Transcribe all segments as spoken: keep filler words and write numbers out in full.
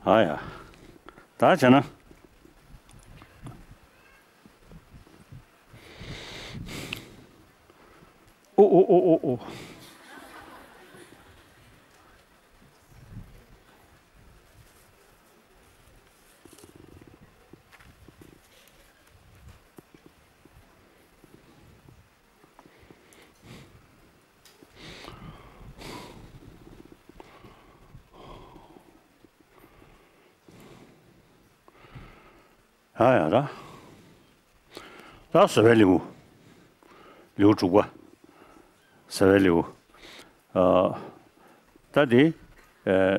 ཨ་ཡ། ད་བྱས་ན། ཨོ་ཨོ་ཨོ་ཨོ་ཨོ། ཡ་ཡ་ད། ད་བཟོད་པའི་ལེའུ། ལེའུ་དྲུག་པ། བཟོད་པའི་ལེའུ། ཨ། ད་དེ། ཨ།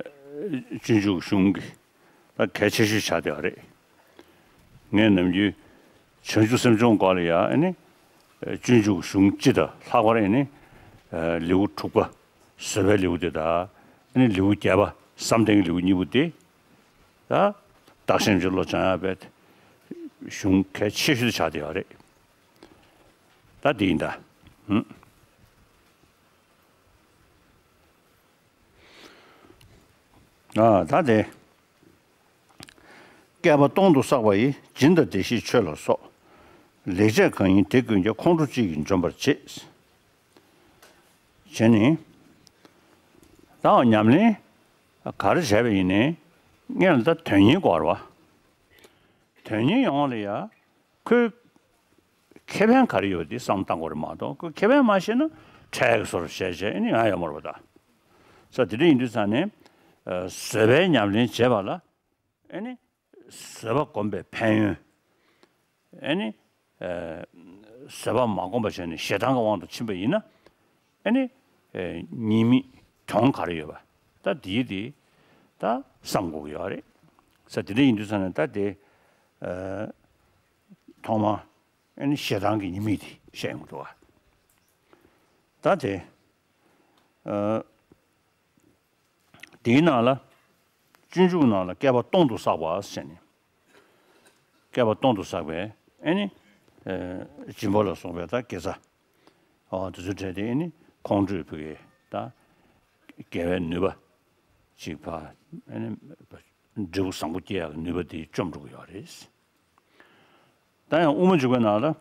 སྤྱོད་འཇུག་གཞུང་གི་ད་གལ་ཆེ་ཤོས་ཆགས་བསྡད་པ་རེད། ངས་ནམ་རྒྱུན་བྱང་ཆུབ་སེམས་སྦྱོང་སྐོར་ལ་ཡང་ཨ་ནི། སྤྱོད་འཇུག་གཞུང་སྤྱི་དང་ལྷག་པར་ཨ་ནི། ལེའུ་དྲུག་པ། བཟོད་པའི་ལེའུ་དེ་དང་། ཨ་ནི་ལེའུ་བརྒྱད་པ་བསམ་གཏན་གྱི་ལེའུ་གཉིས་པོ་དེ། ད། བདག་གཞན་མཆོག་བློ་སྦྱང་ཡག་པའི་གཞུང་གལ་ཆེ་ཤོས་ཆགས་བསྡད་ཡོད་རེད། ད་འདི་ཡིན་ད། ཧུམ། ཨ་ད་དེ། བསྐལ་པ་སྟོང་དུ་བསགས་པ་ཡི། སྦྱིན་དང་བདེ་གཤེགས་མཆོད་ལ་སོགས། ལེགས་སྤྱད་གང་ཡིན་དེ་ཀུན་ཀྱང་། ཁོང་ཁྲོ་གཅིག་གིས་འཇོམས་པར་བྱེད། བྱས་ནས། ད་ཉམས་ལེན་ག་རེ་བྱས་པ་ཡིན་ནའི་སྔོན་ལ་ད་དོན་གཉེར་དགོས་རེད་བ། དོན་གཉེར་ཡོང་བ་ལ་ཡ་ཁོའི་ཁེ་ཕན་ག་རེ་ཡོད་དེ་བསམ་བཏང་དགོས་རེད་མ་གཏོགས། ཁོའི་ཁེ་ཕན་མ་ཤེས་ན་ཁྲལ་གྱི་བཟོ་འདྲ་བྱས་བྱས་ཨ་ནི་ཡང་ཡོད་མ་རེད་པ་ད། ས་དེ་འདྲ་ཡིན་དུས་ཙང་ནས་བཟོད་པའི་ཉམས་ལེན་བྱེད་པ་ལ། ཨ་ནི། བཟོད་པ་སྒོམ་པའི་ཕན་ཡོན། ཨ་ནི། ཨ། བཟོད་པ་མ་སྒོམ་པ་བྱས་ནས་ཞེ་སྡང་གི་དབང་དུ་ཕྱིན་པ་ཡིན་ན། ཨ་ནི། ཨ། ཉེས་དམིགས་གྱོང་ག་རེ་ཡོད་པ། ད་འདིའི་དེ། ད་བསམ་དགོས་ཀྱི་ཡོད་རེད། ས་དེ་འདྲ་ཡིན་དུས་ཙང་ནས་ད་དེ། ཨ། ཐོག་མ། ཨ་ནི་ཞེ་སྡང་གི་ཉེས་དམིགས་དེ་བཤད་ཡོང་གི་འདུག་བ། ད་དེ། ཨ། དེའི་ནང་ལ། སྤྱོད་འཇུག་ནང་ལ་བསྐལ་པ་སྟོང་དུ་བསགས་པ་ཟེར་ནས། བསྐལ་པ་སྟོང་དུ་བསགས་པའི་ཨ་ནི། ཨ། སྦྱིན་པ་ལ་སོགས་པའི་ད་དགེ་རྩ། ཨོ་དེ་ཚོའི་གྲས་དེ་ཨ་ནི་ཁོང་ཁྲོས་ཕུག་གི་ད། དགེ་བའི་ནུས་པ། ཅིག་ཕ། ཨ་ནི། འབྲས་བུ་བཟང་པོ་སྐྱེ་ཡག་གི་ནུས་པ་དེ་བཅོམ་འགྲོ་གི་ཡོད་རེད། ད་ཡང་དབུ་མ་འཇུག་པའི་ནང་ལ། ཨ།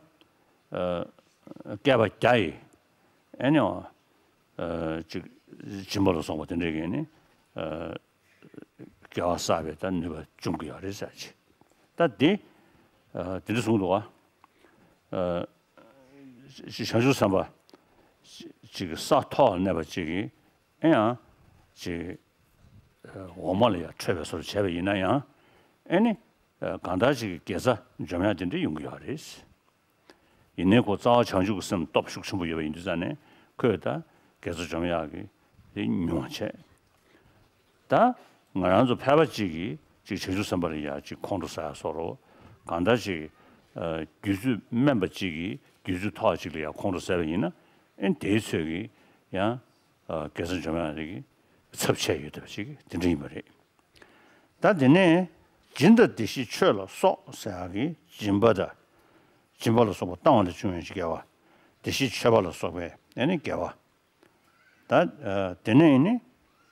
བསྐལ་པ་བརྒྱ་ཡི། ཨ་ནི། ཨ། ཅིག་སྦྱིན་པ་ལ་སོགས་པ་དེ་འདྲས་ཀྱི་ནི། ཨ། དགེ་བ་བསགས་པའི་ད་ནུས་པ་འབྱུང་གི་ཡོད་རེད་ཟེར་ཅིག་ད་འདི། ཨ། དེ་འདྲ་གསུངས་འདུག་བ། ཨ། བྱང་ཆུབ་སེམས་དཔའ། ཅིག་ས་ཐོག་ལ་གནས་པ་ཅིག་གིས། ཨེ་ཡང་། ཅིག་འོག་མ་ལ་ཡང་འཕྲོད་པའི་བཟོ་འདྲ་བྱས་པ་ཡིན་ན་ཡང་། ཨེ་ནི། གང་ལྟར་ཅིག་གི་དགེ་རྩ་འཇོམས་ཡག་དེ་འདྲ་ཡོང་གི་ཡོད་རེད། ཡིན་ནའི་ཁོ་རྩ་བ་བྱང་ཆུབ་ཀྱི་སེམས་སྟོབས་ཤུགས་ཆེན་པོ་ཡོད་པ་ཡིན་དུས་ཙང་ནས་ཁོས་ད་དགེ་རྩ་འཇོམས་ཡག་གི་དེ་ཉུང་བ་བྱས། ད་ང་རང་ཚོ་ཕལ་པ་གཅིག་གིས་ཅིག་བྱང་ཆུབ་སེམས་དཔའ་ལ་ཡང་ཅིག་ཁོང་ཁྲོ་ཟ་ཡག་བཟོ་འདྲ། གང་ལྟར་ཅིག་ཨ། རྒྱུད་ཚོད་དམན་པ་གཅིག་གིས་རྒྱུད་ཚོད་མཐོ་བ་གཅིག་ལ་ཡང་ཁོང་ཁྲོ་ཟ་བ་ཡིན་ན། ཨེ་དེའི་ཚོད་ཀྱིས་ཡང་། ཨ། དགེ་རྩ་འཇོམས་ཡག་གི་ཚབས་ཆེ་ཡོད་བསྡད་པ་ཅིག་དེ་འདྲ་ཡིན་པ་རེད། ད་དེ་ནས་སྦྱིན་དང་བདེ་གཤེགས་མཆོད་ལ་སོགས་ཟེར་ཡག་གི་སྦྱིན་པ་དང་། སྦྱིན་པ་ལ་སོགས་པ་བཏང་བ་ལས་བྱུང་བའི་དགེ་བ། བདེ་གཤེགས་མཆོད་པ་ལ་སོགས་པའི་ཨ་ནི་དགེ་བ། ད། ཨ། དེ་ནས་ནི།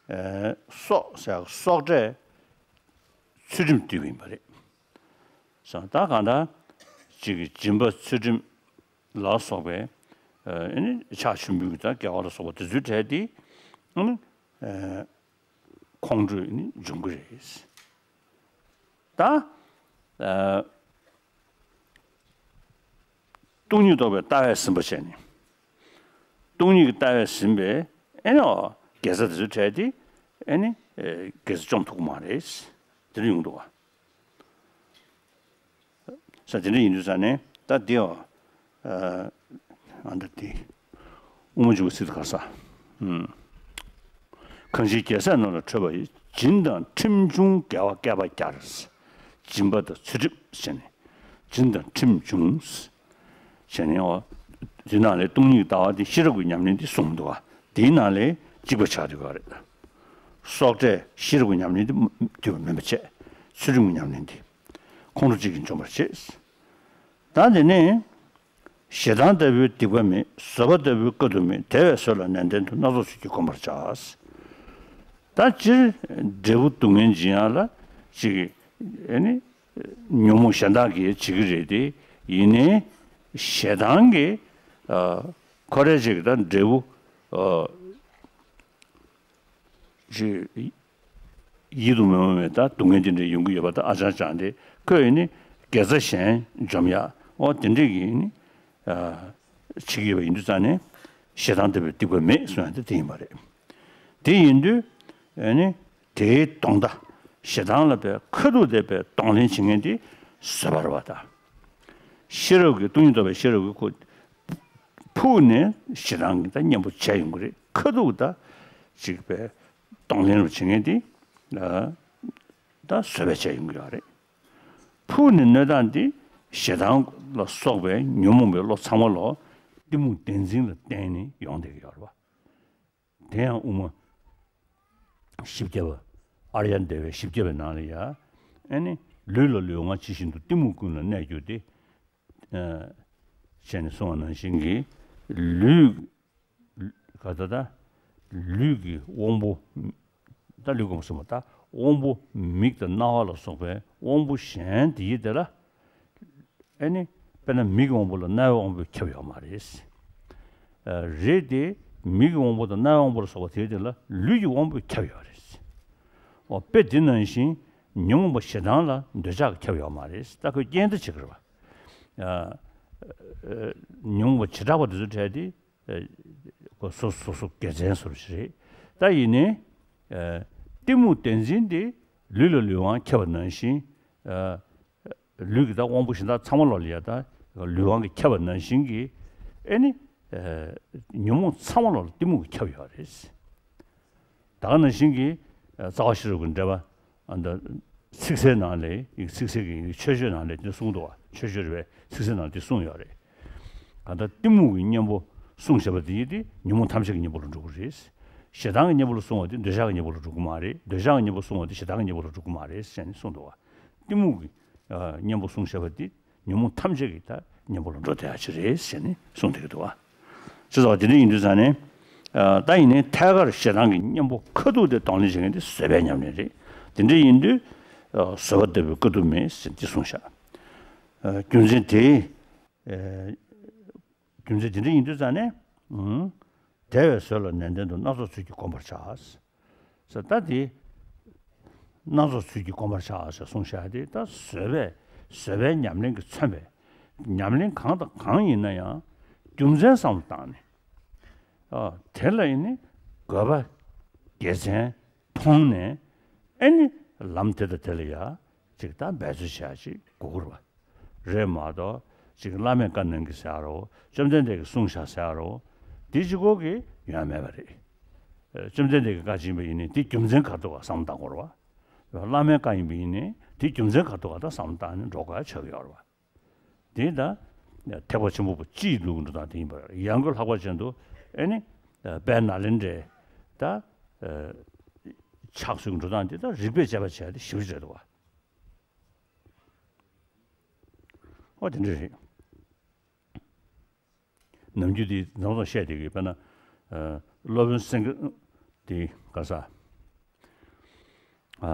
ཨ། སོགས་ཟེར་ཡག་གི་སོགས་གྲས་ཚུལ་ཁྲིམས་བསྡུས་པ་ཡིན་པ་རེད། སོ་ད་གང་ལྟར་ཅིག་གི་སྦྱིན་པ་ཚུལ་ཁྲིམས་ལ་སོགས་པའི། ཨ། ཨ་ནི་ཕྱག་མཆོད་འབུལ་གྱི་ད་དགེ་བ་ལ་སོགས་པ་དེ་ཚོའི་གྲས་དེ། ཨ་ནི། ཨ། ཁོང་ཁྲོ་ནི་འབྱུང་གི་རེད། ད། ཨ། སྟོང་ཉིད་རྟོགས་པའི་ལྟ་བས་ཟིན་པ་བྱས་ནས། སྟོང་ཉིད་ཀྱི་ལྟ་བས་ཟིན་པའི་ཨེ་ནི་དགེ་རྩ་དེ་ཚོའི་གྲས་དེ་ཨེ་ནི་དགེ་རྩ་བཅོམ་ཐུབ་ཀྱི་མ་རེད། དེ་འདྲ་ཡོང་འདུག་བ། ས་དེ་འདྲ་ཡིན་དུས་ཙང་ནས་ད་འདི་ཨ། ཨ་འདྲ་དེ། དབུ་མ་འཇུག་པའི་ཚིག་དེ་ག་ས། ཨུམ། གང་ཞིག་རྒྱལ་སྲས་རྣམས་ལ་ཁྲོས་པ་ཡི། སྦྱིན་དང་ཁྲིམས་བྱུང་དགེ་བ་བསྐལ་པ་བརྒྱར། སྦྱིན་པ་དང་ཚུལ་ཁྲིམས་བྱས་ནས། སྦྱིན་དང་ཁྲིམས་བྱུང་། བྱས་ནས་འོ། དེ་ནང་ལས་སྟོང་ཉིད་ལྟ་བ་དེ་ཤེས་རབ་ཀྱི་ཉམས་ལེན་དེ་གསུངས་འདུག་བ། དེའི་ནང་ལས་གཅིག་པ་ཆགས་འདུག་བ་རེད། སོགས་གྲས་ཤེས་རབ་ཀྱི་ཉམས་ལེན་དེ་འདུས་པ་མིན་པ་བྱས། ཚུལ་ཁྲིམས་ཀྱི་ཉམས་ལེན་དེ། ཁོང་ཁྲོ་གཅིག་གིས་འཇོམས་པར་བྱེད། ད་དེ་ནས། ཞེ་སྡང་ལྟ་བུའི་སྡིག་པ་མེད། བཟོད་པ་ལྟ་བུའི་དཀའ་ཐུབ་མེད། དེ་བས་བཟོད་ལ་ནན་ཏན་དུ། སྣ་ཚོགས་ཚུལ་གྱིས་བསྒོམ་པར་བྱ། ད་སྤྱིར་འབྲས་བུ་སྡུག་བསྔལ་འབྱིན་ཡག་ལ་ ཅིག་ཨེ་ནི་ཉོན་མོངས་གཞན་དག་གིས་བྱེད་ཀྱི་རེད་དེ། ཡིན་ནའི་ཞེ་སྡང་གིས་ཨ་ཁོ་རའི་ཅིག་ད་འབྲས་བུ་ཨ་ཅིག་ཡིད་དུ་མི་འོང་བའི་ད་སྡུག་བསྔལ་དེ་འདྲ་ཡོང་གི་ཡོད་པ་ད་ཨ་ཅང་ཅང་དེ། ཁོས་ཨེ་ནི་དགེ་རྩ་གཞན་འཇོམས་ཡག་འོ་དེ་འདྲས་ཀྱི་ཨེ་ནི་ཨ་བྱེད་ཀྱི་ཡོད་པ་ཡིན་དུས་ཙང་ནས་ཞེ་སྡང་ལྟ་བུའི་སྡིག་པ་མེད་གསུང་ཡག་དེ་དེ་ཡིན་པ་རེད། དེ་ཡིན་དུས་ཨེ་ནི་དེའི་གདོང་མདའ། ཞེ་སྡང་ལ་བའི་ཁ་ཐུག་དེ་བའི་གདོང་ལེན་བྱེད་མཁན་དེ་བཟོད་པ་རེད་བ་ད། ཤེས་རབ་ཀྱི་སྟོང་ཉིད་རྟོགས་པའི་ཤེས་རབ་ཀྱི་ཁུ་ཕུག་ནས་ཞེ་སྡང་གི་ད་གཉེན་པོ་བྱས་ཡོང་གི་རེད། ཁ་ཐུག་ད་ཅིག་བའི་གདོང་ལེན་རུ་བྱེད་མཁན་དེ་ད་བཟོད་པ་བྱས་ཡོང་གི་ཡོད་རེད། ཕུག་ནས་གནོད་སྟངས་དེ་ཞེ་སྡང་ལ་སོགས་པའི་ཉོན་མོངས་པའི་བློ་ཚང་མ་ལོ་གཏི་མུག་བདེན་འཛིན་ལ་བརྟེན་ནས་ཡོང་བསྡད་ཀྱི་ཡོད་རེད་བ། དེ་ཡང་དབུ་མ་བཞི་བརྒྱ་པ། ཨཱརྱ་དེ་བའི་བཞི་བརྒྱ་པའི་ནང་ལ་ཡ། ཨེ་ནི་ལུས་ལ་ལུས་ངག་ཇི་བཞིན་དུ་གཏི་མུག་ཀུན་ལ་གནས་གྱུར་ཏེ། ཨ་བྱས་ནས་གསུངས་པ་ནང་བཞིན་གྱི་ལུས་ག་ད་ད་ལུས་ཀྱི་དབང་པོ། ད་ལུས་ཀྱི་དབང་པོ་ཟེར་མ་ད་དབང་པོ་མིག་དང་རྣ་བ་ལ་སོགས་པའི་དབང་པོ་གཞན་དེ་ཡི་དེ་ལ། ཨེ་ནི། དཔེར་ན་མིག་གི་དབང་པོ་ལ་རྣ་བའི་དབང་པོས་ཁྱབ་ཡོད་མ་རེད། ཨ་རེད་དེ། མིག་གི་དབང་པོ་དང་རྣ་བའི་དབང་པོ་ལ་སོགས་པ་དེའི་དེ་ལ་ལུས་ཀྱི་དབང་པོས་ཁྱབ་ཡོད་རེད། འོ་དཔེ་དེ་ནང་བཞིན་ཉོན་མོངས་པ་ཞེ་སྡང་ལ་འདོད་ཆགས་ཀྱིས་ཁྱབ་ཡོད་མ་རེད། ད་ཁོས་རྐྱེན་དེ་བྱེད་ཀྱི་རེད་བ། ཨ་ཨ་ཉོན་མོངས་པ་བྱེ་བྲག་པ་དེ་ཚོ་བྲལ་ཏེ། ཨ་ཁོ་སོ་སོ་སོ་དགེ་མཚན་བཟོ་འདྲ་ཞིག་རེད། ད་ཡིན་ནའི། ཨ་གཏི་མུག་བདེན་འཛིན་དེ་ལུས་ལ་ལུས་དབང་ཁྱབ་པ་ནང་བཞིན། ཨ། ལུས་ཀྱི་ད་དབང་པོ་གཞན་དག་ཚང་མ་ལོག་ལ་ཡ་ད་ལུས་དབང་གིས་ཁྱབ་པ་ནང་བཞིན་གྱི། ཨེ་ནི། ཨ་ཉོན་མོངས་ཚང་མ་ལོག་ལ་གཏི་མུག་གིས་ཁྱབ་ཡོད་རེད། ད་ག་ནང་བཞིན་གྱི། ཨ་རྩ་བ་ཤེས་རབ་ཀྱི་འགྲེལ་པ། ཨ་ད་ཚིག་གསལ་ནང་ལ་ཡིག་ཚིག་གསལ་གྱི་ཡིག་མཆོད་བརྗོད་ནང་ལ་དེ་གསུངས་འདུག་བ། མཆོད་བརྗོད་རེད་པས་ཚིག་གསལ་ནང་དེ་གསུངས་ཡོད་རེད། གང་ལྟར་གཏི་མུག་གི་གཉེན་པོ་བསྲུང་བྱེད་པ་དེ་ཡིན་ཏེ་ཉོན་མོངས་ཐམས་ཅད་ཀྱི་གཉེན་པོ་ལ་འགྲོ་གི་རེད། ཞེ་སྡང་གི་གཉེན་པོ་ལ་བསྲུང་བ་དེ་འདོད་ཆགས་ཀྱི་གཉེན་པོ་ལ་འགྲོ་གི་མ་རེད། འདོད་ཆགས་ཀྱི་གཉེན་པོ་བསྲུང་བ་དེ་ཞེ་སྡང་གི་གཉེན་པོ་ལ་འགྲོ་གི་མ་རེད་ཟེར་ནས་གསུངས་འདུག་བ། གཏི་མུག་གི་ཨ་གཉེན་པོ་བསྲུང་བྱེད་པ་དེ་ཉོན་མོངས་ཐམས་ཅད་ཀྱི་ད་གཉེན་པོ་ལ་འགྲོ་བསྡད་ཡ་ཅིག་རེད་ཟེར་ནས་གསུངས་བསྡད་ཀྱི་འདུག་བ། ཅེས་སོགས་དེ་འདྲ་ཡིན་དུས་ཙང་ནས། ཨ་ད་ཡིན་ནའི་ཐད་ཀར་ཞེ་སྡང་གི་གཉེན་པོ་ཁ་ཐུག་དེ་གདོང་ལེན་བྱེད་མཁན་དེ་བཟོད་པའི་ཉམས་ལེན་རེད། དེ་འདྲ་ཡིན་དུས་ཨ་བཟོད་པ་ལྟ་བུའི་དཀའ་ཐུབ་མེད་ཟེར་འདི་གསུངས་བཞག་ཨ་རྒྱུ་མཚན་དེ། ཨ་རྒྱུ་མཚན་དེ་འདྲ་ཡིན་དུས་ཙང་ནས། ཨུང་། དེ་བས་བཟོད་ལ་ནན་ཏན་དུ། སྣ་ཚོགས་ཚུལ་གྱིས་བསྒོམ་པར་བྱ། ཟེར་ད་དེ། སྣ་ཚོགས་ཚུལ་གྱིས་བསྒོམ་པར་བྱ་ཟེར་གསུངས་བཞག་དེ་ད་བཟོད་པས་བཟོད་པའི་ཉམས་ལེན་གྱིས་མཚོན་པའི་ཉམས་ལེན་གང་དང་གང་ཡིན་ན་ཡང་རྒྱུ་མཚན་བསམ་བློ་བཏང་ནས། ཨ་དེ་ལ་ཡིན་ནི་དགོས་པ་དགེ་མཚན་མཐོང་ནས། ཨེ་ནི་ལམ་དེ་དང་དེ་ལ་ཡ་ཅིག་ད་འབད་རྩོལ་བྱ་ཅིག་དགོས་ཀྱི་རེད་བ། རེད་མ་གཏོགས་ཅིག་བླ་མས་བཀའ་གནང་གི་ཟེར་རོ། བཅོམ་ལྡན་འདས་ཀྱིས་གསུངས་བཞག་ཟེར་རོ། དེ་གཅིག་པོ་གིས་ཡོང་མེད་པ་རེད། ཨ་བཅོམ་ལྡན་འདས་ཀྱིས་བཀའ་བྱིན་པ་ཡིན་ནི་དེ་རྒྱུ་མཚན་ག་རེ་འདུག་ག་བསམ་བློ་བཏང་དགོས་རེད་བ། བླ་མའི་བཀའ་ཡིན་པ་ཡིན་ནི་དེ་རྒྱུ་མཚན་ག་རེ་འདུག་ག་ད་བསམ་བློ་བཏང་ནས་འགྲོ་དགོས་ཡ་ཆགས་ཀྱི་ཡོད་རེད་བ། དེ་ད་ཐེག་པ་ཆེན་པོ་པོ་སྤྱི་ཡི་ལུགས་ཀྱི་འགྲོ་སྟངས་དེ་ཡིན་པ་རེད། ཡང་སྒོས་ལྷག་པ་ཅན་དུ་ཨེ་ནི་དཔལ་ནཱ་ལེནྡྲའི་ད་ཕྱག་སྲོལ་གྱི་འགྲོ་སྟངས་དེ་ད་རིགས་པས་དཔྱད་པ་བྱས་ཏེ་ཞིབ་ཕྲ་བྱས་འདུག་བ། ཨོ་དེ་འདྲ་རེད། ནམ་རྒྱུན་དེ་ནམ་ཚོང་བཤད་དེ་གི་དཔེར་ན། ཨ་སློབ་དཔོན་སེང་གེ་དེ་ག་ས། ཨ་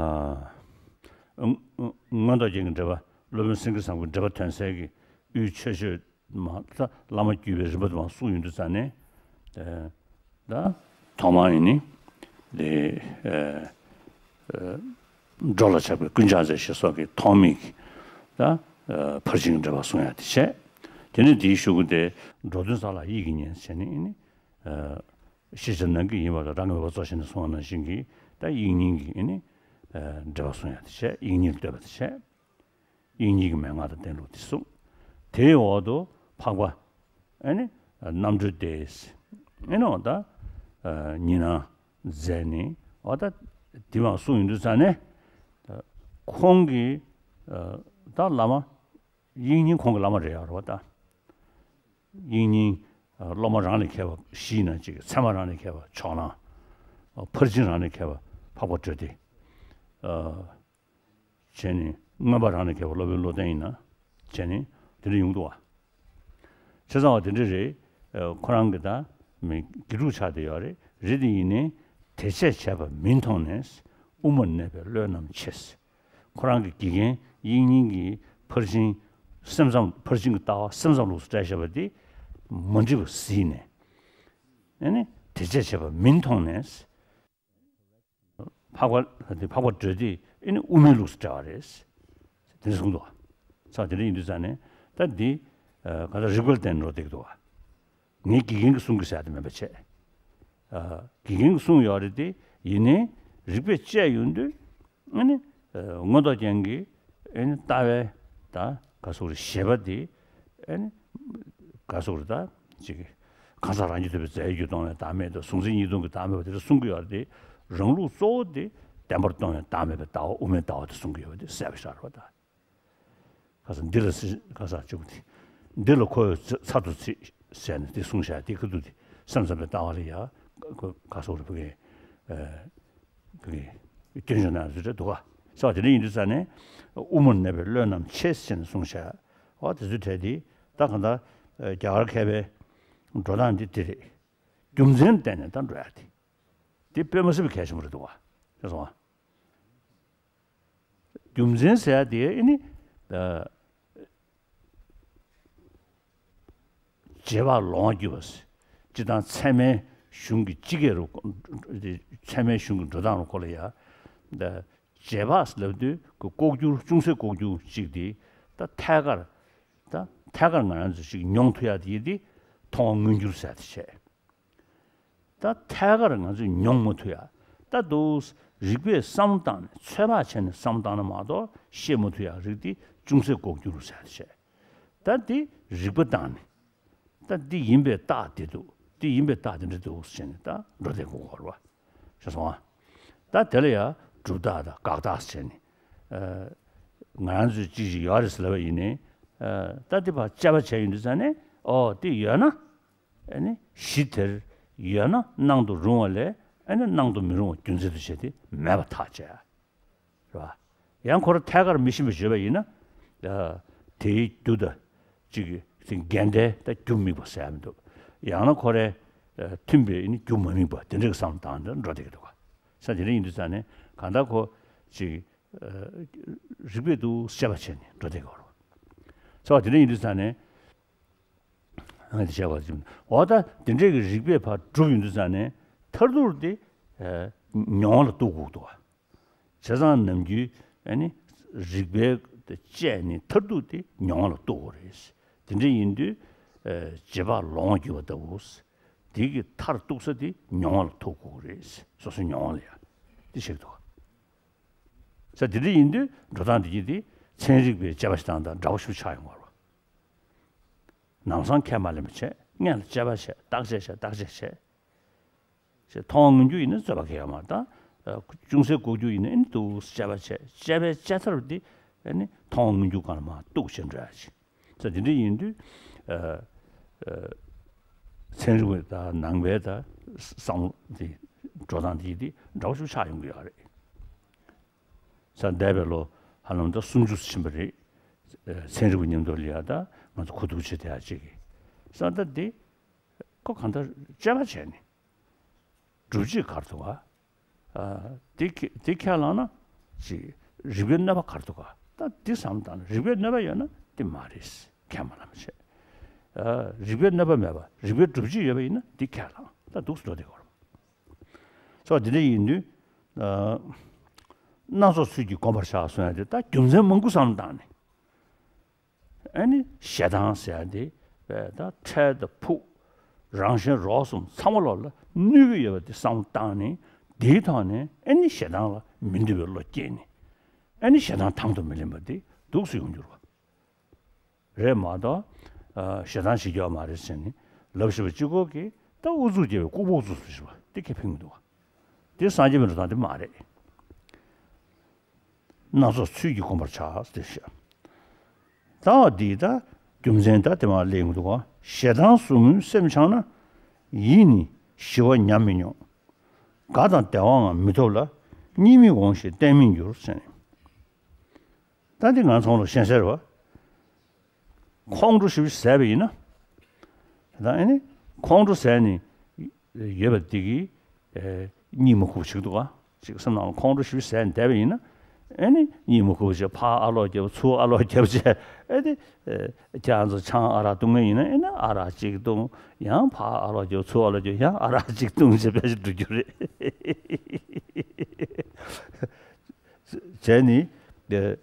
མངོན་རྟོགས་རྒྱན་གྱི་འགྲེལ་པ། སློབ་དཔོན་སེང་གེ་བཟང་པོའི་འགྲེལ་པ་དོན་གསལ་གྱི་དབུས་ཆོས་སྤྱོད་མ་ད་བླ་མ་བརྒྱུད་པའི་རིམ་པ་དུ་མ་གསུངས་ཡོང་དུས་ཙང་ནས། ཨ་ད་ཐོག་མར་ཡིན་ནི་དེ་ཨ་ཨ་འགྲོ་ལ་ཆགས་པའི་ཀུན་ཆགས་ཟེར་ཞེས་སོགས་ཀྱི་ཐོག་མིག་ད་ཨ་ཕར་ཕྱིན་གྱི་འགྲེལ་པ་གསུང་ཡ་དེ་བྱས། དེ་ནས་དེའི་གཞུག་གུ་དེ་འགྲོ་དོན་གསལ་བར་ཡིད་ཀྱིས་ཉན་བྱས་ནས་ཡིན་ནི། ཨ་ཤེས་བྱ་ནང་གི་ཡིན་པ་དང་རང་གི་མོས་པ་གཙོ་བྱས་ནས་གསུངས་པ་ནང་བཞིན་གྱི་ད་དབྱིག་གཉེན་གྱི་ཨེ་ནི་ཨ་འགྲེལ་པ་གསུང་ཡ་དེ་བྱས། དབྱིག་གཉེན་ལ་ལྟོས་པ་དེ་བྱས། དབྱིག་གཉེན་གྱི་མན་ངག་དང་བསྟན་ལུགས་དེ་གསུངས། དེའི་འོག་ཏུ་འཕགས་པ་ཨེ་ནི་རྣམ་གྲོལ་སྡེ་ཨེ་ནི་འོ་ད་ཨ་ཉི་སྣང་མཛད་ནི་འོ་ད་དེ་མར་གསུངས་ཡོང་དུས་ཙང་ནས། ད་ཁོང་གི་ཨ་ད་བླ་མ། དབྱིག་གཉེན་ཁོང་གི་བླ་མ་རེད་ཡ་རོ་ད། དབྱིག་གཉེན་ཨ་སློབ་མ་རང་ལས་མཁས་པ་བཞི་ཡིན་ན་གཅིག་ཚད་མ་རང་ལས་མཁས་པ་ཕྱོགས་གླང་། ཨ་ཕར་ཕྱིན་རང་ལས་མཁས་པ་འཕགས་པ་སྤྲོས་བདེ། ཨ་བྱས་ནས་མངོན་པ་རང་ལས་མཁས་པ་སློབ་དཔོན་བློ་ལྡན་ཡིན་ན་བྱས་ནས་དེ་འདྲ་ཡོང་འདུག་བ། བྱས་ཙང་བ་དེ་འདྲ་རེད། ཨ་ཁོ་རང་གི་ད་མི་དགེ་ཕྲུག་ཆགས་བསྡད་ཡོད་རེད། རེད་དེ་ཡིན་ནའི་དེ་བྱས་བྱས་པ་མིན་མཐོང་ནས་དབུ་མར་གནས་པའི་བློས་རྣམ་ཕྱེ། ཁོ་རང་གི་དགེ་རྒན་དབྱིག་གཉེན་གྱི་ཕར་ཕྱིན་སེམས་ཙམ། ཕར་ཕྱིན་གྱི་ལྟ་བ་སེམས་ཙམ་ལུགས་སུ་བཀྲལ་བཞག་པ་དེ་མ་འགྲིག་པ་གཟིགས་ནས། ཨ་ནི་དེ་བྱས་བྱས་པ་མིན་མཐོང་ནས། འཕགས་པ་དེ་འཕགས་པ་སྒྲོལ་དེ་ཨ་ནི་དབུ་མའི་ལུགས་སུ་བཀྲལ་བ་རེད། དེ་འདྲ་གསུངས་འདུག། ས་དེ་འདྲ་ཡིན་དུས་ཙང་ནས་ད་འདི་ག་ད་རིགས་པར་བརྟེན་འགྲོ་བསྡད་ཀྱི་འདུག་བ། ངའི་དགེ་རྒན་གྱིས་གསུང་གི་ཟེར་ཡ་དེ་མིན་པ་བྱས། དགེ་རྒན་གྱིས་གསུངས་ཡོད་རེད་དེ། ཡིན་ནའི་རིགས་པས་དཔྱད་ཡོང་དུས་ཨ་ནི་མངོན་རྟོགས་རྒྱན་གྱི་ཨ་ནི་ལྟ་བའི་ད་ག་སོགས་རེད། བཞེད་པ་དེ་ཨ་ནི་ག་སོགས་རེད། ད་ཅིག་གང་ཟག་རང་རྒྱུད་ཐོབ་པའི་རྫས་ཡོད་རྒྱུར་སྟོང་པའི་བདག་མེད་དང་། གཟུང་འཛིན་གཉིས་སྟོང་གི་བདག་མེད་པ་དེ་འདྲ་གསུང་གི་ཡོད་རེད་དེ། རང་ལུགས་གཙོ་བོ་དེ་བདེན་པར་སྟོང་པའི་བདག་མེད་པའི་ལྟ་བ། དབུ་མའི་ལྟ་བ་དེ་གསུང་གི་ཡོད་པ་དེ་གསལ་པོ་ཤར་བ་དང་། ཁ་སང་འདི་ལ་སི་ཁ་སང་བཅུག་སྟེ། འདི་ལ་ཁོ་བོས་ཚ་ཚར་དུ་ཚིག་ཟེར་ནས་དེ་གསུངས་བཞག། དེ་ཁ་ཐུག་དེ་སེམས་ཙམ་པའི་ལྟ་བ་ལ་ཡ་ཁོ་ག་སོགས་རེ་བུ་གའི་བུ་གའི་སྐྱོན་བརྗོད་གནང་ཚུལ་རེད་འདུག་ག། ས་བ་དེ་འདྲ་ཡིན་དུས་ཙང་ནས་དབུ་མར་གནས་པའི་བློས་རྣམ་ཕྱེ་ཟེར་ནས་གསུངས་བཞག། འོ་དེ་ཚོའི་གྲས་དེ་ད་གང་ལྟར་རྒྱ་གར་མཁས་པའི་འགྲོ་སྟངས་འདི་དེ་རེད། རྒྱུ་མཚན་བསྟན་ནས་ད་འགྲོ་ཡ་དེ། དེ་དཔེ་མ་སྲིད་པའི་གལ་ཆེན་པོ་རེད་འདུག་ག། ཤེས་སོང་ཨ། རྒྱུ་མཚན་ཟེར་ཡ་དེ་ཨ་ནི། ཨ། རྗེས་དཔག་ལོང་བ་བརྒྱུད་པ། སྤྱིར་བཏང་ཚད་མའི་གཞུང་གི་སྤྱི་སྐད་རུ། ཚད་མའི་གཞུང་གི་འགྲོ་སྟངས་རུ་ཁོ་ལ་ཡ། ད་རྗེས་དཔག་ལབ་དུས་ཀྱི་ལྐོག་གྱུར། ཅུང་ཟད་ལྐོག་གྱུར་ཅིག་དེ། ད་ཐད་ཀར། ད་ཐད་ཀར་ང་རང་ཚོས་ཅིག་མྱོང་ཐུབ་ཡ་དེ་དེ་མཐོང་བ་མངོན་གྱུར་ཟེར་ཡ་དེ་བྱས། ད་ཐད་ཀར་ང་ཚོས་མྱོང་མ་ཐུབ་ཡ། ད་དུ་རིགས་པས་བསམ་བློ་བཏང་ནས་ཚོད་དཔག་བྱས་ནས་བསམ་བློ་བཏང་ན་མ་གཏོགས་ཤེས་མ་ཐུབ་ཡ་རིགས་དེ་ཅུང་ཟད་ལྐོག་གྱུར་ཟེར་བྱས། ད་དེ་རིགས་པ་བཏང་ནས། ད་འདི་ཡིན་པའི་རྟགས་དེ་འདུག། འདི་ཡིན་པའི་རྟགས་དེ་འདྲ་འདུག་ཟེར་ནས་ད་འགྲོ་བསྡད་དགོས་ཀྱི་ཡོད་རེད་བ། ཤེས་སོང་ཨ། ད་དེ་ལ་ཡ་སྒྲུབ་རྟགས་དང་དགག་རྟགས་ཟེར་ནས། ཨ། ང་རང་ཚོས་ཅི་ཞིག་ཡོད་རེད་ཟེར་ལབ་པ་ཡིན་ནའི། ཨ། ད་འདི་ཕར་དཔྱད་པ་བྱས་ཡོང་དུས་ཙང་ནས། ཨོ་དེ་ཡོད་ན། ཨ་ནི་གཞི་དེར་ཡོད་ན་སྣང་དུ་རུང་བ་ལས། ཨ་ནི་སྣང་དུ་མི་རུང་བ་རྒྱུ་མཚན་དུ་བྱས་ཏེ་མེད་པར་ཐག་བཅད། རེད་བ། ཡང་ཁོ་རང་ཐད་ཀར་མི་ཤེས་པ་བརྗོད་པ་ཡིན་ན། ཨ། དེའི་རྒྱུ་དང་གཅིག་གི་འགལ་ཟླའི་ད་རྒྱུ་དམིགས་པ་ཟེར་ཡ་མི་འདུག། ཡང་ན་ཁོ་རའི། ཨ། མཐུན་པའི་ནི་རྒྱུ་མ་དམིགས་པ་དེ་འདྲ་གི་བསམ་བློ་བཏང་ནས་འགྲོ་བསྡད་ཀྱི་འདུག་ག། ས་དེ་འདྲ་ཡིན་དུས་ཙང་ནས་གང་ལྟར་ཁོ་ཅིག། ཨ། རིགས་པས་འདུག་དཔྱད་པ་བྱས་ནས་འགྲོ་བསྡད་ཀྱི་ཡོད་རེད། ས་བ་དེ་འདྲ་ཡིན་དུས་ཙང་ནས། ཨ། དེ་བྱས་པ་ཅིག། འོ་ད་དེ་འདྲས་ཀྱི་རིགས་པས་ཕར་གྲུབ་ཡོང་དུས་ཙང་ནས་མཐར་ཐུག་དེ། ཨ། མྱོང་བ་ལ་གཏུག་དགོས་འདུག་བ། བྱས་ཙང་ནམ་རྒྱུན་ཨ་ནི་རིགས་པས་དཔྱད་ནས་མཐར་ཐུག་དེ་མྱོང་བ་ལ་གཏུག་དགོས་རེད། དེ་འདྲ་ཡིན་དུས། ཨ། རྗེས་དཔག་ལོང་བ་བརྒྱུད་པ་ལྟ་བུ། དེ་གི་མཐར་གཏུགས་ས་དེ་མྱོང་བ་ལ་གཏུག་དགོས་རེད། སོ་སོའི་མྱོང་བ་ལ་ཡ། དེ་བྱེད་ཀྱི་འདུག་བ། ས་དེ་འདྲ་ཡིན་དུས་འགྲོ་སྟངས་འདི་གྱིས་དེ་ཚན་རིག་པའི་དཔྱད་པ་ཞིག་བཏང་དང་འདྲ་བོ་ཞིག་ཆགས་ཡོང་བ་རེད་བ། ནམ་སང་ཁས་མ་ལེན་པ་བྱས། སྔོན་ལ་དཔྱད་པ་བྱས། བརྟག་དཔྱད་བྱས། བརྟག་དཔྱད་བྱས། ཞེས་མཐོང་བ་མངོན་གྱུར་ཡིན་ན་རྩོད་པ་གང་ཡང་མ་རེད། ད་ཅུང་ཟད་ལྐོག་གྱུར་ཡིན་ན་ཨ་ནི་འདུག་དཔྱད་པ་བྱས། དཔྱད་པའི་དཔྱད་ཚར་བ་དེ་ཨ་ནི་མཐོང་བ་མངོན་གྱུར་སྒང་ལ་མར་གཏུག་བྱས་འགྲོ་ཡ་ཅིག། ས་དེ་འདྲ་ཡིན་དུས། ཨ། ཨ། ཚན་རིག་པའི་ད་ནང་པའི་ད་བསམ་བློ་དེ། འགྲོ་སྟངས་དེ་དེ་འདྲ་བོ་ཞིག་ཆགས་ཡོང་གི་ཡོད་རེད། ས་འདས་པའི་ལོ་ཧ་ལམ་ད་སུམ་ཅུ་ཕྱིན་པ་རེད། ཨ། ཚན་རིག་པ་མཉམ་དུ་ལ་ཡ་ད་ང་ཚོ་གོ་བསྡུར་བྱེད་བསྡད་ཡ་ཅིག་གིས། ས་ད་དེ་ཁོ་གང་ལྟར་དཔྱད་པ་བྱས་ནས། སྒྲུབ་བྱེད་ག་རེ་འདུག་ག། ཨ། དེ་ཁས་དེ་ཁས་བླངས་ན་ཅིག་རིགས་པའི་གནོད་པ་ག་རེ་འདུག་ག། ད་འདི་བསམ་བློ་བཏང་ན་རིགས་པའི་གནོད་པ་ཡོད་ན་དེ་མ་རེད། ཁས་མ་བླངས་པ་བྱས། ཨ། རིགས་པའི་གནོད་པ་མེད་པ། རིགས་པའི་སྒྲུབ་བྱེད་ཡོད་པ་ཡིན་ན་དེ་ཁས་བླངས། ད་འདུག་སེ་འགྲོ་བསྡད་ཡོད་རེད། སོ་འདི་འདྲ་ཡིན་དུས། ཨ། སྣ་ཚོགས་ཚུལ་གྱིས་བསྒོམ་པར་བྱ་གསུངས་ཡ་དེ་ད་རྒྱུ་མཚན་མང་པོ་བསམ་བློ་བཏང་ནས། ཨ་ནི་ཞེ་སྡང་ཟེར་ཡ་དེ་བས་ད་འཕྲལ་དང་ཕུགས། རང་གཞན་རོགས་གསུམ་ཚང་མ་ལོག་ལ་གནོད་ཀྱི་ཡོད་པ་དེ་བསམ་བློ་བཏང་ནས། དེའི་ཐོག་ནས་ཨ་ནི་ཞེ་སྡང་ལ་མི་འདོད་པའི་བློ་སྐྱེས་ནས། ཨ་ནི་ཞེ་སྡང་དང་དུ་མི་ལེན་པ་དེ་འདུག་སེ་ཡོང་འགྱུར་བ་རེད་མ་གཏོགས། ཨ། ཞེ་སྡང་བྱེད་རྒྱུ་མ་རེད་ཟེར་ནས་ལབ་བཞིན་པ་གཅིག་པོ་གིས་ད་ཨུ་ཚུགས་རྒྱས་པའི་ལྐུགས་པ་ཨུ་ཚུགས་སུ་བཞག་པ་དེ་ཁས་ཕན་གྱི་འདུག་བ། དེ་སངས་རྒྱས་པའི་འགྲོ་སྟངས་དེ་མ་རེད། སྣ་ཚོགས་ཚུལ་གྱིས་བསྒོམ་པར་བྱ་ཟེར་བཤད། ད་འདི་ད་རྒྱུ་མཚན་ད་དེ་མ་སླེབས་འདུག་ག། ཞེ་སྡང་ཟུག་རྔུའི་སེམས་འཆང་ན། ཡིད་ནི་ཞི་བ་ཉམས་མི་མྱོང་། དགའ་དང་བདེ་བའང་མི་ཐོབ་ལ། གཉིད་མི་འོང་ཞིང་བརྟན་མི་འགྱུར་ཟེར་ནས། ད་འདི་ང་ཚོ་ལ་ཤེས་གསལ་རེད་བ། ཁོང་ཁྲོ་ཞེ་པོ་ཟ་བ་ཡིན་ན། ད་ཨ་ནི་ཁོང་ཁྲོ་ཟ་ནས་ཡོད་པ་འདི་གིས་གཉིད་མི་ཁུག་ཅིག་འདུག་ག། ཅིག་སེམས་ནང་ལ་ཁོང་ཁྲོ་ཞེ་པོ་ཟ་ནས་བསྡད་པ་ཡིན་ན། ཨེ་ནི་གཉིད་མ་ཁུག་བྱས་ཕར་ཨ་ལོག་རྒྱབ་ཚུར་ཨ་ལོག་རྒྱབ་བྱས། ཨེ་ནི་ཨེ་ཁྱེད་རང་ཚོ་ཆང་ཨ་རག་བཏུང་མཁན་ཡིན་ན། ཨེ་ནི་ཨ་རག་གཅིག་བཏུང་། ཡང་ཕར་ཨ་ལོག་རྒྱབ་ཚུར་ཨ་ལོག་རྒྱབ། ཡང་ཨ་རག་གཅིག་བཏུང་བྱས་ཕལ་ཆེར་འགྲོ་རྒྱུ་རེད། བྱས་ནི། ཨེ་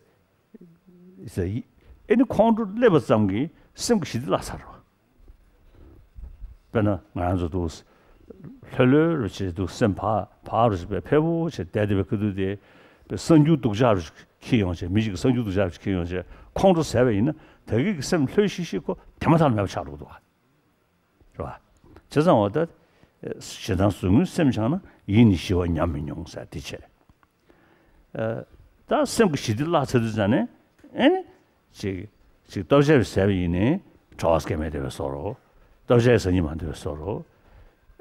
ཟེར། ཨེ་ནི་ཁོང་ཁྲོ་སླེབས་པ་ཙམ་གྱིས་སེམས་ཀྱི་ཞི་བདེ་བརླག་ཚར་བ། དཔེར་ན་ང་རང་ཚོ་འདུག་ལྷོད་ལྷོད་རུ་བྱེད་འདུག་སེམས་བག་ཕབ་རུ་བྱེད་པའི་ཕལ་པོ་ཆེ་བསྡད་བསྡད་པའི་ཁ་ཐུག་དེ། དཔེ་གསར་འགྱུར་སྡུག་ཅག་རུ་འཁྱེར་ཡོང་བྱས། མི་ཞིག་གིས་གསར་འགྱུར་སྡུག་ཅག་རུ་འཁྱེར་ཡོང་བྱས་ཁོང་ཁྲོ་ཟ་བ་ཡིན་ན། ད་གིན་གྱི་སེམས་ལྷོད་ཤིག་ཤིག་ཁོ་དེ་མ་ཐག་ལ་མེད་པ་ཆགས་འགྲོ་གི་འདུག་ག་རེད་བ། བྱས་ཙང་འོ་ད་ཞེ་སྡང་ཟུག་རྔུའི་སེམས་འཆང་ན། ཡིད་ནི་ཞི་བ་ཉམས་མི་མྱོང་ཟེར་དེ་བྱས། ཨ། ད་སེམས་ཀྱི་ཞི་བདེ་བརླག་ཚར་དུས་ཙམ་ནས། ཨེ་ནི་ཅིག་ཅིག་ལྟོ་ཆས་ཟས་པ་ཡིན་ནའི་གྲོད་པ་སྐྱེ་མེད་བསྡད་པའི་བཟོ་འདྲ། ལྟོ་ཆས་ཟ་སྙིང་མ་འདོད་པའི་བཟོ་འདྲ།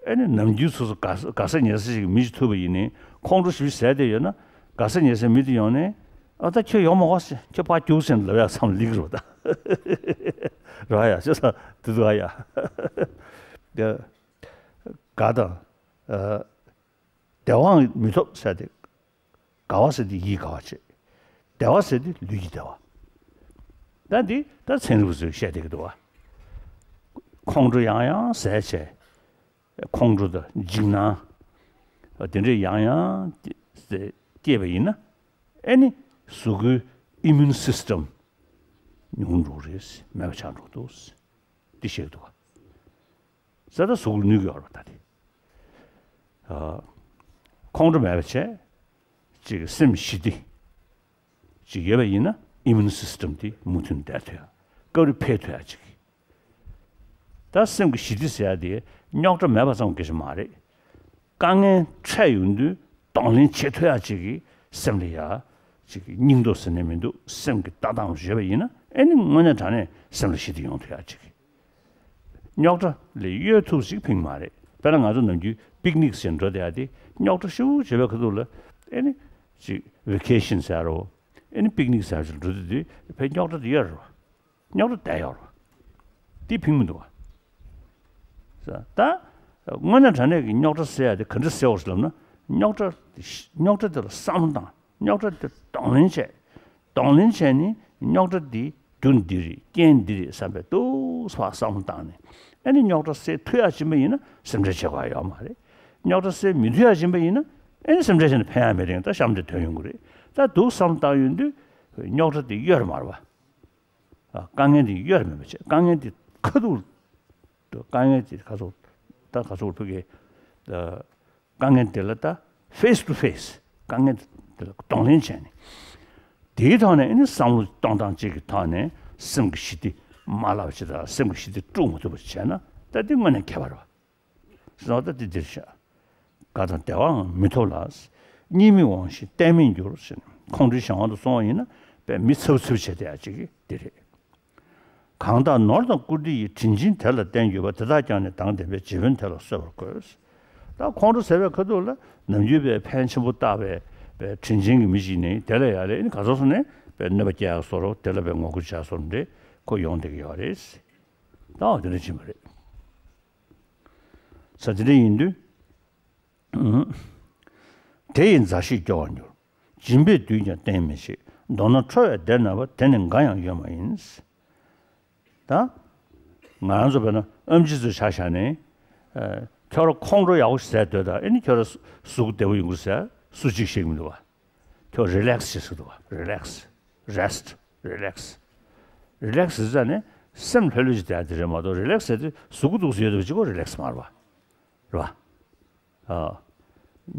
ཨེ་ནི་ནམ་རྒྱུན་སོ་སོ་དགའ་ས་དགའ་ས་ཉལ་ས་ཞིག་མི་ཞིག་ཐུག་པ་ཡིན་ནའི་ཁོང་ཁྲོ་ཞེ་པོ་ཟ་བསྡད་ཡོད་ན། དགའ་ས་ཉལ་སའི་མི་དེ་ཡོང་ནས། ཨ། ད་ཁྱོད་ཡོང་མ་དགོས་ཟེར། ཁྱོད་ཕར་རྒྱུགས་ཟེར་ལབ་ཡག་བསམ་བློ་སླེབས་ཀྱི་རེད་པ། ད་རེད་པ་ཡ། བྱས་ཙང་དེ་འདུག་ག་ཡ། དེ་དགའ་དང་། ཨ། བདེ་བའང་མི་ཐོབ་ཟེར་ཏེ། དགའ་བ་ཟེར་དེ་ཡིད་དགའ་བ་བྱེད། བདེ་བ་ཟེར་དེ་ལུས་ཀྱི་བདེ་བ། ད་འདི་ད་ཚན་རིག་པ་ཚོས་བཤད་བསྡད་ཀྱི་འདུག་པ། ཁོང་ཁྲོ་ཡང་ཡང་ཟ་བྱས། ཁོང་ཁྲོ་དང་འཇིགས་སྣང་དེ་འདྲས་ཡང་ཡང་སྐྱེས་པ་ཡིན་ན། ཨེ་ནི་གཟུགས་པོའི་ཨི་མིའུན་སིས་ཊམ་ཉུང་འགྲོ་གི་རེད། མེད་པ་ཆགས་འགྲོ་གི་འདུག་འདི་བཤད་ཀྱི་འདུག་པ། ཟ་ད་གཟུགས་ལ་གནོད་ཀྱི་ཡོད་རེད་པ། ད་དེ། ཨ། ཁོང་ཁྲོ་མེད་པ་བྱས། ཅིག་སེམས་ཞི་བདེ་ཅིག་ཡོད་པ་ཡིན་ན། ཨི་མིའུན་སིས་ཊམ་དེ་མུ་མཐུད་བསྡད་ཐུབ་ཡ། སྐབས་རེ་འཕེལ་ཐུབ་ཡ་ཅིག། ད་སེམས་ཀྱི་ཞི་བདེ་ཟེར་ཡ་དེ་རྙོག་དྲ་མེད་པ་ཙམ་གྱི་ཞིག་མ་རེད། དཀའ་ངལ་འཕྲད་ཡོང་དུས་གདོང་ལེན་བྱེད་ཐུབ་ཡ་ཅིག་གི་སེམས་ལ་ཡ་ཅིག་སྙིང་སྟོབས་ཟེར་ནས་མི་འདུག་སེམས་ཀྱི་ལྟ་སྟངས་ཡོད་པ་ཡིན་ན། ཨེ་ནི་དངོས་གནས་དྲང་གནས་སེམས་ལ་ཞི་བདེ་ཡོང་ཐུབ་ཡ་ཅིག། རྙོག་དྲ་ལས་གཡོལ་ཐུབ་ཞིག་ཕིང་མ་རེད། དཔེར་ན་ང་ཚོ་ནམ་རྒྱུན་པིག་ནིག་ཟེར་འགྲོ་བསྡད་ཡ་དེ་རྙོག་དྲ་ཞེ་པོ་བྱེད་པའི་ཁ་ཐུག་ལ། ཨེ་ནི་ཅིག་ཝེ་ཀེ་ཤན་ཟེར་རོ། ཨེ་ནི་པིག་ནིག་ཟེར་ཅིག་འགྲོ་དུས་དེ་ཕའི་རྙོག་དྲ་དེ་གཡོལ་རོ། རྙོག་དྲ་བསྡད་ཡོད་རོ། དེ་ཕིང་མི་འདུག་པ། ད་དངོས་གནས་དྲང་གནས་ཀྱི་རྙོག་དྲ་སེལ་ཡ་དེ་ག་འདྲ་སེལ་བ་ཞིག་ལབ་ན། རྙོག་དྲ་རྙོག་དྲ་དེ་ལ་བསམ་བློ་བཏང་། རྙོག་དྲ་དེ་གདོང་ལེན་བྱས། གདོང་ལེན་བྱས་ནས་རྙོག་དྲ་འདི་རྒྱུ་འདི་རེད། རྐྱེན་འདི་རེད་བསམ་པའི་འདུག་སེ་བསམ་བློ་བཏང་ནས། ཨ་ནི་རྙོག་དྲ་སེལ་ཐུབ་ཡ་ཕྱིན་པ་ཡིན་ན་སེམས་ཁྲལ་བྱེད་དགོས་ཡ་ཡོད་མ་རེད། རྙོག་དྲ་སེལ་མི་ཐུབ་ཡ་ཕྱིན་པ་ཡིན་ན། ཨ་ནི་སེམས་ཁྲལ་བྱས་ནས་ཕན་ཡ་མེད་རེད། ད་གཤམ་དེ་ཐོན་ཡོང་གི་རེད། ད་འདུག་བསམ་བློ་བཏང་ཡོང་དུས་རྙོག་དྲ་དེ་གཡོལ་མ་རེད་པ། ཨ། དཀའ་ངལ་དེ་གཡོལ་མེད་པ་བྱས། དཀའ་ངལ་དེ་ཁ་ཐུག་དཀའ་ངལ་དེ་ཁ་ཐུག་ད་ཁ་ཐུག་ཕ་གི། ཨ། དཀའ་ངལ་དེ་ལ་ད་ཕེས་ཊུ་ཕེས། དཀའ་ངལ་དེ་ལ་གདོང་ལེན་བྱས་ནས། དེའི་ཐོག་ནས་ཨ་ནི་བསམ་བློ་གཏོང་སྟངས་གཅིག་གི་ཐོག་ནས་སེམས་ཀྱི་ཞི་བདེ་མ་བརླག་པ་ཅིག་དང་། སེམས་ཀྱི་ཞི་བདེ་དཀྲུག་མ་ཐུབ་པ་ཅིག་བྱས་ན། ད་དེ་དངོས་གནས་ཁྱད་པར་བ། སོང་ད་དེ་འདིར་བཞག་དགའ་དང་བདེ་བའང་མི་ཐོབ་ལ། གཉིད་མི་འོང་ཞིང་གཏན་མེད་འགྱུར་ཟེར་ནས། ཁོང་ཁྲོའི་གཞན་དབང་དུ་སོང་བ་ཡིན་ན། དཔེ་མི་འཚབ་འཚུབ་བྱེད་བསྡད་ཡ་ཅིག་གི་འདི་རེད། གང་དག་ནོར་དང་བཀུར་སྟི་ཡི། དྲིན་ཆེན་དེ་ལ་བརྟེན་གྱུར་པ། དེ་དག་ཀྱང་ནི་དང་ལྡན་པའི། རྗེ་བོན་དེ་ལ་གསོལ་བར་བཀོད། ད་ཁོང་ཁྲོ་ཟ་བའི་ཁ་ཐུག་ལ་ནམ་རྒྱུན་པའི་ཕན་ཆེན་པོ་བཏགས་པའི་པའི་དྲིན་ཆེན་གྱི་མི་ཞིག་ནི་དེ་ལ་ཡ་ལས་ནི་ག་ཚོད་སོང་ནས་པའི་གནོད་པ་སྐྱེལ་ཡ་བཟོ་འདྲ། དེ་ལ་པའི་ངོ་རྒོལ་བྱ་བཟོ་འདྲ་ཁོ་ཡོང་བསྡད་ཀྱི་ཡོད་རེད། ད་འོ་དེ་འདྲ་ཕྱིན་པ་རེད། ས་དེ་འདྲ་ཡིན་དུས། དེ་ཡི་མཛའ་བཤེས་སྐྱོ་བར་འགྱུར། སྦྱིན་པས་བསྡུས་ཀྱང་བརྟན་མི་བྱེད། མདོར་ན་ཁྲོ་བས་བདེ་ན་བ། དེ་ནི་འགའ་ཡང་ཡོད་མ་ཡིན། ད་ང་རང་ཚོ་དཔེར་ན་ཨེམ་ཆི་ཚོས་ཆ་བཞག་ནས། ཨ། ཁྱོད་རང་ཁོང་ཁྲོ་ཡག་པོ་ཞིག་ཟ་འདོད་དང་། ཨེ་ནི་ཁྱོད་རང་གཟུགས་བདེ་པོ་ཡོང་གི་རེད་ཟེར་སུ་གཅིག་བཤད་ཀྱི་མི་འདུག་པ། ཁྱོད་རི་ལེག་སི་བྱེད་ཟེར་གྱི་འདུག་པ། རི་ལེག་སི། རེ་སི་ཊི། རི་ལེག་སི། རི་ལེག་སི་ཟེར་ནས་སེམས་ལྷོད་ལྷོད་ཅིག་བསྡད་ཡ་དེ་རེད་མ་གཏོགས། རི་ལེག་སི་ཟེར་དུས་གཟུགས་པོ་འདུག་སེ་ཡོད་པ་གཅིག་པོ་རི་ལེག་སི་མ་རེད་པ། རེད་པ། ཨ།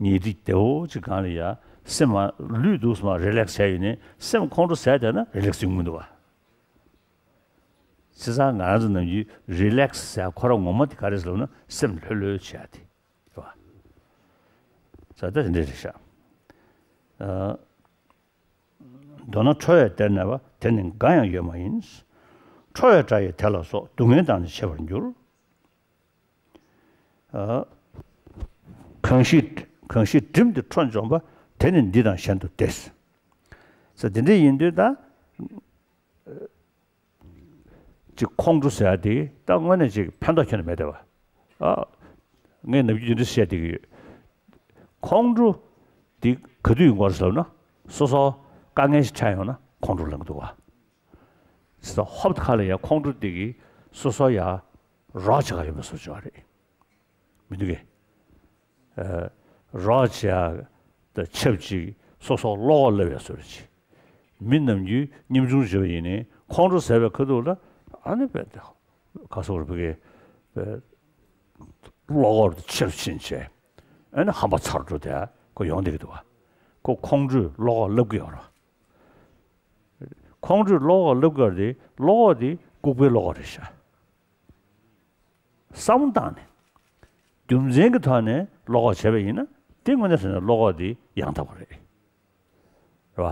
ཉལ་ཁྲི་བདེ་པོ་ཅིག་སྒང་ལ་ཡ་སེམས་མ་ལུས་འདུག་སེ་མར་རི་ལེག་སི་བྱས་ཡོད་ནས་སེམས་ཁོང་ཁྲོ་ཟ་བསྡད་ན་རི་ལེག་སི་ཡོང་གི་མི་འདུག་པ། བྱས་ཙང་ང་རང་ཚོ་ནམ་རྒྱུན་རི་ལེག་སི་ཟེར་ཁོ་རང་ངོ་མ་དེ་ག་རེ་ཟེར་ལབ་ན་སེམས་ལྷོད་ལྷོད་བྱེད་ཡ་དེ་རེད་པ། ས་ད་དེ་འདྲ་རེད་ཤག་ཨ། མདོར་ན་ཁྲོ་བས་བདེ་ན་བ། དེ་ནི་འགའ་ཡང་ཡོད་མ་ཡིན། ཁྲོ་བའི་སྒྲ་ཡིས་དེ་ལ་སོགས། སྡུག་བསྔལ་དང་ནི་ཕྱེ་བར་འགྱུར། ཨ། གང་ཞིག་གང་ཞིག་བསྒྲིམས་ཏེ་ཁྲོ་འཇོམས་པ། དེ་ནི་འདི་དང་གཞན་དུ་བདེ། ས་དེ་འདྲ་ཡིན་དུས་ད། ཅིག་ཁོང་ཁྲོ་ཟེར་ཡ་དེ་ད་དངོས་གནས་ཅིག་ཕན་ཐོགས་ཁྱོན་ནས་མེད་བསྡད་པ། ཨ། ངས་ནམ་རྒྱུན་འདི་འདྲ་བཤད་བསྡད་ཀྱི་ཡོད། ཁོང་ཁྲོ་འདི་ག་དུས་ཡོང་གི་རེད་ཟེར་ལབ་ན། སོ་སོ་ དཀའ་ངལ་ཞིག་འཕྲད་ཡོང་ན་ཁོང་ཁྲོ་ལངས་ཀྱི་འདུག་བ། ས་ཧོབ་ཁ་ལ་ཡ་ཁོང་ཁྲོ་དེ་གིས་སོ་སོ་ཡ་རོགས་བྱེད་ག་ཡོད་པའི་བཟོ་བྱས་པ་རེད། མི་འདུག་གས། ཨ། རོགས་བྱེད་ཡ་དང་ཆབས་ཅིག་སོ་སོ་བློ་ཁོག་སླེབས་ཡ་བཟོ་འདྲ་ཅིག་མི་ནམ་རྒྱུན་ཉམ་ཆུང་བྱས་པ་ཡིན་ནའི་ཁོང་ཁྲོ་ཟ་བའི་ཁ་ཐུག་ལ་ཨ་ནི་བས་ཏེ་ག་སོགས་རུ་བི་གའི་བློ་ཁོག་དེ་ཆེ་རུ་ཕྱིན་བྱས་ཨ་ནི་ཧམ་པ་ཚ་རུ་འགྲོ་དེ་ཁོ་ཡོང་བསྡད་ཀྱི་འདུག་བ། ཁོ་ཁོང་ཁྲོས་བློ་ཁོག་སླེབས་ཀྱི་ཡོད་རེད། ཁོང་ཁྲོས་བློ་ཁོག་སླེབས་ཀྱི་ཡོད་རེད། བློ་ཁོག་དེ་ལྐུགས་པའི་བློ་ཁོག་རེད་ཤག་བསམ་བློ་བཏང་ནས། རྒྱུ་མཚན་གྱི་ཐོག་ནས་བློ་ཁོག་བྱས་པ་ཡིན་ན་དེ་དངོས་གནས་ཟེར་ན་བློ་ཁོག་དེ་ཡང་དག་པ་རེད། རེད་བ།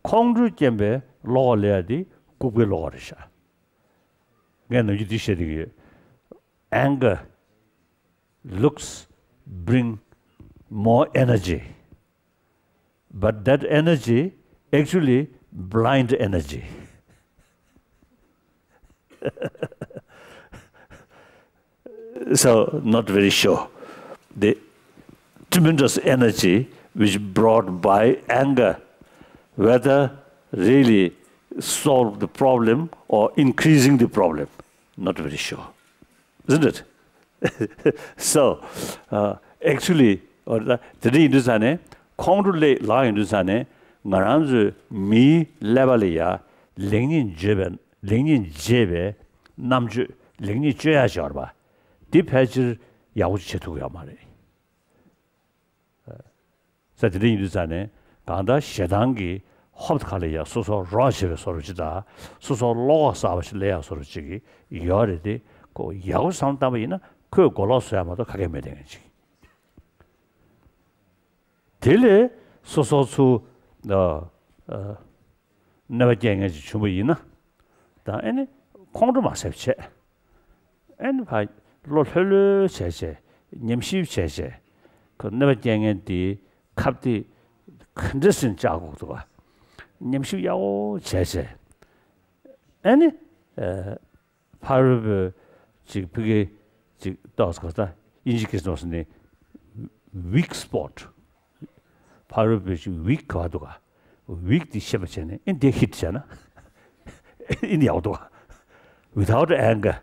ཁོང་ཁྲོའི་རྐྱེན་པས་བློ་ཁོག་སླེབས་ཡ་དེ་ལྐུགས་པའི་བློ་ཁོག་རེད་ཤག་ངས་ནམ་རྒྱུན་འདི་བཤད་བསྡད་ཀྱི་ཡོད། Anger looks bring more energy. But that energy actually blind energy. So, not very sure. The tremendous energy which brought by anger, whether really solve the problem or increasing the problem, not very sure. Isn't it? So, uh, actually, དེ་འདྲ་ཡིན་དུས་ཙང་ནས་ཁོང་ཁྲོ་ལངས་ཡོང་དུས་ཙང་ནས་ང་རང་ཚོའི་མིའི་ཀླད་པ་ལ་ཡ་ལེགས་ཉེས་འབྱེད་པའི་ལེགས་ཉེས་འབྱེད་པའི་རྣམ་དཔྱོད་ལེགས་ཉེས་དཔྱོད་ཡ་ཅིག་ཡོད་རེད་པ། འདི་ཕལ་ཆེར་ཡག་པོ་ཅིག་བྱེད་ཐུབ་ཀྱི་ཡོད་མ་རེད། ས་དེ་འདྲ་ཡིན་དུས་ཙང་ནས་གང་ལྟར་ཞེ་སྡང་གིས་ཧོབ་ཁ་ལ་ཡ་སོ་སོ་རོགས་བྱེད་པའི་བཟོ་འདྲ་ཅིག་དང་སོ་སོ་བློ་ཁོག་གསར་པ་ཞིག་སླེབས་ཡ་བཟོ་འདྲ་ཅིག་ཡོད་རེད་དེ། ཁོ་ཡག་པོ་བསམ་བློ་བཏང་པ་ཡིན་ན་ཁོས་གོ་ལོག་བཟོ་ཡ་མ་གཏོགས་ག་གེ་མེད་དེ་ངན་ཅིག་དེ་ལས་སོ་སོ་ཚོ་ཨ་ཨ་གནོད་པ་སྐྱེལ་མཁན་ཅིག་བྱུང་བ་ཡིན་ན། ད་ཨེ་ནི་ཁོང་ཁྲོ་མ་ཟ་བྱས། ཨེ་ནི་ཕར་བློ་ལྷོད་ལྷོད་བྱས་བྱས་ཉམས་ཞིབ་བྱས་བྱས། ཁོ་གནོད་པ་སྐྱེལ་མཁན་དེའི་ཁ་གཏད་ག་འདྲ་སེ་བཅག་དགོས་འདུག་ག་ཉམས་ཞིབ་ཡག་པོ་བྱས་བྱས། ཨེ་ནི་ཨ། ཕ་རོལ་པོའི་ཅིག་ཕ་གི་ཅིག་ཏོག་ཙམ་ག་ས་དབྱིན་ཇི་སྐད་ནང་ནས་weak spot། ཕ་རོལ་པོའི་ཅིག་weak ག་བ་འདུག་ག weak དེ་ཤེས་པ་བྱས་ནས་ཨེ་འདི་hit བྱས་ན་ཨེ་འདི་ཡག་འདུག་ག without anger,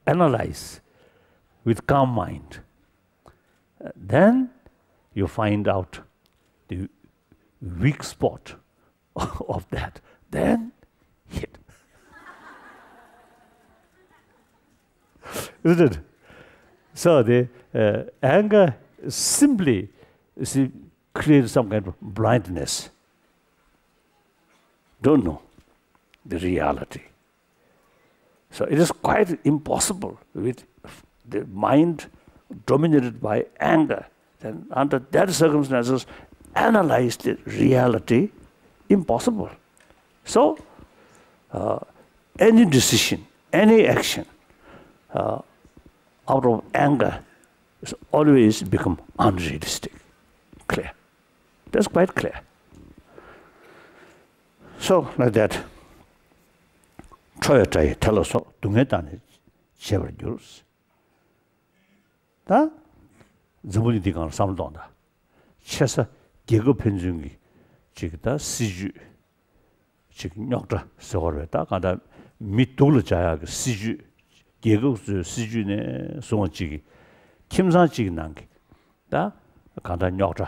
analyze with calm mind, then you find out the weak spot of that, then hit. Isn't it? So the uh, anger simply, you see, creates some kind of blindness. Don't know the reality. So it is quite impossible with the mind dominated by anger. Then under that circumstances, analyze the reality, impossible. So uh, any decision, any action uh, out of anger is always become unrealistic. Clear. That's quite clear. So, like that, ཁྲོ་བའི་སྒྲ་ཡིས་དེ་ལ་སོགས། སྡུག་བསྔལ་བཏང་ནས་བྱེད་པར་འགྱུར། ད་འཛམ་བུ་གླིང་འདི་སྒང་ལ་བསམ་བློ་གཏོང་དང་། ཆེ་ས་རྒྱལ་ཁབ་ཕན་ཚུན་གྱི་ཅིག་ད་སྲིད་ཇུས་ཅིག་རྙོག་དྲ་ཟེར་བ་རེད། ད་གང་ལྟར་མི་སྡུག་ལ་སྦྱར་ཡག་གི་སྲིད་ཇུས། རྒྱལ་ཁབ་ཚོའི་སྲིད་ཇུས་ནས་བཟུང་བ་ཅིག་གི་ཁྱིམ་ཚང་གཅིག་གི་ནང་གི་ད་གང་ལྟར་རྙོག་དྲ།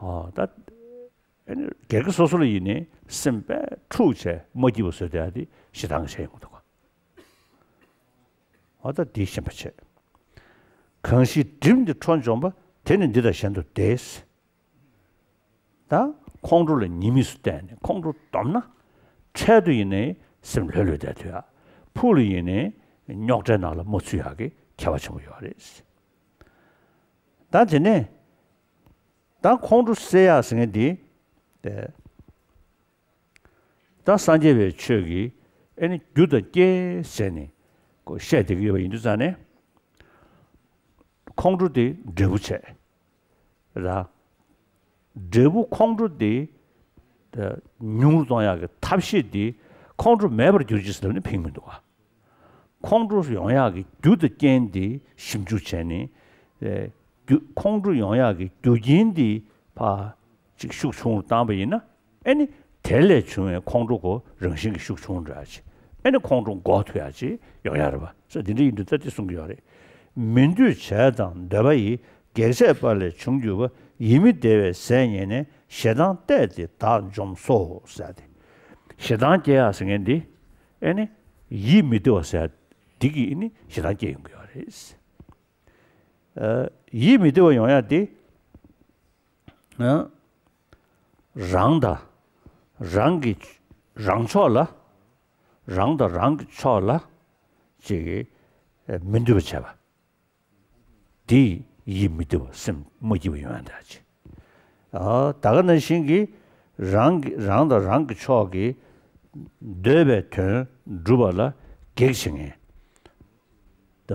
ཨོ་ད་ཨ་ནི་སྒེར་གྱི་སོ་སོ་ལ་ཡིན་ནའི་སེམས་པས་འཁྲུག་བྱས་མ་སྐྱིད་པ་བཟོས་བསྡད་ཡ་དེ་ཞེ་སྡང་གིས་བྱས་ཡོང་གི་འདུག་ག་ཨོ་ད་འདི་ཤེས་པ་བྱས། གང་ཞིག་བསྒྲིམས་ཏེ་ཁྲོ་འཇོམས་པ། དེ་ནི་འདི་དང་གཞན་དུ་བདེ། ད་ཁོང་ཁྲོ་ལ་ཉེས་དམིགས་སུ་བལྟས་ནས་ཁོང་ཁྲོ་བསྡོམས་ན། འཕྲལ་དུ་ཡིན་ནའི་སེམས་ལྷོད་ལྷོད་བསྡད་ཐུབ་ཡ། ཕུགས་ལ་ཡིན་ནའི་རྙོག་དྲའི་ནང་ལ་མ་ཚུད་ཡག་གི་ཁྱད་པར་ཆེན་པོ་ཡོད་རེད། ད་དེ་ནས་ད་ཁོང་ཁྲོ་སེལ་ཡག་ཟེར་མཁན་འདི། ད་སངས་རྒྱས་པའི་ཆོས་ཀྱིས་ཨེ་ནི་རྒྱུ་དང་རྐྱེན་ཟེར་ནས་ཁོ་བཤད་བསྡད་ཀྱི་ཡོད་པ་ཡིན་དུས་ཙང་ནས། ཁོང་ཁྲོ་དེ་འབྲས་བུ་བྱས། ར། འབྲས་བུ་ཁོང་ཁྲོ་དེ་ཉུང་རུ་གཏོང་ཡག་གི་ཐབས་ཤེས་དེ་ཁོང་ཁྲོ་མེད་པར་གྱུར་ཅིག་ཟེར་ནས་ཕན་གྱི་མི་འདུག་ག་ཁོང་ཁྲོ་ཡོང་ཡག་གི་རྒྱུ་དང་རྐྱེན་དེ་ཞིབ་འཇུག་བྱས་ནས། ཨེ། རྒྱུ་ཁོང་ཁྲོ་ཡོང་ཡག་གི་རྒྱུ་རྐྱེན་དེ་ཕར་ཅིག་ཤུགས་ཆུང་རུ་བཏང་པ་ཡིན་ན། ཨེ་ནི་དེ་ལས་བྱུང་བའི་ཁོང་ཁྲོ་གོ་རང་བཞིན་གྱི་ཤུགས་ཆུང་འདྲ་ཅིག་ཨེ་ནི་ཁོང་ཁྲོ་འགོག་ཐུབ་ཡག་ཅིག་ཡོང་ཡག་རེད་པ། ས་འདི་འདྲ་ཡིན་དུས་ད་འདི་གསུང་གི་ཡོད་རེད། མི་འདོད་བྱས་དང་འདོད་པ་ཡི། གེགས་བྱས་པ་ལས་བྱུང་གྱུར་པ། ཡིད་མི་བདེ་བའི་ཟས་རྙེད་ནས། ཞེ་སྡང་བརྟས་ཏེ་བདག་འཇོམས་སོ་ཟེར་ཏེ། ཞེ་སྡང་སྐྱེ་ཡག་ཟེར་མཁན་འདི་ཨེ་ནི་ཡིད་མི་བདེ་བ་ཟེར་ཡག་འདི་གིས་ཨེ་ནི་ཞེ་སྡང་སྐྱེ་ཡོང་གི་ཡོད་རེད། ཨ། ཡིད་མི་བདེ་བ་ཡོང་ཡག་འདི། ཨ། རང་དང་རང་གི་རང་ཕྱོགས་ལ། རང་དང་རང་གི་ཕྱོགས་ལ་ཅིག་མི་འདོད་པ་བྱས་པ། འདི་ཡིད་མི་བདེ་བ་སེམས་མ་སྐྱིད་པ་ཡོང་ཡག་འདྲ་ཅིག་ཨ། ད་ག་ནང་བཞིན་གྱི་རང་གི་རང་དང་རང་གི་ཕྱོགས་ཀྱི་འདོད་པའི་དོན་འགྲུབ་པ་ལ་གེགས་བྱེད་མཁན། ད་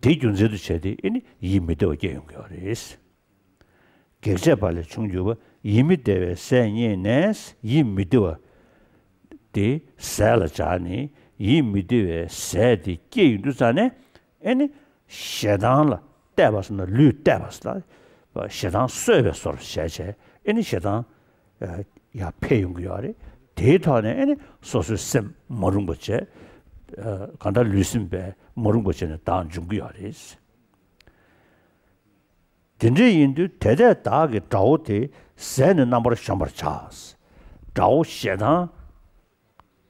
དེ་རྒྱུ་མཚན་དུ་བྱས་ཏེ་ཨེ་ནི་ཡིད་མི་བདེ་བ་སྐྱེ་ཡོང་གི་ཡོད་རེད། གེགས་བྱས་པ་ལས་བྱུང་གྱུར་པ། ཡིད་མི་བདེ་བའི་ཟས་རྙེད་ནས། ཡིད་མི་བདེ་བ་དེ་ཟས་ལ་སྦྱར་ནས་ཡིད་མི་བདེ་བའི་ཟས་དེ་སྐྱེས་ཡོང་དུས་ཙ་ནས་ཨེ་ནི་ཞེ་སྡང་ལ་གཏད་པ་ཟེར་ན་ལུས་གཏད་པ་ཟེར་ན་ཞེ་སྡང་གསོད་པའི་བཟོ་འདྲ་བྱས་བྱས་ཨེ་ནི་ཞེ་སྡང་ཡར་འཕེལ་ཡོང་གི་ཡོད་རེད། དེའི་ཐོག་ནས་ཨེ་ནི་སོ་སོའི་སེམས་མ་རུངས་པ་བྱས། གང་ལྟར་ལུས་སེམས་པས་མ་རུངས་པ་བྱས་ནས་བདག་འཇོམས་ཀྱི་ཡོད་རེད། དེ་འདྲ་ཡིན་དུས་དེ་འདྲའི་བདག་གི་དགྲ་བོ་དེ་ཟས་ནི་རྣམ་པར་གཞོམ་པར་བྱ། དགྲ་བོ་ཞེ་སྡང་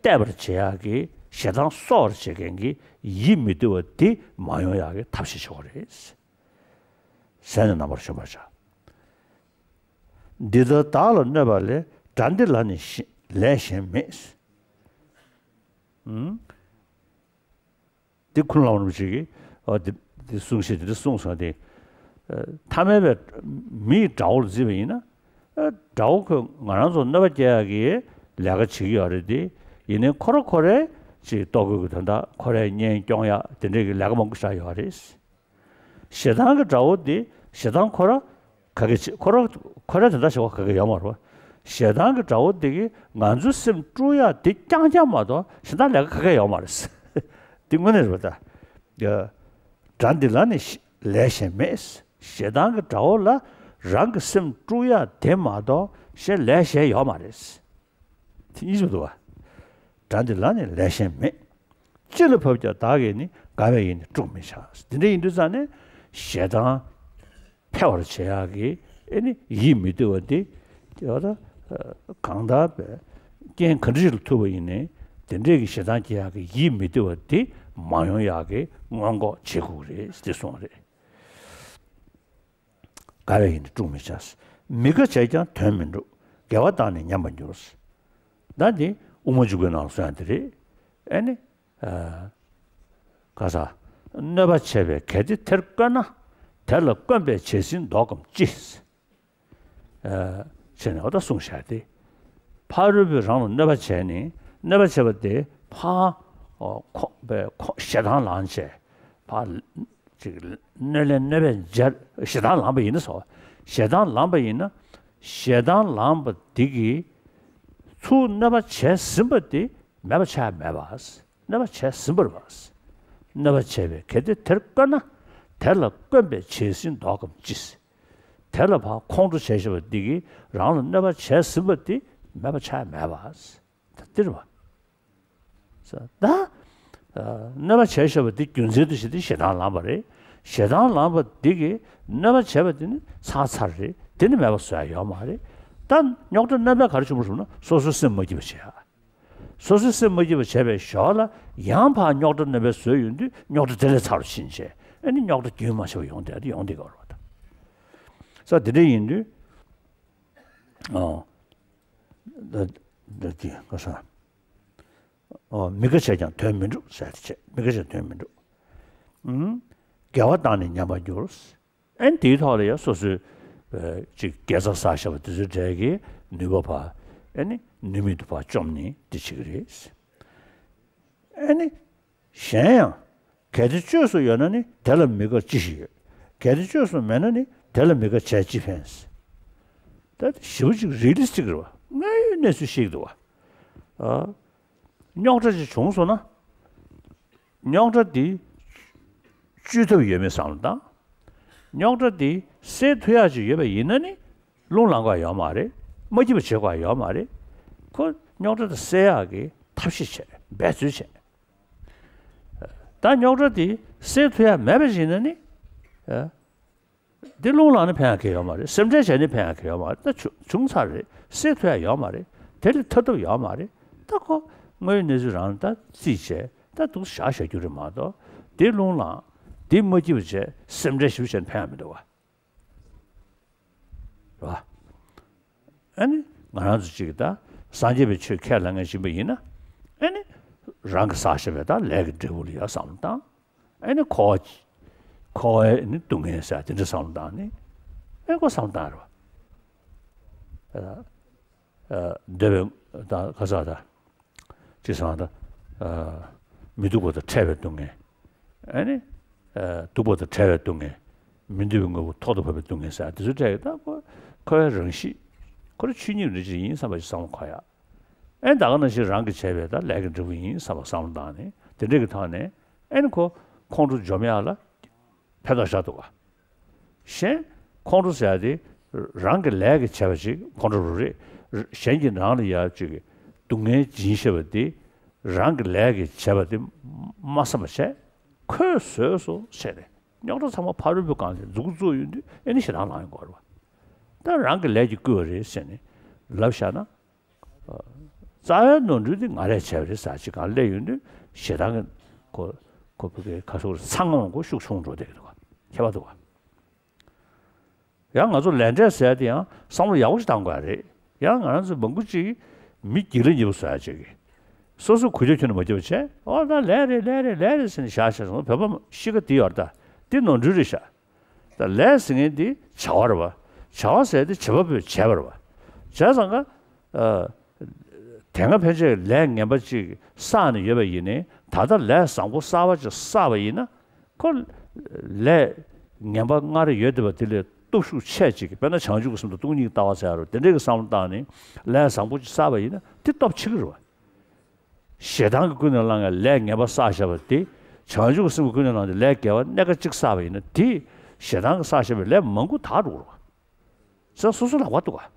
གཏད་པར་བྱེད་ཡག་གི་ཞེ་སྡང་གསོག་པར་བྱེད་མཁན་གྱི་ཡིད་མི་བདེ་བ་འདི་མ་ཡོང་ཡག་གི་ཐབས་ཤེས་བྱེད་དགོས་རེད། ཟས་ནི་རྣམ་པར་གཞོམ་པར་བྱ། འདི་ལྟར་བདག་ལ་གནོད་པ་ལས། དགྲ་འདི་ལ་ནི་ལས་གཞན་མེད། ཨང་། འདི་ཀུན་སློང་རིན་པོ་ཆེ་གིས་ཨ་འདི་འདི་གསུང་བཤད་འདི་འདྲ་གསུངས་སོང་སྟེ། ཨ་ཐ་མལ་པའི་མི་ཡི་དགྲ་བོ་ལ་བརྩིས་པ་ཡིན་ན། ཨ་དགྲ་བོ་ཁོས་ང་རང་ཚོར་གནོད་པ་སྐྱེལ་ཡག་གི་ལས་ཀ་བྱེད་ཀྱི་ཡོད་རེད་དེ། ཡིན་ནའི་ཁོ་ར་ཁོ་རའི་ཅིག་ལྟོ་གོས་ཀྱི་དོན་དག་ཁོ་རའི་གཉེན་སྐྱོང་ཡག་དེ་འདྲའི་གི་ལས་ཀ་མང་པོ་བཞག་ཡོད་རེད། ཞེ་སྡང་གི་དགྲ་བོ་འདི་ཞེ་སྡང་ཁོ་ར་ག་གེ་བྱེད་ཁོ་ར་ཁོ་ར་དེ་འདྲ་བྱེད་པ་ག་གེ་ཡོད་མ་རེད་པ། ཞེ་སྡང་གི་དགྲ་བོ་འདི་གིས་ང་ཚོའི་སེམས་དཀྲུག་ཡག་འདི་རྐྱང་རྐྱང་མ་གཏོགས་ཞེ་སྡང་ལས་ཀ་ག་གེ་ཡོད་མ་རེད། འདི་དངོས་གནས་རེད་པ་ད། ཡ། དགྲ་འདི་ལ་ནི་ལས་གཞན་མེད། ཞེ་སྡང་གི་དགྲ་བོ་ལ་རང་གི་སེམས་དཀྲུག་ཡག་དེ་མ་གཏོགས་གཞན་ལས་གཞན་ཡོད་མ་རེད། དེ་གཉིས་སུ་འདུག་བ། དགྲ་འདི་ལ་ནི་ལས་གཞན་མེད། ཅི་ལ་བབ་ཀྱང་བདག་གིས་ནི། དགའ་བས་ཡིད་ནི་དཀྲུགས་མི་བྱ། འདི་འདྲ་ཡིན་དུས་ཙང་ནས་ཞེ་སྡང་འཕེལ་བར་བྱེད་ཡག་གི་ཨེ་ནི་ཡིད་མི་བདེ་བ་འདི་དེ་བ་ད་གང་ལྟར་བས་རྐྱེན་ག་འདྲ་ཞིག་ལ་ཐུག་པ་ཡིན་ནའི་དེ་འདྲས་ཀྱི་ཞེ་སྡང་སྐྱེ་ཡག་གི་ཡིད་མི་བདེ་བ་འདི་མ་ཡོང་ཡག་གི་སྔོན་འགོག་བྱེད་དགོས་རེད་ཟེར་གསུངས་པ་རེད། དགའ་བས་ཡིད་ནི་དཀྲུགས་མི་བྱ། མི་དགའ་བྱས་ཀྱང་དོན་མི་འགྲུབ། དགེ་བ་དག་ནི་ཉམས་པར་འགྱུར། ད་འདི་དབུ་མ་འཇུག་པའི་ནང་ལ་གསུངས་ཡག་འདི་རེད། ཨེ་ནི། ཨ། ག་ས། གནོད་པ་བྱས་པས་གལ་ཏེ་དེར་བཀོད་ན། དེ་ལ་བཀོན་པས་བྱད་བཟུང་བཟློག་གམ་ཅི། ཨ། བྱས་ནས་འོ་ད་གསུངས་བཞག་སྟེ། ཕ་རོལ་པོས་རང་ལ་གནོད་པ་བྱས་ནས་གནོད་པ་བྱས་པ་དེ་ཕར། ཨོ། ཁོ་པའི་ཁོ་ཞེ་སྡང་ལངས་བྱས། ཕར་ཅིག་གནོད་ལན་གནོད་པས་འཇལ། ཞེ་སྡང་ལངས་པ་ཡིན་ན་སོ། ཞེ་སྡང་ལངས་པ་ཡིན་ན། ཞེ་སྡང་ལངས་པ་འདི་གིས་ཚུར་གནོད་པ་བྱས་ཟིན་པ་དེ་མེད་པ་ཆགས་མེད་པ། གནོད་པ་བྱས་ཟིན་པ་རེད་པ། གནོད་པ་བྱས་པས་གལ་ཏེ་དེར་བཀོད་ན། དེ་ལ་བཀོན་པས་བྱད་བཟུང་བཟློག་གམ་ཅི། དེ་ལ་ཕར་ཁོང་ཁྲོ་བྱས་བཞག་པ་འདི་གིས་རང་ལ་གནོད་པ་བྱས་ཟིན་པ་འདི་མེད་པ་ཆགས་མེད་པ། ད་འདི་རེད་པ། ད། ཨ། གནོད་པ་བྱས་བཞག་པ་འདི་རྒྱུ་མཚན་དུ་བྱས་ཏེ་ཞེ་སྡང་ལངས་པ་རེད། ཞེ་སྡང་ལངས་པ་འདི་གིས་གནོད་པ་བྱས་པ་འདི་ནི་ཚར་ཚར་རེད། འདི་ནི་མེད་པ་བཟོ་ཡག་ཡོད་མ་རེད། ད་རྙོག་དྲ་རྣམ་པ་ག་རེ་བྱུང་བ་རེད་ཟེར་ན་སོ་སོའི་སེམས་མ་སྐྱིད་པ་བྱེད་ཡག་སོ་སོའི་སེམས་མ་སྐྱིད་པ་བྱས་པའི་ཞོར་ལ་ཡང་ཕར་རྙོག་དྲ་རྣམ་པ་བཟོས་ཡོང་དུས་རྙོག་དྲ་དེ་ལས་ཚ་རུ་ཕྱིན་བྱས། ཨ་ནི་རྙོག་དྲ་རྒྱུན་མ་ཆད་པ་ཡོང་བསྡད་དེ་ཡོང་བསྡད་ཀྱི་ཡོད་རེད་པ། ད་ས་དེ་འདྲ་ཡིན་དུས། ཨོ། ད་ད་དེ་ག་ས། ཨོ། མི་དགའ་བྱས་ཀྱང་དོན་མི་འགྲུབ་ཟེར་ཏེ་བྱས། མི་དགའ་བྱས་དོན་མི་འགྲུབ། ཨུམ། དགེ་བ་དག་ནི་ཉམས་པར་འགྱུར། ཨན་དེའི་ཐོག་ལ་ཡང་སོ་སོའི་ཨ་ཅིག་དགེ་རྩ་བསགས་བཞག་པ་དེ་ཚོའི་གྲས་ཀྱི་ནུས་པ་ཕར་ཨ་ནི་ནུས་མེད་དུ་ཕར་བཅོམ་ནས་དེ་བྱེད་ཀྱི་རེད། ཨ་ནི་གཞན་ཡང་གལ་ཏེ་བཅོས་སུ་ཡོད་ན་ནི་དེ་ལ་མི་དགའ་ཅི་ཞིག་ཡོད། གལ་ཏེ་བཅོས་སུ་མེད་ན་ནི་དེ་ལ་མི་དགའ་བྱས་ཅི་ཕན། ད་ཞེ་པོ་ཅིག་རི་ལི་སི་ཊིག་རེད་པ། དངོས་ཡོད་གནས་ཚུལ་ཤེས་ཀྱི་འདུག་པ། ཨ། རྙོག་དྲ་ཅིག་བྱུང་སོང་ན། རྙོག་དྲ་འདི་བཅོས་ཐབས་ཡོད་མེད་བསམ་བློ་བཏང་། རྙོག་དྲ་འདི་སེལ་ཐུབ་ཡག་ཅིག་ཡོད་པ་ཡིན་ན་ནི་རླུང་ལངས་དགོས་ཡོད་མ་རེད། མ་སྐྱིད་པ་བྱེད་དགོས་ཡོད་མ་རེད། ཁོ་རྙོག་དྲ་དེ་སེལ་ཡག་གི་ཐབས་ཤེས་བྱས། འབད་རྩོལ་བྱས། ད་རྙོག་དྲ་དེ་སེལ་ཐུབ་ཡ་མེད་པ་ཞིག་ཡིན་ན་ནི། ཨ། འདི་རླུང་ལངས་ནས་ཕན་ཡ་གང་ཡོད་མ་རེད། སེམས་ཁྲལ་བྱས་ནས་ཕན་ཡ་གང་ཡོད་མ་རེད། ད་བྱུང་བྱུང་ཚར་རེད། སེལ་ཐུབ་ཡ་ཡོད་མ་རེད། དེ་ལས་ཐར་ཐབས་ཡོད་མ་རེད། ད་ཁོ་དངོས་ཡོད་གནས་ཚུལ་རང་ལ་ད་རྩིས་བྱས། ད་འདུག་བཞག་བཞག་རྒྱུ་རེད་མ་གཏོགས། འདི་རླུང་ལངས། འདི་མ་སྐྱིད་པ་བྱས། སེམས་ཁྲལ་ཞེ་པོ་བྱས་ནས་ཕན་ཡ་མི་འདུག་བ། རེད་བ། ཨ་ནི་ང་རང་ཚོ་གཅིག་ད་སངས་རྒྱས་པའི་ཆོས་ཁས་ལེན་མཁན་ཞིག་ཡིན་པ་ཡིན་ན། ཨ་ནི་རང་གིས་བསགས་བཞག་པའི་ད་ལས་ཀྱི་འབྲས་བུ་ལ་ཡ་བསམ་བློ་བཏང་། ཨ་ནི་འཁོར་བ་འཁོར་བའི་ནི་སྡུག་བསྔལ་ཟེར་དེ་འདྲ་བསམ་བློ་བཏང་ནས། ཨ་ནི་ཁོ་བསམ་བློ་བཏང་རེད་བ། ཨ། འདོད་པའི་ད་ག་ས་ད། ཅེས་སོང་ད། མི་སྡུག་པ་དང་ཕྲད་པའི་སྡུག་བསྔལ། ཨ་ནི། སྡུག་པ་དང་བྲལ་བའི་སྡུག་བསྔལ། མི་འདོད་པའི་དངོས་པོ་ཐོག་ཏུ་བབས་པའི་སྡུག་བསྔལ་ཟེར་དེ་ཚོའི་གྲས་ཀྱི་ད་ཁོ་འཁོར་བའི་རང་གཤིས། ཁོ་རང་ཆོས་ཉིད་རིགས་ཡིན་བསམ་པ་ཞིག་བསམ་བློ་འཁོར་ཡ། ཨ་ནི་ད་ག་ནང་བཞིན་རང་གིས་བྱས་པའི་ད་ལས་ཀྱི་འབྲས་བུ་ཡིན་བསམ་པ་བསམ་བློ་བཏང་ནས་དེ་འདྲས་ཀྱི་ཐོག་ནས་ཨ་ནི་ཁོ་ཁོང་ཁྲོ་འཇོམས་ཡ་ལ་ཕན་ཐོགས་ཤར་འདུག་ག། གཞན་ཁོང་ཁྲོ་ཟེར་ཡ་དེ་རང་གི་ལས་ཀྱིས་བྱས་པ་ཅིག་ཁོང་ཁྲོ་རུ་རེད། གཞན་གྱིས་རང་ལ་ཡ་ཅིག་སྡུག་བསྔལ་སྦྱིན་ཤེས་པ་དེ་རང་གི་ལས་ཀྱིས་བྱས་པ་དེ་མ་བསམ་པ་བྱས། ཁོས་བཟོས་སོ་བྱས་ནས་རྙོག་དྲ་ཚང་མ་ཕ་རོལ་པོའི་སྒང་ལ་མཛུབ་གུ་བཙུགས་ཡོང་དུས་ཨེ་ནི་ཞེ་སྡང་ལངས་ཡོང་གི་རེད་བ། ད་རང་གི་ལས་ཀྱིས་བསྐུལ་བ་རེད་ཟེར་ནས་ལབ་བཞག་ན། རྩ་བའི་ནོར་འཁྲུལ་དེ་ང་རས་བྱས་པ་རེད་ཟེར་ཅིག་སྒང་སླེབས་ཡོང་དུས་ཞེ་སྡང་གི་ཁོ་ཁོ་བོད་སྐད་ཁ་སོགས་ཚང་ངམ་ཁོ་ཤུགས་ཆུང་འགྲོ་བསྡད་ཀྱི་འདུག་ག། ཁྱད་པར་འདུག་ག། ཡང་ང་ཚོ་ལས་འབྲས་ཟེར་ཡ་དེ་ཡང་བསམ་བློ་ཡག་པོ་ཞིག་བཏང་དགོས་རེད། ཡང་ང་རང་ཚོ་མང་པོ་ཅིག་མི་སྒྱིད་ལ་ཉེ་པོ་བཟོ་ཡ་ཅིག་གིས། སོ་སོས་འགུལ་སྐྱོད་ཁྱོན་ནས་མ་བརྒྱབ་པ་བྱས། ཨོ་ད་ལས་རེད་ལས་རེད་ལས་རེད་ཟེར་ནས་བཞག་བཞག་སོང་། བོད་པ་གཤིས་ཀ་འདི་ཡོད་རེད་ད། འདི་ནོར་འཁྲུལ་རེད་ཤག། ད་ལས་ཟེར་མཁན་འདི་བྱ་བ་རེད་བ། བྱ་བ་ཟེར་དེ་བྱེད་པ་པོས་བྱས་པ་རེད་བ། བྱས་ཙང་ཀ། ཨ། དེ་སྔ་ཕན་ཆད་ལས་ངན་པ་ཅིག་བསགས་ནས་ཡོད་པ་ཡིན་ནའི་ད་ལྟ་ལས་བཟང་པོ་གསར་པ་ཅིག་བསགས་པ་ཡིན་ན། ཁོ་ལས་ངན་པ་སྔར་ཡོད་བསྡད་པ་དེ་ལས་སྟོབས་ཤུགས་ཆེ་ཅིག། དཔེར་ན་བྱང་ཆུབ་ཀྱི་སེམས་དང་སྟོང་ཉིད་ཀྱི་ལྟ་བ་ཟེར་ཡ་རེད། དེ་འདྲའི་གི་བསམ་བློ་བཏང་ནས་ལས་བཟང་པོ་ཅིག་བསགས་པ་ཡིན་ན་དེ་སྟོབས་ཆེ་གི་རེད་བ། ཞེ་སྡང་གིས་ཀུན་ནས་བསླངས་ཡ་ལས་ངན་པ་བསགས་བཞག་པ་དེ། བྱང་ཆུབ་ཀྱི་སེམས་ཀྱིས་ཀུན་ནས་བསླངས་ཏེ་ལས་དགེ་བ་སྣ་ཁ་གཅིག་བསགས་པ་ཡིན་ན་དེ། ཞེ་སྡང་གིས་བསགས་བཞག་པའི་ལས་མང་པོ་དག་འགྲོ་གི་རེད་བ། ཟེར་སོ་སོ་ལག་པ་འདུག་ག།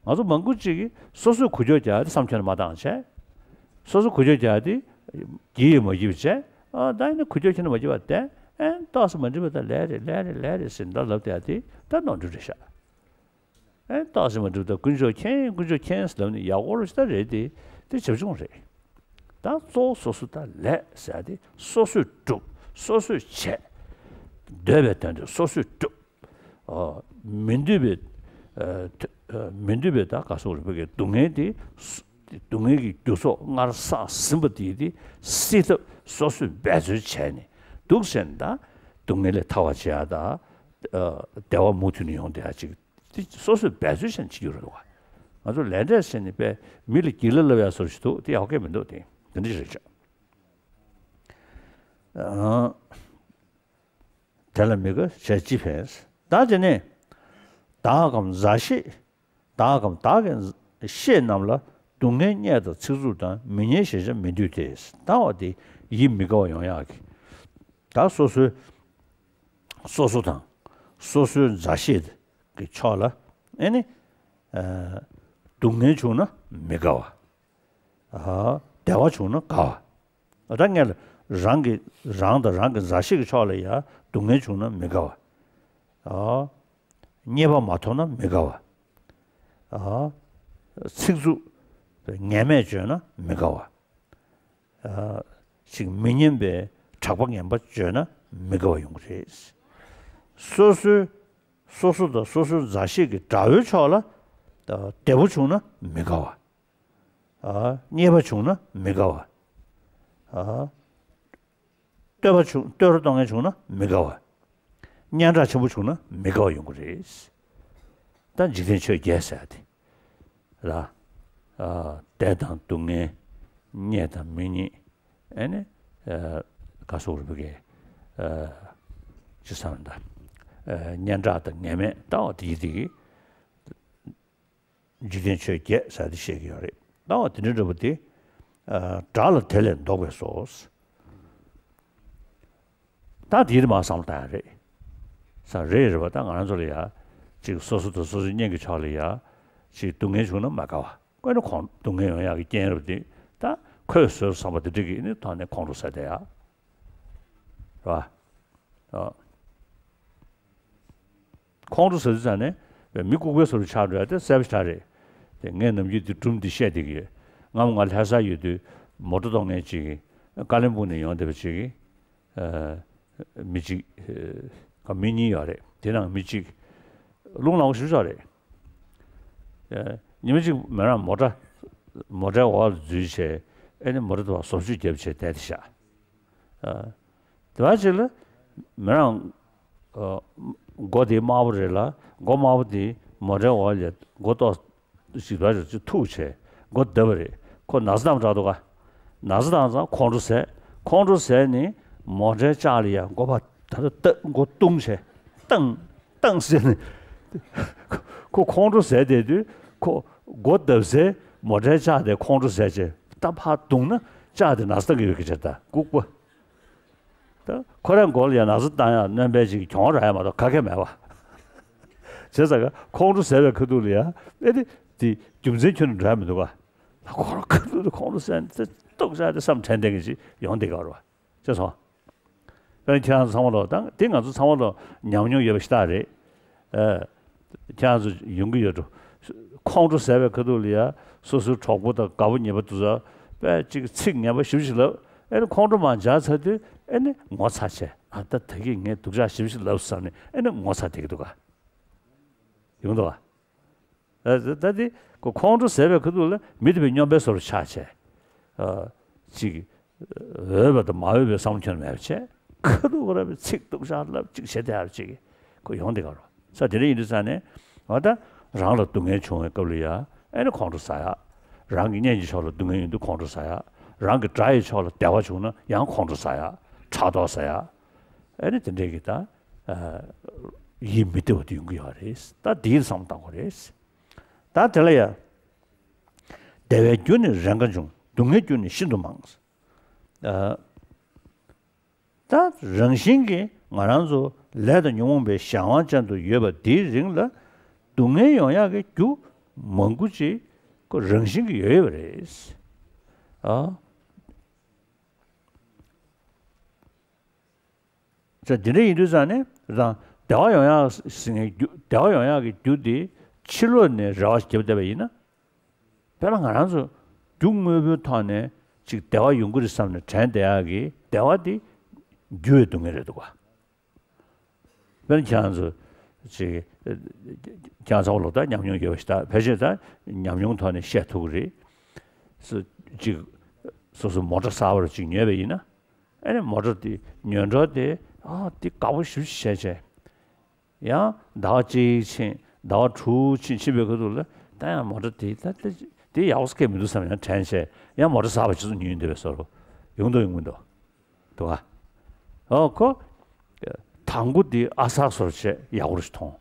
ང་ཚོ་མང་པོ་ཅིག་གིས་སོ་སོས་འགུལ་སྐྱོད་རྒྱག་ཡ་དེ་བསམ་ཁྱོན་ནས་མ་བཏང་བྱས། སོ་སོ་འགུལ་སྐྱོད་རྒྱག་ཡ་དེ་བགྱིས་ཡོད་མ་བགྱིས་པ་བྱས། ཨ་ད་ཡིན་ན་འགུལ་སྐྱོད་ཁྱོན་ནས་མ་བགྱིས་པ་བསྡད། ཨེ་ཏོག་ཙམ་མ་འགྲིག་པ་ད་ལས་རེད་ལས་རེད་ལས་རེད་ཟེར་ད་ལབ་བསྡད་ཡ་དེ་ད་ནོར་འཁྲུལ་རེད་ཤག། ཨེ་ཏོག་ཙམ་མ་འགྲིག་པ་ད་དཀོན་མཆོག་མཁྱེན་དཀོན་མཆོག་མཁྱེན་ཟེར་ལབ་ནས་ཡག་པོ་རེད་ཤག་ད་རེད་དེ། དེ་བྱབ་ཆུང་རེད། ད་གཙོ་བོ་སོ་སོ་ད་ལས་ཟེར་ཡ་དེ་སོ་སོས་སྒྲུབ། སོ་སོས་བྱས། འདོད་པའི་དོན་དེ་སོ་སོས་སྒྲུབ། ཨོ། མི་འདོད་པའི། ཨ། ཐ། ཨ། མི་འདོད་པའི་ད་ག་སོགས་རིགས་པའི་སྡུག་བསྔལ་དེ། སྡུག་བསྔལ་གྱི་རྒྱུ་ཚོགས་སྔར་བསགས་ཟིན་པ་དེ་དེ་སེལ་ཐབས་སོ་སོས་འབད་རྩོལ་བྱས་ནས་འདུག་ཟེར་ན་ད་སྡུག་བསྔལ་ལས་ཐར་བར་བྱེད་ཡ་ད། ཨ། བདེ་བ་མུ་མཐུད་ནས་ཡོང་བསྡད་ཡ་ཅིག་དེ་སོ་སོས་འབད་རྩོལ་བྱས་ནས་བྱེད་རྒྱུ་རེད་འདུག་ག། ང་ཚོ་ལས་འབྲས་ཟེར་ནས་དཔེ་མི་ལ་སྒྱིད་ལ་ལབ་ཡ་བཟོ་ཞིག་འདུག་དེ་ཡག་གི་མི་འདུག་དེ་དེ་འདྲ་ཞིག་རེད་ཤག། ཨ། དེ་ལ་མི་དགའ་བྱས་ཅི་ཕན། ད་དེ་ནས་བདག་གམ་མཛའ་བཤེས། བདག་གམ་བདག་གི་བཤེས་རྣམས་ལ་སྡུག་བསྔལ་བརྙས་དང་ཚིག་རྩུབ་དང་མི་སྙན་ཞེན་ཆགས་མི་འདོད་དེ། ད་བ་དེ་ཡིད་མི་དགའ་བ་ཡོང་ཡག་གི། ད་སོ་སོའི་སོ་སོ་དང་སོ་སོའི་མཛའ་བཤེས་ཀྱི་ཕྱོགས་ལ་ཨེ་ནི། ཨ། སྡུག་བསྔལ་བྱུང་ན་མི་དགའ་བ། ཨ། བདེ་བ་བྱུང་ན་དགའ་བ། ད་སྔོན་ལ་རང་གི་རང་དང་རང་གི་མཛའ་བཤེས་ཀྱི་ཕྱོགས་ལ་ཡ་སྡུག་བསྔལ་བྱུང་ན་མི་དགའ་བ། ཨ། མཉེས་པ་མ་ཐོབ་ན་མི་དགའ་བ། ཨ། ཚིག་རྩུབ་ངན་སྨྲས་བརྗོད་ན་མི་དགའ་བ། ཨ། ཅིག་མི་སྙན་པའི་གྲགས་པ་ངན་པ་བརྗོད་ན་མི་དགའ་བ་ཡོང་གི་རེད། སོ་སོའི་སོ་སོ་དང་སོ་སོའི་མཛའ་བཤེས་ཀྱི་དགྲ་བོའི་ཕྱོགས་ལ་བདེ་པོ་བྱུང་ན་མི་དགའ་བ། ཨ། མཉེས་པ་བྱུང་ན་མི་དགའ་བ། ཨ། བསྟོད་པ་བྱུང་བསྟོད་ར་གཏོང་མཁན་བྱུང་ན་མི་དགའ་བ། སྙན་གྲགས་ཆེན་པོ་བྱུང་ན་མི་དགའ་བ་ཡོང་གི་རེད། ད་འཇིག་རྟེན་ཆོས་བརྒྱད་ཟེར་ཡ་དེ། ལ། ཨ། བདེ་དང་སྡུག་བསྔལ། མཉེས་དང་མི་མཉེས། ཨ་ནི། ཨ། ག་སོགས་རིགས་པའི། ཨ། ཅི་བསམ་ད། ཨ། སྙན་གྲགས་དང་ངན་སྨྲས་ལྟ་བ་དེ་ཡི་དེ་གི། འཇིག་རྟེན་ཆོས་བརྒྱད་ཟེར་དེ་བཤད་ཀྱི་ཡོད་རེད། ལྟ་བ་དེ་འདྲ་འདྲ་པོ་དེ། ཨ། དགྲ་ལ་དེ་ལས་བཟློག་པས་སོ། ད་དེའི་མ་བསམ་བློ་བཏང་ཡ་རེད། ས་རེད་རེད་པ། ད་ང་རང་ཚོ་ལ་ཡ། ཅིག་སོ་སོ་དང་སོ་སོའི་གཉེན་གྱི་ཕྱོགས་ལ་ཡ། ཅིག་སྡུག་བསྔལ་བྱུང་ན་མ་དགའ་བ། ཁོ་ནི་ཁོང་སྡུག་བསྔལ་ཡོང་ཡག་གི་རྐྱེན་རེད་པ། དེ་ད་ཁོས་བཟོས་བསམ་པ་དེ་འདྲ་གིས་ནི་ཐོག་ནས་ཁོང་ཁྲོ་ཟ་བསྡད་ཡག་རེད་པ། ཨ། ཁོང་ཁྲོ་ཟ་དུས་ཙང་ནས་མི་ལྐུགས་པའི་བཟོ་འདྲ་ཆགས་འགྲོ་ཡ་དེ་གསལ་པོ་ཞེ་དྲག་རེད། དེ་ངས་ནམ་རྒྱུན་དེ་སྒྲུང་འདི་བཤད་བསྡད་ཀྱི་ཡོད། སྔ་མོ་ང་ལྷ་སར་ཡོད་དུས་མོ་ཊ་གཏོང་མཁན་ཅིག་གིས་ཀ་ལིམ་པོང་ནས་ཡོང་བསྡད་པ་ཅིག་གིས། ཨ། མི་གཅིག་ཨ། མི་གཉིས་ཡོད་རེད། དེ་ནང་མི་གཅིག་རླུང་ལངས་པོ་ཞེ་པོ་ཅིག་རེད། ཨ། ཉི་མ་གཅིག་མོ་རང་མོ་ཊ་མོ་ཊའི་འོག་ལ་འཛུལ་བྱས། ཨེ་ནི་མོ་ཊ་དེ་བ་བཟོ་བཅོས་བརྒྱབ་བྱས་བསྡད་དེ་བཞག་ཨ། དེ་བ་ཅིག་ལ་མོ་རང་ཨ། མགོ་དེ་དམར་པོ་རེད་ལ། མགོ་དམར་པོ་དེ་མོ་ཊའི་འོག་ལ་མགོ་ཏོག་ཞིག་བ་ཅིག་ཐུག་བྱས་མགོ་བརྡབས་པ་རེད། ཁོ་ན་ཚ་བཏང་དྲགས་འདུག་ག་ན་ཚ་བཏང་ཙང་ཁོང་ཁྲོ་ཟས། ཁོང་ཁྲོ་ཟས་ནས་མོ་ཊའི་ལྕགས་ལ་ཡ་མགོ་ཕར་ད་ལྟ་ལྟ་མགོ་བརྡུངས་བྱས་བཏང་བཏང་ཟེར་ནས། ཁོ་ཁོང་ཁྲོ་ཟས་བསྡད་དུས་ཁོ་མགོ་བརྡབས་སའི་མོ་ཊའི་ལྕགས་དེ་ཁོང་ཁྲོ་ཟས་བྱས་ད་ཕར་བརྡུངས་ན་ལྕགས་དེ་ན་ཚ་བཏང་གི་ཡོད་ཀྱི་རེད། ད་ལྐུགས་པ། ད་ཁོ་རང་མགོ་ལ་ཡང་ན་ཚ་བཏང་ཡག་སྣོན་པ་ཅིག་གྱོང་རག་ཡ་མ་གཏོགས་ག་གེ་མེད་པ། བྱས་ཙང་ཁོང་ཁྲོ་ཟས་པའི་ཁ་ཐུག་ལ་ཡ་ཨེ་ནི་དེ་རྒྱུ་མཚན་ཁྱོན་ནས་འགྲོ་ཡ་མི་འདུག་ག་ཁོ་རང་ཁ་ཐུག་ལ་ཁོང་ཁྲོ་ཟས་ནས་དེ་སྡུག་ཅག་དེ་བསམ་དྲན་བསྡད་མཁན་ཅིག་ཡོང་བསྡད་ཀྱི་ཡོད་རེད་པ། ཤེས་སོང་། དཔེར་ན་ཁྱེད་རང་ཚོ་ཚང་མ་ལོ་དང་དེ་ང་ཚོ་ཚང་མ་ལོ་ཉམས་མྱོང་ཡོད་པ་ཞིག་རེད། ཨ། ཁྱེད་རང་ཚོ་ཡོང་གི་ཡོད་འགྲོ། ཁོང་ཁྲོ་ཟས་པའི་ཁ་ཐུག་ལ་ཡ་སོ་སོའི་གྲོགས་པོ་དང་དགའ་པོ་ཉེ་པོ་དེ་ཚོ་དཔེ་ཅིག་ཚིག་ངན་པ་ཞེ་པོ་ཅིག་ལབ། ཨེ་ནི་ཁོང་ཁྲོ་མར་འཇགས་ཚར་དུས་ཨེ་ནི་ངོ་ཚ་བྱས། ཨ། ད་ད་གིན་ངས་སྡུག་ཅག་ཞེ་པོ་ཅིག་ལབ་བསམ་ནས་ཨེ་ནི་ངོ་ཚ་བསྡད་ཀྱི་འདུག་ག་ཡོང་འདུག་ག་ཨ། ད་ད་དེ་ཁོ་ཁོང་ཁྲོ་ཟས་པའི་ཁ་ཐུག་ལ་མི་དེ་དཔེ་སྨྱོན་པའི་བཟོ་འདྲ་ཆགས་བྱས། ཨ། ཅིག་འོས་པ་དང་མ་འོས་པའི་བསམ་བློ་ཁྱོན་མེད་པ་བྱས། ཁ་ཐུག་ཁོ་རང་གི་ཚིག་སྡུག་ཅག་ལབ་ཅིག་བྱས་བསྡད་ཡག་ཅིག་ཁོ་ཡོང་བསྡད་ཀྱི་ཡོད་རེད་པ། ས་དེ་འདྲ་ཡིན་དུས་ཙང་ནས་འོ་ད་རང་ལ་སྡུག་བསྔལ་བྱུང་བའི་སྐབས་ལ་ཡ་ཨེ་ནི་ཁོང་ཁྲོ་ཟ་ཡག་རང་གི་གཉེན་གྱི་ཕྱོགས་ལ་སྡུག་བསྔལ་ཡོང་དུས་ཁོང་ཁྲོ་ཟ་ཡག་རང་གི་དགྲ་ཡི་ཕྱོགས་ལ་བདེ་བ་བྱུང་ན་ཡང་ཁོང་ཁྲོ་ཟ་ཡག་ཕྲག་དོག་ཟ་ཡག་ཨེ་ནི་དེ་འདྲས་ཀྱི་ད། ཨ། ཡིད་མི་བདེ་བ་དེ་ཡོང་གི་ཡོད་རེད། ད་དེའི་བསམ་བློ་བཏང་དགོས་རེད། ད་དེ་ལ་ཡ། བདེ་བའི་རྒྱུ་ནི་རེས་འགའ་འབྱུང་། སྡུག་བསྔལ་རྒྱུ་ནི་ཤིན་ཏུ་མང་། ཨ། ད་རང་བཞིན་གྱིས་ང་རང་ཚོ་ལས་དང་ཉོན་མོངས་པའི་གཞན་དབང་ཅན་དུ་ཡོད་པ་འདིའི་རིང་ལ་སྡུག་བསྔལ་ཡོང་ཡག་གི་རྒྱུ་མང་པོ་ཅིག་ཁོ་རང་བཞིན་གྱིས་ཡོད་ཡོད་པ་རེད། ཨ། ཙང་དེ་འདྲ་ཡིན་དུས་ཙང་ནས་རང་བདེ་བ་ཡོང་ཡག་ཟེར་མཁན་རྒྱུ་བདེ་བ་ཡོང་ཡག་གི་རྒྱུ་དེ་ཕྱི་ལོགས་ནས་རེ་བ་བརྒྱབ་བསྡད་པ་ཡིན་ན། དཔེར་ན་ང་རང་ཚོ་རྒྱུ་དངོས་པོའི་ཐོག་ནས་ཅིག་བདེ་བ་ཡོང་གི་རེད་བསམ་ནས་དྲན་བསྡད་ཡག་གི་བདེ་བ་དེ་འགྱུར་བའི་སྡུག་བསྔལ་རེད་འདུག་ག་དཔེར་ན་ཁྱེད་རང་ཚོ་ཅིག་ཁྱེད་རང་ཚོ་ལོ་ལྟར་ཉམས་མྱོང་ཡོད་པ་ཞིག་ད་ཕལ་ཆེར་ད་ཉམས་མྱོང་ཐོག་ནས་བཤད་ཐུབ་ཀྱི་རེད། སུ་ཅིག་སོ་སོ་མོ་ཊ་གསར་པ་ཅིག་ཉོས་པ་ཡིན་ན། ཨ་ནི་མོ་ཊ་དེ་ཉོས་འཕྲོ་དེ་ཨ་དེ་དགའ་པོ་ཞེ་པོ་ཅིག་བྱས་བྱས། ཡང་ཟླ་བ་གཅིག་ཕྱིན་ཟླ་བ་དྲུག་ཕྱིན་ཕྱིན་པའི་ཁ་ཐུག་ལ་ད་ཡང་མོ་ཊ་དེ་ད་ད་དེ་ཡག་པོ་སྐད་མི་འདུག་བསམ་ཡང་དྲན་བྱས་ཡང་མོ་ཊ་གསར་པ་ཅིག་ཚུར་ཉོས་འདོད་པའི་བཟོ་འདྲ་ཡོང་འདུག་ཡོང་མི་འདུག་འདུག་ག་ཨོ་ཁོ། དང་པོ་དེ་ཨ་གསར་བཟོ་འདྲ་བྱས་ཡག་པོ་རེ་ཞིག་མཐོང་།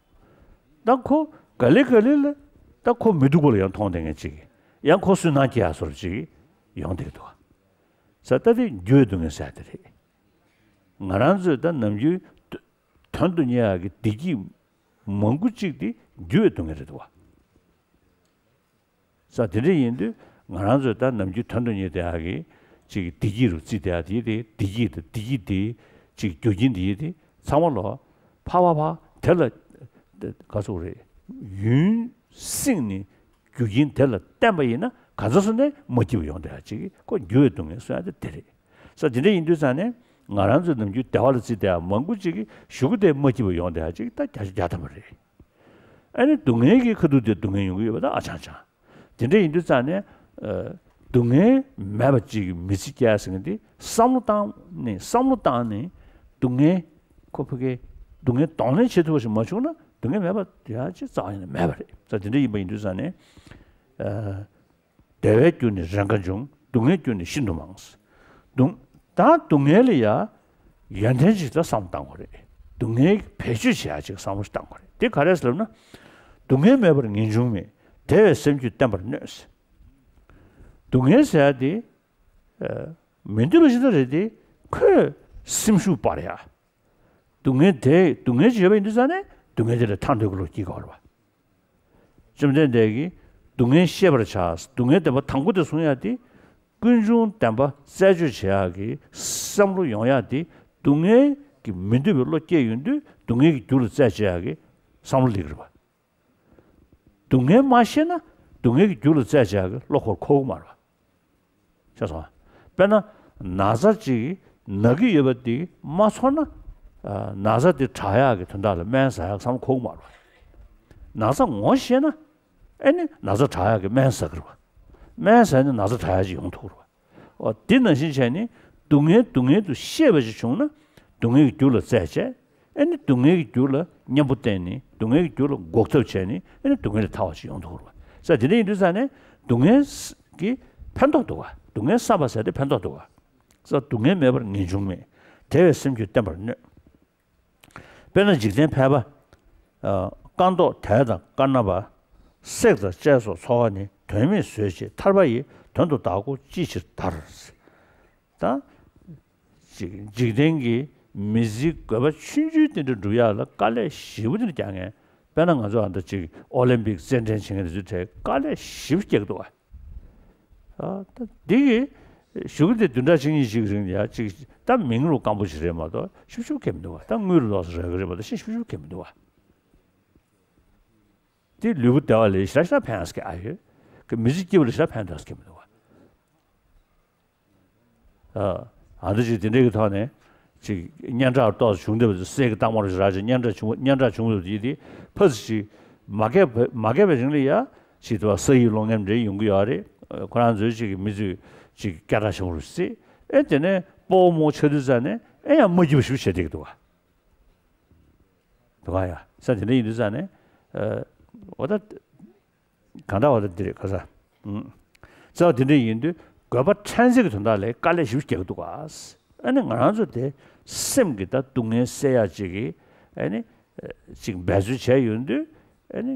ད་ཁོ་ག་ལེ་ག་ལེ་ལ་ད་ཁོ་མི་སྡུག་པ་ལ་ཡང་མཐོང་བསྡད་མཁན་ཅིག་ཡང་ཁོ་སུན་སྣང་སྐྱེ་ཡག་བཟོ་འདྲ་ཅིག་ཡོང་བསྡད་འདུག་ག་ས་ད་དེ་འགྱུར་བའི་སྡུག་བསྔལ་ཟེར་ཡག་དེ་རེད། ང་རང་ཚོས་ད་ནམ་རྒྱུན་དོན་དུ་གཉེར་ཡག་གི་བདེ་སྐྱིད་མང་པོ་ཅིག་དེ་འགྱུར་བའི་སྡུག་བསྔལ་རེད་འདུག་ག་ས་དེ་འདྲ་ཡིན་དུས་ང་རང་ཚོས་ད་ནམ་རྒྱུན་དོན་དུ་གཉེར་བསྡད་ཡག་གི་ཅིག་བདེ་སྐྱིད་རུ་བརྩིས་བསྡད་ཡག་དེ་དེ་བདེ་སྐྱིད་དང་བདེ་སྐྱིད་དེ་ཅིག་རྒྱུ་རྐྱེན་དེ་དེ་ཚང་མ་ལོ་ཕ་བ་ཕ་དེ་ལ་ག་ཚོད་རེད། ཡུན་བསྲིངས་ནས་རྒྱུ་རྐྱེན་དེ་ལ་བརྟེན་པ་ཡིན་ན་ག་ཚོད་སོང་ནས་མ་སྐྱིད་པ་ཡོང་བསྡད་ཡག་ཅིག་ཁོ་འགྱུར་བའི་སྡུག་བསྔལ་གསུང་ཡག་དེ་དེ་རེད། ས་དེ་འདྲ་ཡིན་དུས་ཙང་ནས་ང་རང་ཚོས་ནམ་རྒྱུན་བདེ་བ་ལ་བརྩིས་བསྡད་ཡག་མང་པོ་ཅིག་གིས་གཞུག་གུ་དེ་མ་སྐྱིད་པ་ཡོང་བསྡད་ཡག་ཅིག་ད་བརྒྱ་ཆ་བརྒྱ་ཐམ་པ་རེད། ཨ་ནི་སྡུག་བསྔལ་གྱི་ཁ་ཐུག་དེ་སྡུག་བསྔལ་ཡོང་གི་ཡོད་པ་ད་ཨ་ཅང་ཅང་། དེ་འདྲ་ཡིན་དུས་ཙང་ནས་ཨ་སྡུག་བསྔལ་མེད་པ་ཅིག་གི་མི་ཚེ་སྐྱེལ་ཟེར་མཁན་དེ་བསམ་བློ་བཏང་ནས་བསམ་བློ་བཏང་ནས་སྡུག་བསྔལ་ཁོ་ཕ་གི་སྡུག་བསྔལ་གདོང་ལེན་བྱེད་ཐུབ་པ་ཞིག་མ་བྱུང་ན་སྡུག་བསྔལ་མེད་པ་དེ་ཡང་ཅིག་རྩ་བ་ཉིད་ནས་མེད་པ་རེད། ས་དེ་འདྲ་ཡིན་པ་ཡིན་དུས་ཙང་ནས་ཨ། བདེ་བའི་རྒྱུ་ནི་རེས་འགའ་འབྱུང་། སྡུག་བསྔལ་རྒྱུ་ནི་ཤིན་ཏུ་མང་། སྡུག་ད་སྡུག་བསྔལ་ལ་ཡ་ཡོན་ཏན་ཅིག་ད་བསམ་བློ་བཏང་དགོས་རེད། སྡུག་བསྔལ་བེད་སྤྱོད་བྱེད་ཡ་ཅིག་བསམ་བློ་ཞིག་བཏང་དགོས་རེད། དེ་ག་རེ་ཟེར་ལབ་ན། སྡུག་བསྔལ་མེད་པར་ངེས་འབྱུང་མེད། བདེ་བའི་སེམས་རྒྱུད་བརྟན་པར་གནོད། སྡུག་བསྔལ་ཟེར་ཡ་དེ་ཨ་མི་འདོད་པ་ཞིག་ད་རེད་དེ་ཁོས་སེམས་ཤུགས་སྤར་ཡ། སྡུག་བསྔལ་དེ་སྡུག་བསྔལ་ཅིག་ཡོད་པ་ཡིན་དུས་ཙང་ནས་སྡུག་བསྔལ་དེ་ལས་ཐར་འདོད་ཀྱི་བློ་སྐྱེ་དགོས་རེད་པ། བཅོམ་ལྡན་འདས་ཀྱིས་ སྡུག་བསྔལ་ཤེས་པར་བྱ། སྡུག་བསྔལ་བདེན་པ་དང་པོ་དེ་བཟུང་ཡག་དེ། ཀུན་འབྱུང་བདེན་པ་རྩད་གཅོད་བྱེད་ཡག་གི་བསམ་བློ་ཡོང་ཡག་དེ། སྡུག་བསྔལ་གྱི་མི་འདོད་པའི་བློ་སྐྱེས་ཡོང་དུས་སྡུག་བསྔལ་གྱི་རྒྱུ་ལ་རྩད་གཅོད་ཡག་གི་བསམ་བློ་སླེབས་ཀྱི་རེད་པ། སྡུག་བསྔལ་མ་ཤེས་ན་སྡུག་བསྔལ་གྱི་རྒྱུ་ལ་རྩད་གཅོད་ཡག་གི་བློ་ཁོ་རང་འཁོར་གྱི་མ་རེད་པ། ཤེས་སོང་ང་། དཔེར་ན་ན་ཚ་ཅིག་ན་གི་ཡོད་པ་དེ་མ་ཚོར་ན། ཨ། ན་ཚ་དེ་དྲག་ཡག་གི་དོན་དག་ལ་སྨན་ཟ་ཡག་བསམ་བློ་འཁོར་གྱི་མ་རེད་པ། ན་ཚ་ངོ་ཤེས་ན། ཨེ་ནི་ན་ཚ་དྲག་ཡག་གི་སྨན་ཟ་གི་རེད་པ། སྨན་ཟ་ནས་ན་ཚ་དྲག་ཡག་ཅིག་ཡོང་ཐུབ་རེད་པ། འོ་དེ་ནང་བཞིན་བྱས་ནས་སྡུག་བསྔལ་སྡུག་བསྔལ་དུ་ཤེས་པ་ཞིག་བྱུང་ན་སྡུག་བསྔལ་གྱི་རྒྱུ་ལ་རྩད་བཅད། ཨེ་ནི་སྡུག་བསྔལ་གྱི་རྒྱུ་ལ་གཉེན་པོ་བསྟེན་ནས་སྡུག་བསྔལ་གྱི་རྒྱུ་ལ་འགོག་ཐབས་བྱས་ནས་ཨེ་ནི་སྡུག་བསྔལ་ལས་ཐར་བ་ཞིག་ཡོང་ཐུབ་རེད་པ། ས་དེ་འདྲ་ཡིན་དུས་ཙང་ནས་སྡུག་བསྔལ་གྱི་ཕན་ཐོགས་འདུག་ག་སྡུག་བསྔལ་བསམ་པ་ཟེར་དེ་ཕན་ཐོགས་འདུག་ག་ས་སྡུག་བསྔལ་མེད་པར་ངེས་འབྱུང་མེད། བདེ་བའི་སེམས་ཁྱོད་བསྟེན་པར་གནོད། དཔེར་ན་འཇིག་རྟེན་ཕལ་པ། ཨ། རྐང་ཐོག་དལ་དང་དཀར་ནག་པ། བསྲེགས་དང་བཅད་སོགས་འཚོ་བ་ནི། དོན་མེད་བཟོད་བྱེད་ཐར་པ་ཡི། དོན་དུ་བདག་སྒོ་ཅི་ཕྱིར་དར། ད། འཇིག་འཇིག་རྟེན་གྱི་མི་ཚེའི་དགོས་པ་ཆུང་ཆུང་དེ་འདྲ་སྒྲུབ་ཡག་ལ་དཀའ་ལས་ཞེ་པོ་དེ་འདྲ་རྒྱག་མཁན། དཔེར་ན་ང་ཚོ་ཨ་ད་ཅིག་ཨོ་ལིམ་པིག་རྩེད་འགྲན་བྱེད་མཁན་དེ་ཚོའི་གྲས་དཀའ་ལས་ཞེ་པོ་རྒྱག་གི་འདུག་ག་ཨ། ད་འདི་གི་གཞུག་གུ་དེ་བདུན་ཕྲག་གཅིག་གཉིས་ཤིག་རིང་ལ་ཡ་གཅིག་ད་མིང་རུ་སྐམ་པོ་ཞིག་རེད་མ་གཏོགས་ཤུབ་ཤུབ་ཁེལ་མི་འདུག་བ། ད་དངུལ་རུ་ལོགས་སུ་རག་གི་རེད་མ་གཏོགས་ཤི་ཤུབ་ཤུབ་ཁེལ་མི་འདུག་བ། དེ་ལུས་པོ་བདེ་བ་ལས་ཞེ་དྲག་ཞེ་དྲག་ཕན་ཡག་ཨ་ཡོད། གི་མི་ཚེ་སྐྱིད་པ་ལ་ཞེ་དྲག་ཕན་ཐོགས་ཁེལ་མི་འདུག་བ། ཨ། ཨ་འདི་ཅིག་དེ་འདྲའི་གི་ཐོག་ནས་ཅིག་སྙན་གྲགས་ཏོག་ཙམ་བྱུང་བསྡད་པ་ཅིག་གསེར་གྱི་རྟགས་མ་རུ་ཞེ་དྲག་ཅིག་སྙན་གྲགས་བྱུང་སྙན་གྲགས་བྱུང་བསྡད་པ་ཅིག་དེ་ཕ་ཙི་ཅིག་མ་རྒས་པ་མ་རྒས་པའི་རིང་ལ་ཡ། ཅིག་དུ་བ་ས་ཡི་གློག་བརྙན་འདྲ་ཡོང་གི་ཡོད་རེད། ཁོ་རང་ཚོའི་ཅིག་གི་མི་ཚོས་ཅིག་སྐད་གྲགས་ཆེན་པོ་རུ་སྲིད། ཨེ་དེ་ནས་སྤོ་བོ་མོ་ཆགས་དུས་ཙ་ནས་ཨེ་ཡང་མ་སྐྱིད་པ་ཞིག་བྱེད་བསྡད་ཀྱི་འདུག་བ། འདུག་ག་ཡ། ས་དེ་འདྲ་ཡིན་དུས་ཙ་ནས། ཨ། འོ་ད། གང་ལྟར་འོ་ད་འདི་རེད་ག་ས། ཨུམ། ས་དེ་འདྲ་ཡིན་དུས་དགོས་པ་ཕྲན་ཚེགས་ཀྱི་དོན་དག་ལ་དཀའ་ལས་ཞེ་པོ་རྒྱག་གི་འདུག་ག་ཨ་ནི་ང་རང་ཚོ་དེ་སེམས་ཀྱི་ད་སྡུག་བསྔལ་སེལ་ཡག་ཅིག་གི། ཨ་ནི། ཅིག་འབད་རྩོལ་བྱས་ཡོང་དུས། ཨ་ནི།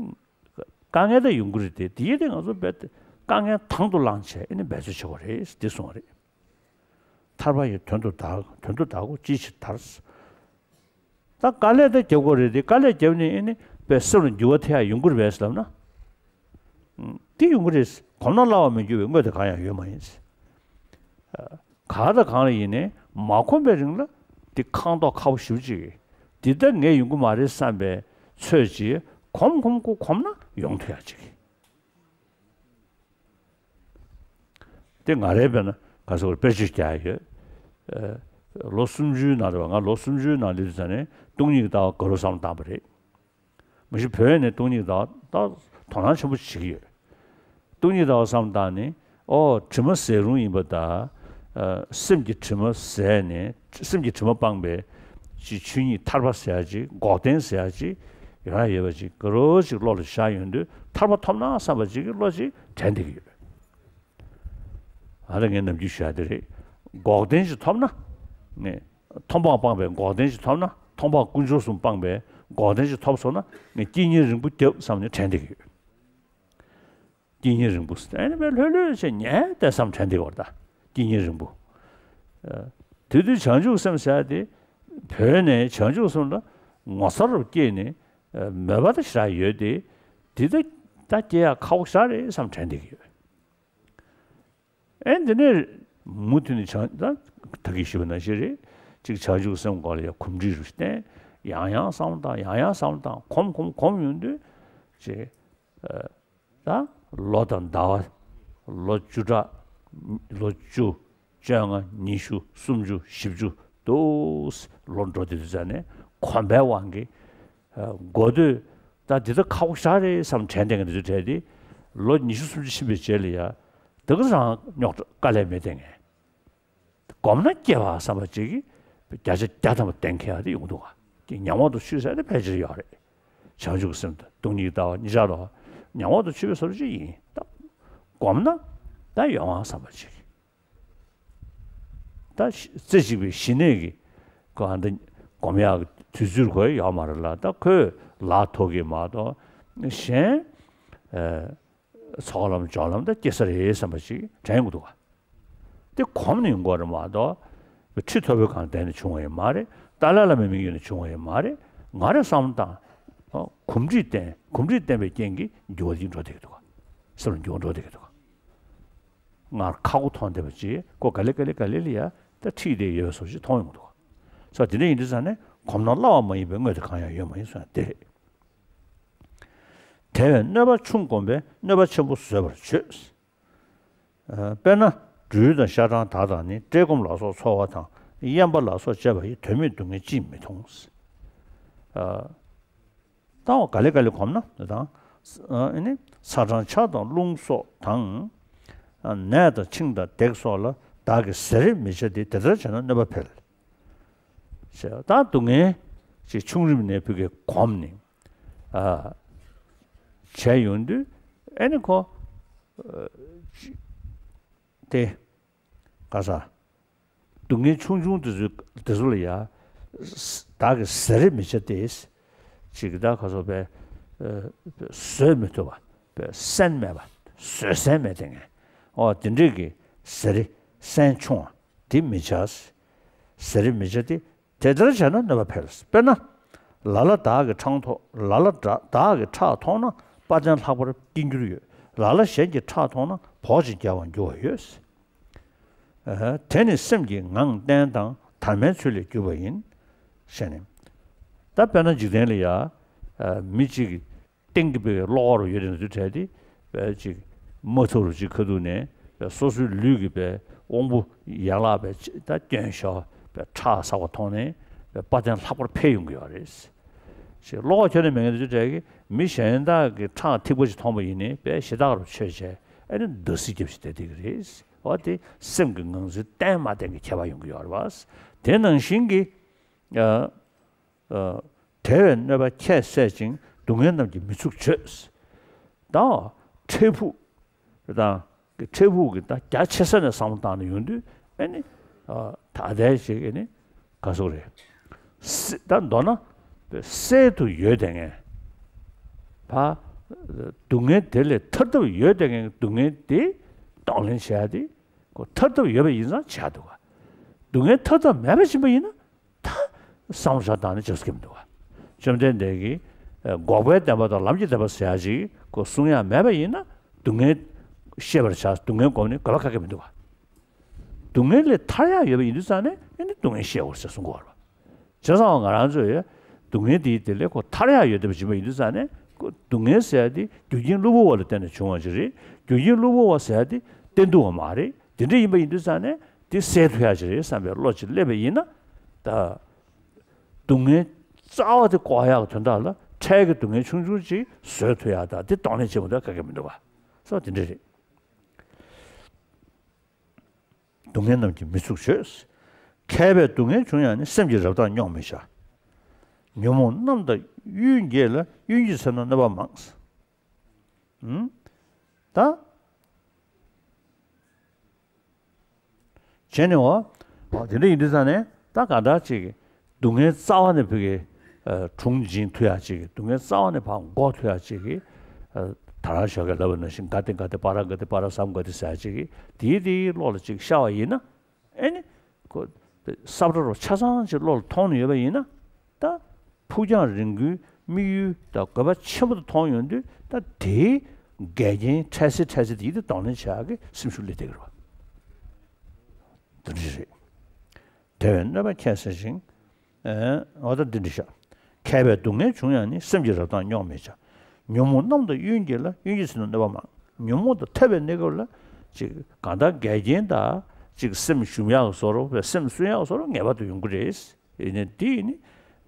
དཀའ་ངལ་ད་ཡོང་གི་རེད་དེ། དེ་ཡིན་དུས་ང་ཚོ་རྦད་དེ་དཀའ་ངལ་དང་དུ་བླངས་བྱས་ཨ་ནི་འབད་རྩོལ་བྱེད་དགོས་རེད་དེ་གསུངས་པ་རེད། ཐར་པ་ཡི་དོན་དུ་བདག་དོན་དུ་བདག་སྒོ་ཅི་ཕྱིར་དར། ད་དཀའ་ལས་ད་རྒྱབ་དགོས་རེད་དེ། དཀའ་ལས་རྒྱབ་ནས་ཨེ་ནི་དཔེ་སེམས་ལ་འགྱུར་བ་ཐེབས་ཡག་ཡོང་གི་རེད་པས་ལབ་ན། ཨུམ། དེ་ཡོང་གི་རེད། གོམས་ན་སླ་བར་མི་འགྱུར་བའི་དངོས་དེ་གང་ཡང་ཡོད་མ་ཡིན། གང་དང་གང་ལ་ཡིན་ནའི་མ་གོམས་པའི་རིང་ལ་དེ་ཁང་ཐོག་ཁ་པོ་ཞེ་པོ་ཅིག་གིས་འདི་ལྟར་ངས་ཡོང་གི་མ་རེད་བསམ་པའི་ཚོད་ཅིག་གོམས་གོམས་གོམས་གོམས་ན་ཡོང་ཐུབ་ཡག་ཅིག་དེ་ང་རའི་དཔེར་ན་ག་ཟེར་དགོས་རེད། དཔེར་བརྗོད་རྒྱག་ཡག་ཡོད། ཨ། ལོ་སུམ་ཅུའི་ནང་རེད་པ། ང་ལོ་སུམ་ཅུའི་ནང་སླེབས་དུས་ཙ་ནས་སྟོང་ཉིད་ཀྱི་ལྟ་བ་དགའ་རབ་བསམ་བློ་བཏང་པ་རེད། མ་གཞི་བོད་ནས་སྟོང་ཉིད་ཀྱི་ལྟ་བ་ད་དོ་སྣང་ཆེན་པོ་བྱེད་ཀྱི་ཡོད། སྟོང་ཉིད་ཀྱི་ལྟ་བ་བསམ་བློ་བཏང་ནས། ཨོ། དྲི་མ་ཟད་རུང་ཡིན་པ་དང་། ཨ། སེམས་ཀྱི་དྲི་མ་ཟད་ནས་སེམས་ཀྱི་དྲི་མ་སྤངས་པའི་ཅིག་ཆོས་ཉིད་ཐར་པ་ཟེར་ཡག་ཅིག་འགོག་བདེན་ཟེར་ཡག་ཅིག་ཡོང་ཡག་ཡོད་པ་ཅིག་དགའ་རབ་ཅིག་བློ་ལ་ཤར་ཡོང་དུས་ཐར་པ་ཐོབ་ན་བསམ་པ་ཅིག་གི་བློ་ཅིག་དྲན་བསྡད་ཀྱི་ཡོད། ཨ་ད་ངས་ནམ་རྒྱུན་ཞུ་ཡག་དེ་རེད། འགོག་བདེན་ཅིག་ཐོབ་ན། ངས་མཐོང་སྤང་སྤངས་པའི་འགོག་བདེན་ཅིག་ཐོབ་ན། མཐོང་སྤང་དཀོན་མཆོག་གསུམ་སྤངས་པའི་འགོག་བདེན་ཅིག་ཐོབ་སོང་ན་ངས་དཀྱིལ་སྙིང་རིང་པོ་བརྒྱབ་བསམ་ནས་དྲན་བསྡད་ཀྱི་ཡོད། དཀྱིལ་སྙིང་རིང་པོ་ཟེར་ཨ་ནི་དཔེ་ལྷོད་ལྷོད་བྱས་ཉལ་བསྡད་བསམ་དྲན་བསྡད་ཀྱི་ཡོད་རེད་ད། དཀྱིལ་སྙིང་རིང་པོ། ཨ། དེ་དུས་བྱང་ཆུབ་སེམས་ཟེར་ཡག་དེ་བོད་ནས་བྱང་ཆུབ་སེམས་ལ་ངོ་མཚར་རུ་སྐྱེས་ནས། ཨ། མོས་པ་ད་ཞེ་དྲག་ཡོད་དེ། དེ་ད་ད་སྐྱེ་ཡག་ཁག་པོ་ཞེ་དྲག་རེད་བསམ་དྲན་བསྡད་ཀྱི་ཡོད། ཨེ་འདི་ནས་མུ་མཐུད་ནས་བྱང་ད་ད་གིན་ཞུས་པ་ནང་བཞིན་རེད། ཅིག་བྱང་ཆུབ་སེམས་སྐོར་ལ་ཡང་གོམས་འདྲིས་རུ་བསྟེན། ཡང་ཡང་བསམ་བློ་བཏང་། ཡང་ཡང་བསམ་བློ་བཏང་། གོམས་གོམས་གོམས་ཡོང་དུས་ཅིག་ཨ། ད་ལོ་དང་ཟླ་བ། ལོ་བཅུ་ཕྲག་ལོ་བཅུ། བཅོ་ལྔ། ཉི་ཤུ། སུམ་ཅུ། བཞི་བཅུ་འདུག་ལོ་འགྲོ་དུས་དུས་ཙ་ནས་གོམས་པའི་དབང་གིས། ཨ། འགོ་སྟོད་ད་འདི་ད་ཁག་པོ་ཞེ་དྲག་རེད་བསམ་དྲན་བསྡད་མཁན་དེ་ཚོ་གྲས་དེ། ལོ་ཉི་ཤུ་སུམ་ཅུ་ཕྱིན་པའི་རྗེས་ལ་ཡ། དེ་ག་རང་རྙོག་དྲ་དཀའ་ལས་མེད་བསྡད་མཁན། གོམས་ན་སྐྱེ་བ་བསམ་པ་ཅིག་གིས་བརྒྱ་ཆ་བརྒྱ་ཐམ་པ་གཏན་འཁེལ་ཡག་དེ་ཡོང་གི་འདུག་ག་དེ་ཉམས་འོག་ཏུ་ཆུད་ཟེར་དེ་ཕལ་ཆེར་ཡོད་རེད། བྱང་ཆུབ་སེམས་དང་སྟོང་ཉིད་ལྟ་བ་གཉིས་ཆར་ལ་ཉམས་འོག་ཏུ་ཆུད་པའི་བཟོ་འདྲ་ཅིག་ཡིན། ད་གོམས་ན་ད་ཡོང་བ་བསམ་པ་ཅིག་ད་རྩེ་གཅིག་པའི་ཞི་གནས་ཀྱི་གོ་ཨ་འདི་སྒོམ་ཡག་གི་དུས་ཚོད་ཁོ་ཡོད་མ་རེད་ལ། ད་ཁོས་ལག་ཐོག་གི་མ་གཏོགས་གཞན། ཨ། ཚོགས་ལམ་སྦྱོར་ལམ་ད་སྐྱེ་ས་རེད་བསམ་པ་ཞིག་དྲན་གྱི་འདུག་ག་དེ་གོམས་ནས་ཡོང་གི་རེད་མ་གཏོགས། ཁྲི་མཐོ་པོའི་སྒང་བསྡད་ནས་བྱུང་བ་ཡང་མ་རེད། ཏཱ་ལའི་བླ་མའི་མིང་ཡོད་ནས་བྱུང་བ་ཡང་མ་རེད། ང་རང་བསམ་བློ་བཏང་། གོམས་འདྲིས་བསྟེན། གོམས་འདྲིས་བསྟེན་པའི་རྐྱེན་གྱིས་འགྱུར་བ་ཅིག་འགྲོ་བསྡད་ཀྱི་འདུག་ག་སེམས་ལ་འགྱུར་བ་འགྲོ་བསྡད་ཀྱི་འདུག་ང་ཁག་པོ་མཐོང་བསྡད་པ་ཅིག་ཁོ་ག་ལེ་ག་ལེ་ག་ལེ་ལ་ཡ་ད་ཁྲིད་བསྡད་ཡོད་པ་བཟོ་ཞིག་མཐོང་ཡོང་གི་འདུག་ས་དེ་འདྲ་ཡིན་དུས་ཙང་ནས་གོམས་ན་སླ་བ་མ་ཡིན་པའི་དངོས་དེ་གང་ཡང་ཡོད་མ་ཡིན་གསུངས་ཡ་དེ་རེད། དེ་བས་གནོད་པ་ཆུང་བསྒོམས་པས་གནོད་པ་ཆེན་པོ་བཟོད་པར་བྱོས། དཔེར་ན་སྦྲུལ་དང་ཤ་སྦྲང་དག་དང་ནི། བཀྲེས་སྐོམ་ལ་སོགས་ཚོར་བ་དང་། གཡན་པ་ལ་སོགས་བཅས་པ་ཡི། དོན་མེད་སྡུག་བསྔལ་ཅིས་མི་མཐོང་། ད་འོ་ག་ལེ་ག་ལེ་གོམས་ན་དང་། ཨ་ནི་ཚ་གྲང་ཆར་དང་རླུང་སོགས་དང་། ནད་དང་འཆིང་དང་བརྡེག་སོགས་ལ་བདག་གིས་བཟོད་རེས་མི་བྱ་སྟེ། དེ་ལྟར་བྱས་ན་གནོད་པ་འཕེལ། ཞེས་ད་སྡུག་བསྔལ་ཅིག་ཆུང་རིམ་ནས་ཕ་གིར་གོམས་ནས་ཨ་བྱས་ཡོང་དུས་ཨ་ནི་ཁོ་ཨ་ཅི་དེ་ག་ས་སྡུག་བསྔལ་ཆུང་ཆུང་དེ་ཚོ་དེ་ཚོ་ལ་ཡ་བདག་གིས་བཟོད་རེས་མི་བྱ་སྟེ། ཅིག་ད་ག་ཚོད་པས་ཨ་བཟོད་མི་ཐུབ་པ་པས་སེམས་མེད་པ་བཟོད་སེམས་མེད་དེ་ངས་ཨོ་དེ་འདྲས་ཀྱི་བཟོད་རེས་སེམས་ཆུང་བ་དེ་མི་བྱ། བཟོད་རེས་མི་བྱ་སྟེ། དེ་ལྟར་བྱས་ན་གནོད་པ་འཕེལ། དཔེར་ན། ལ་ལ་བདག་གི་ཕྲག་མཐོང་ལ་ལ་བདག་གི་ཕྲག་མཐོང་ན་དཔའ་བརྟན་ལྷག་པར་སྐྱེ་འགྱུར་ཡོད། ལ་ལ་གཞན་གྱི་ཕྲག་མཐོང་ན་བོགས་ཤིག་རྒྱག་པར་འགྱུར་བ་ཡོད། ཨ་དེ་ནི་སེམས་ཀྱི་ངང་བརྟན་དང་དར་མའི་ཚུལ་ལས་གྱུར་པ་ཡིན། ཞེས་ནས། ད་དཔེར་ན་འཇིག་རྟེན་ལ་ཡ་ཨ་མི་གཅིག་གིས་སྟེང་གི་བའི་གློག་འོག་རུ་ཡོད་དེ་འདུག་བྲལ་ཏེ་བས་ཅིག་མ་ཐུབ་རུ་ཅིག་ཁ་ཐུག་ནས་བས་སོ་སོའི་ལུས་ཀྱི་བས་དབང་པོ་ཡན་ལག་བས་ཅིག་ད་སྐྱོན་ཤོར་བས་ཁྲག་ཟག་པ་མཐོང་ནས་བས་དཔའ་བརྟན་ལྷག་པར་འཕེལ་ཡོང་གི་ཡོད་རེད། ཞེས་གློག་འོག་ཁྱོན་ནས་མེད་མཁན་དེ་ཚོ་བྲལ་གི་མི་གཞན་དག་གི་ཁྲག་ཐིགས་པ་ཅིག་མཐོང་པ་ཡིན་ནའི་བས་ཞེ་ཐག་རུ་ཆོད་བྱས་ཨ་ནི་འདར་སིག་རྒྱབ་ཞིག་བསྡད་བསྡད་ཀྱི་རེད། འོ་དེ་སེམས་ཀྱི་ངང་ཚུལ་བརྟན་མ་བརྟན་གྱི་ཁྱད་པར་ཡོང་གི་ཡོད་རེད་བ། དེ་ནང་བཞིན་གྱི། ཨ། ཨ། དེ་བས་གནོད་པ་ཁྱད་བསད་ཅིང་སྡུག་བསྔལ་རྣམས་ཀྱིས་མི་ཚུགས་བྱོས། ད་འཕྲལ་ཕུགས་དང་འཕྲལ་ཕུགས་ཀྱི་ད་རྒྱ་ཆེ་ས་ནས་བསམ་བློ་བཏང་ནས་ཡོང་དུས་ཨ་ནི་ཨ་ད་ལྟའི་ཞིག་ཨ་ནི་ག་སོག་རེད། སེ་ད་མདོར་ན་སེལ་དུ་ཡོད་དེ་ངས་ཕ་སྡུག་བསྔལ་དེ་ལས་ཐར་ཐབས་ཡོད་དེ་ངས་སྡུག་བསྔལ་དེ་གདོང་ལེན་བྱས་ཏེ་ཁོ་ཐར་ཐབས་ཡོད་པ་ཡིན་ཙང་བྱས་འདུག་ག་སྡུག་བསྔལ་ཐར་ཐབས་མེད་པ་ཕྱིན་པ་ཡིན་ན། ད་བསམ་བློ་བཏང་ནས་ཅོག་ཙེ་མི་འདུག་བ། བཅོམ་ལྡན་འདས་ཀྱིས་འགོག་པའི་བདེན་པ་དང་ལམ་གྱི་བདེན་པ་ཟེར་ཡ་ཅིག་ཁོ་གསུང་ཡ་མེད་པ་ཡིན་ན་སྡུག་བསྔལ་ཤེས་པར་བྱ། སྡུག་བསྔལ་སྒོམ་ནས་འགོག་པ་ག་གེ་མི་འདུག་བ། སྡུག་བསྔལ་ལས་ཐར་ཡ་ཡོད་པ་ཡིན་དུས་ཙང་ནས་ཨེ་ནི་སྡུག་བསྔལ་ཤེས་དགོས་ཟེར་གསུང་གི་ཡོད་རེད་བ། བྱས་ཙང་ང་རང་ཚོས་སྡུག་བསྔལ་དེའི་དེ་ལས་ཁོ་ཐར་ཡ་ཡོད་བསྡད་པ་ཡིན་པ་ཡིན་དུས་ཙང་ནས་ཁོ་སྡུག་བསྔལ་ཟེར་ཡ་དེ་རྒྱུ་རྐྱེན་གློ་བུར་བ་ལ་བརྟེན་ནས་བྱུང་བ་ཅིག་རེད། རྒྱུ་རྐྱེན་གློ་བུར་བ་ཟེར་ཡ་དེ་བརྟན་འདུག་བ་མ་རེད། དེ་འདྲ་ཡིན་པ་ཡིན་དུས་ཙང་ནས་དེ་སེལ་ཐུབ་ཡག་ཅིག་རེད་བསམ་པའི་བློ་ཅིག་སླེབས་པ་ཡིན་ན། ད་སྡུག་བསྔལ་རྩ་བ་དེ་འགོག་ཡག་གི་དོན་དག་ལ་འཕྲལ་གྱི་སྡུག་བསྔལ་ཆུང་ཆུང་ཅིག་བཟོད་ཐུབ་ཡག་དང་དེ་གདོང་ལེན་བྱེད་དགོས་འདུག་ག་གེ་མི་འདུག་བ། སོ་དེ་འདྲ་རེད། སྡུག་བསྔལ་རྣམས་ཀྱིས་མི་ཚུགས་བྱོས། མཁས་པས་སྡུག་བསྔལ་བྱུང་ཡང་ནི། སེམས་ཀྱི་རབ་དང་རྙོག་མི་བྱ། ཉོན་མོངས་རྣམས་དང་གཡུལ་འགྱེད་ལ། གཡུལ་འགྱེད་ཚེ་ན་གནོད་པ་མང་། ད། བྱས་ནས་འོ། འོ་དེ་འདྲ་ཡིན་དུས་ཙང་ནས་ད་ག་འདྲ་ཅིག་སྡུག་བསྔལ་རྩ་བ་ནས་ཕ་གི་ཨ་དྲུང་འཇིགས་ཐུབ་ཡག་ཅིག་སྡུག་བསྔལ་རྩ་བ་ནས་ཕར་འགོག་ཐུབ་ཡག་ཅིག་གི་ཨ་ད་རང་ཞོགས་ཀས་ལབ་པ་ནང་བཞིན་ག་ཏེ་ག་ཏེ་པ་ར་ག་ཏེ་པ་ར་སམ་ག་ཏེ་ཟེར་ཡག་ཅིག་གི་དེའི་དེའི་བློ་ལ་ཅིག་ཤར་བ་ཡིན་ན། ཨེ་ནི། ཁོ། ས་བཀྲ་རོ་ཆ་ཚང་ཅིག་བློ་ལ་ཐོངས་ནས་ཡོད་པ་ཡིན་ན། ད། ཕུགས་རྒྱང་རིང་པོའི་དམིགས་ཡུལ་དང་དགོས་པ་ཆེན་པོ་དེ་མཐོང་ཡོང་དུས་ད་དེའི་འགལ་རྐྱེན་འཕྲལ་སེལ་འཕྲལ་སེལ་དེ་ཡིད་དུ་གདོང་ལེན་བྱ་ཡག་གི་སེམས་ཤུགས་སླེབས་བསྡད་ཀྱི་རེད་བ། དེ་འདྲ་རེད། དེ་བས་གནོད་པ་ཁྱད་བསད་ཅིང་། ཨེ། འོ་ད་འདི་འདྲ་བྱ། མཁས་པས་སྡུག་བསྔལ་བྱུང་ཡང་ནི། སེམས་ཀྱི་རབ་དང་རྙོག་མི་བྱ། ཉོན་མོངས་རྣམས་དང་གཡུལ་འགྱེད་ལ། གཡུལ་འགྱེད་ཚེ་ན་གནོད་པ་མང་། ཉོན་མོངས་དང་འཐབ་པའི་གནས་སྐབས་ལ། ཅིག་གང་ལྟར་འགལ་རྐྱེན་དང་ཅིག་སེམས་ཞུམ་ཡག་བཟོ་འདྲ་བས་སེམས་སུན་ཡག་བཟོ་འདྲ་ངེས་པར་དུ་ཡོང་གི་རེད། ཡིན་ནའི་འདི་ཡིན་ནི།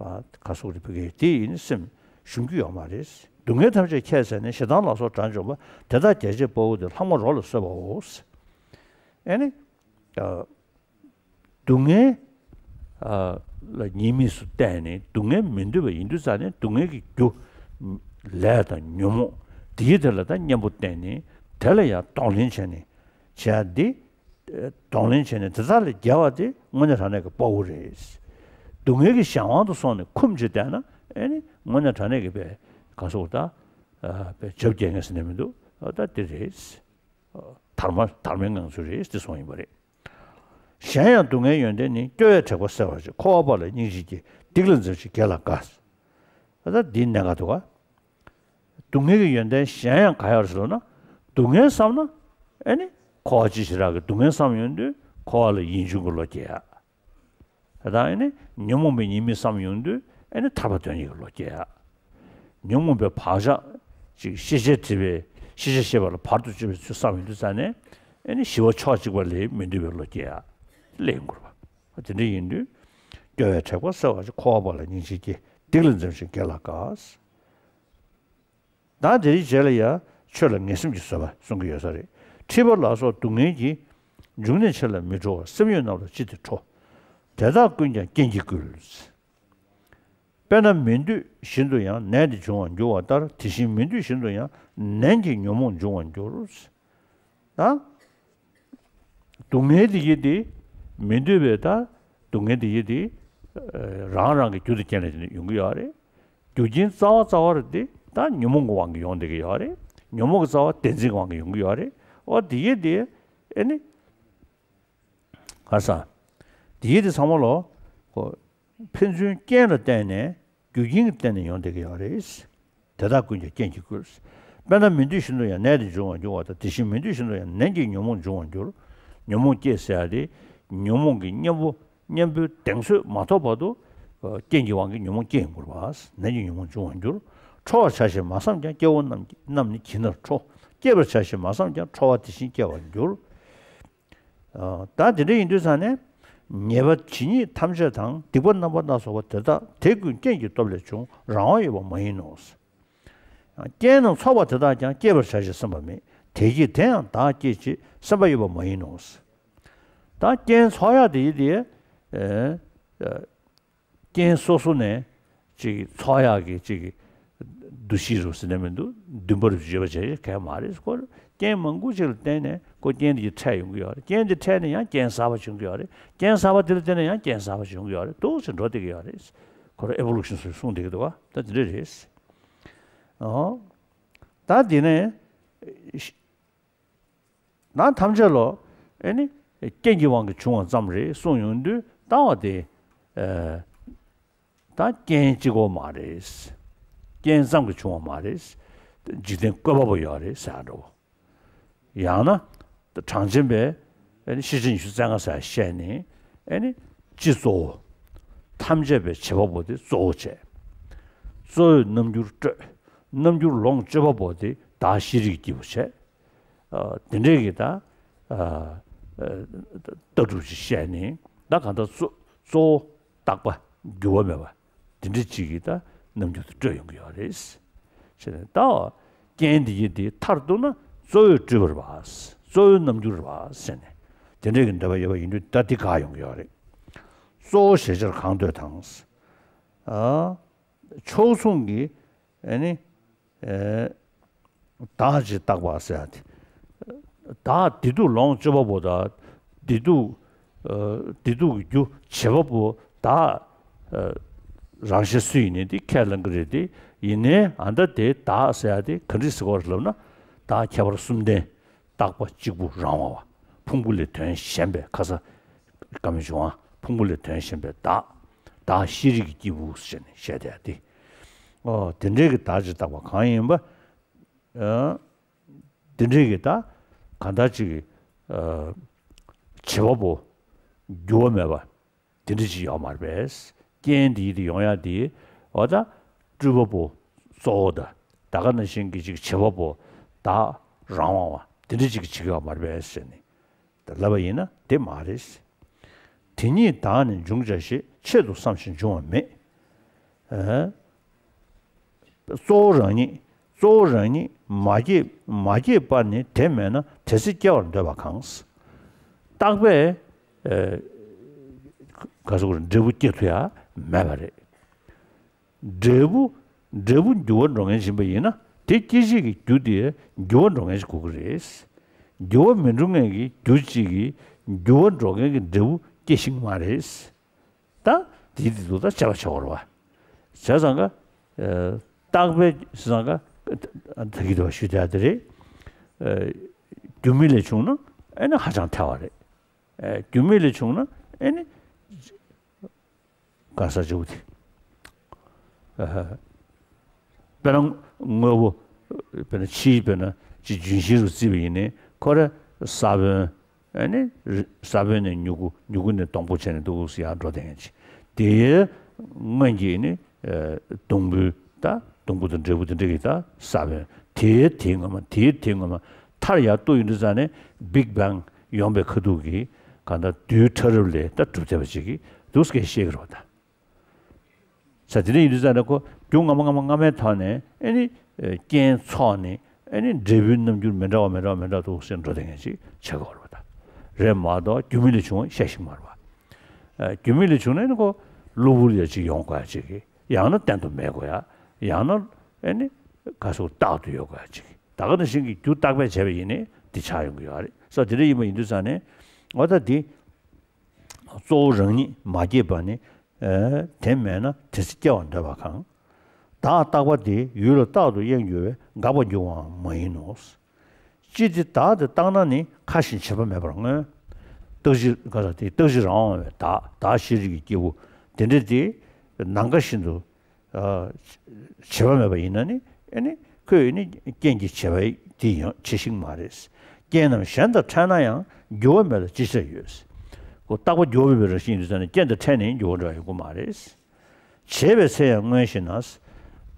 ཨ། ག་སོགས་རེད་བུ་གའི་འདི་ཡིན་ནི་སེམས་ཞུམ་རྒྱུ་ཡོད་མ་རེད། སྡུག་བསྔལ་ཐམས་ཅད་ཁྱད་བསད་ནས། ཞེ་སྡང་ལ་སོགས་དགྲར་འཇོམས་པ། དེ་དག་རྒྱལ་བྱེད་དཔའ་བོ་སྟེ། ལྷག་མ་རོ་ལ་གསོད་པའོ། ཨེ་ནི། ཨ། སྡུག་བསྔལ། ཨ། ལ་ཉེས་དམིགས་སུ་བལྟས་ནས་སྡུག་བསྔལ་མི་འདོད་པ་ཡིན་དུས་ཙང་ནས་སྡུག་བསྔལ་གྱི་རྒྱུ། ལས་དང་ཉོན་མོངས་དེའི་དེ་ལ་ད་གཉེན་པོ་བསྟེན་ནས་དེ་ལ་ཡང་གདོང་ལེན་བྱས་ནས་བྱས་ཏེ། གདོང་ལེན་བྱས་ནས་དེ་དག་ལས་རྒྱལ་བ་དེ་དངོས་གནས་དྲང་གནས་ཀྱི་དཔའ་བོ་རེད། སྡུག་བསྔལ་གྱི་གཞན་དབང་དུ་སོང་ནས་འཁུམས་བྱས་བསྡད་ན་ཨེ་ནི་དངོས་གནས་དྲང་གནས་ཀྱི་པའི་ག་སོགས་ད། ཨ། པའི་བྱབ་རྒྱལ་ངེས་ཟེར་ནས་མི་འདུག་ཨ། ད་དེ་རེད། ཨ། དར་མ་དར་མའི་ངང་ཚུལ་རེད་དེ་གསུངས་ཡིན་པ་རེད། གཞན་ཡང་སྡུག་བསྔལ་ཡོན་ཏན་ནི། སྐྱོ་བས་དྲེགས་པ་སེལ་བར་བྱེད། འཁོར་བ་པོ་ལ་སྙིང་རྗེ་སྐྱེ། སྡིག་ལ་འཛེམ་ཞིང་དགེ་ལ་དགའ། ད་འདིའི་གནད་འགག་འདུག་ག་སྡུག་བསྔལ་གྱི་ཡོན་ཏན་གཞན་ཡང་གང་ཡོད་ཟེར་ན། སྡུག་བསྔལ་བསམ་ན་ཨེ་ནི་འཁོར་བ་སྤྱི་ཞེ་དྲག་གི་སྡུག་བསྔལ་བསམ་ཡོང་དུས་འཁོར་བ་ལ་ཡིད་འབྱུང་གི་བློ་སྐྱེ་ཡ། དེ་དང་ཨེ་ནི་ཉོན་མོངས་པའི་ཉེས་དམིགས་བསམ་ཡོང་དུས་ཨེ་ནི་ཐར་པ་དོན་གཉེར་གྱི་བློ་སྐྱེ་ཡ། ཉོན་མོངས་པའི་བག་ཆགས་ཅིག་ཤེས་བྱའི་སྒྲིབ་པའི་ཤེས་བྱ་ཤེས་པ་ལ་བར་དུ་གཅོད་པའི་ཚུལ་བསམ་ཡོང་དུས་ཙ་ནས་ཨེ་ནི་ཞི་བ་ཕྱོགས་གཅིག་པ་ལས་མི་འདོད་པའི་བློ་སྐྱེ་ཡ། ལས་འགུལ་བ། དེ་འདྲ་ཡིན་དུས་སྐྱོ་བའི་དྲེགས་པ་སེལ་བར་བྱེད། འཁོར་བ་པོ་ལ་སྙིང་རྗེ་སྐྱེ། སྡིག་ལ་འཛེམ་ཞིང་དགེ་ལ་དགའ། ད་དེའི་རྗེས་ལ་ཡང་ཆོས་ལ་ངེས་སེམས་ཀྱིས་བཟོད་པ་གསུང་གི་ཡོད་ས་རེད། མཁྲིས་པ་ལ་སོགས་སྡུག་བསྔལ་གྱི། འབྱུང་གནས་ཆེ་ལ་མི་སྤྲོ་བར། སེམས་ཡུལ་རྣམས་ལ་ཅི་སྟེ་ཁྲོ། དེ་དག་ཀུན་ཀྱང་རྐྱེན་གྱིས་བསྐུལ། དཔེར་ན་མི་འདོད་བཞིན་དུ་ཡང་ནད་དེ་འབྱུང་བར་འགྱུར་བ་ལྟར། དེ་བཞིན་མི་འདོད་བཞིན་དུ་ཡང་ནན་གྱིས་ཉོན་མོངས་འབྱུང་བར་འགྱུར། ད། སྡུག་བསྔལ་དེ་ཡི་དེ་མི་འདོད་པའི་ད་སྡུག་བསྔལ་དེ་ཡི་དེ་རང་རང་གི་རྒྱུ་དང་རྐྱེན་ལས་དེ་ཡོང་གི་ཡོད་རེད། རྒྱུ་རྐྱེན་རྩ་བ་རྩ་བ་རེད་དེ་ད་ཉོན་མོངས་ཀྱི་དབང་གིས་ཡོང་བསྡད་ཀྱི་ཡོད་རེད། ཉོན་མོངས་ཀྱི་རྩ་བ་བདེན་འཛིན་གྱི་དབང་གིས་ཡོང་གི་ཡོད་རེད། འོ་དེ་ཡི་དེ་ཨེ་ནི་ག་ས་དེ་ཡི་དེ་ཚང་མ་ལོ་ཁོ་ཕན་ཚུན་རྐྱེན་ལ་བརྟེན་ནས་རྒྱུ་རྐྱེན་གྱིས་བརྟེན་ནས་ཡོང་བསྡད་ཀྱི་ཡོད་རེད། དེ་དག་ཀུན་ཀྱང་རྐྱེན་གྱིས་བསྐུལ། དཔེར་ན་མི་འདོད་བཞིན་དུ་ཡང་ནད་དེ་འབྱུང་བར་འགྱུར་བ་དང་། དེ་བཞིན་མི་འདོད་བཞིན་དུ་ཡང་ནན་གྱིས་ཉོན་མོངས་འབྱུང་བར་འགྱུར། ཉོན་མོངས་སྐྱེ་ཟེར་ཡ་དེ་ཉོན་མོངས་ཀྱི་གཉེན་པོ་གཉེན་པོའི་གདེང་ཚོད་མ་ཐོབ་བར་དུ་རྐྱེན་གྱི་དབང་གིས་ཉོན་མོངས་སྐྱེ་ཡོང་གི་རེད་པ། ནན་གྱིས་ཉོན་མོངས་འབྱུང་བར་འགྱུར། ཁྲོ་བར་བྱ་ཞེས་མ་བསམས་ཀྱང་། སྐྱེ་བོ་རྣམས་ཀྱི་རྣམས་ནི་གྱི་ནར་ཁྲོ། སྐྱེ་བར་བྱ་ཞེས་མ་བསམས་ཀྱང་། ཁྲོ་བ་དེ་བཞིན་སྐྱེ་བར་འགྱུར། ད་དེ་འདྲ་ཡིན་དུས་ཙང་ནས་ཉེས་པ་ཇི་སྙེད་ཐམས་ཅད་དང་། སྡིག་པ་རྣམ་པ་སྣ་ཚོགས་པ་དེ་དག་དེ་ཀུན་རྐྱེན་གྱི་སྟོབས་ལས་བྱུང་། རང་དབང་ཡོད་པ་མ་ཡིན་ནོ། རྐྱེན་རྣམས་ཚོགས་པ་དེ་དག་ཀྱང་། སྐྱེད་པར་བྱ་ཞེས་བསམ་པ་མེད། དེ་གིས་དེ་ཡང་བདག་སྐྱེད་ཅེས་བསམ་པ་ཡོད་པ་མ་ཡིན་ནོ། ད་རྐྱེན་ཚོགས་ཡག་དེ་ཡིན་དེ། རྐྱེན་སོ་སོ་ནས་ཅིག་ཚོགས་ཡག་གི་ཅིག་འདུ་ཤེས་རུ་ཟེར་ནས་མི་འདུག་འདུན་པ་རུ་བརྗོད་པ་བྱས་གལ་མ་རེད། ཁོ་རྐྱེན་མང་པོ་ཅིག་ལ་བརྟེན་ནས་ཁོ་རྐྱེན་དེ་ཡི་འཕྲད་ཡོང་གི་ཡོད་རེད། རྐྱེན་དེ་འཕྲད་ནས་ཡང་རྐྱེན་གསར་པ་བྱུང་གི་ཡོད་རེད། རྐྱེན་གསར་པ་དེ་ལ་བརྟེན་ནས་ཡང་རྐྱེན་གསར་པ་བྱུང་གི་ཡོད་རེད། འདུག་ཅེས་འགྲོ་བསྡད་ཀྱི་ཡོད་རེད། ཁོ་རང་ཨེ་བོ་ལུ་ཤན་ཟེར་གསུངས་བསྡད་ཀྱི་འདུག་བ། ད་དེ་འདྲ་རེད། ཨོ། ད་དེ་ནས་ནང་ཐམས་ཅད་ལོ་ཨེ་ནི་རྐྱེན་གྱི་དབང་གིས་བྱུང་བ་ཙམ་རེད་གསུངས་ཡོང་དུས་ལྟ་བ་དེ། ཨེ། ད་རྐྱེན་གཅིག་པོ་མ་རེད། རྐྱེན་ཙམ་གྱིས་བྱུང་བ་མ་རེད། འཇིག་རྟེན་བཀོད་པ་པོ་ཡོད་རེད་ཟེར་འགྲོ། ཡང་ན་གྲངས་ཅན་པའི་ཨེ་ནི་ཤེས་བྱ་ཉི་ཤུ་རྩ་ལྔ་ཟེར་བཤད་ནས་ཨེ་ནི་སྤྱི་གཙོ་བོ། ཐམས་ཅད་པའི་བྱེད་པ་པོ་དེ་གཙོ་བོ་བྱས། གཙོ་བོའི་རྣམ་འགྱུར་སྤྲོད། རྣམ་འགྱུར་ལོངས་སྤྱོད་པ་པོ་དེ་བདག་ཤེས་རིག་གི་སྐྱེས་བུ་བྱས། ཨ། དེ་འདྲའི་གི་ད། ཨ། ཨ། ལྟ་གྲུབ་ཅིག་བཤད་ནས་ད་གང་ལྟར་གཙོ་གཙོ་བོ་རྟག་པ་འགྱུར་བ་མེད་པ་དེ་འདྲ་ཅིག་གི་ད་རྣམ་འགྱུར་དུ་སྤྲོད་ཡོང་གི་ཡོད་རེད། བྱས་ནས་ད་རྐྱེན་འདི་ཡི་དེ་མཐར་གཏུགས་ན་གཙོ་བོའི་སྤྲུལ་པ་རེད་པ། གཙོ་བོའི་རྣམ་འགྱུར་རེད་པ་ཟེར་ནས་དེ་འདྲའི་གི་འདོད་པ་ཡོད་པ་ཡིན་དུས་ད་འདི་དགག་ཡོང་གི་ཡོད་རེད། གཙོ་བོ་ཞེས་བྱར་གང་འདོད་དང་། ཨ། ཕྱོགས་མཚུངས་ཀྱི་ཨ་ནི། ཨེ། བདག་ཅེས་བཏགས་པ་ཟེར་ཡ་དེ། བདག་བདེ་སྡུག་ལོངས་སྤྱོད་པ་པོ་དང་། བདེ་སྡུག་ཨ། བདེ་སྡུག་གི་རྒྱུ་བྱེད་པ་པོ་བདག་ཨ། རང་གཞན་སུ་ཡིན་ནའི་དེ་ཁས་ལེན་གྱི་རེད་དེ། ཡིན་ནའི་ཨ་ད་དེ་བདག་ཟེར་ཡ་དེ་ག་འདྲ་ཟེར་དགོས་རེད་ལབ་ན། བདག་ཁྱད་པར་གསུམ་ལྡན། རྟག་པ་གཅིག་པུ་རང་དབང་བ། ཕུང་པོ་ལས་དོན་གཞན་པའི་ཁ་ས་ཀ་མི་བྱུང་བ། ཕུང་པོ་ལས་དོན་གཞན་པའི་བདག་བདག་ཤེས་རིག་གི་སྐྱེས་བུ་ཟེར་ནས་བཤད་བསྡད་དེ། ཨོ། དེ་འདྲའི་གི་བདག་ཅེས་བཏགས་པ་གང་ཡིན་པ། ཨ། དེ་འདྲའི་གི་ད་གང་ལྟར་ཅིག་གི། ཨ། བྱེད་པ་པོ་འགྱུར་བ་མེད་པ། དེ་འདྲ་ཅིག་ཡོད་མ་རེད་པས། རྐྱེན་འདི་ཡི་དེ་ཡོང་ཡ་དེ་འོ་ད་སྤྲུལ་པ་པོ་གཙོ་བོ་དང་ད་ག་ནང་བཞིན་གྱི་ཅིག་བྱེད་པ་པོ་བདག་རང་དབང་བ་དེ་འདྲ་ཅིག་གིས་བྱེད་ཀྱི་ཡོད་མ་རེད་པས་ཟེར་ནས་ད་ལབ་པ་ཡིན་ན་དེ་མ་རེད། དེ་ཉིད་བདག་ནི་འབྱུང་བྱ་ཞེས། ཆེད་དུ་བསམ་ཞིང་འབྱུང་བ་མེད། ཨ། གཙོ་བོ་རང་ཉིད། གཙོ་བོ་རང་ཉིད་མ་སྐྱེས་མ་སྐྱེས་པ་ནི་དེ་མེད་ན་དེ་ཚེ་སྐྱེ་བར་འདོད་པ་གང་། རྟག་པས། ཨེ། ག་ཟེར་དགོས་རེད། འབྲས་བུ་སྐྱེ་ཐུབ་ཡ་མེད་པ་རེད། འབྲས་བུ། འབྲས་བུ་འགྱུར་བ་འགྲོ་མཁན་ཡིན་པ་ཡིན་ན་དེ་སྐྱེད་བྱེད་ཀྱི་རྒྱུ་དེ་འགྱུར་བ་འགྲོ་མཁན་ཞིག་དགོས་ཀྱི་རེད། འགྱུར་བ་མི་འགྲོ་མཁན་གྱི་རྒྱུ་གཅིག་གིས་འགྱུར་བ་འགྲོ་མཁན་གྱི་འབྲས་བུ་སྐྱེ་ཤེས་ཀྱི་མ་རེད། ད་དེའི་དེ་དུ་ད་དཔྱད་པ་བྱེད་དགོས་རེད་བ། བྱས་ཙང་ཀ། ཨ། རྟག་པའི་བྱས་ཙང་ཀ། ད་གི་དུ་བ་ཞུ་བསྡད་དེ་རེད། ཨ། རྒྱུ་མེད་ལས་བྱུང་ན་ཨེ་ནི་ཧ་ཅང་ཐལ་བ་རེད། ཨ། རྒྱུ་མེད་ལས་བྱུང་ན་ཨེ་ནི། ག་ས་བྱུང་དེ། ཨ། དཔེར་ན་དངོས་པོ་ དཔེར་ན་ཕྱིའི་དཔེར་ན་ཅིག་ལྗོན་ཤིང་རུ་བརྩིས་པ་ཡིན་ནའི་ཁོ་ར་ས་བོན། ཨ་ནི་རི་ས་བོན་ནས་མྱུ་གུ། མྱུ་གུ་ནས་སྡོང་པོ་བྱས་ནས་འདུག་སེ་ཡར་འགྲོ་བསྡད་མཁན་ཅིག་དེའི་སྔོན་གྱི་ནི་ཨ་སྡོང་བུ། ད་སྡོང་བུ་དང་འབྲས་བུ་དེ་འདྲ་གི་ད་ས་བོན། དེའི་དེའི་སྔོན་མ། དེའི་དེའི་སྔོན་མ། མཐར་ཡར་གཏུགས་ཡོང་དུས་ཙ་ནས་Big Bang ཡོང་པའི་ཁ་ཐུག་གི་གང་ལྟར་རྡུལ་ཕྲ་རབ་ལས་ད་གྲུབ་བསྡད་པ་ཅིག་གི་འདུག་སེ་བཤད་ཀྱི་རེད་པ་ད། ས་དེ་འདྲ་ཡིན་དུས་ཙ་ནས་ཁོ་རྒྱུ་སྔ་མ་སྔ་མ་སྔ་མའི་ཐོག་ནས་ཨ་ནི་རྐྱེན་ཚོགས་ནས་ཨ་ནི་འབྲས་བུའི་རྣམ་འགྱུར་མི་འདྲ་བ་མི་འདྲ་བ་མི་འདྲ་འདུག་སེ་འགྲོ་བསྡད་མཁན་ཅིག་བྱེད་ཀྱི་ཡོད་རེད་པ་ད། རེད་མ་གཏོགས་རྒྱུ་མེད་ལས་བྱུང་བ་བཤད་ཤེས་ཀྱི་མ་རེད་པ། ཨ་རྒྱུ་མེད་ལས་བྱུང་ན་ནི་ཁོ་གློ་བུར་ཡ་ཅིག་ཡོང་དགོས་ཡ་ཅིག་གི། ཡང་ན་གཏན་དུ་མེད་དགོས་ཡ། ཡང་ན་ཨ་ནི་ག་སོ་རྟག་ཏུ་ཡོད་དགོས་ཡ་ཅིག་གི། ད་ག་ནང་བཞིན་གྱི་རྒྱུ་བརྟག་པས་བྱས་པ་ཡིན་ནའི་འདི་ཆགས་ཡོང་གི་ཡོད་རེད། ས་དེ་འདྲ་ཡིན་པ་ཡིན་དུས་ཙ་ནས་འོ་ད་འདི། གཙོ་བོ་རང་ཉིད་མ་སྐྱེས་པ་ནི། ཨེ་དེ་མེད་ན་དེ་ཚེ་སྐྱེ་བར་འདོད་པ་གང་། བདག་རྟག་པ་དེ་ཡུལ་ལ་རྟག་ཏུ་གཡེང་འགྱུར་བས་འགག་པར་འགྱུར་བའང་མ་ཡིན་ནོ། ཅི་སྟེ་བདག་དེ་རྟག་ན་ནི་ཁ་ཞེ་བྱེད་པ་མེད་པར་མངོན། རྟག་གཅིག་ག་ལ་དེ་རྟག་གཅིག་རང་དབང་བའི་བདག་བདག་ཤེས་རིག་གི་སྐྱེས་བུ་དེ་འདྲ་དེ་ནམ་མཁའ་བཞིན་དུ། བྱེད་པ་མེད་པ་ཡིན་ན་ནི་ཨ་ནི་ཁོས་ནི་རྐྱེན་གྱི་བྱེད་པ་དེ་ཡང་བྱེད་ཤེས་མ་རེད། རྐྱེན་རྣམས་གཞན་དང་འཕྲད་ན་ཡང་འགྱུར་བ་མེད་ལ་ཅི་བྱ་ཡོད། ཁོ་རྟག་པ་འགྱུར་བ་མེད་པའི་རང་བཞིན་ཡིན་དུས་ཙ་ནས་རྐྱེན་དང་འཕྲད་ནས་འགྱུར་བ་འགྲོ་ཡ་ཡོང་གི་མ་རེད། བྱེད་པའི་ཚེ་ཡང་སྔོན་ཞེ་ན།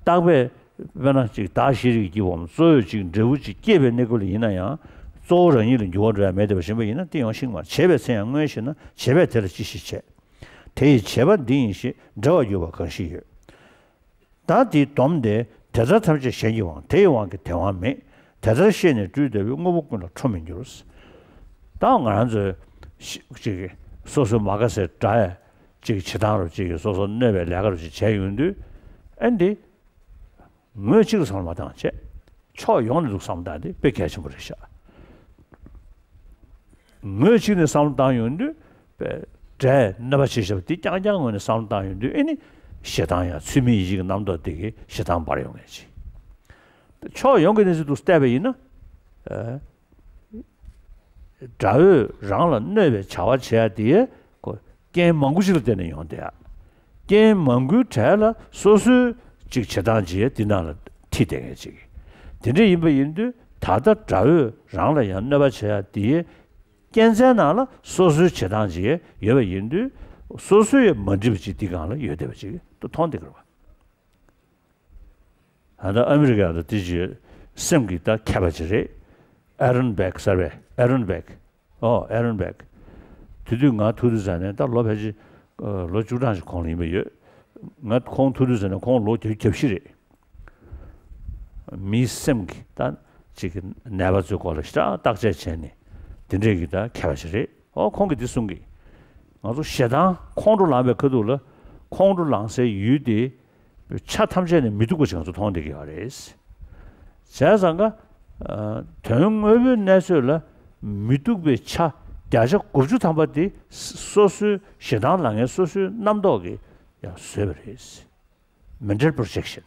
རྟག་པས་དཔེར་ན་ཅིག་བདག་ཤེས་རིག་གི་སྐྱེས་བུའམ་གཙོ་བོས་ཅིག་འབྲས་བུ་ཅིག་སྐྱེས་པའི་གནས་སྐབས་ལ་ཡིན་ན་ཡང་གཙོ་བོ་རང་ཉིད་ལ་འགྱུར་བ་འགྲོ་ཡ་མེད་བསྡད་པ་བཞིན་པ་ཡིན་ན་དེ་ཡང་ཤེས་ཀྱི་མ་རེད། བྱེད་པའི་ཚེ་ཡང་སྔོན་ཞེ་ན་བྱེད་པས་དེ་ལ་ཅི་ཞིག་བྱེད། དེ་ཡི་བྱེད་པ་འདི་ཡིན་ཞེས་འབྲེལ་བར་གྱུར་པ་གང་ཞིག་ཡོད། བདག་དེའི་སྡོམ་སྟེ་དེ་ལྟར་ཐམས་ཅད་གཞན་གྱི་དབང་། དེ་ཡི་དབང་གིས་དེ་དབང་མེད། དེ་ལྟར་ཤེས་ནས་སྤྲུལ་བསྡད་པས་དངོས་པོ་ཀུན་ལ་ཁྲོ་མི་འགྱུར། ད་ང་རང་ཚོའི་ཅིག་སོ་སོའི་མ་དགའ་སའི་དགྲ་ཡ་ཅིག་བྱེད་སྟངས་རུ་ཅིག་སོ་སོ་གནོད་པའི་ལས་ཀ་རུ་ཅིག་བྱས་ཡོང་དུས་ཨ་འདི། ངོས་གཅིག་ལ་བསམ་བློ་མ་བཏང་བྱས། ཕྱོགས་ཡོངས་ནས་འདུག་བསམ་བློ་བཏང་དེ་དཔེ་གལ་ཆེན་པོ་རེད་ཤག་ངོས་གཅིག་ནས་བསམ་བློ་བཏང་ཡོང་དུས་དཔེ་དགྲའི་གནོད་པ་བྱེད་བཞག་པ་དེ་རྐྱང་རྐྱང་ངོས་ནས་བསམ་བློ་བཏང་ཡོང་དུས་ཨེ་ནི་ཞེ་སྡང་ཡང་ཚུལ་མིན་ཡིད་བྱེད་ཀྱི་རྣམ་རྟོག་དེ་གིས་ཞེ་སྡང་འབར་ཡོང་ངེས་ཅིག་ཕྱོགས་ཡོངས་ཀྱི་གནས་ཚུལ་འདུག་བལྟས་པ་ཡིན་ན། དགྲ་བོས་རང་ལ་གནོད་པའི་བྱ་བ་བྱེད་ཡ་དེ་ཁོ་རྐྱེན་མང་པོ་ཞིག་ལ་བརྟེན་ནས་ཡོང་བསྡད་ཡ། རྐྱེན་མང་པོའི་གྲས་ལ་སོ་སོའི་ཅིག་བྱེད་སྟངས་ཅིག་འདི་ནང་ལ་ཁྲིད་བསྡད་མཁན་ཅིག་དེ་འདྲ་ཡིན་པ་ཡིན་དུས་ད་ལྟ་དགྲ་བོས་རང་ལ་ཡང་གནོད་པ་བྱེད་ཡ་དེའི་རྐྱེན་རྩའི་ནང་ལ་སོ་སོའི་བྱེད་སྟངས་ཅིག་ཡོད་པ་ཡིན་དུས་སོ་སོས་ཡང་མ་འགྲིག་པ་ཅིག་འདི་སྒང་ལ་ཡོད་བསྡད་པ་ཅིག་ཏུ་མཐོང་བསྡད་ཀྱི་རེད་བ། ད་ལྟ་ཨ་མི་རི་ཀ་ལ་དེ་ཅིག་སེམས་ཀྱི་ད་མཁས་པ་ཅིག་རེད། ཨ་རོན་བེག་ཟེར་བས། ཨ་རོན་བེག་ཨོ་ཨ་རོན་བེག་དེ་དུས་ང་ཐུག་དུས་ཙ་ནས་ད་ལོ་ཕལ་ཆེར་ལོ་བཅུ་གྲངས་ཤིག་གོང་ལ་ཡིན་པ་ཡོད། ང་ཁོང་ཐུག་དུས་ཙ་ནས་ཁོང་ལོ་བརྒྱད་ཅུ་གྱ་བཞི་རེད། མིའི་སེམས་ཀྱི་ད་ཅིག་གི་ནད་པ་ཚོའི་སྐོར་ལ་ཞེ་དྲག་བརྟག་དཔྱད་བྱས་ནས་དེ་འདྲས་ཀྱི་ད་མཁས་པ་ཅིག་རེད། ཨོ་ཁོང་གིས་འདི་གསུང་གི། ང་ཚོ་ཞེ་སྡང་ཁོང་ཁྲོ་ལངས་པའི་ཁ་ཐུག་ལ་ཁོང་ཁྲོ་ལངས་སའི་ཡུལ་དེ་ཆ་ཐམས་ཅད་ནས་མི་སྡུག་པ་ཞིག་ང་ཚོ་མཐོང་བསྡད་ཀྱི་ཡོད་རེད། བྱས་ཙང་ཀ་དོན་དངོས་པོའི་གནས་ཚུལ་ལ་མི་སྡུག་པའི་ཆ་བརྒྱ་ཆ་དགུ་བཅུ་ཐམ་པ་དེ་སོ་སོའི་ཞེ་སྡང་ལངས་མཁན་སོ་སོའི་རྣམ་རྟོག་གིས་ཡང་བཟོས་པ་རེད། Mental projection.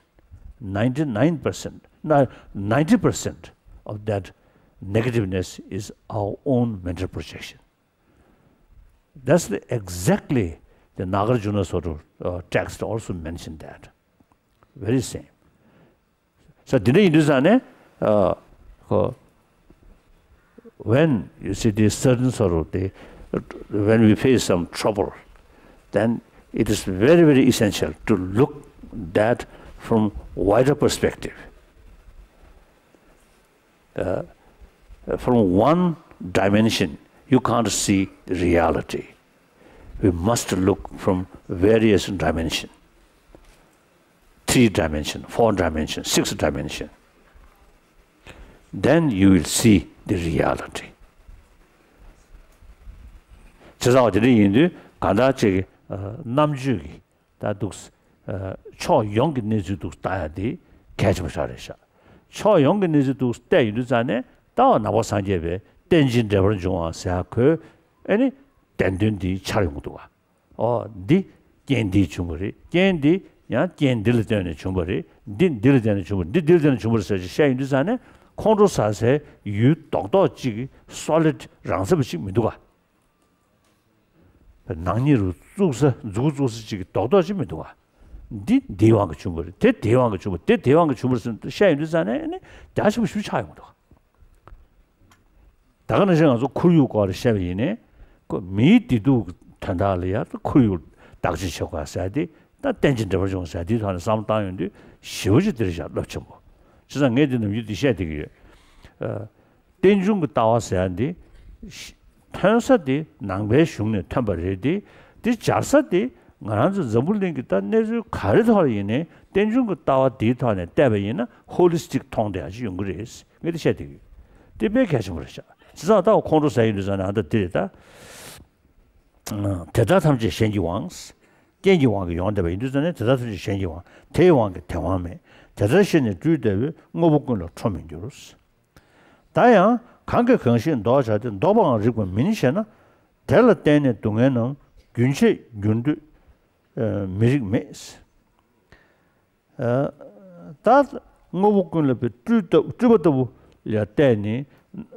Ninety-nine percent, no, ninety percent of that negativeness is our own mental projection. That's the, exactly the Nagarjuna Sutro uh, text also mentioned that. Very same. So, འདི་འདྲ་ཡིན་དུས་ཙང་ནས། ཨ། ཁོ། When you see this certain sort of the, when we face some trouble, then it is very, very essential to look that from wider perspective. Uh, from one dimension, you can't see the reality. We must look from various dimension, three dimension, four dimension, six dimension. Then you will see the reality. བྱས་ཙང་དེ་འདྲ་ཡིན་དུས་གང་ལྟར་ཅིག་རྣམ་དཔྱོད་ཀྱི་ད་འདུག་ཕྱོགས་ཡོངས་ཀྱི་གནས་ཚུལ་འདུག་ལྟ་ཡ་དེ་གལ་ཆེན་པོ་ཞིག་རེད་ཤག་ཕྱོགས་ཡོངས་ཀྱི་གནས་ཚུལ་འདུག་བལྟས་ཡོང་དུས་ཙང་ནས་ད་བ་ནང་པ་སངས་རྒྱས་པའི་རྟེན་ཅིང་འབྲེལ་པར་འབྱུང་བ་ཟེར་ཡ་ཁོའི་ཨེ་ནི་བདེན་དོན་འདི་འཆར་ཡོང་གི་འདུག་ག་ཨོ་འདི་རྐྱེན་འདིས་བྱུང་བ་རེད། རྐྱེན་འདི་ཡང་རྐྱེན་འདི་ལ་བརྟེན་ནས་བྱུང་བ་རེད། འདི་འདི་ལ་བརྟེན་ནས་བྱུང་བ་རེད། འདི་འདི་ལ་བརྟེན་ནས་བྱུང་བ་རེད་ཟེར་ཅིག་བཤད་ཡོང་དུས་ཙང་ནས་ཁོང་ཁྲོ་ཟ་སའི་ཡུལ་རྡོག་རྡོག་ཅིག་སོ་ལིཌ་རང་ཚབ་ཅིག་མི་འདུག་ག་ནག་ཉེས་རུ་བཙུགས་ས་མཛུ་གུ་བཙུགས་ས་ཅིག་གི་རྡོག་རྡོག་ཅིག་མི་འདུག་ག་འདི་འདིའི་དབང་གིས་བྱུང་བ་རེད། དེ་དེའི་དབང་གིས་བྱུང་བ། དེ་དེའི་དབང་གིས་བྱུང་བ་རེད་ཟེར་བཤད་ཡོང་དུས་ཙང་ནས་ནི་རྒྱ་ཆེན་པོ་ཞེ་པོ་ཆགས་ཡོང་གི་འདུག་ད་ག་ནང་བཞིན་ང་ཚོ་ཁོར་ཡུག་སྐོར་ལ་བཤད་པ་ཡིན་ནའི། ཁོ་མིའི་བདེ་སྡུག་གི་དོན་དག་ལ་ཡང་ཁོར་ཡུག་བདག་གཅེས་བྱེད་དགོས་ཟེར་དེ། ད་རྟེན་ཅིང་འབྲེལ་བར་འབྱུང་ཟེར་དེའི་ཐོག་ནས་བསམ་བློ་བཏང་ཡོང་དུས་ཞེ་པོ་ཅིག་འདིར་བཞག་རླབས་ཆེན་པོ། བྱས་ཙང་ངས་འདི་ནམ་རྒྱུན་འདི་བཤད་བསྡད་ཀྱི་ཡོད། ཨ། རྟེན་འབྱུང་གི་ལྟ་བ་ཟེར་ཡ་འདི། ཐོན་ས་དེ་ནང་པའི་གཞུང་ནས་ཐོན་པ་རེད་དེ། དེ་སྦྱར་ས་དེ་ང་རང་ཚོ་འཛམ་བུ་གླིང་གི་ད་གནས་ཚུལ་ག་རེ་ཐོག་ལ་ཡིན་ནའི་རྟེན་འབྱུང་གི་ལྟ་བ་དེའི་ཐོག་ནས་བལྟས་པ་ཡིན་ན་ཧོ་ལི་སི་ཊིག་མཐོང་བསྡད་ཡ་ཅིག་ཡོང་གི་རེད། ངས་དེ་བཤད་བསྡད་ཀྱི་ཡོད། དེ་དཔེ་གལ་ཆེན་པོ་རེད་ཤག་བྱས་ཙང་ད་ཁོང་ཁྲོ་ཟ་ཡི་འདུག་ཟེར་ན་ད་འདི་རེད་ད། དེ་དག་ཐམས་ཅད་གཞན་གྱི་དབང་། རྐྱེན་གྱི་དབང་གིས་ཡོང་བསྡད་པ་ཡིན་དུས་ཙང་ནས་དེ་དག་ཐམས་ཅད་གཞན་གྱི་དབང་། དེའི་དབང་གིས་དེ་དབང་མེད། དེ་ལྟར་ཤེས་ནས་སྤྲུལ་ལྟ་བུའི། དངོས་པོ་ཀུན་ལ་ཁྲོ་མི་འགྱུར། ད་ཡང་གང་གིས་གང་ཞིག་འདོགས་བྱ་སྟེ། འདོགས་པའང་རིགས་པ་མིན་ཞེ་ན། དེ་ལ་བརྟེན་ནས་སྡུག་བསྔལ་རྣམས། རྒྱུན་ཆད་འགྱུར་འདོད་མི་རིགས་མེད། ད་དངོས་པོ་ཀུན་ལ་སྤྲུལ་ལྟ་སྤྲུལ་པ་ལྟ་བུ་ལ་བརྟེན་ནས་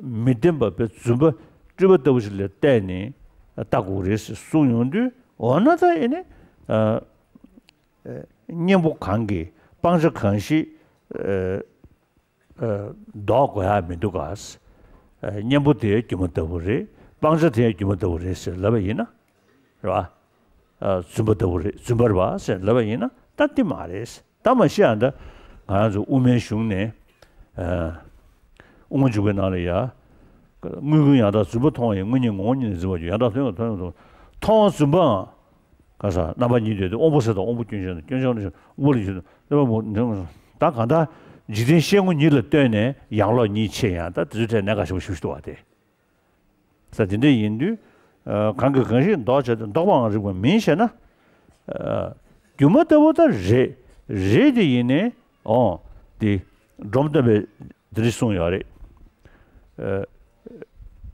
མི་བདེན་པ་བའི་རྫུན་པ་སྤྲུལ་པ་ལྟ་བུ་ཞིག་ལ་བརྟེན་ནས་ལྟ་དགོས་རེད་ཟེར་གསུངས་ཡོང་དུས། འོ་ན་ད་ཨེ་ནི་གཉེན་པོ་གང་གིས་སྤང་བྱ་གང་ཞིག་ལྡོག་དགོས་ཡ་མི་འདུག་ག། གཉེན་པོ་དེ་སྒྱུ་མ་ལྟ་བུ་རེད། སྤང་བྱ་དེ་སྒྱུ་མ་ལྟ་བུ་རེད་ཟེར་ལབ་པ་ཡིན་ན། རེད་བ། རྫུན་པ་ལྟ་བུ་རེད། རྫུན་པ་རེད་བ་ཟེར་ལབ་པ་ཡིན་ན་ད་དེ་མ་རེད། ད་མ་གཞི་ཨ་ད་ང་རང་ཚོ་དབུ་མའི་གཞུང་ནས། དབུ་མ་འཇུག་པའི་ནང་ལ་ཡ། དངོས་ཀུན་ཡང་དག་རྫུན་པ་མཐོང་བ་ཡི། དངོས་ཉིད་ངོ་བོ་ཉིད་ནས་འཛིན་པར་འགྱུར། ཡང་དག་དོན་ལ་མཐོང་ཡང་མཐོང་བ་རྫུན་པའམ། ག་ས་རྣམ་པ་གཉིས་ལྡན་ཏེ། དབང་པོ་གསལ་དང་དབང་པོ་སྐྱོན་ཅན་དང་། སྐྱོན་ཅན་དབང་པོ་ལ་འཇུག་དང་། སྣོད་པ་མུ་ད་གང་ལྟར་འཇིག་རྟེན་ཤེས་ངོ་ཉིད་ལ་ལྟོས་ནས་ཡང་ལོག་གཉིས་ཕྱེ་ཡང་ད་དེ་ཚོའི་གྲས་གནད་འགག་ཆེན་པོ་ཞིག་འདུག་བ་དེ། ས་དེ་འདྲ་ཡིན་དུས། གང་གིས་གང་ཞིག་འདོགས་བྱ་སྟེ། འདོགས་པའང་རིགས་པ་མིན་ཞེ་ན། སྒྱུ་མ་ལྟ་བུ་ད་རེད། རེད་དེ་ཡིན་ནའི། འོ། དེ་འབྲོམ་སྟོན་པས་འདི་འདྲ་གསུངས་ཡོད་རེད།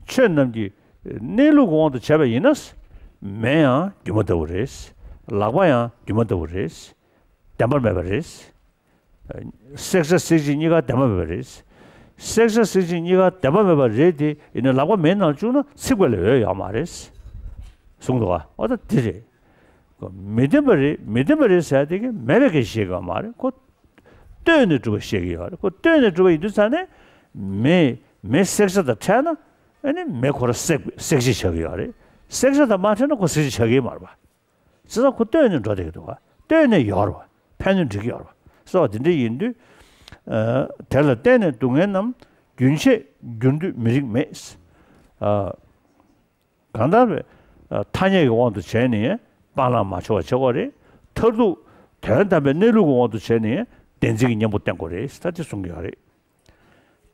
ཆོས་རྣམས་ཀྱི་གནས་ལུགས་ཀྱི་དབང་དུ་བྱས་པ་ཡིན་ན། མེ་ཡང་སྒྱུ་མ་ལྟ་བུ་རེད། ལག་པ་ཡང་སྒྱུ་མ་ལྟ་བུ་རེད། བདེན་པར་མེད་པ་རེད། བསྲེག་བྱ་བསྲེག་བྱེད་གཉིས་ཀ་བདེན་པར་མེད་པ་རེད། བསྲེག་བྱ་བསྲེག་བྱེད་གཉིས་ཀ་བདེན་པར་མེད་པ་རེད་དེ་ཡིན་ན་ལག་པ་མེའི་ནང་བཅུག་ན་ཚིག་པ་ལས་འོས་ཡོད་མ་རེད། གསུངས་འདུག་ག། འོ་ད་དེ་རེད། མི་བདེན་པ་རེད། མི་བདེན་པ་རེད་ཟེར་དེ་གི་མེད་པའི་སྐད་ཆ་བཤད་ཀྱི་ཡོད་མ་རེད། ཁོ་ལྟོས་ནས་གྲུབ་པ་བཤད་ཀྱི་ཡོད་རེད། ཁོ་ལྟོས་ནས་གྲུབ་པ་ཡིན་དུས་ཙང་ནས་མེ་མེ་བསྲེག་བྱ་དང་ཕྲད་ན་ཨ་ནི་མེ་ཁོ་རང་བསྲེག་བསྲེག་བྱེད་ཆགས་ཀྱི་ཡོད་རེད། བསྲེག་བྱ་དང་མ་ཕྲད་ན་ཁོ་བསྲེག་བྱེད་ཆགས་ཀྱི་མ་རེད་པ། བྱས་ཙང་ཁོ་ལྟོས་ནས་འགྲོ་བསྡད་ཀྱི་འདུག་ག། ལྟོས་ནས་ཡོད་རེད་པ། ཕན་ནུས་འགྲིག་གི་ཡོད་རེད་པ། སོ་དེ་འདྲ་ཡིན་དུས། ཨ། དེ་ལ་བརྟེན་ནས་སྡུག་བསྔལ་རྣམས། རྒྱུན་ཆད་འགྱུར་འདོད་མི་རིགས་མེད། ཨ། གང་ལྟར་བའི་ཐ་སྙད་ཀྱི་དབང་དུ་བྱས་ནས་སྤང་བླང་མ་བྱ་བ་བྱེད་དགོས་རེད། མཐར་ཐུག་དོན་དམ་པའི་གནས་ལུགས་ཀྱི་དབང་དུ་བྱས་ནས་བདེན་འཛིན་གྱི་གཉེན་པོ་བསྟེན་དགོས་རེད། ད་དེ་གསུང་གི་ཡོད་རེད།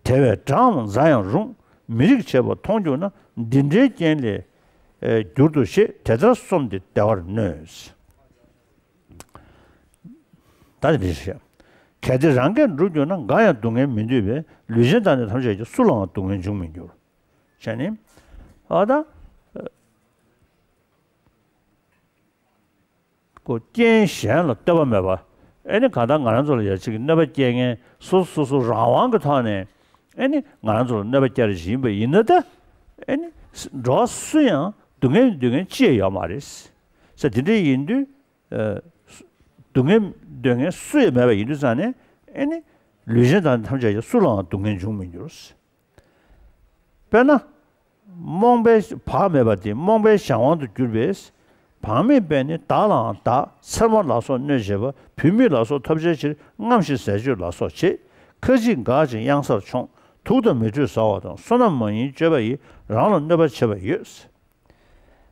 དེ་བས་འདྲའམ་འཛའ་ཡང་རུང་། མི་རིགས་བྱེད་པ་མཐོང་གྱུར་ན། འདི་འདྲའི་རྐྱེན་ལས་འགྱུར་ཏོ་ཞེས། དེ་ལྟར་སོམས་ཏེ་བདེ་བར་གནས། ད་འདི་འདྲ་ཞིག་གལ་ཏེ་རང་གིས་འགྲུབ་གྱུར་ན། འགའ་ཡང་སྡུག་བསྔལ་མི་འདོད་པས། ལུས་ཅན་དང་ནི་ཐམས་ཅད་ཀྱང་། སུ་ལའང་སྡུག་བསྔལ་འབྱུང་མི་འགྱུར། བྱས་ནས། ཨ་ད། ཁོ་རྐྱེན་གཞན་ལ་ལྟོས་པ་མེད་པ། ཨེ་ནི་གང་ལྟར་ང་རང་ཚོ་ལ་ཡ་གཅིག་གི་གནོད་པ་སྐྱེལ་མཁན་སོ་སོ་སོ་སོ་རང་དབང་གི་ཐོག་ནས་ཨེ་ནི་ང་རང་ཚོ་ལ་གནོད་པ་སྐྱེལ་རེ་བཞིན་པ་ཡིན་ན་ད། ཨེ་ནི་འགྲོ་བ་སུ་ཡང་སྡུག་བསྔལ་འདོད་མཁན་ཅི་ཡང་ཡོད་མ་རེད། ས་དེ་འདྲ་ཡིན་དུས། ཨ། སྡུག་བསྔལ་འདོད་མཁན་སུ་ཡང་མེད་པ་ཡིན་དུས་ཙང་ནས་ཨེ་ནི་ལུས་ཅན་དང་ཐམས་ཅད་ཀྱང་། སུ་ལའང་སྡུག་བསྔལ་འབྱུང་མི་འགྱུར། དཔེར་ན། རྨོངས་པའི་བག་མེད་པ་དེ་རྨོངས་པའི་གཞན་དབང་དུ་གྱུར་པས། བག་མེད་པས་ནི་བདག་ལའང་བདག་ཚེར་མ་ལ་སོགས་གནོད་བྱེད་པ། བུད་མེད་ལ་སོགས་ཐོབ་བྱའི་ཕྱིར། རྔམ་ཞིང་ཟས་སྤྱོད་ལ་སོགས་བྱེད། ཁ་ཅིག་འགག་ཅིང་གཡང་སར་མཆོང་། དུག་དང་མེ་དྲོད་ཟ་བ་དང་། བསོད་ནམས་མ་ཡིན་སྤྱོད་པ་ཡིས། རང་ལ་གནོད་པ་བྱེད་པ་ཡོད།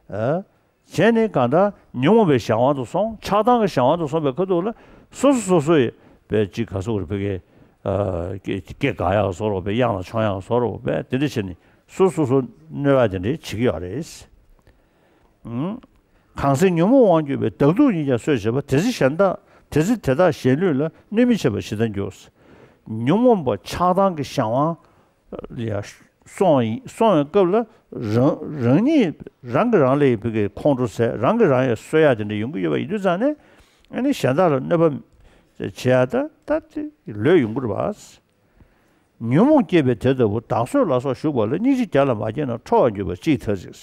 ཨ། བྱས་ནས་གང་ལྟར་ཉོན་མོངས་པའི་གཞན་དབང་དུ་སོང་། ཆགས་སྡང་གི་གཞན་དབང་དུ་སོང་བའི་ཁ་ཐུག་ལ་སོ་སོ་སོ་སོ་ཡི་བའི་ཅིག་ག་སོགས་རེ་བོད་ཀྱི་ཨ་སྐད་སྐད་དགག་ཡག་བཟོ་རོགས་པའི་གཡང་ལ་མཆོང་ཡག་བཟོ་རོགས་པའི་དེ་འདྲ་བྱས་ནས་སོ་སོ་སོ་གནོད་པ་དེ་འདྲ་བྱེད་ཀྱི་ཡོད་རེད། ཨང་། གང་ཟག་ཉོན་མོངས་དབང་གྱུར་པའི། བདག་སྡུག་གཉིས་ཀྱང་གསོད་བྱེད་པ། དེ་ཚེ་གཞན་དག་དེ་ཚེ་དེ་དག་གཞན་ལུས་ལ། གནོད་མི་བྱེད་པ་ཇི་ལྟར་འགྱུར། ཉོན་མོངས་པ་ཆགས་སྡང་གི་གཞན་དབང་ལ་སོང་སོང་བའི་སྐབས་ལ་རང་རང་ཉིད་རང་གིས་རང་ལ་ཡི་བུ་གའི་ཁོང་ཁྲོ་ཟ། རང་གིས་རང་ཡང་གསོད་ཡག་དེ་འདྲ་ཡོང་གི་ཡོད་པ་ཡིན་དུས་ཙང་ནས་ཨ་ནི་གཞན་དག་ལ་གནོད་པ་བྱེད་ཡག་ད་ད་དེ་ལོས་ཡོང་གི་རེད་པ། ཉོན་མོངས་སྐྱེས་པའི་དེ་ལྟ་བུ། བདག་གསོད་ལ་སོགས་ཞུགས་པ་ལ། སྙིང་རྗེ་བརྒྱ་ལ་མ་སྐྱེས་ན། ཁྲོ་བར་འགྱུར་བ་ཅིས་ཐར་ཅིག།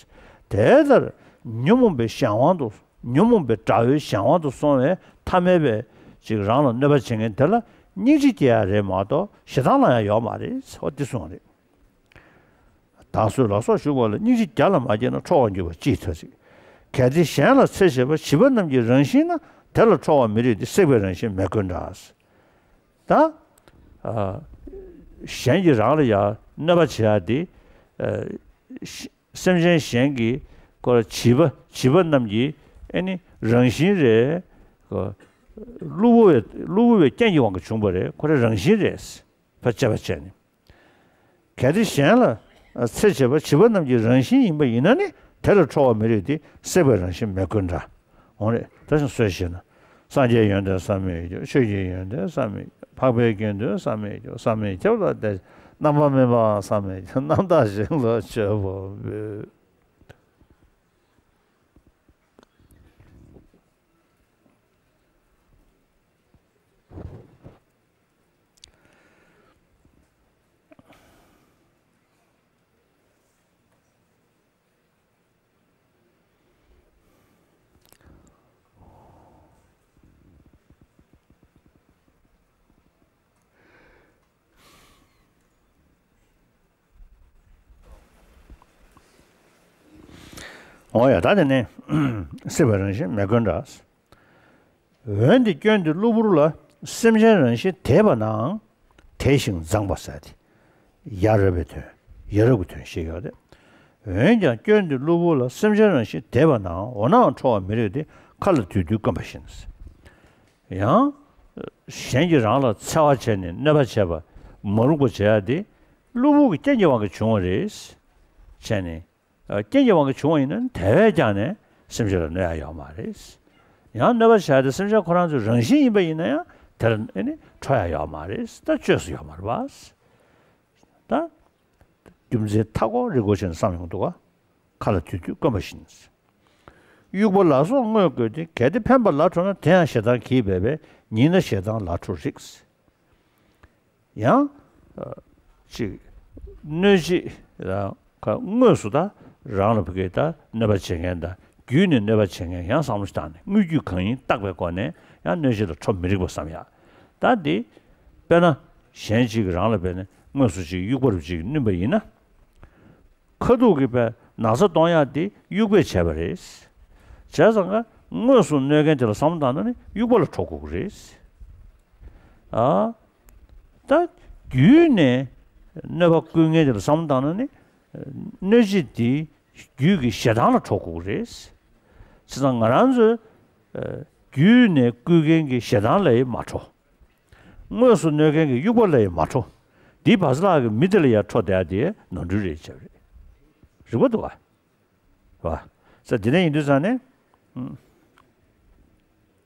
དེ་ལྟར་ཉོན་མོངས་པའི་གཞན་དབང་དུ་ཉོན་མོངས་པའི་དགྲ་བོའི་གཞན་དབང་དུ་སོང་བའི་ ཐ་མལ་པའི་ཅིག་རང་ལ་གནོད་པ་བྱེད་མཁན་དེ་ལ་སྙིང་རྗེ་སྐྱེ་ཡ་རེད་མ་གཏོགས་ཞེ་སྡང་ལ་ཡང་ཡོད་མ་རེད། ཨོ་འདི་གསུངས་རེད། བདག་གསོད་ལ་སོགས་ཞུགས་པ་ལ། སྙིང་རྗེ་བརྒྱ་ལ་མ་སྐྱེས་ན། ཁྲོ་བར་འགྱུར་བ་ཅིས་ཐར་ཞིག་གལ་ཏེ་གཞན་ལ་འཚེ་བྱེད་པ། བྱིས་པ་རྣམས་ཀྱི་རང་བཞིན་ན། དེ་ལ་ཁྲོ་བ་མི་རིགས་ཏེ། སྲེག་པའི་རང་བཞིན་མེ་བཀོན་འདྲ། ད། ཨ། གཞན་གྱིས་རང་ལ་ཡང་གནོད་པ་བྱེད་ཡ་དེ། ཨ། ཤ་སེམས་ཅན་གཞན་གྱི་ཁོ་ལ་བྱིས་པ་བྱིས་པ་རྣམས་ཀྱི་ཨེ་ནི་རང་བཞིན་རེད། ཁོ་གློ་བུར་བའི་གློ་བུར་བའི་རྐྱེན་གྱི་དབང་གིས་བྱུང་བ་རེད། ཁོ་རའི་རང་བཞིན་རེད། ཕར་དཔྱད་པ་བྱས་ནས། གལ་ཏེ་གཞན་ལ་འཚེ་བྱེད་པ། བྱིས་པ་རྣམས་ཀྱི་རང་བཞིན་ཡིན་པ་ཡིན་ན་ནི། དེ་ལ་ཁྲོ་བ་མི་རིགས་ཏེ། སྲེག་པའི་རང་བཞིན་མེ་བཀོན་འདྲ། འོང་རེད། ད་ཅིག་གསལ་བཤད་ན། སངས་རྒྱས་ཡོན་ཏན་བསམ་མེད་རྒྱུ། ཆོས་ཀྱི་ཡོན་ཏན་བསམ་མེད་རྒྱུ། འཕགས་པའི་དགེ་འདུན་བསམ་མེད་རྒྱུ། བསམ་མེད་ཁྱབ་ལ་དེ། རྣམ་པར་སྨིན་པའང་བསམ་མེད་རྒྱུ། རྣམ་དག་ཞིང་ལ་མཆོད་པ་འབུལ། འོ་ཡ། ད་དེ་ནས་སྲེག་པའི་རང་བཞིན་མེ་བཀོན་འདྲ། འོན་ཏེ་སྐྱོན་དེ་གློ་བུར་ལ། སེམས་ཅན་རང་བཞིན་དེས་པ་ནའང་། དེས་ཤིང་མཛངས་པ་ཟེར་ཏེ། ཡ་རབས་པའི་དོན། ཡ་རབས་ཀྱི་དོན་བཤད་ཡོད་རེད། འོན་ཀྱང་སྐྱོན་དེ་གློ་བུར་ལ། སེམས་ཅན་རང་བཞིན་དེས་པ་ནའང་། འོ་ནའང་ཁྲོ་བ་མི་རིགས་ཏེ། མཁའ་ལ་དུས་དུས་བསྐོན་པ་བཞིན། ཡང་། གཞན་གྱིས་རང་ལ་འཚེ་བ་བྱས་ནས་གནོད་པ་བྱས་པ། མ་རུངས་པ་བྱེད་ཡ་དེ། གློ་བུར་གྱི་རྐྱེན་གྱི་དབང་གིས་བྱུང་བ་རེད། བྱས་ནས། རྐྱེན་གྱི་དབང་གིས་བྱུང་བ་ཡིན་ན་དེ་བས་ཀྱང་ནས་སེམས་ཅན་ལ་གནོད་ཡ་ཡོད་མ་རེད། ཡང་གནོད་པ་བྱས་ཏེ་སེམས་ཅན་ཁོ་རང་ཚོའི་རང་བཞིན་ཡིན་པ་ཡིན་ན་ཡང་དེར་ཨེ་ནི་ཁྲོ་ཡ་ཡོད་མ་རེད། ད་བཅོས་སུ་ཡོད་མ་རེད་པ། ད་རྒྱུ་མཚན་མཐའ་འཁོར་རེ་སྐོར་བྱས་ནས་བསམ་ཡོང་འདུག་ག་མཁའ་ལ་དུས་དུས་བསྐོན་པ་བཞིན། དབྱུག་པ་ལ་སོགས་དངོས་བཀོལ་ཏེ། གལ་ཏེ་འཕེན་པ་ལ་ཁྲོ་ན། དེ་ཡང་ཞེ་སྡང་གིས་སྦད་པས། ཉེས་ན་ཞེ་སྡང་ལ་ཁྲོ་རིགས། ཡང་། ཨ། ཅིག་གནོད་བྱེད་རང་ཁ་དངོས་སུ་ད་རང་ལ་ཕ་གི་ད་གནོད་པ་བྱེད་མཁན་དང་བརྒྱུད་ནས་གནོད་པ་བྱེད་མཁན་ཡང་བསམ་བློ་བཏང་ནས་དངོས་བརྒྱུད་གང་ཡིན་བརྟག་པའི་སྒོ་ནས་ཡང་གནོད་བྱེད་ལ་ཁྲོ་མི་རིགས་པ་བསམ་ཡ། ད་འདི་དཔེར་ན་གཞན་ཅིག་གིས་རང་ལ་དཔེར་ན་དངོས་སུ་ཅིག་དབྱུག་པ་རུ་ཅིག་བསྣུན་པ་ཡིན་ན། ཁ་ཐུག་གི་པའི་ན་ཚ་གཏོང་ཡག་དེ་དབྱུག་པས་བྱས་པ་རེད། བྱས་ཙང་ཀ་དངོས་སུ་གནོད་མཁན་དེ་ལ་བསམ་བློ་བཏང་ན་ནི་དབྱུག་པ་ལ་ཁྲོ་དགོས་ཀྱི་རེད། ཨ། ད་བརྒྱུད་ནས་གནོད་པ་བསྐུལ་མཁན་དེ་ལ་བསམ་བློ་བཏང་ན་ནི་གནོད་བྱེད་དེ་བརྒྱུད་ཀྱི་ཞེ་སྡང་ལ་ཁྲོ་དགོས་ཀྱི་རེད། བྱས་ཙང་ང་རང་ཚོས་ཨ་བརྒྱུད་ནས་བསྐུལ་མཁན་གྱི་ཞེ་སྡང་ལ་ཡང་མ་ཁྲོ། དངོས་སུ་གནོད་མཁན་གྱི་དབྱུག་པ་ལ་ཡང་མ་ཁྲོ། འདིའི་བར་ལག་གི་མི་དེ་ལ་ཡང་ཁྲོ་བསྡད་དེ་ནོར་འཁྲུལ་རེད་བྱས་པ་རེད། རིག་པ་འདུག་ག་བ། ས་འདི་ནས་ཡིན་དུས་ཙང་ནས། ཨུམ།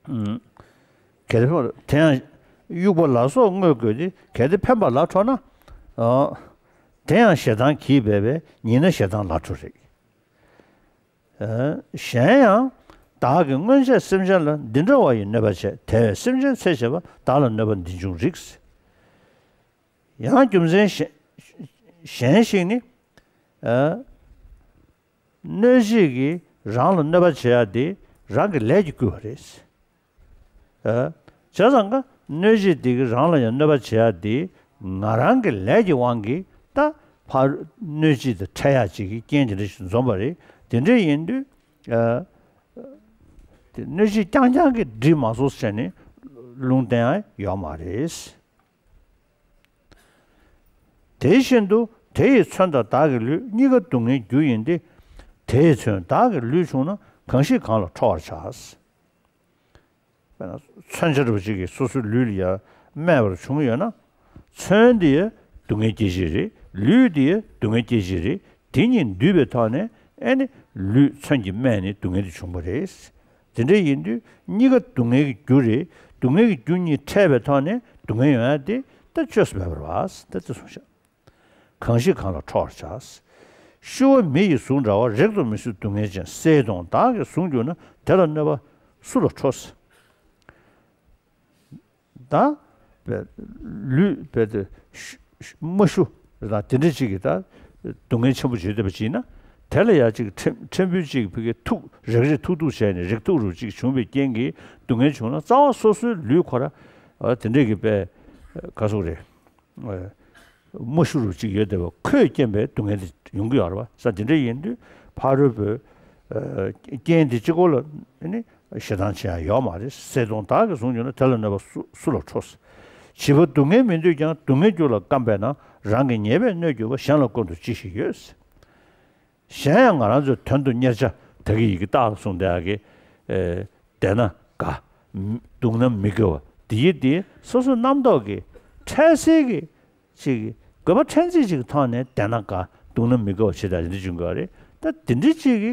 ཨུམ། གལ་ཏེ་དེ་ཡང་དབྱུག་པ་ལ་སོགས་དངོས་བཀོལ་ཏེ། གལ་ཏེ་འཕེན་པ་ལ་ཁྲོ་ན། ཨ། དེ་ཡང་ཞེ་སྡང་གིས་སྦད་པས། ཉེས་ན་ཞེ་སྡང་ལ་ཁྲོ་རིགས། གཞན་ཡང་། བདག་གིས་སྔོན་ཆད་སེམས་ཅན་ལ། འདི་འདྲ་བ་ཡི་གནོད་པ་བྱས། དེ་བས་སེམས་ཅན་འཚེ་བྱེད་པ། བདག་ལ་གནོད་པ་འདི་འབྱུང་རིགས། ཡང་རྒྱུ་མཚན་གཞན་གཞན་ཞིག་ནི། གནོད་བྱེད་ཀྱིས་རང་ལ་གནོད་པ་བྱེད་ཡ་དེ་རང་གི་ལས་ཀྱིས་བསྐུལ་བ་རེད། ཨ། བྱས་ཙང་ཀ་གནོད་བྱེད་དེ་གིས་རང་ལ་ཡང་གནོད་པ་བྱེད་ཡ་དེ་ང་རང་གི་ལས་ཀྱི་དབང་གིས་ད་ཕར་གནོད་བྱེད་དེ་འཕྲད་ཡ་ཅིག་གི་རྐྱེན་དེ་འདྲ་ཞིག་འཛོམས་པ་རེད། དེ་འདྲ་ཡིན་དུས། ཨ། དེ་གནོད་བྱེད་རྐྱང་རྐྱང་གིས་འགྲིག་མ་སོང་ཟེར་ནས་ལུང་བསྟན་ཡ་ཡོད་མ་རེད། དེ་བཞིན་དུ་དེ་ཡི་མཚོན་དང་བདག་གི་ལུས། གཉིས་ཀ་སྡུག་བསྔལ་རྒྱུ་ཡིན་ཏེ། དེ་ཡི་མཚོན་བདག་གི་ལུས་བྱུང་ན། གང་ཞིག་གང་ལ་ཁྲོ་བར་བྱ། དཔེར་ན་མཚོན་ཆ་འདྲ་བོ་ཅིག་གིས་སོ་སོའི་ལུས་ལ་ཡ་རྨས་པར་བྱུང་ཡོད་ན། མཚོན་དེ་ཡང་སྡུག་བསྔལ་སྐྱེད་བྱེད་རེད། ལུས་དེ་ཡང་སྡུག་བསྔལ་སྐྱེད་བྱེད་རེད། དེ་གཉིས་འདུས་པའི་ཐོག་ནས་ཨེ་ནི་ལུས་མཚོན་གྱིས་རྨས་ནས་སྡུག་བསྔལ་དེ་བྱུང་བ་རེད། དེ་འདྲ་ཡིན་དུས་གཉིས་ཀ་སྡུག་བསྔལ་གྱི་རྒྱུ་རེད། སྡུག་བསྔལ་གྱི་རྒྱུ་གཉིས་འཕྲད་པའི་ཐོག་ནས་སྡུག་བསྔལ་ཡོང་ཡ་དེ་ད་བཅོས་སུ་མེད་པ་རེད་པ། ད་དེ་གསུངས་ཤག་གང་ཞིག་གང་ལ་ཁྲོ་བར་བྱ། ཤུ་བ་མེ་ཡི་གཟུགས་འདྲ་བ། རེག་ཏུ་མི་བཟོད་སྡུག་བསྔལ་ཅན། གསལ་མཐོང་བདག་གི་གཟུགས་གྱུར་ན། དེ་ལ་གནོད་པ་སུ་ལ་ཁྲོ། ད་ལུས་དཔེ་དེ་མ་ཤུ་དང་དེ་འདྲ་ཅིག་གིས་ད་སྡུག་བསྔལ་ཆེན་པོ་བྱེད་བསྡད་པ་ཅིག་ཡིན་ན། དེ་ལ་ཡང་ཅིག་ཕྲན་ཕྲན་བུ་ཅིག་ཕ་གི་ཐུག་རེག་རེག་ཐུག་ཐུག་བྱས་ནས་རེག་ཐུག་རུ་ཅིག་བྱུང་བའི་རྐྱེན་གྱིས་སྡུག་བསྔལ་བྱུང་ན་རྩ་བ་སོ་སོའི་ལུས་ཁོ་ར་ཨ་དེ་འདྲས་ཀྱི་པའི་ག་ཟུག་རེད། ཨ་མ་ཤི་རུ་ཅིག་ཡོད་བསྡད་པ་ཁོས་རྐྱེན་པས་སྡུག་བསྔལ་དེ་ཡོང་གི་ཡོད་རེད་བ། ས་དེ་འདྲས་ཡིན་དུས་ཕ་རོལ་པོའི་ཨ་རྐྱེན་དེ་གཅིག་པོ་ལ་ཨ་ནི་ཞེ་སྡང་བྱེད་ཡ་ཡོད་མ་རེད། གསལ་སྟོང་བདག་གིས་བཟུང་གྱུར་ན། དེ་ལ་གནོད་པ་སུ་སུ་ལ་འཕྲོ། བྱིས་པ་སྡུག་བསྔལ་མི་འདོད་ཀྱང་། སྡུག་བསྔལ་རྒྱུ་ལ་བརྐམ་པས་ན། རང་གི་ཉེས་པས་གནོད་གྱུར་པ། གཞན་ལ་བཀོད་དུ་ཅི་ཞིག་ཡོད། གཞན་ཡང་ང་རང་ཚོའི་དོན་དུ་གཉེར་བྱ་ད་གི་ཡི་གེ་རྟགས་ལ་གསུངས་བསྡད་ཡག་གི་ཨེ་བདེ་ན་དགའ། སྡུག་ན་མི་དགའ་བ་འདི་ཡི་འདི་སོ་སོའི་རྣམ་རྟོག་གི་འཕྲལ་སེལ་གྱི་ཅིག་དགོས་པ་ཕྲན་ཚེགས་ཅིག་གི་ཐོག་ནས་བདེ་ན་དགའ་སྡུག་ན་མི་དགའ་བ་ཞེས་དང་འདི་འདྲ་བྱུང་གི་རེད། ད་འདི་འདྲ་ཅིག་གི་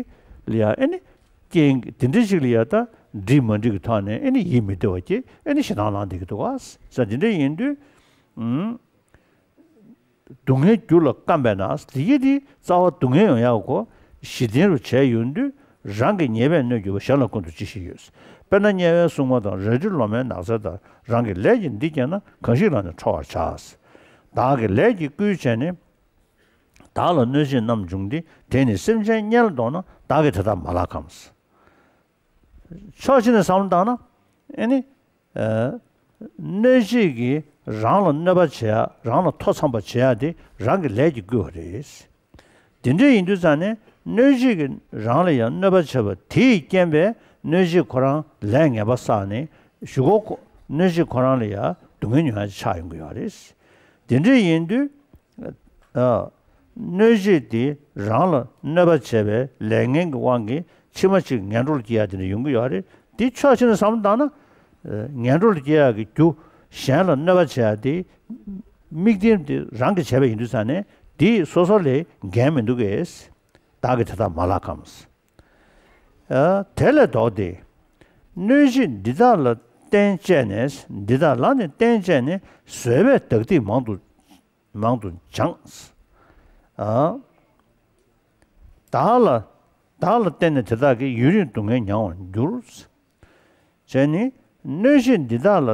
ལ་ཡ་ཨེ་ནི་རྐྱེན་འདི་འདྲ་ཅིག་ལ་ཡ་ད་འགྲིག་མ་འགྲིག་གི་ཐོག་ནས་ཨེ་ནི་ཡིད་མི་བདེ་བ་སྐྱེ་ཨེ་ནི་ཞེ་སྡང་ལངས་བསྡད་ཀྱི་འདུག་ག་ས་འདི་འདྲ་ཡིན་དུས་ཨུམ། སྡུག་བསྔལ་རྒྱུ་ལ་བརྐམ་པས་ན། དེ་ཡི་དེ་རྩ་བ་སྡུག་བསྔལ་ཡོང་ཡག་གོ་ཞི་རྟེན་རུ་བྱས་ཡོང་དུས་རང་གི་ཉེས་པས་གནོད་གྱུར་པ། གཞན་ལ་བཀོད་དུ་ཅི་ཞིག་ཡོད། དཔེར་ན་དམྱལ་བའི་སྲུང་མ་དང་། རལ་གྲི་ལོ་མའི་ནགས་ཚལ་ལྟར། རང་གི་ལས་ཀྱིས་འདི་བསྐྱེད་ན། གང་ཞིག་ལ་ནི་ཁྲོ་བར་བྱ། བདག་གི་ལས་ཀྱིས་བསྐུལ་བྱས་ནས། བདག་ལ་གནོད་བྱེད་རྣམས་འབྱུང་སྟེ། དེས་ནི་སེམས་ཅན་དམྱལ་ལ་ལྡོག་ན། བདག་གིས་དེ་དག་མ་བརླག་གམ། ཕྱོགས་གཅིག་ནས་བསམ་བློ་བཏང་ན་ཨེ་ནི། ཨ་གནོད་བྱེད་ཀྱིས་རང་ལ་གནོད་པ་བྱེད་ཡ་རང་ལ་མཐོ་འཚམ་པ་བྱེད་ཡ་དེ་རང་གི་ལས་ཀྱིས་བསྐུལ་བ་རེད། དེ་འདྲ་ཡིན་དུས་ཙང་ནས་གནོད་བྱེད་ཀྱིས་རང་ལ་ཡང་གནོད་པ་བྱེད་པ་དེའི་རྐྱེན་པས་གནོད་བྱེད་ཁོ་རང་ལས་ངན་པ་བསགས་ནས་གཞུག་གུ་ཁོ་གནོད་བྱེད་ཁོ་རང་ལ་ཡང་སྡུག་བསྔལ་མྱོང་ཡ་ཆགས་ཡོང་གི་ཡོད་རེད། དེ་འདྲ་ཡིན་དུས། ཨ། གནོད་བྱེད་དེ་རང་ལ་གནོད་པ་བྱས་པའི་ལས་ངན་གྱི་དབང་གིས་ཕྱི་མ་ཅིག་ངན་འགྲོ་ལ་སྐྱེ་ཡ་དེ་འདྲ་ཡོང་གི་ཡོད་རེད། དེ་ཕྱོགས་གཅིག་ནས་བསམ་བློ་བཏང་ན། ཨ་ངན་འགྲོ་ལ་སྐྱེ་ཡག་གི་རྒྱུ་གཞན་ལ་གནོད་པ་བྱེད་ཡ་དེ་དམིགས་རྟེན་དེ་རང་གིས་བྱས་པ་ཡིན་དུས་ཙང་ནས་དེ་སོ་སོ་ལས་འགན་མི་འདུག་གས། བདག་གིས་དེ་དག་མ་བརླག་གམ། ཨ་དེ་ལས་ལྡོག་སྟེ། གནོད་བྱེད་འདི་དག་ལ་བརྟེན་བཅས་ནས། འདི་དག་ལ་ནི་བརྟེན་བཅས་ནས་བཟོད་པས་བདག་སྡིག་མང་དུ་མང་དུ་སྦྱངས། ཨ། བདག་ལ་བདག་ལ་བརྟེན་ནས་དེ་དག་གིས་ཡུན་རིང་སྡུག་བསྔལ་མྱང་བར་འགྱུར། བྱས་ནས་གནོད་བྱེད་འདི་དག་ལ་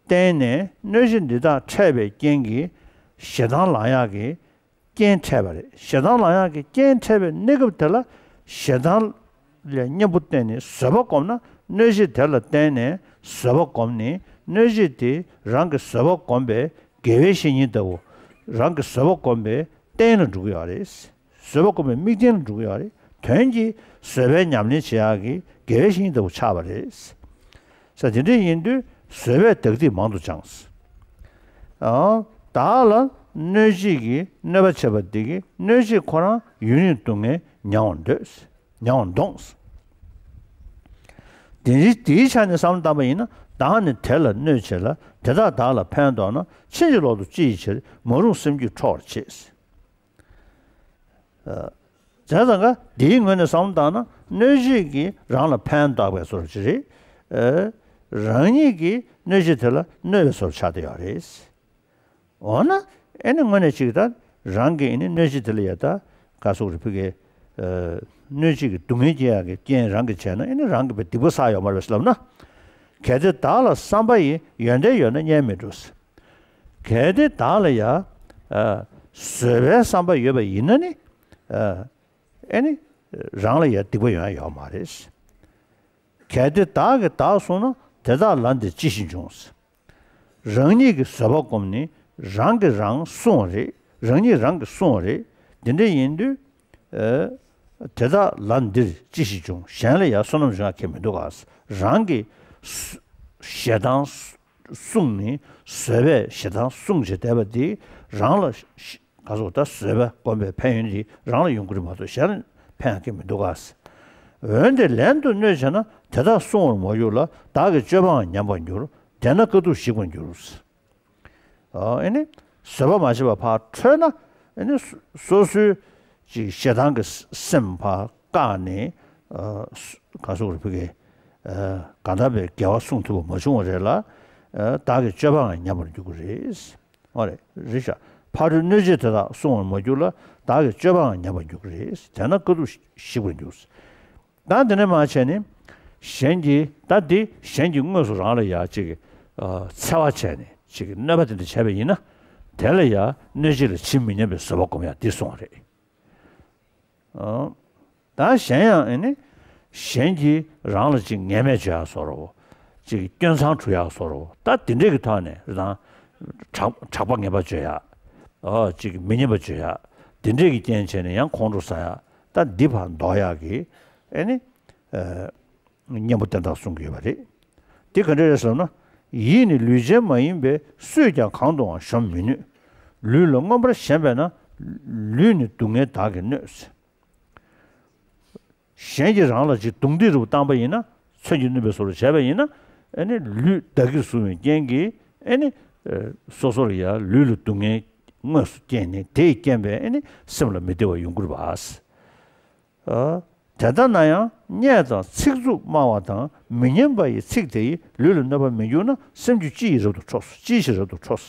བརྟེན་ནས་གནོད་བྱེད་འདི་དག་འཕྲད་པའི་རྐྱེན་གྱིས་ཞེ་སྡང་ལངས་ཡག་གི་རྐྱེན་འཕྲད་པ་རེད། ཞེ་སྡང་ལངས་ཡག་གི་རྐྱེན་འཕྲད་པའི་གནས་སྐབས་དེ་ལ་ཞེ་སྡང་ལ་གཉེན་པོ་བསྟེན་ནས་བཟོད་པ་བསྒོམས་ན། གནོད་བྱེད་དེ་ལ་བརྟེན་ནས་བཟོད་པ་བསྒོམས་ནས་གནོད་བྱེད་དེ་རང་གི་བཟོད་པ་བསྒོམས་པའི་དགེ་བའི་བཤེས་གཉེན་ལྟ་བུ། རང་གི་བཟོད་པ་བསྒོམས་པའི་རྟེན་ལ་འགྲོ་གི་ཡོད་རེད། བཟོད་པ་བསྒོམས་པའི་དམིགས་རྟེན་ལ་འགྲོ་གི་ཡོད་རེད། དོན་གྱིས་བཟོད་པའི་ཉམས་ལེན་བྱེད་ཡག་གི་དགེ་བའི་བཤེས་གཉེན་ལྟ་བུ་ཆགས་པ་རེད། ས་དེ་འདྲ་ཡིན་དུས་བཟོད་པས་བདག་སྡིག་མང་དུ་སྦྱངས། ཨ་བདག་ལ་གནོད་བྱེད་ཀྱིས་གནོད་པ་བྱས་པ་འདི་གིས་གནོད་བྱེད་ཁོ་རང་ཡུན་རིང་སྡུག་བསྔལ་མྱང་བར་འདོད། མྱང་བར་འདོད། དེ་དེའི་ཆ་ནས་བསམ་བློ་བཏང་པ་ཡིན་ན། བདག་ནི་དེ་ལ་གནོད་བྱེད་ལ། དེ་དག་བདག་ལ་ཕན་འདོགས་ན། ཕྱིན་ཅི་ལོག་ཏུ་ཅི་ཡི་ཕྱིར། མ་རུངས་སེམས་ཀྱིས་ཁྲོ་བར་བྱེད། ཨ། བྱས་ཙང་ཀ་འདིའི་ངོས་ནས་བསམ་བློ་བཏང་ན་གནོད་བྱེད་ཀྱིས་རང་ལ་ཕན་བཏགས་པའི་བཟོ་འདྲ་ཅིག་རེད། ཨ། རང་ཉིད་ཀྱིས་གནོད་བྱེད་དེ་ལ་གནོད་པའི་བཟོ་འདྲ་ཆགས་བསྡད་ཡོད་རེད། འོ་ན་ཨེ་ནི་དངོས་གནས་ཅིག་ད་རང་གིས་ཨེ་ནི་གནོད་བྱེད་དེ་ལ་ཡ་ད་ག་སོགས་རེ་ཕུལ་གི། ཨ། གནོད་བྱེད་ཀྱི་སྡུག་བསྔལ་སྐྱེ་ཡག་གི་རྐྱེན་རང་གིས་བྱས་ན་ཨེ་ནི་རང་གིས་བའི་སྡིག་པ་བསགས་ཡོད་མ་རེད་ཟེར་ལབ་ན། གལ་ཏེ་བདག་ལ་བསམ་པ་ཡི། ཡོན་ཏན་ཡོད་ན་གཉེན་མི་འགྲོ། གལ་ཏེ་བདག་ལ་ཡ། ཨ། བཟོད་པའི་བསམ་པ་ཡོད་པ་ཡིན་ན་ནི། ཨ། ཨེ་ནི། རང་ལ་ཡ་སྡིག་པ་ཡོང་ཡ་ཡོད་མ་རེད། གལ་ཏེ་བདག་གིས་བདག་བསྲུངས་ན། དེ་དག་ལ་འདིར་ཅི་ཞིག་འབྱུང་། རང་ཉིད་ཀྱིས་བཟོད་པ་བསྒོམས་ནས་རང་གིས་རང་བསྲུང་བ་རེད། རང་ཉིད་རང་གིས་བསྲུང་བ་རེད། འདི་འདྲ་ཡིན་དུས། ཨ། དེ་དག་ལ་འདིར་ཅི་ཞིག་འབྱུང་། གཞན་ལ་ཡང་བསོད་ནམས་འབྱུང་ཡ་གང་ཡང་མི་འདུག་ག་རང་གིས་སུ་ཞེ་སྡང་བསྲུངས་ནས་བཟོད་པས་ཞེ་སྡང་བསྲུང་བྱས་བསྡད་པ་འདི་རང་ལ་ཤ་ག་སོགས་ད་བཟོད་པ་བསྒོམས་པའི་ཕན་ཡོན་འདི་རང་ལ་ཡོང་གི་རེད་མ་གཏོགས་གཞན་ལ་ཕན་ཡང་གང་ཡང་མི་འདུག་ག་འོན་ཏེ་ལན་དུ་གནོད་བྱས་ན། དེ་དག་བསྲུང་བར་མ་གྱུར་ལ། བདག་གི་སྤྱོད་པའང་ཉམས་པར་འགྱུར། དེས་ན་དཀའ་ཐུབ་ཞིག་པར་འགྱུར། ཨ། ཨེ་ནི་བཟོད་པ་མ་བྱས་པར་ཕར་ཁྲོས་ན་ཨེ་ནི་སོ་སོའི་ཅིག་ཞེ་སྡང་གི་སེམས་ཕར་བཀག་ནས། ཨ། ག་སོགས་རེ་ཕུལ་གི། ཨ། གང་ལྟར་བའི་དགེ་བ་བསྲུང་ཐུབ་པ་མ་བྱུང་བ་རེད་ལ། ཨ། བདག་གི་སྤྱོད་པའང་ཉམས་པར་འགྱུར་གྱི་རེད། ཨོ་རེད་རེད་ཤག་ཕ་རོལ་གནོད་བྱེད་དེ་དག་བསྲུང་བར་མ་གྱུར་ལ། བདག་གི་སྤྱོད་པའང་ཉམས་པར་འགྱུར་གྱི་རེད། དེས་ན་དཀའ་ཐུབ་ཞིག་པར་འགྱུར། ད་འདི་ནས་མར་བྱས་ནས་གཞན་གྱི་ད་འདི་གཞན་གྱིས་དངོས་སུ་རང་ལ་ཡ་ཅིག་ཨ། འཚེ་བ་བྱས་ནས་ཅིག་གནོད་པ་དེ་འདྲ་བྱས་པ་ཡིན་ན། དེ་ལ་ཡ་གནོད་བྱེད་ལ་ཇི་མི་སྙམ་པའི་བཟོད་པ་སྒོམ་ཡ་འདི་གསུངས་པ་རེད། ཨ། ད་གཞན་ཡང་ཨེ་ནི། གཞན་གྱིས་རང་ལ་ཅིག་ངན་སྨྲས་བྱེད་ཡག་བཟོ་འདྲ་བོ། ཅིག་སྐྱོན་མཚང་འབྲུ་ཡག་བཟོ་འདྲ་བོ། ད་དེ་འདྲས་ཀྱི་ཐོག་ནས་རང་གྲགས་གྲགས་པ་ངན་པ་བརྗོད་ཡག་ཨོ་ཅིག་མི་སྙན་པ་བརྗོད་ཡག་དེ་འདྲས་ཀྱི་རྐྱེན་བྱས་ནས་ཡང་ཁོང་ཁྲོ་ཟ་ཡག་ད་འདི་ཕར་ཟློག་ཡག་གི་ཨེ་ནི། ཨ། གཉེན་པོ་བསྟེན་སྟངས་གསུང་གི་ཡོད་པ་རེད། འདི་ག་འདྲ་རེད་ཟེར་ན། ཡིད་ནི་ལུས་ཅན་མ་ཡིན་པས། སུས་ཀྱང་གང་དུའང་གཞོམ་མི་ནུས། ལུས་ལ་མངོན་པར་ཞེན་པས་ན། ལུས་ནི་སྡུག་བསྔལ་བདག་གིས་གནོད། གཞན་གྱིས་རང་ལ་ཅིག་རྡུང་རྡེག་རུ་བཏང་པ་ཡིན་ན། མཚོན་གྱིས་བསྣུན་པའི་བཟོ་འདྲ་བྱས་པ་ཡིན་ན། ཨེ་ནི་ལུས་བདག་གིས་བཟུང་བའི་རྐྱེན་གྱིས་ཨེ་ནི། ཨ། སོ་སོར་ཡང་ལུས་ལ་སྡུག་བསྔལ་དངོས་སུ་སྐྱེས་ནས་དེས་རྐྱེན་པས་ཨེ་ནི་སེམས་ལ་མི་བདེ་བ་ཡོང་གི་རེད་པ། ཨ། དེ་ལྟ་ན་ཡང་བརྙས་དང་ཚིག་རྩུབ་སྨྲ་བ་དང་མི་སྙན་པ་ཡི་ཚིག་དེ་ཡིས་ལུས་ལ་གནོད་པ་མི་འགྱུར་ན། སེམས་རྒྱུད་ཅི་ཡིས་རབ་ཏུ་འཕྲོག་ཅི་ཞིག་རབ་ཏུ་འཕྲོག་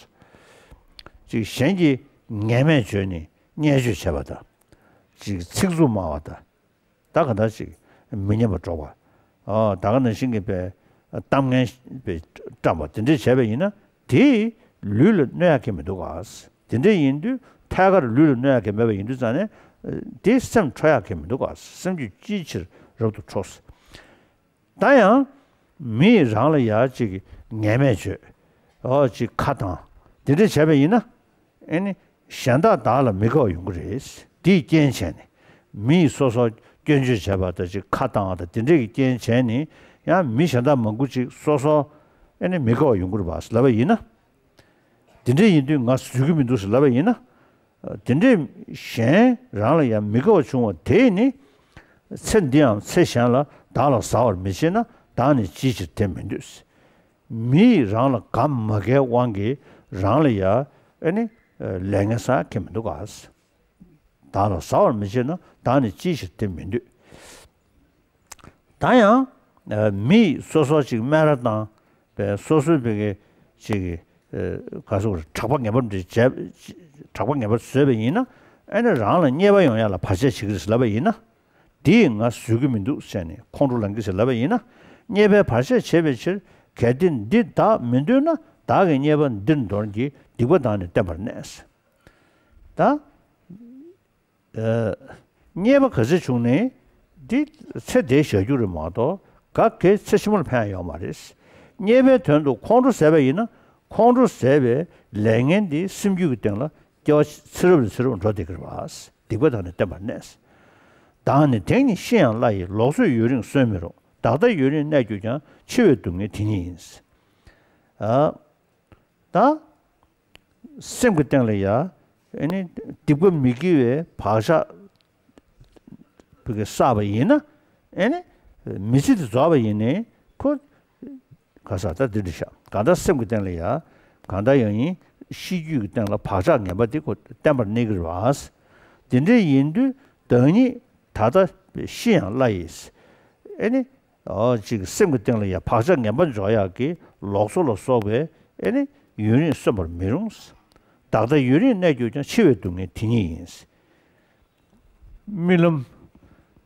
ཅིག་གཞན་གྱིས་ངན་སྨྲས་བརྗོད་ནས་བརྙས་བཅོས་བྱས་པ་དང་། ཅིག་ཚིག་རྩུབ་སྨྲ་བ་དང་། ད་ག་འདྲ་ཅིག་མི་སྙན་པ་སྒྲོག་པ། ཨ། ད་ག་ནང་བཞིན་གྱི་པའི་གཏམ་ངན་པའི་བཀྲམ་པ་དེ་འདྲས་བྱས་པ་ཡིན་ན། དེས་ལུས་ལ་གནོད་ཡག་གི་མི་འདུག་ག་དེ་འདྲ་ཡིན་དུས་ཐད་ཀར་ལུས་ལ་གནོད་ཡག་གི་མེད་པ་ཡིན་དུས་ཙང་ནས། དེ་སེམས་འཕྲོག་ཡག་གི་མི་འདུག་ག་སེམས་རྒྱུད་ཅིའི་ཕྱིར་རབ་ཏུ་འཕྲོག་ད་ཡང་མིས་རང་ལ་ཡ་ཅིག་ངན་སྨྲས་བརྗོད། ཨོ་ཅིག་ཁ་བཏང་། དེ་འདྲ་བྱས་པ་ཡིན་ན། ཨེ་ནི། གཞན་དག་བདག་ལ་མི་དགའ་བ་ཡོང་གི་རེད། དེའི་རྐྱེན་བྱས་ནས། མིས་སོ་སོར་སྐྱོན་བརྗོད་བྱས་པ་དང་ཅིག་ཁ་བཏང་བ་དང་དེ་འདྲ་གི་རྐྱེན་བྱས་ནས་ཡང་མི་གཞན་དག་མང་པོ་ཅིག་སོ་སོ་ཨེ་ནི་མི་དགའ་བ་ཡོང་གི་རེད་པ་ལབ་པ་ཡིན་ན། དེ་འདྲ་ཡིན་དུས་ང་བཟོད་ཀྱི་མི་འདུག་ཟེར་ལབ་པ་ཡིན་ན། དེ་འདྲས་གཞན་རང་ལ་ཡང་མི་དགའ་བ་བྱུང་བ་དེས་ནི། ཚེ་འདིའམ་ཚེ་གཞན་ལ་བདག་ལ་ཟ་བར་མི་བྱེད་ན། བདག་ནི་ཅིའི་ཕྱིར་དེ་མི་འདོད། མིས་རང་ལ་དགའ་མ་དགའི་དབང་གིས་རང་ལ་ཡ་ཨེ་ནི་ལས་ངན་བསགས་ཡག་གི་མི་འདུག་ག་བདག་ལ་ཟ་བར་མི་བྱེད་ན། བདག་ནི་ཅིའི་ཕྱིར་དེ་མི་འདོད། ད་ཡང་། ཨ། མིས་སོ་སོ་ཅིག་སྨད་ར་བཏང་། པའི་སོ་སོའི་བོད་སྐད་ཅིག་ཨ། ག་ཟེར་དགོས་རེད། གྲགས་པ་ངན་པ་འདྲ་བྱས། གྲགས་པ་ངན་པ་བཟོས་པ་ཡིན་ན། ཨ་ནི་རང་ལ་བརྙས་པ་ཡོང་ཡག་ལ་བར་ཆད་བྱེད་ཀྱི་རེད་ལབ་པ་ཡིན་ན། འདི་ཡིས་ང་བཟོད་ཀྱི་མི་འདུག་ཟེར་ནས་ཁོང་ཁྲོ་ལངས་ཀྱི་ཟེར་ལབ་པ་ཡིན་ན། བརྙས་པའི་བར་ཆད་བྱེད་པའི་ཕྱིར། གལ་ཏེ་འདི་བདག་མི་འདོད་ན། བདག་གི་རྙེད་པ་འདིར་འདོར་གྱིས། སྡིག་པ་བདག་ནི་བསྟེན་པར་གནས། ད། ཨ། བརྙས་པ་ག་ཚོད་བྱུང་ནའི། འདི་ཚེ་འདིར་བཞག་རྒྱུ་རེད་མ་གཏོགས། ག་གེ་ཚེ་ཕྱི་མར་ཕན་ཡོད་མ་རེད། བརྙས་པའི་དོན་དུ་ཁོང་ཁྲོ་ཟ་བ་ཡིན་ན། ཁོང་ཁྲོ་ཟ་བའི་ལས་ངན་འདི་སེམས་རྒྱུད་ཀྱི་སྟེང་ལ་སྐྱེ་བ་ཚེ་རབས་ནས་ཚེ་རབས་འགྲོ་བསྡད་ཀྱི་རེད་པ། སྡིག་པ་དག་ནི་བསྟེན་པར་གནས། བདག་ནི་དེང་ནས་ཤི་ཡང་བླ་ཡི། ལོག་སྲོད་ཡུན་རིང་གསོན་མི་རུང་། བདག་ལྟ་ཡུན་རིང་གནས་གྱུར་ཀྱང་། འཆི་བའི་སྡུག་བསྔལ་དེ་ཉིད་ཡིན། ཨ། ད། སེམས་ཀྱི་སྟེང་ལ་ཡ། ཨེ་ནི། སྡིག་པ་མི་དགེ་བའི་བག་ཆགས་བུ་ག་བསགས་པ་ཡིན་ན། ཨེ་ནི། མི་ཚེ་འདི་རྫོགས་པ་ཡིན་ནའི་ཁོ། ག་ས་ད་འདི་འདྲ་ཤག་གང་ལྟར་སེམས་ཀྱི་སྟེང་ལ་ཡ། གང་ལྟར་ཡང་ཡིན། ཤི་རྒྱུ་གི་སྟེང་ལ་བག་ཆགས་ངན་པ་འདི་ཁོ་བརྟན་པར་གནས་ཀྱི་རེད་པ། དེ་འདྲ་ཡིན་དུས་བདག་ཉིད་ད་ལྟ་ཤི་ཡང་བླ་ཡི། ཨེ་ནི། ཨོ་ཅིག་སེམས་ཀྱི་སྟེང་ལ་ཡང་བག་ཆགས་ངན་པ་འཇོག་ཡག་གི་ལོག་སྲོལ་ལ་སོགས་པའི་ཨེ་ནི་ཡུན་རིང་གསོན་པར་མི་རུང་། བདག་ལྟ་ཡུན་རིང་གནས་གྱུར་ཀྱང་། འཆི་བའི་སྡུག་བསྔལ་དེ་ཉིད་ཡིན། རྨི་ལམ།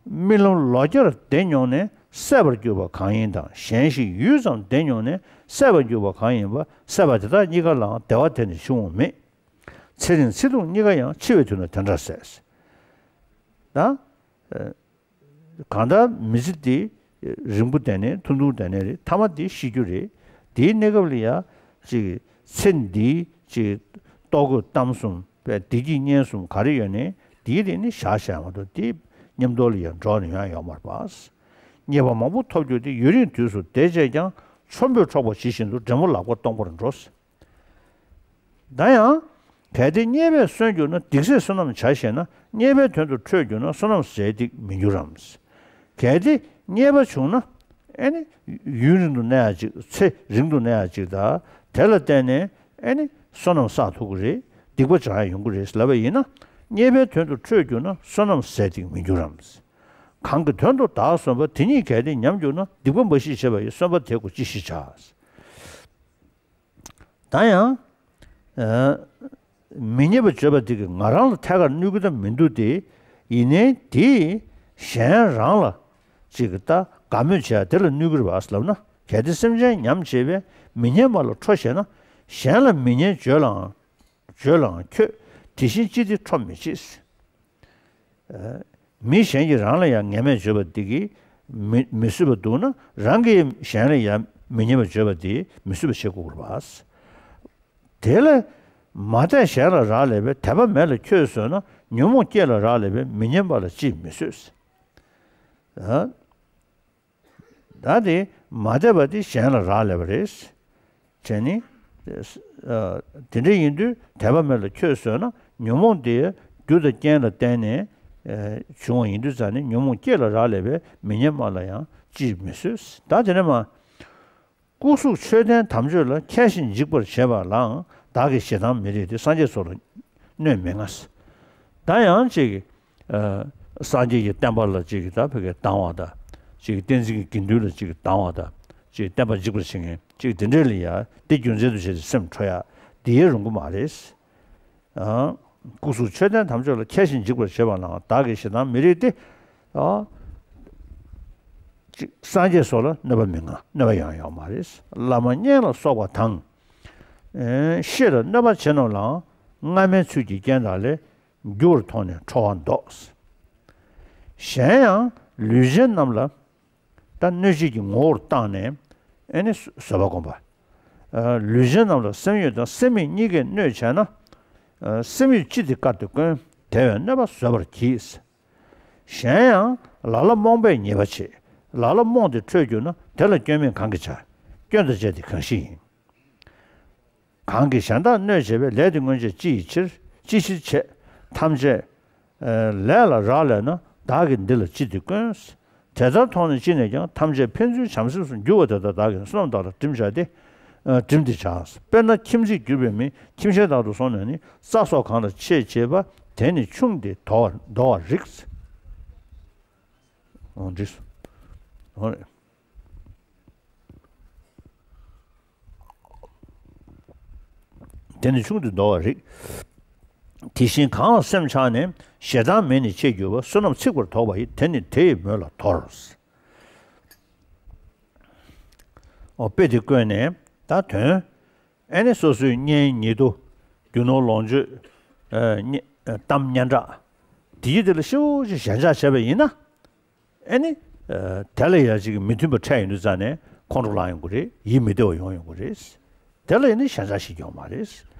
རྨི་ལམ་ལོ་བརྒྱར་བདེ་མྱོང་ནས། སད་པར་གྱུར་པ་གང་ཡིན་དང་། གཞན་ཞིག་ཡུད་ཙམ་བདེ་མྱོང་ནས། སད་པར་གྱུར་པ་གང་ཡིན་པ། སད་པ་དེ་དག་གཉིས་ཀ་ལའང་བདེ་བ་དེ་ནི་འབྱུང་བ་མེད། ཚེ་རིང་ཚེ་ཐུང་གཉིས་ཀ་ཡང་། འཆི་བའི་དུས་ན་དེ་འདྲ་ཟད། ད། གང་ལྟར་མི་ཚེ་འདི་རིང་པོ་བསྡད་ནའི་ཐུང་ཐུང་བསྡད་ནའི་རེད། མཐའ་མ་འདི་ཤི་རྒྱུ་རེད། འདིའི་གནས་སྐབས་ལ་ཡ་ཅིག་ཚེ་འདིའི་ཅིག་ལྟོ་གོས་གཏམ་གསུམ་བདེ་སྐྱིད་གཉེན་གསུམ་ག་རེ་ཡོད་ནའི་འདིའི་རིགས་ནི་བཞག་བཞག་མ་གཏོགས་འདི་མཉམ་དུ་ལ་ཡ་འགྲོ་ནི་ཡང་ཡོད་མ་རེད་པ། རྙེད་པ་མང་པོ་ཐོབ་གྱུར་ཏེ། ཡུན་རིང་དུས་སུ་བདེ་སྤྱད་ཀྱང་། ཆོམ་པོས་འཕྲོག་པ་ཇི་བཞིན་དུ། འདྲེ་མོ་ལག་པར་སྟོང་པར་འགྲོ། ད་ཡང་། གལ་ཏེ་རྙེད་པས་གསོན་གྱུར་ན། སྡིག་ཟས་བསོད་ནམས་བྱ་ཞེ་ན། རྙེད་པའི་དོན་དུ་ཁྲོས་གྱུར་ན། བསོད་ནམས་ཟད་དེ་མི་འགྱུར་རམ། གལ་ཏེ་རྙེད་པ་བྱུང་ན། ཨེ་ནི། ཡུན་རིང་དུ་གནས་ཡག་ཅིག་ཚེ་རིང་དུ་གནས་ཡག་ཅིག་དང་། དེ་ལ་བརྟེན་ནས་ཨེ་ནི། བསོད་ནམས་བསགས་ཐུབ་ཀྱི་རེད། སྡིག་པ་སྦྱང་ཡག་ཡོང་གི་རེད་ལབ་པ་ཡིན་ན། རྙེད་པའི་དོན་དུ་ཁྲོས་གྱུར་ན། བསོད་ནམས་ཟད་དེ་མི་འགྱུར་རམ། གང་གི་དོན་དུ་བདག་གསོན་པ། དེ་ཉིད་གལ་ཏེ་ཉམས་གྱུར་ན། སྡིག་པ་འབའ་ཞིག་བྱས་པ་ཡི། གསོན་པ་དེ་ཀོ་ཅི་ཞིག་བྱ། ད་ཡང་། ཨ། མི་སྙན་པ་བརྗོད་པ་དེ་གིས་ང་རང་ལ་ཐད་ཀར་གནོད་ཀྱི་ད་མི་འདུག་སྟེ། ཡིན་ནའི་དེས་གཞན་རང་ལ་ཅིག་ད་དགའ་མོས་བྱེད་ཡག་དེ་ལ་གནོད་ཀྱི་རེད་པ་ལབ་ན། གལ་ཏེ་སེམས་ཅན་ཉམས་བྱེད་པས། མི་སྙན་པ་ལ་ཁྲོ་ཞེ་ན། གཞན་ལ་མི་སྙན་བརྗོད་ལའང་། བརྗོད་ལའང་ཁྱོད་དེ་བཞིན་ཅི་སྟེ་ཁྲོ་མི་བྱེད། ཨ། མི་གཞན་གྱིས་རང་ལ་ཡང་ངན་སྨྲས་བརྗོད་པ་འདི་གིས་མི་མི་བཟོད་པ་འདུག་ན། རང་གིས་གཞན་ལ་ཡང་མི་སྙན་པ་བརྗོད་པ་འདིས་མི་བཟོད་པ་བྱེད་དགོས་པ། དེ་ལས་མ་དད་གཞན་ལ་རག་ལས་པས། དད་པ་མེད་ལ་ཁྱོད་བཟོད་ན། ཉོན་མོངས་སྐྱེས་ལ་རག་ལས་པས། མི་སྙན་པ་ལ་ཅིས་མི་བཟོད། ཨ། ད་དེ་མ་དད་པ་དེ་གཞན་ལ་རག་ལས་པ་རེད། བྱས་ནི། ཨ། དེ་འདྲ་ཡིན་དུས་དད་པ་མེད་ལ་ཁྱོད་བཟོད་ན། ཉོན་མོངས་དེ་རྒྱུ་དང་རྐྱེན་ལ་བརྟེན་ནས། ཨ། བྱུང་བ་ཡིན་དུས་ཙང་ནི། ཉོན་མོངས་སྐྱེས་ལ་རག་ལས་པས། མི་སྙན་པ་ལ་ཡང་ཅིས་མི་བཟོད། ད་དེ་ནས་མ། སྐུ་གཟུགས་མཆོད་རྟེན་དམ་ཆོས་ལ། མཁས་ཤིང་འཇིགས་པར་བྱེད་པ་ལའང་། བདག་གིས་ཞེ་སྡང་མི་རིགས་ཏེ། སངས་རྒྱས་སོགས་ལ་གནོད་མི་མངའ། ད་ཡང་ཅིག་ཨ། སངས་རྒྱས་ཀྱི་བསྟན་པ་ལ་ཅིག་ད་ཕ་གིར་སྡང་བ་དང་། ཅིག་བསྟན་འཛིན་གྱི་དགེ་འདུན་ལ་ཅིག་སྡང་བ་དང་། ཅིག་བསྟན་པ་འཇིགས་པར་བྱེད་མཁན་ཅིག་དེ་འདྲས་ལ་ཡ། དེ་རྒྱུ་མཚན་དུ་བྱས་ཏེ་སེམས་ཁྲོ་ཡ་དེ་ཡེ་རུང་གི་མ་རེད། ཨ། སྐུ་གཟུགས་མཆོད་རྟེན་དམ་ཆོས་ལ། མཁས་ཤིང་འཇིགས་པར་བྱེད་པ་ལའང་། བདག་གིས་ཞེ་སྡང་མི་རིགས་ཏེ། ཨ། ཅིག་སངས་རྒྱས་སོགས་ལ་གནོད་པ་མི་མངའ། གནོད་པ་ཡང་ཡོང་མ་རེད། བླ་མ་གཉེན་ལ་སོགས་པ་དང་། ཨེ། བཤེས་ལ་གནོད་པ་བྱེད་རྣམས་ལའང་། སྔ་མའི་ཚུལ་གྱིས་རྐྱེན་དག་ལས། འགྱུར་བར་མཐོང་ནས་ཁྲོ་བ་བཟློག། གཞན་ཡང་ལུས་ཅན་རྣམས་ལ། ད་གནོད་བྱེད་ཀྱི་ངོ་བོར་བཏང་ནས། ཨེ་ནི་བཟོད་པ་བསྒོམ་པ། ཨ། ལུས་ཅན་རྣམས་ལ་སེམས་ཡུལ་དང་སེམས་མེད་གཉིས་ཀས་གནོད་བྱས་ན། ཨ། སེམས་ཡུལ་ཅི་སྟེ་བཀར་ཏེ་བཀོན། དེ་བས་གནོད་པ་བཟོད་པར་གྱིས། གཞན་ཡང་ལ་ལ་རྨོངས་པས་ཉེས་པ་བྱེད། ལ་ལ་རྨོངས་ཏེ་ཁྲོས་གྱུར་ན། དེ་ལ་སྐྱོན་མེད་གང་གིས་བྱ། སྐྱོན་དང་བཅས་ཏེ་གང་ཞིག་ཡིན། གང་གིས་གཞན་དག་གནོད་བྱེད་པའི། ལས་དེ་སྔོན་ཆད་ཅི་ཡི་ཕྱིར། ཅི་ཕྱིར་བྱེད། ཐམས་ཅད་ལས་ལ་རག་ལས་ན། བདག་གིས་འདི་ལ་ཅི་སྟེ་བཀོན། དེ་ལྟར་མཐོང་ནས་ཅི་ནས་ཀྱང་། ཐམས་ཅད་ཕན་ཚུན་བྱམས་སེམས་སུ། འགྱུར་བ་དེ་ལྟར་བདག་གིས་བསོད་ནམས་དག་ལ་བསྒྲིམས་བྱ་སྟེ། ཨ། བསྒྲིམས་ཏེ་བྱ། དཔེར་ན་ཁྱིམ་མཚེས་གྱུར་པའི་མི། ཁྱིམ་གཞན་དག་ཏུ་སོང་ནས་ནི། རྩྭ་སོགས་གང་ལ་ཆེས་བྱེད་པ། དེ་ནི་ཆུང་སྟེ་དོར་བར་དོར་བར་རིགས། འོ་འདི་འོ་རེད། དེ་ནི་ཆུང་དུ་འདོར་བར་རིགས། དེ་བཞིན་གང་ལ་སེམས་ཆགས་ནས། ཞེ་སྡང་མེད་ནས་ཆེས་གྱུར་པ། བསོད་ནམས་ཚིག་པར་དོགས་པ་ཡིས། དེ་ནི་དེ་ཡི་མོད་ལ་དོར། འོ་དཔེ་དེ་བཀོད་ནས་ད་དོན། ཨེ་ནི་སོ་སོའི་གཉེན་ཉེ་དུ། རྒྱུ་ནོར་ལོངས་སྤྱོད། ཨ། གཏམ་སྙན་གྲགས། དེའི་དེ་ལ་ཤུགས་ཆེ་ཞེན་ཆགས་བྱས་པ་ཡིན་ན། ཨེ་ནི། ཨ། དེ་ལ་ཡ་ཅིག་མི་མཐུན་པ་འཕྲད་ཡོང་དུས་ཙང་ནས་ཁོང་ཁྲོ་ལངས་ཡོང་གི་རེད། ཡིད་མི་བདེ་བ་ཡོང་ཡོང་གི་རེད། དེ་ལ་ཡིན་ན་ཞེན་ཆགས་ཤིག་ཡོང་མ་རེད།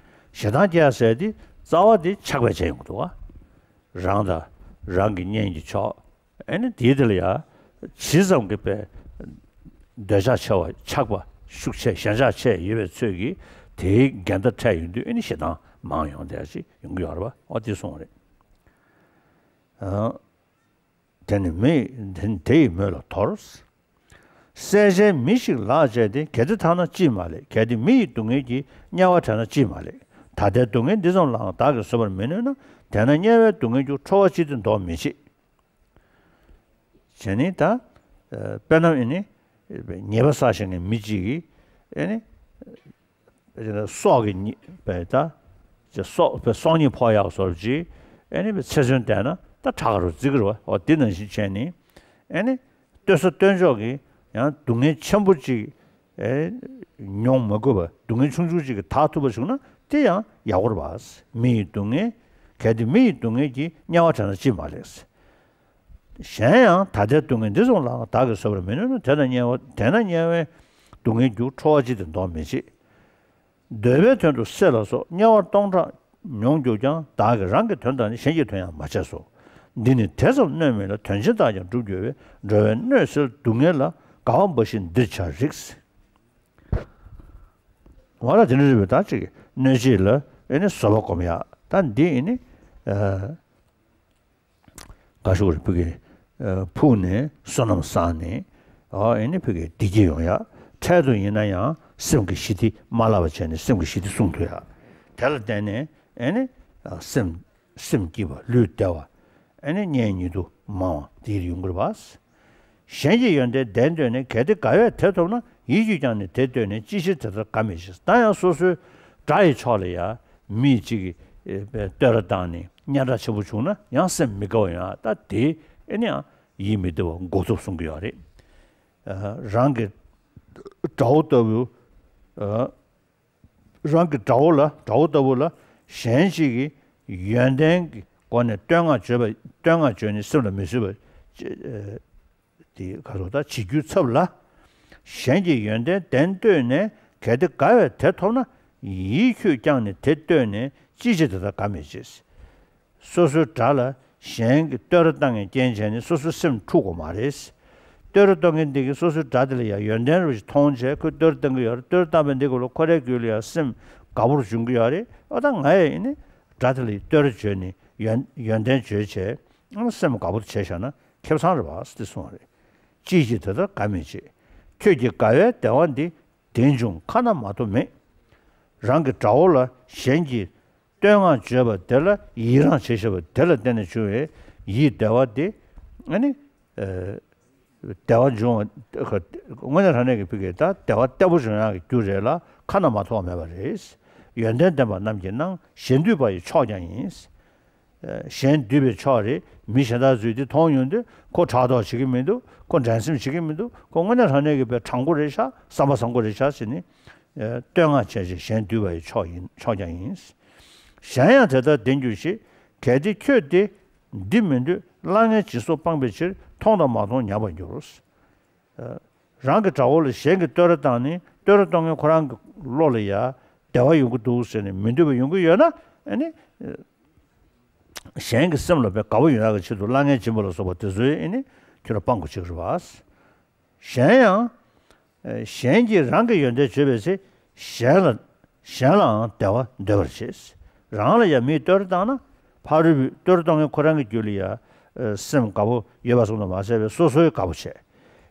ཞེ་སྡང་སྐྱེ་ཡ་ཟེར་དེ་རྩ་བ་དེ་ཆགས་པས་བྱས་ཡོང་གི་འདུག་བ། རང་དང་རང་གི་གཉེན་གྱི་ཕྱོགས། ཨེ་ནི་དེའི་དེ་ལ་ཡ། ཇི་ཙམ་གྱི་པའི་འདོད་ཆགས་ཆེ་བ། ཆགས་པ་ཤུགས་ཆེ། ཞེན་ཆགས་ཆེ་ཡོད་པའི་ཚོད་ཀྱིས་དེའི་འགལ་ཟླ་འཕྲད་ཡོང་དུས་ཨེ་ནི་ཞེ་སྡང་མང་ཡོང་བསྡད་ཡ་ཅིག་ཡོང་གི་ཡོད་རེད་བ། འོ་དེ་གསུངས་པ་རེད། ཨ། དེ་ནི་མི་དེ་ནི་དེ་ཡི་མོད་ལ་དོར། བསད་བྱའི་མི་ཞིག་ལག་བཅད་དེ། གལ་ཏེ་ཐར་ན་ཅིས་མ་ལེགས། གལ་ཏེ་མི་ཡི་སྡུག་བསྔལ་གྱིས། དམྱལ་བ་བྲལ་ན་ཅིས་མ་ལེགས། ད་ལྟའི་སྡུག་བསྔལ་འདི་ཙམ་ལའང་། བདག་གིས་བཟོད་པར་མི་ནུས་ན། དེས་ན་དམྱལ་བའི་སྡུག་བསྔལ་རྒྱུ། ཁྲོ་བ་ཅི་སྟེ་བཟློག་མི་བྱེད། བྱས་ནས་ད། ཨ། དཔེར་ན་ཨེ་ནི། ཉེས་པ་བསགས་བཞག་མཁན་མི་གཅིག་གིས་ཨེ་ནི། སྲོག་གི་ཉེས་པའི་ད། སྲོག་པའི་སྲོག་ཉེས་ཕོག་ཡག་བཟོ་འདྲ་ཅིག་ཨེ་ནི་ཚེ་བཙོན་བསྡད་ན་ད་དྲག་ག་རུ་བརྩི་གི་རེད་བ། འོ་དེ་ནང་བཞིན་བྱས་ནས་ཨེ་ནི། ལྟོས་ས་ལྟོས་འཇོག་གིས་ཡང་སྡུག་བསྔལ་ཆེན་པོ་ཅིག་ཨེ། མྱོང་མ་དགོས་པ། སྡུག་བསྔལ་ཆུང་ཆུང་ཅིག་གིས་ཐར་ཐུབ་པ་བྱུང་ན་དེ་ཡང་ཡག་པོ་རེད་བ། མི་ཡི་སྡུག་བསྔལ། གལ་ཏེ་མི་ཡི་སྡུག་བསྔལ་གྱིས། དམྱལ་བ་བྲལ་ན་ཅིས་མ་ལེགས། གཞན་ཡང་ད་ལྟའི་སྡུག་བསྔལ་འདི་ཙམ་ལའང་། བདག་གིས་བཟོད་པར་མི་ནུས་ན། དེས་ན་དམྱལ་བ། དེས་ན་དམྱལ་བའི་སྡུག་བསྔལ་རྒྱུ། ཁྲོ་བ་ཅི་སྟེ་བཟློག་མི་བྱེད། འདོད་པའི་དོན་དུ་བསད་ལ་སོགས། དམྱལ་བ་སྟོང་ཕྲག་མྱོང་གྱུར་ཀྱང་། བདག་གིས་རང་གི་དོན་དང་ནི། གཞན་གྱི་དོན་ཡང་མ་བྱས་སོ། འདི་ནི་དེ་ཙམ་གནོད་མིན་ལ། དོན་ཆེན་དག་ཀྱང་འགྲུབ་འགྱུར་བས། འགྲོ་བའི་གནོད་སེལ་སྡུག་བསྔལ་ལ། དགའ་བ་འབའ་ཞིག་འདིར་བྱ་རིགས། འོ་ན་དེ་འདྲ་རེད་པས། ད་ཅིག་གནོད་བྱེད་ལ་ཨེ་ནི་བཟོད་པ་སྒོམ་ཡག་ད་འདི་ཨེ་ནི། ཨ། ག་ཞུ་རེད། ཕ་གི། ཨ། ཕུགས་ནས་བསོད་ནམས་བསགས་ནས། ཨ། ཨེ་ནི་ཕ་གི་བདེ་སྐྱིད་ཡོང་ཡག་འཕྲལ་དུ་ཡིན་ན་ཡང་སེམས་ཀྱི་ཞི་བདེ་མ་བརླག་པ་བྱས་ནས་སེམས་ཀྱི་ཞི་བདེ་སྲུང་ཐུབ་ཡག་དེ་ལ་བརྟེན་ནས་ཨེ་ནི། ཨ། སེམས་སེམས་སྐྱིད་པ། ལུས་བདེ་བ། ཨེ་ནི་གཉེན་ཉེ་དུ་མང་བ་དེ་ཡོང་གི་རེད་པ། གཞན་གྱི་ཡོན་ཏན་བདེན་འདོད་ནས། གལ་ཏེ་དགའ་བས་དེ་ཐོབ་ན། ཡིད་ཀྱིས་ཀྱང་ནི་དེ་འདོད་ནས། ཅི་ཕྱིར་དེ་ལྟར་དགའ་མི་བྱེད། ད་ཡང་སོ་སོའི་དགྲ་ཡི་ཕྱོགས་ལ་ཡ་མི་གཅིག་གིས་བསྟོད་ར་བཏང་ནས་སྙན་གྲགས་ཆེན་པོ་བྱུང་ན་ཡང་སེམས་མི་དགའ་བ་ཡོང་ཡག་ད་དེ་ཨེ་ནི་ཡང་ཡིད་མི་བདེ་བ་འགོ་ཚུགས་གསུང་གི་ཡོད་རེད། ཨ། རང་གི་དགྲ་བོ་ལྟ་བུ། ཨ། རང་གི་དགྲ་བོ་ལ། དགྲ་བོ་ལྟ་བུ་ལ་གཞན་ཞིག་གིས་ཡོན་ཏན་གྱི་སྒོ་ནས་བསྟོད་བསྔགས་བརྗོད་པ་ བསྟོད་བསྔགས་བརྗོད་ནི་སེམས་ལ་མི་བཟོད་པ། དེ་ག་རེ་ཟེར་ད་བྱེད་རྒྱུའི་ཚབ་ལ། གཞན་གྱི་ཡོན་ཏན་བདེན་བསྟོད་ནས། གལ་ཏེ་དགའ་བས་དེ་ཐོབ་ན། ཡིད་ཁྱོད་ཀྱང་ནི་དེ་བསྟོད་ནས། ཅིའི་ཕྱིར་དེ་ལྟར་དགའ་མི་བྱེད། སོ་སོའི་དགྲ་ལ་གཞན་གྱིས་བསྟོད་ར་བཏང་ངེས་རྐྱེན་བྱས་ནས་སོ་སོའི་སེམས་འཁྲུག་དགོས་མ་རེད། བསྟོད་ར་གཏོང་མཁན་འདི་གིས་སོ་སོའི་དགྲ་དེ་ལ་ཡང་ཡོན་ཏན་རུ་ཞིག་མཐོང་བྱས་ཁོས་བསྟོད་ར་བཏང་གི་ཡོད་རེད། བསྟོད་ར་བཏང་བའི་འདི་གུ་ལ་ཁོ་རའི་རྒྱུད་ལ་ཡང་སེམས་དགའ་པོར་འབྱུང་གི་ཡོད་རེད། ཨ་ད་ང་ཡང་ཡིན་ནི་དགྲ་དེ་ལ་བསྟོད་ར་བརྗོད་ནས་ཡོན་ཡོན་ཏན་བརྗོད་བྱས་སེམས་དགའ་པོ་བྱས་བཞག་ན་ཁེ་བཟང་རེད་པ་ཟེར་གསུངས་པ་རེད། ཅིའི་ཕྱིར་དེ་ལྟར་དགའ་མི་བྱེད། ཁྱོད་ཀྱི་དགའ་བའི་བདེ་བ་འདི། དེ་འབྱུང་ཁ་ན་མ་ཐོ་མེད། རང་གི་དགྲ་བོ་ལ་གཞན་གྱིས་བསྟོད་བསྔགས་བརྗོད་པ་དེ་ལ་ཡི་རངས་བྱེད་ཤེས་པ་དེ་ལ་བརྟེན་ནས་བྱུང་བའི་ཡིད་བདེ་བ་དེ། ཨ་ནི། ཨ། བདེ་བ་འབྱུང་བ། དངོས་གནས་དྲང་གནས་ཀྱི་ཕ་གི་ད་བདེ་བ་བརྟན་པོ་འབྱུང་ཡག་གི་རྒྱུ་རེད་ལ་ཁ་ན་མ་ཐོ་བ་མེད་པ་རེད། ཡོན་ཏན་ལྡན་པ་རྣམས་ཀྱི་སྣང་། གཞན་འདུས་པ་ཡི་མཆོག་ཀྱང་ཡིན། གཞན་འདུས་པའི་མཆོག་རེད། མི་གཞན་དག་ཚོས་འདི་མཐོང་ཡོང་དུས་ཁོ་ཕྲག་དོག་བྱེད་ཀྱི་མི་འདུག་ཁོ་འགྲན་སེམས་བྱེད་ཀྱི་མི་འདུག་ཁོ་དངོས་གནས་དྲང་གནས་ཀྱི་དཔེ་དྲང་པོ་རེད་ཤག་བསམ་པ་བཟང་པོ་རེད་ཤག་ཟེར་ནས། བསྟོད་བསྔགས་བྱས་རྗེས་གཞན་འདུས་པ་ཡི་མཆོག་ཡིན། མཆོག་ཀྱང་ཡིན། གཞན་ཡང་དེ་ལྟར་བདེན་གྱུར་ཅིག་གལ་ཏེ་ཁྱོད་དེ་འདི་མི་འདོད། གླ་རྔན་སྦྱིན་སོགས་སྤངས་པའི་ཕྱིར། མཐོང་དང་མ་མཐོང་ཉམས་པར་འགྱུར། རང་གི་དགྲ་བོ་ལ་གཞན་གྱིས་བསྟོད་ར་བཏང་ནས་བསྟོད་ར་གཏོང་མཁན་ཁོ་རང་གི་བློ་ལ་ཡ་བདེ་བ་ཡོང་གི་འདུག་ཟེར་ནས་མི་འདོད་པ་ཡོང་གི་ཡོད་ན། ཨ་ནི་གཞན་གྱི་སེམས་ལ་དཔེ་དགའ་པོ་ཡོང་ཡག་གི་ཆེད་དུ་གླ་རྔན་སྦྱིན་པ་ལ་སོགས་པ་དེ་ཚོའི་ཨ་ནི་ཁྱོད་རང་སྤང་དགོས་ཀྱི་རེད་པ། གཞན་ཡང་། གཞན་གྱིས་རང་གི་ཡོན་ཏན་བརྗོད་པའི་ཚེ། གཞན་ལ་གཞན་ལའང་བདེ་བ་འདོད་པར་བྱེད། རང་ལ་ཡང་མིས་བསྟོད་ར་བཏང་ན་ཕ་རོལ་པོས་བསྟོད་ར་གཏོང་མཁན་ཁོ་རང་གི་རྒྱུད་ལ་ཡང་སེམས་དགའ་པོ་ཡོད་པ་ཙམ་དུ་མ་ཟད་པའི་སོ་སོའི་དགའ་པོ་བྱེད།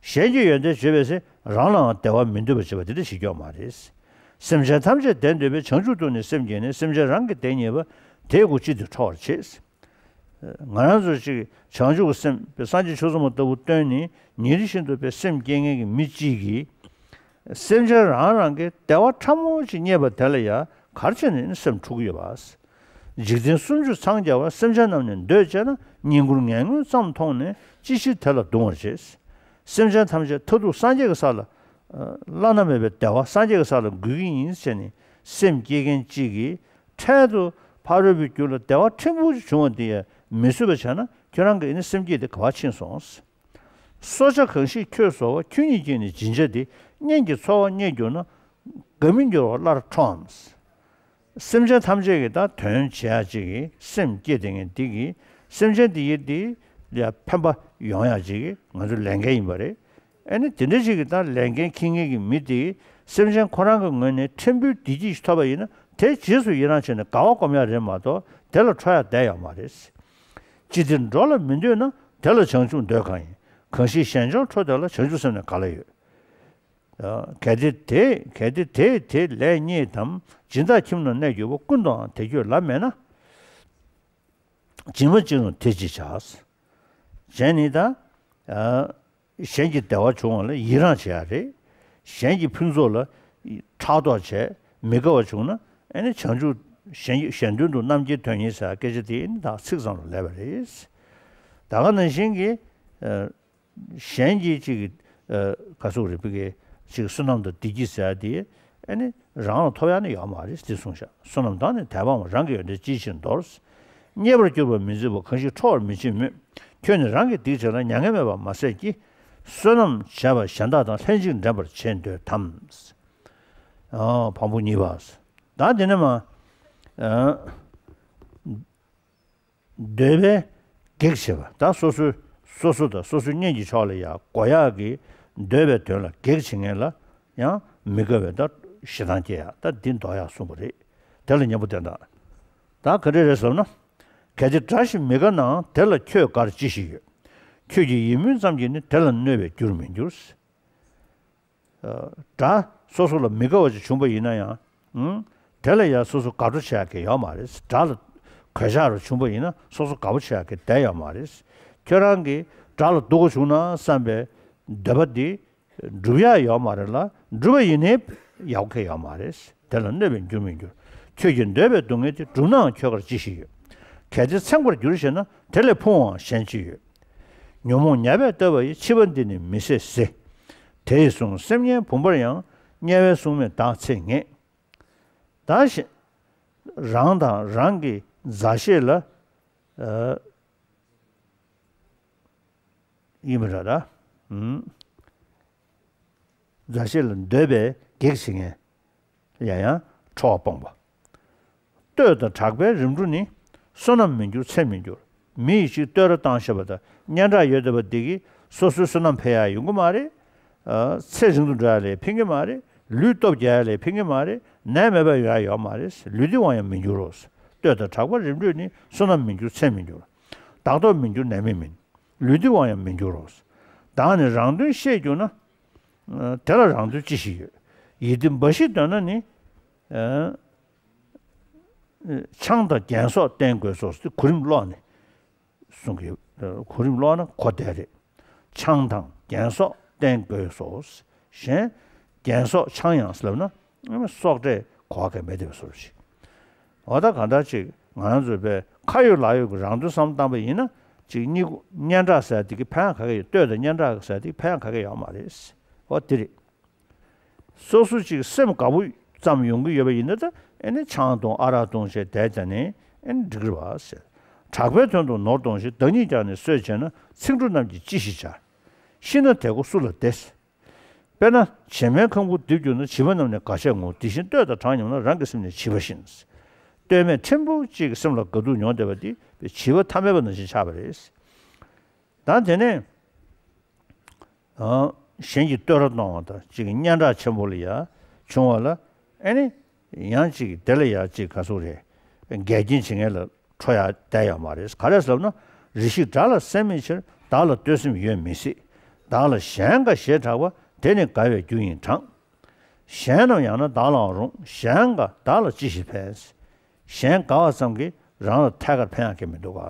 གཞན་གྱི་ཡོན་ཏན་བརྗོད་པའི་ཚེ་རང་ལའང་བདེ་བ་མི་འདོད་པར་བྱེད་པ་དེ་འདྲ་ཞིག་ཡོད་མ་རེད། སེམས་ཅན་ཐམས་ཅད་བདེ་འདོད་པས། བྱང་ཆུབ་ཏུ་ནི་སེམས་བསྐྱེད་ནས། སེམས་ཅན་རང་གི་བདེ་རྙེད་པ། དེའི་སྒོ་ཅི་སྟེ་ཁྲོ་བར་བྱེད། ང་རང་ཚོ་ཅིག་བྱང་ཆུབ་ཀྱི་སེམས་དཔེ་སངས་རྒྱས་ཆོས་ཚོགས་མ་ལྟ་བུ་བཏོན་ནས་ཉིན་རེ་བཞིན་དུ་དཔེ་སེམས་བསྐྱེད་མཁན་གྱི་མི་གཅིག་གིས། སེམས་ཅན་རང་རང་གི་བདེ་བ་ཕྲ་མོ་ཅིག་རྙེད་པ་དེ་ལ་ཡང་ག་རེ་བྱས་ནས་ནི་སེམས་འཁྲུག་གི་ཡོད་པ། འཇིག་རྟེན་སུམ་ཅུ་འཚང་རྒྱ་བ། སེམས་ཅན་རྣམས་ནི་འདོད་བྱེད་ན། བསྙེན་བཀུར་ངན་ངོན་ཙམ་མཐོང་ནས། ཅི་ཕྱིར་དེ་ལ་གདུང་བར་བྱེད། སེམས་ཅན་ཐམས་ཅད་མཐར་ཐུག་སངས་རྒྱས་ཀྱི་ས་ལ། བླ་ན་མེད་པའི་བདེ་བ་སངས་རྒྱས་ཀྱི་ས་ལ་འགོད་ཀྱི་ཡིན་ཟེར་ནས་སེམས་བསྐྱེད་མཁན་གཅིག་གིས། འཕྲལ་དུ་ཕ་རོལ་པོའི་རྒྱུད་ལ་བདེ་བ་ཕྲན་བུ་ཞིག་བྱུང་བ་དེ་ཡང་མི་བཟོད་པ་བྱས་ན་ཁྱོད་རང་གི་ཨ་ནི་སེམས་བསྐྱེད་དེ་ག་པར་ཕྱིན་སོང་། སྲོག་ཆགས་གང་ཞིག་ཁྱོད་སོ་བ། ཁྱོད་ཉིད་ཀྱིས་ནི་སྦྱིན་བྱ་སྟེ། གཉེན་གྱི་འཚོ་བ་རྙེད་གྱུར་ན། དགའ་མི་འགྱུར་བར་སླར་ཁྲོའམ། སེམས་ཅན་ཐམས་ཅད་ཀྱི་ད་དོན་བྱེད་ཡག་ཅིག་གི་སེམས་བསྐྱེད་དེ་ངས་འདི་གི་སེམས་ཅན་འདི་ཡི་འདི་ལ་ཕན་པ་ཡོང་ཡག་ཅིག་གི་ང་ཚོའི་ལས་འགན་ཡིན་པ་རེད། ཨ་ནི་དེ་འདྲ་ཞིག་གི་ད་ལས་འགན་འཁྱེར་མཁན་གྱི་མི་དེ་སེམས་ཅན་ཁོ་རང་གི་ངོས་ནས་ཕྲན་བུའི་བདེ་སྐྱིད་ཞིག་ཐོབ་པ་ཡིན་ན་དེའི་རྗེས་སུ་ཡི་རང་བྱས་ནས་དགའ་བ་སྒོམ་ཡག་རེད་མ་གཏོགས་དེ་ལ་ཁྲོ་ཡག་བསྡད་ཡོད་མ་རེད། ཅི་སྟེ་འགྲོ་ལ་མི་འདོད་ན། དེ་ལ་བྱང་ཆུབ་འདོད་གང་ཡིན། གང་ཞིག་གཞན་འབྱོར་འཕྲོ་དེ་ལ། བྱང་ཆུབ་སེམས་ནི་ག་ལ་ཡོད། གལ་ཏེ་དེ་གལ་ཏེ་དེས་དེ་ལས་རྙེད་དམ། སྦྱིན་བདག་ཁྱིམ་ན་གནས་གྱུར་པ། ཀུན་ཏུའང་དེ་ཁྱོད་ལ་མེད་ན། སྦྱིན་པ་ཅི་རུང་དེ་ཅིས་བྱ། གཞན་ནི་ད། གཞན་གྱི་བདེ་བ་བྱུང་བ་ལ་ཡི་རངས་བྱེད་ཡ་རེད། གཞན་གྱི་ཕུན་ཚོགས་ལ་ཕྲག་དོག་བྱས་མི་དགའ་བ་བྱུང་ན་ཨ་ནི་བྱང་ཆུབ་གཞན་གཞན་དོན་དུ་རྣམ་མཁྱེན་དོན་གཉེར་ཟེར་སྐད་ཆ་དེ་ཨ་ནི་ད་ཚིག་ཙམ་ལ་ལས་པ་རེད། ད་ག་ནང་བཞིན་གྱི། གཞན་གྱིས་ཅིག་ག་ཟུག་རེད་པི་ཀའི་ཅིག་བསོད་ནམས་དང་བདེ་སྐྱིད་ཟེར་ཡ་དེ་ཨ་ནི་རང་ལ་ཐོབ་ཡ་ནི་ཡོད་མ་རེད་དེ་གསུངས་ཤག་བསོད་ནམས་དང་ནི་དད་པའང་། རང་གི་ཡོན་ཏན་ཅིའི་ཕྱིར་འདོར། རྙེད་པར་གྱུར་པ་མི་བརྫི་བ། གང་ཞིག་ཁྲོ་བར་མི་བྱེད་མོད། ཁྱོད་ནི་རང་གི་སྡིག་བྱས་ན། མྱ་ངན་མེད་པར་མ་ཟད་ཀྱི། བསོད་ནམས་བྱས་པ་གཞན་དག་དང་། ལྷན་ཅིག་འགྲན་པར་བྱེད་འདོད་དམ། ཨ། བམ་པོ་གཉིས་པ། ད་དེ་ནས་མ། ཨ། འདོད་པའི་གེགས་བྱེད་པ། ད་སོ་སོའི་སོ་སོ་དང་སོ་སོའི་གཉེན་གྱི་ཕྱོགས་ལ་ཡང་དགོས་ཡག་གི་འདོད་པའི་དོན་ལ་གེགས་བྱེད་མཁན་ལ་ཡང་མི་དགའ་བའི་ད་ཞེ་སྡང་སྐྱེ་ཡག་ད་འདི་འདོར་ཡག་གསུངས་པ་རེད། དེ་ལ་གཉེན་པོ་བསྟེན་དང་། ད་ག་འདྲ་རེད་ཟེར་ན། གལ་ཏེ་དགྲ་ཞིག་མི་དགའ་ནའང་། དེ་ལ་ཁྱོད་དགར་ཅི་ཞིག་ཡོད། ཁྱོད་ཀྱི་ཡིད་སྨོན་ཙམ་གྱིས་ནི། དེ་ལ་གནོད་པའི་རྒྱུར་མི་འགྱུར། དགྲ་སོ་སོ་ལ་མི་དགའ་བ་ཅིག་བྱུང་པ་ཡིན་ན་ཡང་། ཨང་། དེ་ལ་ཡང་སོ་སོ་དགའ་སྤྲོ་བྱེད་ཡག་གི་ཡོད་མ་རེད། དགྲ་ལ་གོད་ཆག་རུ་བྱུང་པ་ཡིན་ན་སོ་སོ་དགའ་པོ་བྱེད་ཡག་གི་བསྡད་ཡོད་མ་རེད། ཁྱོད་རང་གིས་དགྲ་ལ་སྡུག་པོ་བྱུང་ན་བསམ་པའི་འདོད་པ་འདི་སྒྲུབ་ཡག་ཡོད་མ་རེད་ལ། སྒྲུབ་པ་ཡིན་ནའི་ཡག་པོ་གང་ཡོད་མ་རེད། དེ་ལ་གནོད་པའི་རྒྱུར་མི་འགྱུར། ཁྱོད་ཀྱི་འདོད་པའི་སྡུག་བསྔལ་དེ། བསྒྲུབས་ནའང་ཁྱོད་དགར་ཅི་ཞིག་ཡོད། གལ་ཏེ་ཚིམ་པར་འགྱུར་ཞེ་ན། དེ་ལས་ཕུང་བའང་གཞན་ཅི་ཡོད། ཉོན་མོངས་ཉ་བས་བཏབ་པ་ཡི། འཆི་བ་འདི་ནི་མི་བཟད་ཟེར། དེ་ཡི་གཟུངས་སེམས་ངན་བུམ་པར་ཡང་། དམྱལ་བའི་སྲུང་མས་བདག་ཚེ་ངེས། ད་ཞེ། རང་དང་རང་གི་མཛའ་བཤེས་ལ། ཨ། ཡིན་པ་འདྲ་ད། ཨུམ། མཛའ་བཤེས་ལ་འདོད་པའི་གེགས་བྱེད་མཁན། ཡང་ཡང་ཁྲོ་བ་སྤོང་བ། བསྟོད་དང་གྲགས་པའི་རིམ་གྲོ་ནི། བསོད་ནམས་མི་འགྱུར་ཚེ་མི་འགྱུར། མི་ཡིས་ཅིག་བསྟོད་ར་བཏང་ཤེས་པ་དང་སྙན་གྲགས་ཡོད་བསྡད་པ་འདི་གིས་སོ་སོའི་བསོད་ནམས་འཕེལ་ཡ་ཡོང་གི་མ་རེད། ཨ། ཚེ་རིང་དུ་འགྲོ་ཡ་ལ་ཕན་གྱི་མ་རེད། ལུས་སྟོབས་རྒྱས་ཡ་ལ་ཕན་གྱི་མ་རེད། ནད་མེད་པ་ཡོང་ཡ་ཡོད་མ་རེད། ལུས་བདེ་བའང་ཡང་མི་འགྱུར་རོ། བསྟོད་དང་གྲགས་པའི་རིམ་གྲོ་ནི། བསོད་ནམས་མི་འགྱུར་ཚེ་མི་འགྱུར། བདག་སྟོབས་མི་འགྱུར་ནད་མེད་མིན། ལུས་བདེ་བའང་ཡང་མི་འགྱུར་རོ། བདག་ནི་རང་དོན་ཤེས་གྱུར་ན། ཨ། དེ་ལ་རང་དོན་ཅི་ཞིག་ཡོད། ཡིད་བདེ་འབའ་ཞིག་འདོད་ན་ནི། ཨ། ཆང་དང་རྒྱན་སོགས་བསྟེན་དགོས་སོ་ཟེར་གོ་རིམ་ཀློག་ནས་གསུང་གི་ཡོད། གོ་རིམ་ཀློག་ན་གོ་བདེ་རེད། ཆང་དང་རྒྱན་སོགས་བསྟེན་དགོས་སོ། གཞན་རྒྱན་སོགས་ཆང་ཡང་ཟེར་ལབ་ན་སྲོག་བསྲེགས་གོ་བ་ག་མེད་དེ་བཟོ་ཞིག་འོ་ད་གང་ལྟར་ཅིག་ང་རང་ཚོ་པའི་ཁ་ཡོད་ལག་ཡོད་ཀྱི་རང་དོན་བསམ་བཏང་པ་ཡིན་ན་ཅིག་གཉིས་སྙན་གྲགས་ཟེར་དེ་གི་ཕན་ག་གེ་ཡོད། བསྟོད་དང་སྙན་གྲགས་ཟེར་དེ་གི་ཕན་ག་གེ་ཡོད་མ་རེད། འོ་དེ་རེད། སོ་སོ་ཅིག་སེམས་དགའ་པོ་ཙམ་ཡོང་གི་ཡོད་པ་ཡིན་ན་ད་ཨེ་ནི་ཆང་འཐུང་ཨ་རག་འཐུང་བྱས་བསྡད་ཙང་ནི་ཨེ་ནི་འགྲིག་གི་རེད་བ་ཟེར། གྲགས་པའི་དོན་དུ་ནོར་གཏོང་ཞིང་། བདག་ཉིད་ཀྱང་ནི་གསོད་བྱས་ན། ཚིག་འབྲུ་རྣམས་ཀྱིས་ཅི་ཞིག་བྱ། ཤི་ན་དེ་ཀོ་སུ་ལ་བདེ། དཔེར་ན་བྱེ་མའི་ཁང་བུ་རྡིབ་གྱུར་ན། བྱིས་པ་རྣམས་ནི་དགའ་ཤས་ངུ། དེ་བཞིན་བསྟོད་དང་གྲགས་ཉམས་ན། རང་གི་སེམས་ནི་བྱིས་པ་བཞིན། བསྟོད་སྨད་ཕྲན་བུ་གཅིག་གིས་སེམས་ལ་དགའ་སྡུག་མྱོང་བསྡད་པ་འདི་བྱིས་པ་ཐ་མལ་པ་ནང་བཞིན་ཆགས་པ་རེད། ད་དེ་ནས། ཨ། གཞན་གྱིས་བསྟོད་ར་གཏོང་བ་དང་གཅིག་གི་སྙན་གྲགས་ཆེན་པོ་ལ་ཡ་བྱུང་བ་ལ་ཨེ་ནི། ཡང་གཅིག་གི་དེ་ལ་ཡ་གཅིག་ག་ཟུག་རེད། འགལ་རྐྱེན་བྱེད་མཁན་ལ་ཁྲོ་ཡ་བསྡད་ཡོད་མ་རེད། ག་རེ་ཟེར་ལབ་ན། རེ་ཞིག་དགྲ་ལ་སེམས་མེད་ཕྱིར། བདག་ལ་བསྟོད་སེམས་ཡོད་མི་སྲིད། བདག་ལ་གཞན་དགའ་ཞེས་གྲགས་པ། དེ་ནི་དགའ་བའི་རྒྱུ་ཡིན་གྲང་། གཞན་རྣམས་ཡང་ན་བདག་ལའང་རུང་། གཞན་དགའ་བདག་ལ་ཅི་ཞིག་ཕན། གཞན་དགའ་བ་ཙམ་གྱིས་རང་ལ་ཐད་ཀར་ཕན་ཡང་གང་མི་འདུག་ག་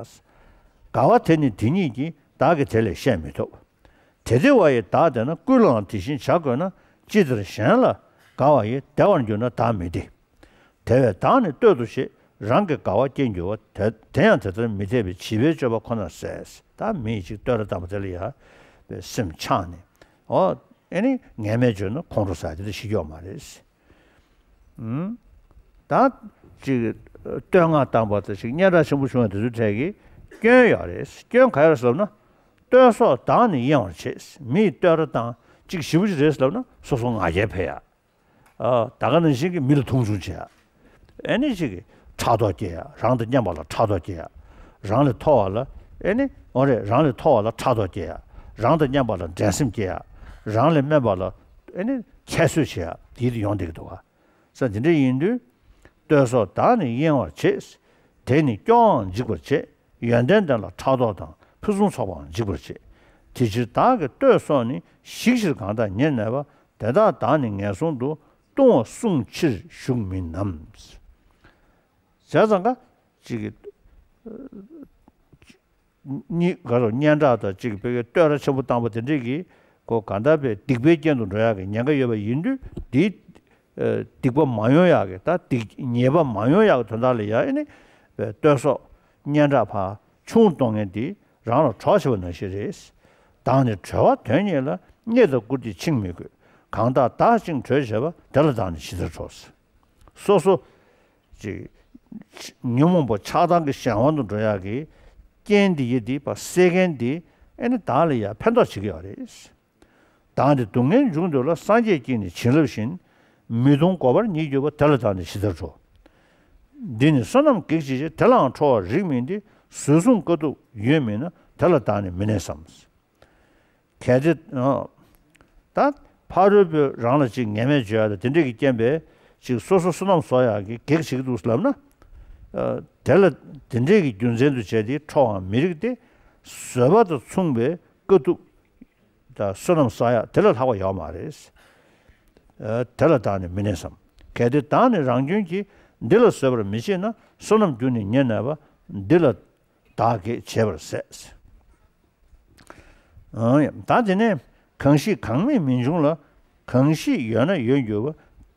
དགའ་བ་དེ་ནི་དེ་ཉིད་ཀྱིས། བདག་གིས་དེ་ལས་བཤད་མི་ཐུབ། དེ་བདེ་བ་ཡིས་བདག་བདེ་ན། ཀུན་ལའང་དེ་བཞིན་བྱ་དགོས་ན། ཅི་ལྟར་གཞན་ལ་དགའ་བ་ཡིས། བདེ་བར་འགྱུར་ན་བདག་མི་བདེ། དེ་བས་བདག་ནི་བསྟོད་དོ་ཞེས། རང་གི་དགའ་བ་རྐྱེན་གྱུར་པ། དེ་དེ་ཡང་དེ་ལྟར་མི་འཐད་པས། བྱིས་པའི་སྤྱོད་པ་ཁོ་ནར་ཟད། ད་མི་ཡིས་ཅིག་བསྟོད་ར་བཏང་བ་དེ་ལ་ཡ་སེམས་ཆགས་ནས། ཨོ། ཨེ་ནི་ངན་སྨྲས་བརྗོད་ན་ཁོང་ཁྲོ་ཟ་དེ་འདྲ་ཞིག་ཡོད་མ་རེད། ཨུམ། ད་ཅིག་བསྟོད་བསྔགས་བཏང་བ་དང་ཅིག་སྙན་གྲགས་ཆེན་པོ་བྱུང་བ་དེ་ཚོའི་གྲས་ཀྱི་སྐྱོན་ཡོད་རེད། སྐྱོན་ག་ཡོད་ཟེར་ན། བསྟོད་སོགས་བདག་ནི་གཡེང་བར་བྱེད། མི་ཡིས་བསྟོད་ར་བཏང་ཅིག་ཞེ་པོ་ཅིག་རེད་ཟེར་ལབ་ན་སོ་སོ་ང་རྒྱལ་འཕེལ་ཡ། ཨ། ད་ག་ནང་བཞིན་གྱི་མི་ལ་མཐོང་ཆུང་བྱེད་ཡ། ཨེ་ནི་ཅིག་གི་ཕྲག་དོག་སྐྱེ་ཡ། རང་དང་མཉམ་པ་ལ་ཕྲག་དོག་སྐྱེ་ཡ། རང་ལས་མཐོ་བ་ལ་ཨེ་ནི་འོ་རེད། རང་ལས་མཐོ་བ་ལ་ཕྲག་དོག་སྐྱེ་ཡ། རང་དང་མཉམ་པ་ལ་འགྲན་སེམས་སྐྱེ་ཡ། རང་ལས་དམན་པ་ལ་ཨེ་ནི་ཁྱད་གསོད་བྱེད་ཡ་དེ་ཡོང་བསྡད་ཀྱི་འདུག་ག་ས་འདི་འདྲ་ཡིན་དུས། བསྟོད་སོགས་བདག་ནི་གཡེང་བར་བྱེད། དེ་ནི་སྐྱོ་བའང་འཇིགས་པར་བྱེད། ཡོན་ཏན་ལྡན་ལ་ཕྲག་དོག་དང་། ཕུན་སུམ་ཚོགས་པའང་འཇིགས་པར་བྱེད། དེ་ཕྱིར་བདག་གི་བསྟོད་སོགས་ནི། ཞིག་ཕྱིར་གང་དག་ཉེར་གནས་པ། དེ་དག་བདག་ནི་ངན་སོང་དུ། ལྟུང་བ་བསྲུང་ཕྱིར་ཞུགས་མིན་ནམ། བྱས་ཙང་ཀ་ཅིག་གི་གཉིས་ག་རུ་སྙན་གྲགས་དང་གཅིག་བོད་ཀྱི་བསྟོད་ར་ཆེན་པོ་བཏང་པ་དེ་འདྲས་ཀྱིས་ཁོ་གང་ལྟར་བའི་སྡིག་པའི་རྐྱེན་དུ་འགྲོ་ཡག་གི་ཉེན་ཁ་ཡོད་པ་ཡིན་དུས། འདིའི་ཨ་སྡིག་པ་མ་ཡོང་ཡག་གི་ད་སྡིག་ཉེས་པ་མ་ཡོང་ཡག་གི་དོན་དག་ལ་ཡང་ཨེ་ནི་བསྟོད་སོགས་སྙན་གྲགས་ཕར་ཆུང་གཏོང་མཁན་འདི་རང་ལ་གྲོགས་བྱེད་པ་ནང་བཞིན་རེད། བདག་ནི་གྲོལ་བ་དོན་གཉེར་ལ། རྙེད་དང་བཀུར་སྟི་འཆིང་མི་དགོས། གང་དག་བདག་བཅིངས་གྲོལ་བྱེད་པ། དེ་ལ་བདག་ནི་ཇི་ལྟར་གྲོལ། སོ་སོ་ཅིག་ཉོན་མོངས་པ་ཆགས་སྡང་གི་གཞན་དབང་དུ་འགྲོ་ཡག་གི་རྐྱེན་འདི་ཡི་འདི་པ་སེལ་མཁན་འདི་ཨེ་ནི་བདག་ལ་ཡང་ཕན་ཐོགས་བྱེད་ཀྱི་ཡོད་རེད། བདག་འདི་སྡུག་བསྔལ་འབྱུང་འདོད་ལ། སངས་རྒྱས་ཀྱིས་ནི་བྱིན་རླབས་བཞིན། མི་གཏོང་གོ་བར་ཉིད་གྱུར་པ། དེ་ལ་བདག་ནི་ཇི་ལྟར་ཁྲོ། འདི་ནི་བསོད་ནམས་གེགས་བྱེད་ཕྱིར། དེ་ལའང་ཁྲོ་བར་རིགས་མིན་ཏེ། ཟོལ་གསུངས་དཀའ་ཐུབ་ཡོད་མིན་ན། དེ་ལ་བདག་ནི་མི་གནས་སམ། གལ་ཏེ། ཨ། ད་ཕ་རོལ་པོས་རང་ལ་ཅིག་ངན་སྨྲས་བརྗོད་ཡ་དང་དེ་འདྲས་ཀྱི་རྐྱེན་པས་ཅིག་སོ་སོ་བསོད་ནམས་གསོག་ཡག་གི་གེགས་བྱེད་ཀྱི་འདུག་ལབ་ན། ཨ། དེ་ལ་དེ་འདྲས་ཀྱི་རྒྱུ་མཚན་དུ་བྱས་ཏེ་ཁྲོ་བའང་མི་རིགས་ཏེ། བཟོད་པ་དང་མཚུངས་པའི་དཀའ་ཐུབ་དང་བསོད་ནམས་གསོག་ཡག་དེ་ལས་ལྷག་པ་ཡོད་མ་རེད། ཨ། དེ་ལ་བདག་ནི་མི་གནས་སམ། གལ་ཏེ་བདག་ནི་རང་སྐྱོན་གྱིས། འདི་ལ་བཟོད་པར་མི་བྱེད་ན། བསོད་ནམས་རྒྱུ་ནི་ཉེར་གནས་པ། འདི་ལ་བདག་གེགས་བྱེད་པར་ཟད། ཨང་། ད་དེ་ནས་གང་ཞིག་གང་མེད་མི་འབྱུང་ལ། གང་ཞིག་ཡོད་ན་ཡོད་འགྱུར་བ།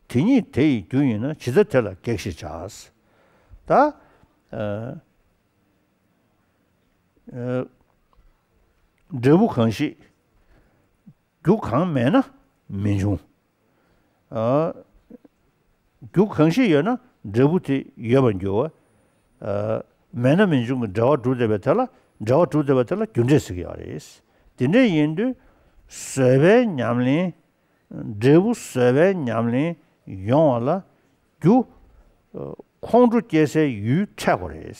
དེ་ཉིད་དེ་ཡི་རྒྱུ་ཡིན་ན། ཇི་ལྟར་དེ་ལ་གེགས་ཞེས་བྱ། ད། ཨ། ཨ། འབྲས་བུ་གང་ཞིག་རྒྱུ་གང་མེད་ན་མི་འབྱུང་། ཨ། རྒྱུ་གང་ཞིག་ཡོད་ན་འབྲས་བུ་དེ་ཡོད་པར་འགྱུར་བ། ཨ། མེད་ན་མི་འབྱུང་གི་འབྲེལ་བ་གྲུབ་བསྡད་པའི་དེ་ལ། འབྲེལ་བ་གྲུབ་བསྡད་པ་དེ་ལ་རྒྱུ་འབྲས་ཟེར་གྱི་ཡོད་རེད། དེ་འདྲ་ཡིན་དུས་བཟོད་པའི་ཉམས་ལེན། འབྲས་བུ་བཟོད་པའི་ཉམས་ལེན་ཡོང་བ་ལ་རྒྱུ། ཁོང་ཁྲོ་སྐྱེ་སའི་ཡུལ་འཕྲད་དགོས་རེད།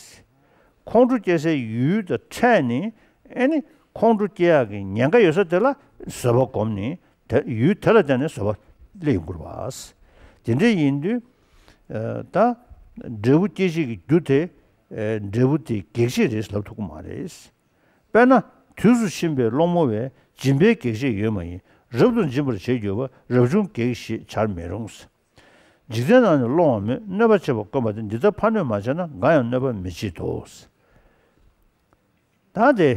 ཁོང་ཁྲོ་སྐྱེ་སའི་ཡུལ་དང་འཕྲད་ནས། ཨེ་ནི་ཁོང་ཁྲོ་སྐྱེ་ཡག་གི་ཉེན་ཁ་ཡོད་ས་དེ་ལ་བཟོད་པ་སྒོམ་ནས། དེ་ཡུལ་དེ་ལ་བརྟེན་ནས་བཟོད་པ་སླེབས་ཡོང་གི་རེད་པ། དེ་འདྲ་ཡིན་དུས། ད་འབྲས་བུ་སྐྱེད་བྱེད་ཀྱི་རྒྱུ་དེ། འབྲས་བུ་དེ་གེགས་བྱེད་རེད་ལབ་ཐུབ་ཀྱི་མ་རེད། དཔེར་ན། དུས་སུ་ཕྱིན་པའི་སློང་མོ་བས། སྦྱིན་པའི་གེགས་བྱེད་ཡོད་མ་ཡིན། རབ་ཏུ་འབྱིན་པར་བྱེད་འགྱུར་བ། རབ་བྱུང་གེགས་ཞེས་བྱར་མི་རུང་། འཇིག་རྟེན་ན་ནི་སློང་བ་མེད། གནོད་པ་བྱེད་པ་དཀོན་པ་སྟེ། འདི་ལྟར་ཕར་གནོད་མ་བྱས་ན། འགའ་ཡང་གནོད་པ་མི་བྱེད་དོ། ད་དེ།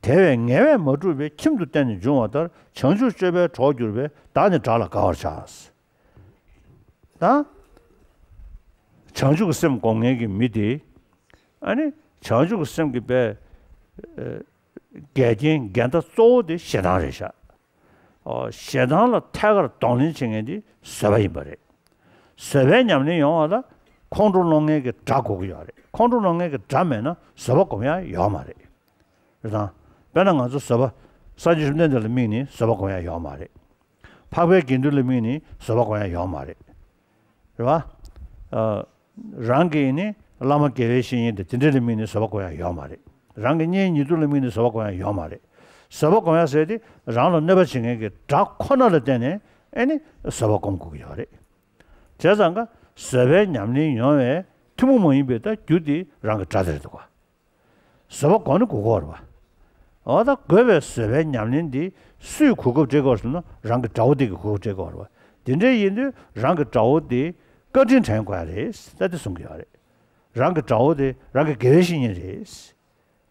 དེ་བས་ངལ་བས་མ་བསྒྲུབས་པའི། ཁྱིམ་དུ་བརྟེན་ནས་འབྱུང་བ་ལྟར། བྱང་ཆུབ་སྤྱོད་པའི་གྲོགས་གྱུར་པས། བདག་ནི་དགྲ་ལ་དགའ་བར་བྱ། ད། བྱང་ཆུབ་ཀྱི་སེམས་སྒོམ་མཁན་གྱི་མི་དེ། ཨ་ནི་བྱང་ཆུབ་ཀྱི་སེམས་ཀྱི་པའི། ཨ། འགལ་རྐྱེན་འགལ་ཟླ་གཙོ་བོ་དེ་ཞེ་སྡང་རེད་ཤག་ཨོ། ཞེ་སྡང་ལ་ཐད་ཀར་གདོང་ལེན་བྱེད་མཁན་དེ་བཟོད་པ་ཡིན་པ་རེད། བཟོད་པའི་ཉམས་ལེན་ཡོང་བ་ལ་ཁོང་ཁྲོ་སློང་མཁན་གྱི་དགྲ་དགོས་ཀྱི་ཡོད་རེད། ཁོང་ཁྲོ་སློང་མཁན་གྱི་དགྲ་མེད་ན་བཟོད་པ་སྒོམ་ཡ་ཡོད་མ་རེད། རེད་དང་། དཔེར་ན་ང་ཚོ་བཟོད་པ། སངས་རྒྱས་བཅོམ་ལྡན་འདས་ལ་དམིགས་ནས་བཟོད་པ་སྒོམ་ཡ་ཡོད་མ་རེད། འཕགས་པའི་དགེ་འདུན་ལ་དམིགས་ནས་བཟོད་པ་སྒོམ་ཡ་ཡོད་མ་རེད། རེད་བ། ཨ། རང་གི་ནི་བླ་མ་དགེ་བའི་བཤེས་གཉེན་དེ་དེ་འདྲ་ལ་དམིགས་ནས་བཟོད་པ་སྒོམ་ཡ་ཡོད་མ་རེད། རང་གི་གཉེན་ཉེ་དུ་ལ་དམིགས་ནས་བཟོད་པ་སྒོམ་ཡ་ཡོད་མ་རེད། བཟོད་པ་སྒོམ་ཡ་ཟེར་དེ་རང་ལ་གནོད་པ་བྱེད་མཁན་གྱི་དགྲ་ཁོ་ན་ལ་བརྟེན་ནས་ཨེ་ནི་བཟོད་པ་སྒོམ་དགོས་ཀྱི་ཡོད་རེད། བྱས་ཙང་ཀ་བཟོད་པའི་ཉམས་ལེན་ཡོང་བའི་ཐུན་མོང་མ་ཡིན་པའི་ད་རྒྱུ་དེ་རང་གི་དགྲ་དེ་རེད་འདུག་ག་བཟོད་པ་སྒོམ་ནི་དགོས་ཀྱི་ཡོད་རེད་པ། འོ་ད་དགོས་པའི་བཟོད་པའི་ཉམས་ལེན་འདི་སུས་གོ་སྐབས་སྤྲད་ཀྱི་ཡོད་ཟེར་ན་རང་གི་དགྲ་བོ་དེ་གིས་གོ་སྐབས་སྤྲད་ཀྱི་ཡོད་རེད་པ། དེ་འདྲ་ཡིན་དུས་རང་གི་དགྲ་བོ་དེ་བཀའ་དྲིན་དྲན་དགོས་ཡ་རེད་ད་དེ་གསུང་གི་ཡོད་རེད། རང་གི་དགྲ་བོ་དེ་རང་གི་དགེ་བའི་བཤེས་གཉེན་རེད།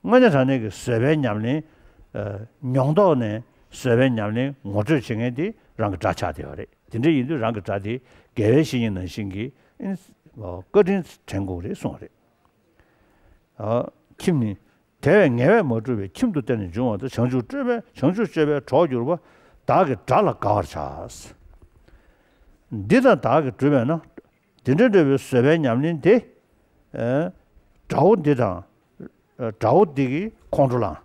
དངོས་གནས་དྲང་གནས་ཀྱི་བཟོད་པའི་ཉམས་ལེན། ཨ། མྱོང་ཐོག་ནས་བཟོད་པའི་ཉམས་ལེན་ངོ་སྤྲོད་བྱེད་མཁན་དེ་རང་གི་དགྲ་ཆགས་བསྡད་ཡོད་རེད། དེ་འདྲ་ཡིན་དུས་རང་གི་དགྲ་དེ་དགེ་བའི་བཤེས་གཉེན་ནང་བཞིན་གྱི་བཀའ་དྲིན་དྲན་དགོས་རེད་གསུངས་པ་རེད། ཨ། ཁྱིམ་ནི། དེ་བས་ངལ་བས་མ་བསྒྲུབས་པའི། ཁྱིམ་དུ་བརྟེན་ནས་འབྱུང་བ་དང་། བྱང་ཆུབ་སྤྱོད་པའི། བྱང་ཆུབ་སྤྱོད་པའི་གྲོགས་གྱུར་པ། བདག་གི་དགྲ་ལ་དགའ་བར་བྱ། འདི་དང་བདག་གིས་བསྒྲུབས་པས་ན། དེ་འདྲ་འདྲ་བའི་བཟོད་པའི་ཉམས་ལེན་དེ། ཨ། དགྲ་བོ་འདི་དང་། ཨ། དགྲ་བོ་འདི་གིས་ཁོང་ཁྲོ་ལངས།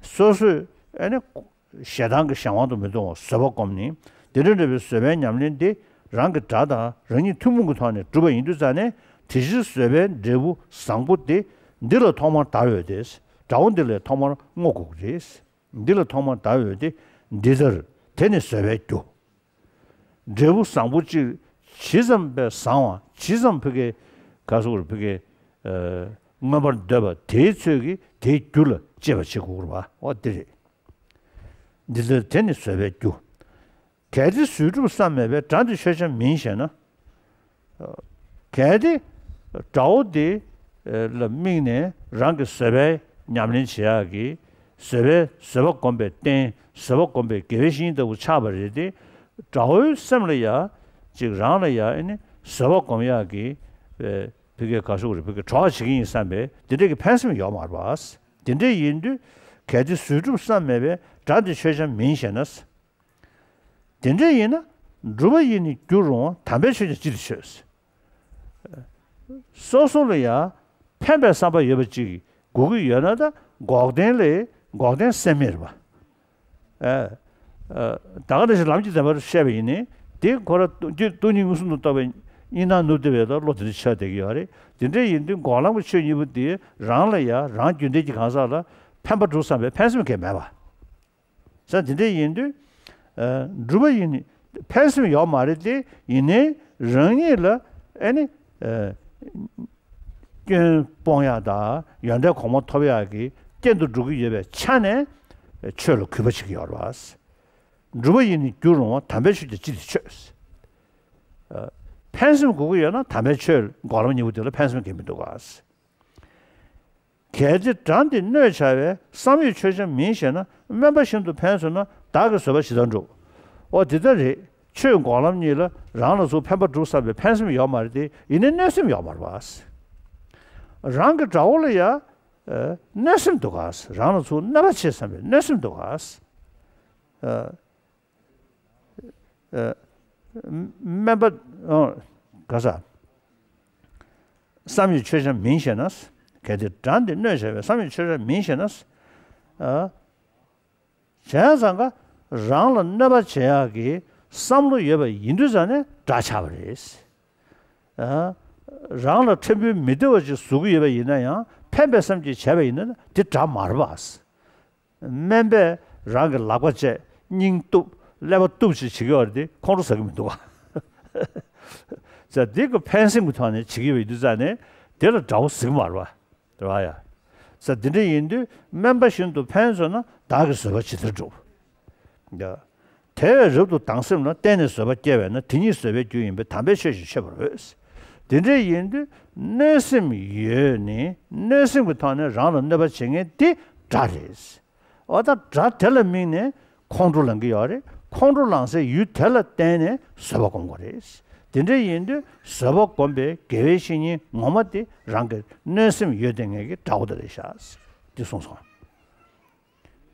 སོ་སོས་ཨ་ནི་ཞེ་སྡང་གི་གཞན་དབང་དུ་མི་གཏོང་བར་བཟོད་པ་བསྒོམས་ནས། དེ་འདྲ་འདྲ་བའི་བཟོད་པའི་ཉམས་ལེན་དེ་རང་གི་དགྲ་དང་རང་ཉིད་ཐུན་མོང་གི་ཐོག་ནས་བསྒྲུབས་པ་ཡིན་དུས་ཙང་ནས། དེ་ཕྱིར་བཟོད་པའི་འབྲས་བུ་བཟང་པོ་དེ་འདི་ལ་ཐོག་མར་བདའ་འོས་ཏེ། དགྲ་བོ་འདི་ལ་ཐོག་མར་བསྔོ་དགོས་ཀྱི་རེད། འདི་ལ་ཐོག་མར་བདའ་འོས་ཏེ། འདི་ལྟར་དེ་ནི་བཟོད་པའི་རྒྱུ། འབྲས་བུ་བཟང་པོ་གཅིག་ཇི་ཙམ་པས་བཟང་བ། ཇི་ཙམ་ཕ་གི་ག་སོགས་རེད། ཕ་གི། ཨ། མངོན་པར་འདོད་པ་དེའི་ཚོད་ཀྱིས་དེའི་རྒྱུ་ལ་གཅེས་པར་བྱེད་དགོས་པ། འོ་དེ་རེད། འདི་ལྟར་དེ་ནི་བཟོད་པའི་རྒྱུ། གལ་ཏེ་བཟོད་སྒྲུབ་བསམ་མེད་པས། དགྲ་འདི་ཆོས་ཅན་མིན་ཞེ་ན། གལ་ཏེ་དགྲ་བོ་འདི་ལ་དམིགས་ནས་རང་གི་བཟོད་པའི་ཉམས་ལེན་བྱེད་ཡག་གི་བཟོད་པའི། བཟོད་པ་སྒོམ་པའི་རྟེན། བཟོད་པ་སྒོམ་པའི་དགེ་བའི་བཤེས་གཉེན་ལྟ་བུ་ཆགས་པ་རེད་དེ། དགྲ་བོའི་སེམས་ལ་ཡ་ཅིག་རང་ལ་ཡ་ཨེ་ནི་བཟོད་པ་སྒོམ་ཡག་གི་ཕ་གི་ག་སོགས་རེད། ཕ་གི་གྲོགས་བྱེད་ཀྱི་ཡིན་བསམ་པའི་དེ་འདྲ་གི་ཕན་སེམས་ཡོད་མ་རེད་པ། དེ་འདྲ་ཡིན་དུས་གལ་ཏེ་བཟོད་སྒྲུབ་བསམ་མེད་པས། དགྲ་འདི་ཆོས་ཅན་མིན་ཞེ་ན། དེ་འདྲ་ཡིན་ན། སྒྲུབ་པ་ཡིས་ནི་རྒྱུར་རུང་བ། དམ་པའི་ཆོས་ཀྱང་ཅི་སྟེ་ཆོས། སོ་སོ་ལ་ཡང་ཕན་པའི་བསམ་པ་ཡོད་པ་ཅིག་དགོས་ཀྱི་ཡོད་ན། ད་འགོག་བདེན་ལས་འགོག་བདེན་སེམས་མེད་རེད་པ། ཨ། ཨ། ད་ག་ནང་བཞིན་ལམ་གྱི་བདེན་པར་བཤད་པ་ཡིན་ནའི། དེ་ཁོ་རང་སྟོང་ཉིད་དངོས་སུ་ནུབ་བཏང་བའི་གཉིས་སྣང་ནུབ་བསྡད་པའི་ད་བློ་དེ་འདྲ་ཆགས་བསྡད་ཀྱི་ཡོད་རེད། དེ་འདྲ་ཡིན་དུས་འགོག་ལམ་གྱི་ཆོས་གཉིས་པོ་དེ་རང་ལ་ཡང་རང་རྒྱུན་ལྡན་གྱི་གང་ཟག་ལ་ཕན་པ་སྒྲུབ་བསམ་པའི་ཕན་སེམས་གང་ཡང་མེད་པ། ས་དེ་འདྲ་ཡིན་དུས། ཨ། སྒྲུབ་པ་ཡིས་ནི་ཕན་སེམས་ཡོད་མ་རེད་དེ། ཡིན་ནའི་རང་ཉིད་ལ་ཨེ་ནི། ཨ། སྐྱོན་སྤོང་ཡག་དང་ཡོན་ཏན་གོང་མ་ཐོབ་ཡག་གི་རྐྱེན་དུ་འགྲོ་གི་ཡོད་པའི་ཆ་ནས་ཆོས་ལ་གུས་པ་བྱེད་ཀྱི་ཡོད་རེད་པ། སྒྲུབ་པ་ཡིས་ནི་རྒྱུར་རུང་བ། དམ་པའི་ཆོས་ཀྱང་ཅི་སྟེ་ཆོས། ཨ། ཕན་སེམས་དགོས་ཀྱི་ཡོད་ན་དམ་པའི་ཆོས་འགོག་ལམ་གཉིས་པོ་དེ་ལ་ཕན་སེམས་གང་ཡང་མི་འདུག་ག། གལ་ཏེ་དགྲ་འདི་གནོད་བྱ་བའི། བསམ་ཡོད་ཆོས་ཅན་མིན་ཞེ་ན། སྨོན་པ་བཞིན་དུ་ཕན་གསོས་ན། བདག་གི་བཟོད་པ་ཇི་ལྟར་འགྲུབ། འོ་དེ་ལྟར་རེད། ཆོས་འགོག་ལམ་གཉིས་ལ་རང་ལ་ཚུར་ཕན་པ་སྒྲུབ་བསམ་པའི་ཕན་སེམས་ཡོད་མ་རེད་དེ། ཡིན་ནའི་གནོད་སེམས་ཡོད་མ་རེད་པ། རང་གི་དགྲ་བོ་ལ་ཡང་། ཨ། གནོད་སེམས་འདུག་ག། རང་ལ་ཚུར་གནོད་པ་བྱེད་བསམ་པའི་གནོད་སེམས་འདུག་ག། ཨ། ཨ། སྨན་པ། ཨ། ག་ས། བསམ་ཡོད་ཆོས་ཅན་མིན་ཞེ་ན། གལ་ཏེ་དགྲ་འདི་གནོད་བྱ་བའི། བསམ་ཡོད་ཆོས་ཅན་མིན་ཞེ་ན། ཨ། བྱས་ཙང་ཀ་རང་ལ་གནོད་པ་བྱེད་ཡག་གི་བསམ་བློ་ཡོད་པ་ཡིན་དུས་ཙང་ནས་དགྲ་ཆགས་པ་རེད། ཨ། རང་ལ་ཕྲན་བུ་མི་བདེ་བ་ཅིག་བཟོ་གི་ཡོད་པ་ཡིན་ན་ཡང་ཕན་པའི་བསམ་གྱིས་བྱས་པ་ཡིན་ན་དེ་དགྲ་མ་རེད་པ། སྨན་པས་རང་གི་ལག་པ་བཅད་སྙིང་གཏུབ་ཀླད་པ་གཏུབ་ཅིག་བྱེད་ཀྱི་ཡོད་རེད་དེ་ཁོང་ཁྲོ་ཟ་གི་མི་འདུག་ག་ཙང་འདི་གི་ཕན་སེམས་ཀྱི་ཐོག་ནས་བྱེད་ཀྱི་ཡོད་པ་ཡིན་དུས་ཙང་ནས་དེ་ལ་དགྲ་བོ་ཟེར་གི་མ་རེད་པ། རེད་བ་ཡ། ས་འདི་འདྲ་ཡིན་དུས་སྨན་པ་བཞིན་དུ་ཕན་བཟོས་ན་བདག་གིས་བཟོད་པ་ཇི་ལྟར་འགྲུབ། ཡ། དེ་བས་རབ་ཏུ་དང་སེམས་ལ། བརྟེན་ནས་བཟོད་པ་སྐྱེ་བས་ན། དེ་ཉིད་བཟོད་པའི་རྒྱུ་ཡིན་པས། དམ་པའི་ཆོས་བཞིན་མཆོད་པར་འོས། འདི་འདྲ་ཡིན་དུས་གནོད་སེམས་ཡོད་ནི་གནོད་སེམས་ཀྱི་ཐོག་ནས་རང་ལ་གནོད་པ་བྱེད་མཁན་དེ་དགྲ་རེད། འོ་ད་དགྲ་དེ་ལ་དམིགས་ནས་ཁོང་ཁྲོ་ལངས་ཀྱི་ཡོད་རེད། ཁོང་ཁྲོ་ལངས་སའི་ཡུལ་དེ་ལ་བརྟེན་ནས་བཟོད་པ་སྒོམ་དགོས་རེད། དེ་འདྲ་ཡིན་དུས་བཟོད་པ་སྒོམ་པའི་དགེ་བའི་བཤེས་གཉེན་ངོ་མ་དེ་རང་གི་གནོད་སེམས་ཡོད་དེ་ངེད་ཀྱི་དགྲ་བོ་དེ་རེད་ཤག་འདི་གསུངས་སོང་།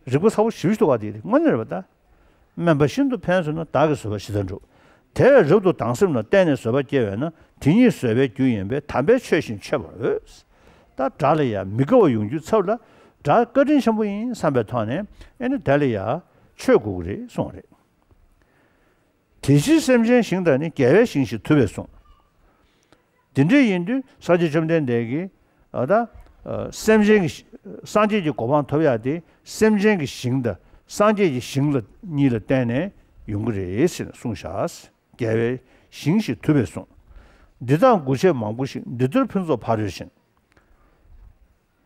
རིག་པ་ཚ་བོ་ཞེ་པོ་ཅིག་འདུག་ག་དེ་དངོས་གནས་རེད་པ་ད། སྨན་པ་བཞིན་དུ་ཕན་བཟོས་ན། བདག་གིས་བཟོད་པ་ཇི་ལྟར་འགྲུབ། དེ་བས་རབ་ཏུ་དང་སེམས་ལ། བརྟེན་ནས་བཟོད་པ་སྐྱེ་བས་ན། དེ་ཉིད་བཟོད་པའི་རྒྱུ་ཡིན་པས། དམ་པའི་ཆོས་བཞིན་མཆོད་པར་འོས། ད་དགྲ་ལ་ཡང་མི་དགའ་བ་ཡོང་རྒྱུའི་ཚབ་ལ་དགྲ་བཀའ་དྲིན་ཆེན་པོ་ཡིན་བསམ་པའི་ཐོག་ནས་ཨེ་ནི་དེ་ལ་ཡང་མཆོད་དགོས་ཀྱི་རེད་གསུངས་རེད། དེ་ཕྱིར་སེམས་ཅན་ཞིང་དང་ནི། རྒྱལ་བའི་ཞིང་ཞེས་ཐུབ་པས་གསུངས། དེ་འདྲ་ཡིན་དུས་སངས་རྒྱས་བཅོམ་ལྡན་འདས་ཀྱིས་ཨ་ད་ཨ་སེམས་ཅན་གྱི་སངས་རྒྱས་ཀྱི་གོ་འཕང་ཐོབ་ཡག་དེ་སེམས་ཅན་གྱི་ཞིང་དང་སངས་རྒྱས་ཀྱི་ཞིང་ལ་གཉིས་ལ་བརྟེན་ནས་ཡོང་གི་རེད་ཟེར་ནས་གསུངས་བཞག་རྒྱལ་བའི་ཞིང་ཞེས་ཐུབ་པས་གསུངས། འདི་དག་དགུ་བྱེད་མང་པོ་ཞིག་འདི་ལྟར་ཕུན་ཚོགས་ཕ་རོལ་ཕྱིན།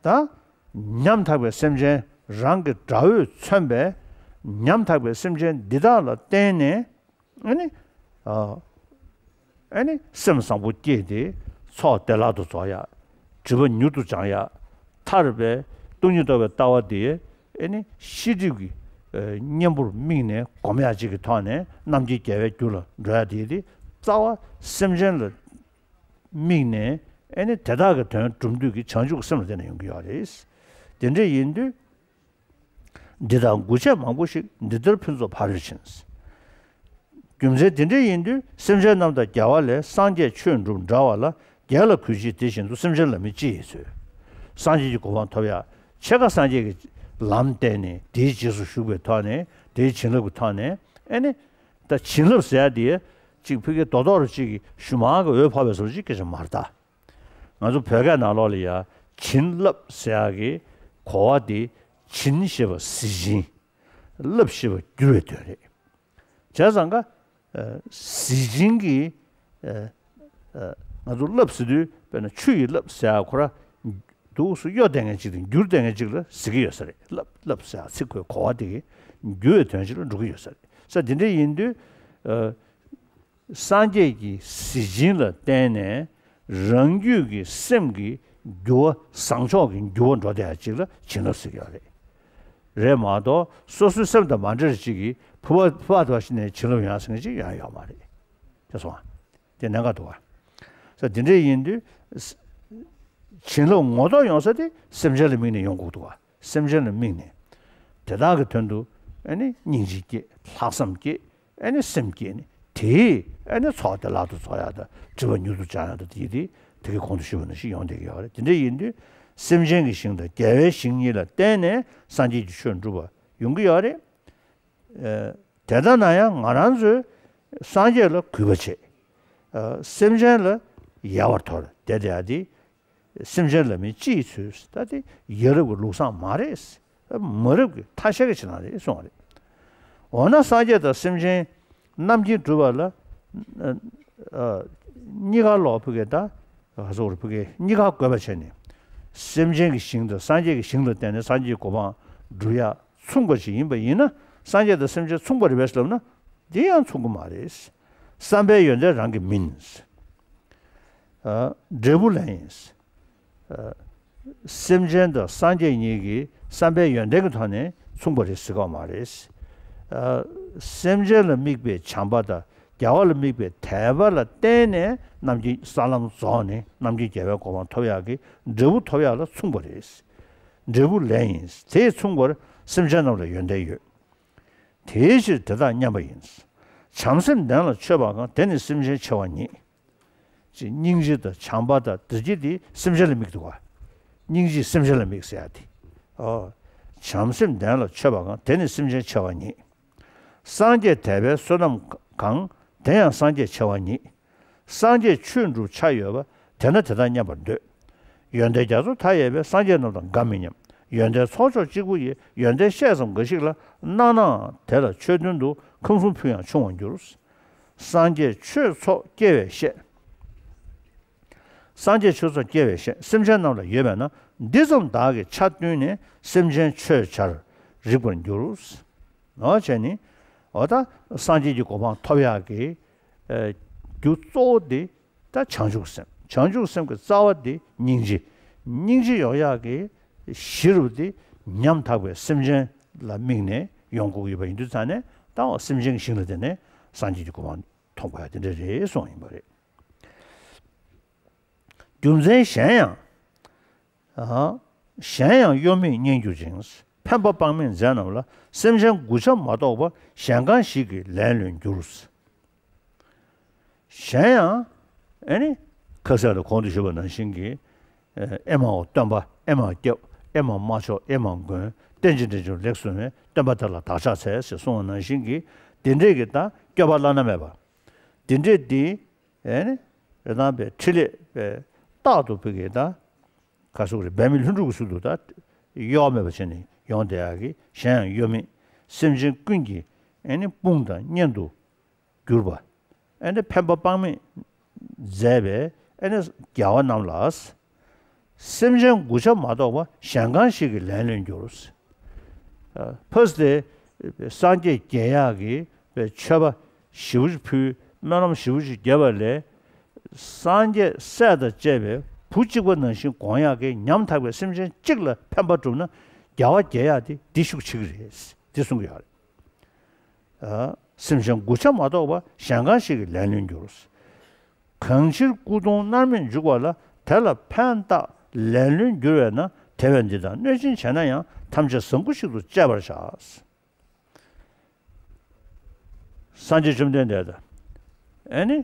ད། ཉམ་ཐག་པའི་སེམས་ཅན་རང་གི་དགྲ་བོས་མཚོན་པའི་ཉམ་ཐག་པའི་སེམས་ཅན་འདི་དག་ལ་བརྟེན་ནས་ཨ་ནི། ཨ། ཨ་ནི་སེམས་བཟང་པོ་སྐྱེས་ཏེ་ཚོགས་བདེ་བླག་ཏུ་རྫོགས་ཡག་སྒྲིབ་པ་མྱུར་དུ་སྦྱང་ཡག་ཐར་པའི་སྟོང་ཉིད་རྟོགས་པའི་ལྟ་བ་དེ་ཨ་ནི་ཤེས་སྒྲིབ་ཀྱི་གཉེན་པོར་དམིགས་ནས་སྒོམ་ཡག་ཅིག་གི་ཐོག་ནས་རྣམ་མཁྱེན་རྒྱལ་བའི་རྒྱུ་ལ་འགྲོ་ཡག་དེ་དེ་རྩ་བ་སེམས་ཅན་ལ་དམིགས་ནས་ཨེ་ནི་དེ་དག་གི་དོན་སྒྲུབ་འདོད་ཀྱི་བྱང་ཆུབ་སེམས་ལ་བརྟེན་ནས་ཡོང་གི་ཡོད་རེད། དེ་འདྲ་ཡིན་དུས། འདི་དག་དགུ་བྱེད་མང་པོ་ཞིག་འདི་ལྟར་ཕུན་ཚོགས་ཕ་རོལ་ཕྱིན། རྒྱུ་མཚན་དེ་འདྲ་ཡིན་དུས་སེམས་ཅན་རྣམས་དང་རྒྱལ་བ་ལས། སངས་རྒྱས་ཆོས་འགྲུབ་འདྲ་བ་ལ། རྒྱལ་ལ་གུས་བྱེད་དེ་བཞིན་དུ། སེམས་ཅན་ལ་མི་ཅི་ཡིས་འཚོལ། སངས་རྒྱས་ཀྱི་གོ་འཕང་ཐོབ་ཡག་ཕྱེད་ཀ་སངས་རྒྱས་ཀྱི་ལམ་བསྟན་ནས་དེའི་རྗེས་སུ་ཞུགས་པའི་ཐོག་ནས་དེའི་བྱིན་རླབས་ཀྱི་ཐོག་ནས་ཨེ་ནི། ད་བྱིན་རླབས་ཟེར་ཡ་དེ་གཅིག་ཕ་གི་རྡོག་རྡོག་རུ་གཅིག་གི་ཞུ་མང་གི་འོད་ཕོག་པའི་བཟོ་གཅིག་སྐད་ཆ་མ་རེད་ད། ང་ཚོ་བོད་སྐད་ནང་ལོགས་ལ་ཡ་བྱིན་རླབས་ཟེར་ཡག་གི་གོ་བ་དེ་བྱིན་ཞེས་པ་གཟི་བྱིན། རླབས་ཞེས་པ་བསྒྱུར་བའི་དོན་རེད། བྱས་ཙང་ཀ་གཟི་བྱིན་གྱི་ང་ཚོ་རླབས་ཟེར་དུས་དཔེར་ན་ཆུ་ཡི་རླབས་ཟེར་ཡག་ཁོ་ར་འདུག་སུ་གཡོ་བསྡད་མཁན་ཅིག་དང་འགྱུར་བསྡད་མཁན་ཅིག་ལ་ཟེར་གྱི་ཡོད་ས་རེད། རླབས་རླབས་ཟེར་ཡག་ཚིག་ཁོའི་གོ་བ་དེ་གི་འགྱུར་བའི་དོན་ཅིག་ལ་འགྲོ་གི་ཡོད་ས་རེད། ས་དེ་འདྲ་ཡིན་དུས། སངས་རྒྱས་ཀྱི་གཟི་བྱིན་ལ་བརྟེན་ནས་རང་རྒྱུད་ཀྱི་སེམས་ཀྱི་འགྱུར་བ་བཟང་ཕྱོགས་ཀྱི་འགྱུར་བ་འགྲོ་བསྡད་ཡ་གཅིག་ལ་བྱིན་རླབས་ཟེར་གྱི་ཡོད་རེད། རེད་མ་གཏོགས་སོ་སོའི་སེམས་དང་མ་འབྲེལ་གཅིག་གིས་ཕུ་བ་ཕུ་བ་དེ་བ་ཞིག་ནས་བྱིན་རླབས་ཡོང་ཡ་ཟེར་མཁན་གཅིག་ཡོང་ཡ་ཡོད་མ་རེད། དེ་སོང་ང་། དེ་གནད་འགག་འདུག་ག་ས་དེ་འདྲ་ཡིན་དུས། བྱིན་རླབས་ངོ་ཐོག་ཡོང་ས་དེ་སེམས་ཅན་ལ་དམིགས་ནས་ཡོང་དགོས་འདུག་ག་སེམས་ཅན་ལ་དམིགས་ནས། དེ་དག་གི་དོན་དུ་ཨ་ནི་སྙིང་རྗེ་སྐྱེ། ལྷག་བསམ་སྐྱེ། ཨ་ནི་སེམས་བསྐྱེད་ནས་དེས་ཨ་ནི་ཚོགས་དེ་ལག་ཏུ་རྫོགས་ཡག་དང་སྒྲིབ་པ་མྱུར་དུ་སྦྱང་ཡག་དང་དེ་དེ་དེ་གི་གོང་དུ་ཞུས་པ་ནང་བཞིན་ཡོང་བསྡད་ཀྱི་ཡོད་རེད། དེ་འདྲ་ཡིན་དུས་སེམས་ཅན་གྱི་ཞིང་དང་རྒྱལ་བའི་ཞིང་གཉིས་ལ་བརྟེན་ནས་སངས་རྒྱས་ཀྱི་ཆོས་འགྲུབ་པ་ཡོང་གི་ཡོད་རེད། ཨ། དེ་ལྟ་ན་ཡང་ང་རང་ཚོས་སངས་རྒྱས་ལ་གུས་པ་བྱེད། ཨ། སེམས་ཅན་ལ་ཡལ་བར་དོར་བསྡད་བསྡད་ཡ་དེ། སེམས་ཅན་ལ་མི་ཅི་ཡིས་འཚོལ། ད་དེ་ཡ་རབས་ཀྱི་ལུགས་བཟང་མ་རེད། མ་རབས་ཀྱི་ཐ་ཤལ་གྱི་བྱེད་སྟངས་རེད་གསུངས་པ་རེད། འོ་ན་སངས་རྒྱས་དང་སེམས་ཅན་རྣམ་མཁྱེན་གྲུབ་པ་ལ་ཨ་ཨ་གཉིས་ཀ་ལོག་ཕ་གི་ད་ག་ཟེར་དགོས་རེད། ཕ་གི་གཉིས་ཀ་དགོས་པ་བྱས་ནས་སེམས་ཅན་གྱི་ཞིང་དང་སངས་རྒྱས་ཀྱི་ཞིང་ལ་བརྟེན་ནས་སངས་རྒྱས་ཀྱི་གོ་འཕང་སྒྲུབ་ཡ་མཚུངས་པ་ཞིག་ཡིན་པ་ཡིན་ན་སངས་རྒྱས་དང་སེམས་ཅན་མཚུངས་པ་རེད་པས་ལབ་ན་དེ་ཡང་མཚུངས་ཀྱི་མ་རེད། བསམ་པའི་ཡོན་ཏན་རང་གི་མིན། ཨ། འབྲས་བུ་ལེན་ཡིན། ཨ། སེམས་ཅན་དང་སངས་རྒྱས་གཉིས་ཀྱི་བསམ་པའི་ཡོན་ཏན་གྱི་ཐོག་ནས་མཚུངས་པ་རེད་ཟེར་གྱི་མ་རེད། ཨ། སེམས་ཅན་ལ་དམིགས་པའི་བྱམས་པ་དང་རྒྱལ་བ་ལ་དམིགས་པའི་དད་པ་ལ་བརྟེན་ནས་རྣམ་མཁྱེན་ས་ལམ་རྫོགས་ནས་རྣམ་མཁྱེན་རྒྱལ་བའི་གོ་འཕང་ཐོབ་ཡག་གི་འབྲས་བུ་ཐོབ་ཡག་ལ་མཚུངས་པ་རེད། འབྲས་བུ་ལེན་ཡིན། དེས་མཚུངས་པར་སེམས་ཅན་རྣམས་ལ་ཡོན་ཏན་ཡོད། དེའི་ཕྱིར་དེ་དག་མཉམ་པ་ཡིན། བྱམས་སེམས་ལྡན་ལ་མཆོད་པ་གང་། དེ་ནི་སེམས་ཅན་ཆེ་བ་ཉིད། ཅེས་སྙིང་རྗེ་དང་བྱམས་པ་དང་བདེ་སྐྱིད་དེ་སེམས་ཅན་ལ་དམིགས་འདུག་ག་སྙིང་རྗེས་སེམས་ཅན་ལ་དམིགས་ཟེར་ཡ་དེ། ཨོ། བྱམས་སེམས་ལྡན་ལ་མཆོད་པ་གང་། དེ་ནི་སེམས་ཅན་ཆེ་བ་ཉིད། སངས་རྒྱས་དད་པའི་བསོད་ནམས་གང་། དེ་ཡང་སངས་རྒྱས་ཆེ་བ་ཉིད། སངས་རྒྱས་ཆོས་སྒྲུབ་ཆ་ཡོད་པ། དེ་ན་དེ་དག་མཉམ་པར་འདོད། ཡོན་ཏན་རྒྱ་མཚོ་མཐའ་ཡས་པའི། སངས་རྒྱས་རྣམས་དང་འགའ་མི་མཉམ། ཡོན་ཏན་ཚོགས་མཆོག་གཅིག་པུ་ཡི། ཡོན་ཏན་བཤད་ཙམ་འགའ་ཞིག་ལ། སྣང་ནའང་དེ་ལ་མཆོད་དོན་དུ། ཁམས་གསུམ་ཕུལ་ཡང་ཆུང་བར་འགྱུར། སངས་རྒྱས་ཆོས་ཚོགས་སྐྱེ་བས་བཤད། སངས་རྒྱས་ཆོས་ཚོགས་སྐྱེ་བས་བཤད། སེམས་ཅན་རྣམས་ལ་ཡོད་པས་ན། འདི་ཙམ་བདག་གིས་ཆ་བསྟུན་ནས། སེམས་ཅན་མཆོད་བྱར་རིག་པར་འགྱུར། ནོ་བྱས་ནི། འོ་ད་སངས་རྒྱས་ཀྱི་གོ་འཕང་ཐོབ་ཡག་གི་ཨ་རྒྱུ་གཙོ་བོ་དེ་ད་བྱང་ཆུབ་སེམས། བྱང་ཆུབ་སེམས་ཀྱི་རྩ་བ་དེ་སྙིང་རྗེ། སྙིང་རྗེ་ཡོང་ཡག་གི་གཞི་རུ་དེ་ཉམ་ཐག་པའི་སེམས་ཅན་ལ་དམིགས་ནས་ཡོང་དགོས་ཀྱི་ཡོད་པ་ཡིན་དུས་ཙང་ནས། ད་འོ་སེམས་ཅན་གྱི་ཞིང་ལ་བརྟེན་ནས་སངས་རྒྱས་ཀྱི་གོ་འཕང་ཐོབ་དགོས་ཡ་དེ་འདྲ་རེད་གསུངས་ཡིན་པ་རེད། རྒྱུ་མཚན་གཞན་ཡང་། ཨ། གཞན་ཡང་གཡོ་མེད་མཉེན་གྱུར་ཅིང་། ཕན་པ་དཔག་མེད་མཛད་རྣམས་ལ། སེམས་ཅན་མགུ་ཆ་མ་གཏོགས་པ། གཞན་གང་ཞིག་གིས་ལན་ལོན་འགྱུར། གཞན་ཡང་། ཨེ་ནི། ཁ་སང་ལ་གོང་དུ་ཞུས་པ་ནང་བཞིན་གྱི། ཨེ་མའོ་སྟོན་པ། ཨེ་མ་སྐྱབས། ཨེ་མ་མ་ཆོག་ཨེ་མ་མགོན། བསྟན་བཅོས་འགྲེལ་ཆུང་ལེགས་གསུངས་པས། སྟོན་པ་དེ་ལ་བདག་ཕྱག་འཚལ་ཞེས་གསུངས་པ་ནང་བཞིན་གྱི། དེ་འདྲས་ཀྱི་ད་སྐྱོབ་པ་བླ་ན་མེད་པ། དེ་འདྲས་འདི། ཨེ་ནི། རེ་དང་པའི་ཕྲིན་ལས་པའི་རྟག་ཏུ་ཕུག་གི་ད། ག་སོགས་རེད། འབད་མེད་ལྷུན་གྲུབ་ཀྱི་ཚུལ་དུ་ད། གཡོ་བ་མེད་པ་བྱས་ནས་ཡོང་བསྡད་ཡག་གི། གཞན་ཡང་གཡོ་མེད་སེམས་ཅན་ཀུན་གྱི། ཨེ་ནི་དཔུང་དང་གཉེན་དུ་གྱུར་པ། ཨེ་ནི་ཕན་པ་དཔག་མེད་མཛད་པའི། ཨེ་ནི་རྒྱལ་བ་རྣམས་ལ། སེམས་ཅན་མགུ་ཆ་མ་གཏོགས་པ། གཞན་གང་ཞིག་གིས་ལན་ལོན་འགྱུར། ཕ་སི་ཏེ་སངས་རྒྱས་རྒྱས་ཡག་གི་མཆོད་པ་ཞེ་པོ་ཅིག་ཕུལ། སྨོན་ལམ་ཞེ་པོ་ཅིག་བརྒྱབ་པ་ལས། སངས་རྒྱས་སྲས་དང་བཅས་པའི་བུ་གཅིག་པ་ནང་བཞིན་དགོངས་ཡག་གི་ཉམ་ཐག་པའི་སེམས་ཅན་གཅིག་ལ་ཕན་པ་བསྒྲུབས་ན། རྒྱལ་བ་རྒྱས་ཡག་དེ་འདི་ཤུགས་ཆེ་གི་རེད། འདི་གསུང་གི་ཡོད་རེད། ཨ། སེམས་ཅན་མགུ་ཆ་མ་གཏོགས་པ། གཞན་གང་ཞིག་གིས་ལན་ལོན་འགྱུར། གང་ཕྱིར་སྐུ་གདུང་མནར་མེད་འཇུག་པ་ལ། དེ་ལ་ཕན་བཏགས་ལན་ལོན་འགྱུར་བས་ན། དེ་བས་འདི་དག་གནོད་སྦྱིན་བྱས་ན་ཡང་། ཐམས་ཅད་བཟང་པོ་ཞིག་ཏུ་སྤྱད་པར་བྱ། སངས་རྒྱས་བཅོམ་ལྡན་འདས་དང་། ཨེ་ནི།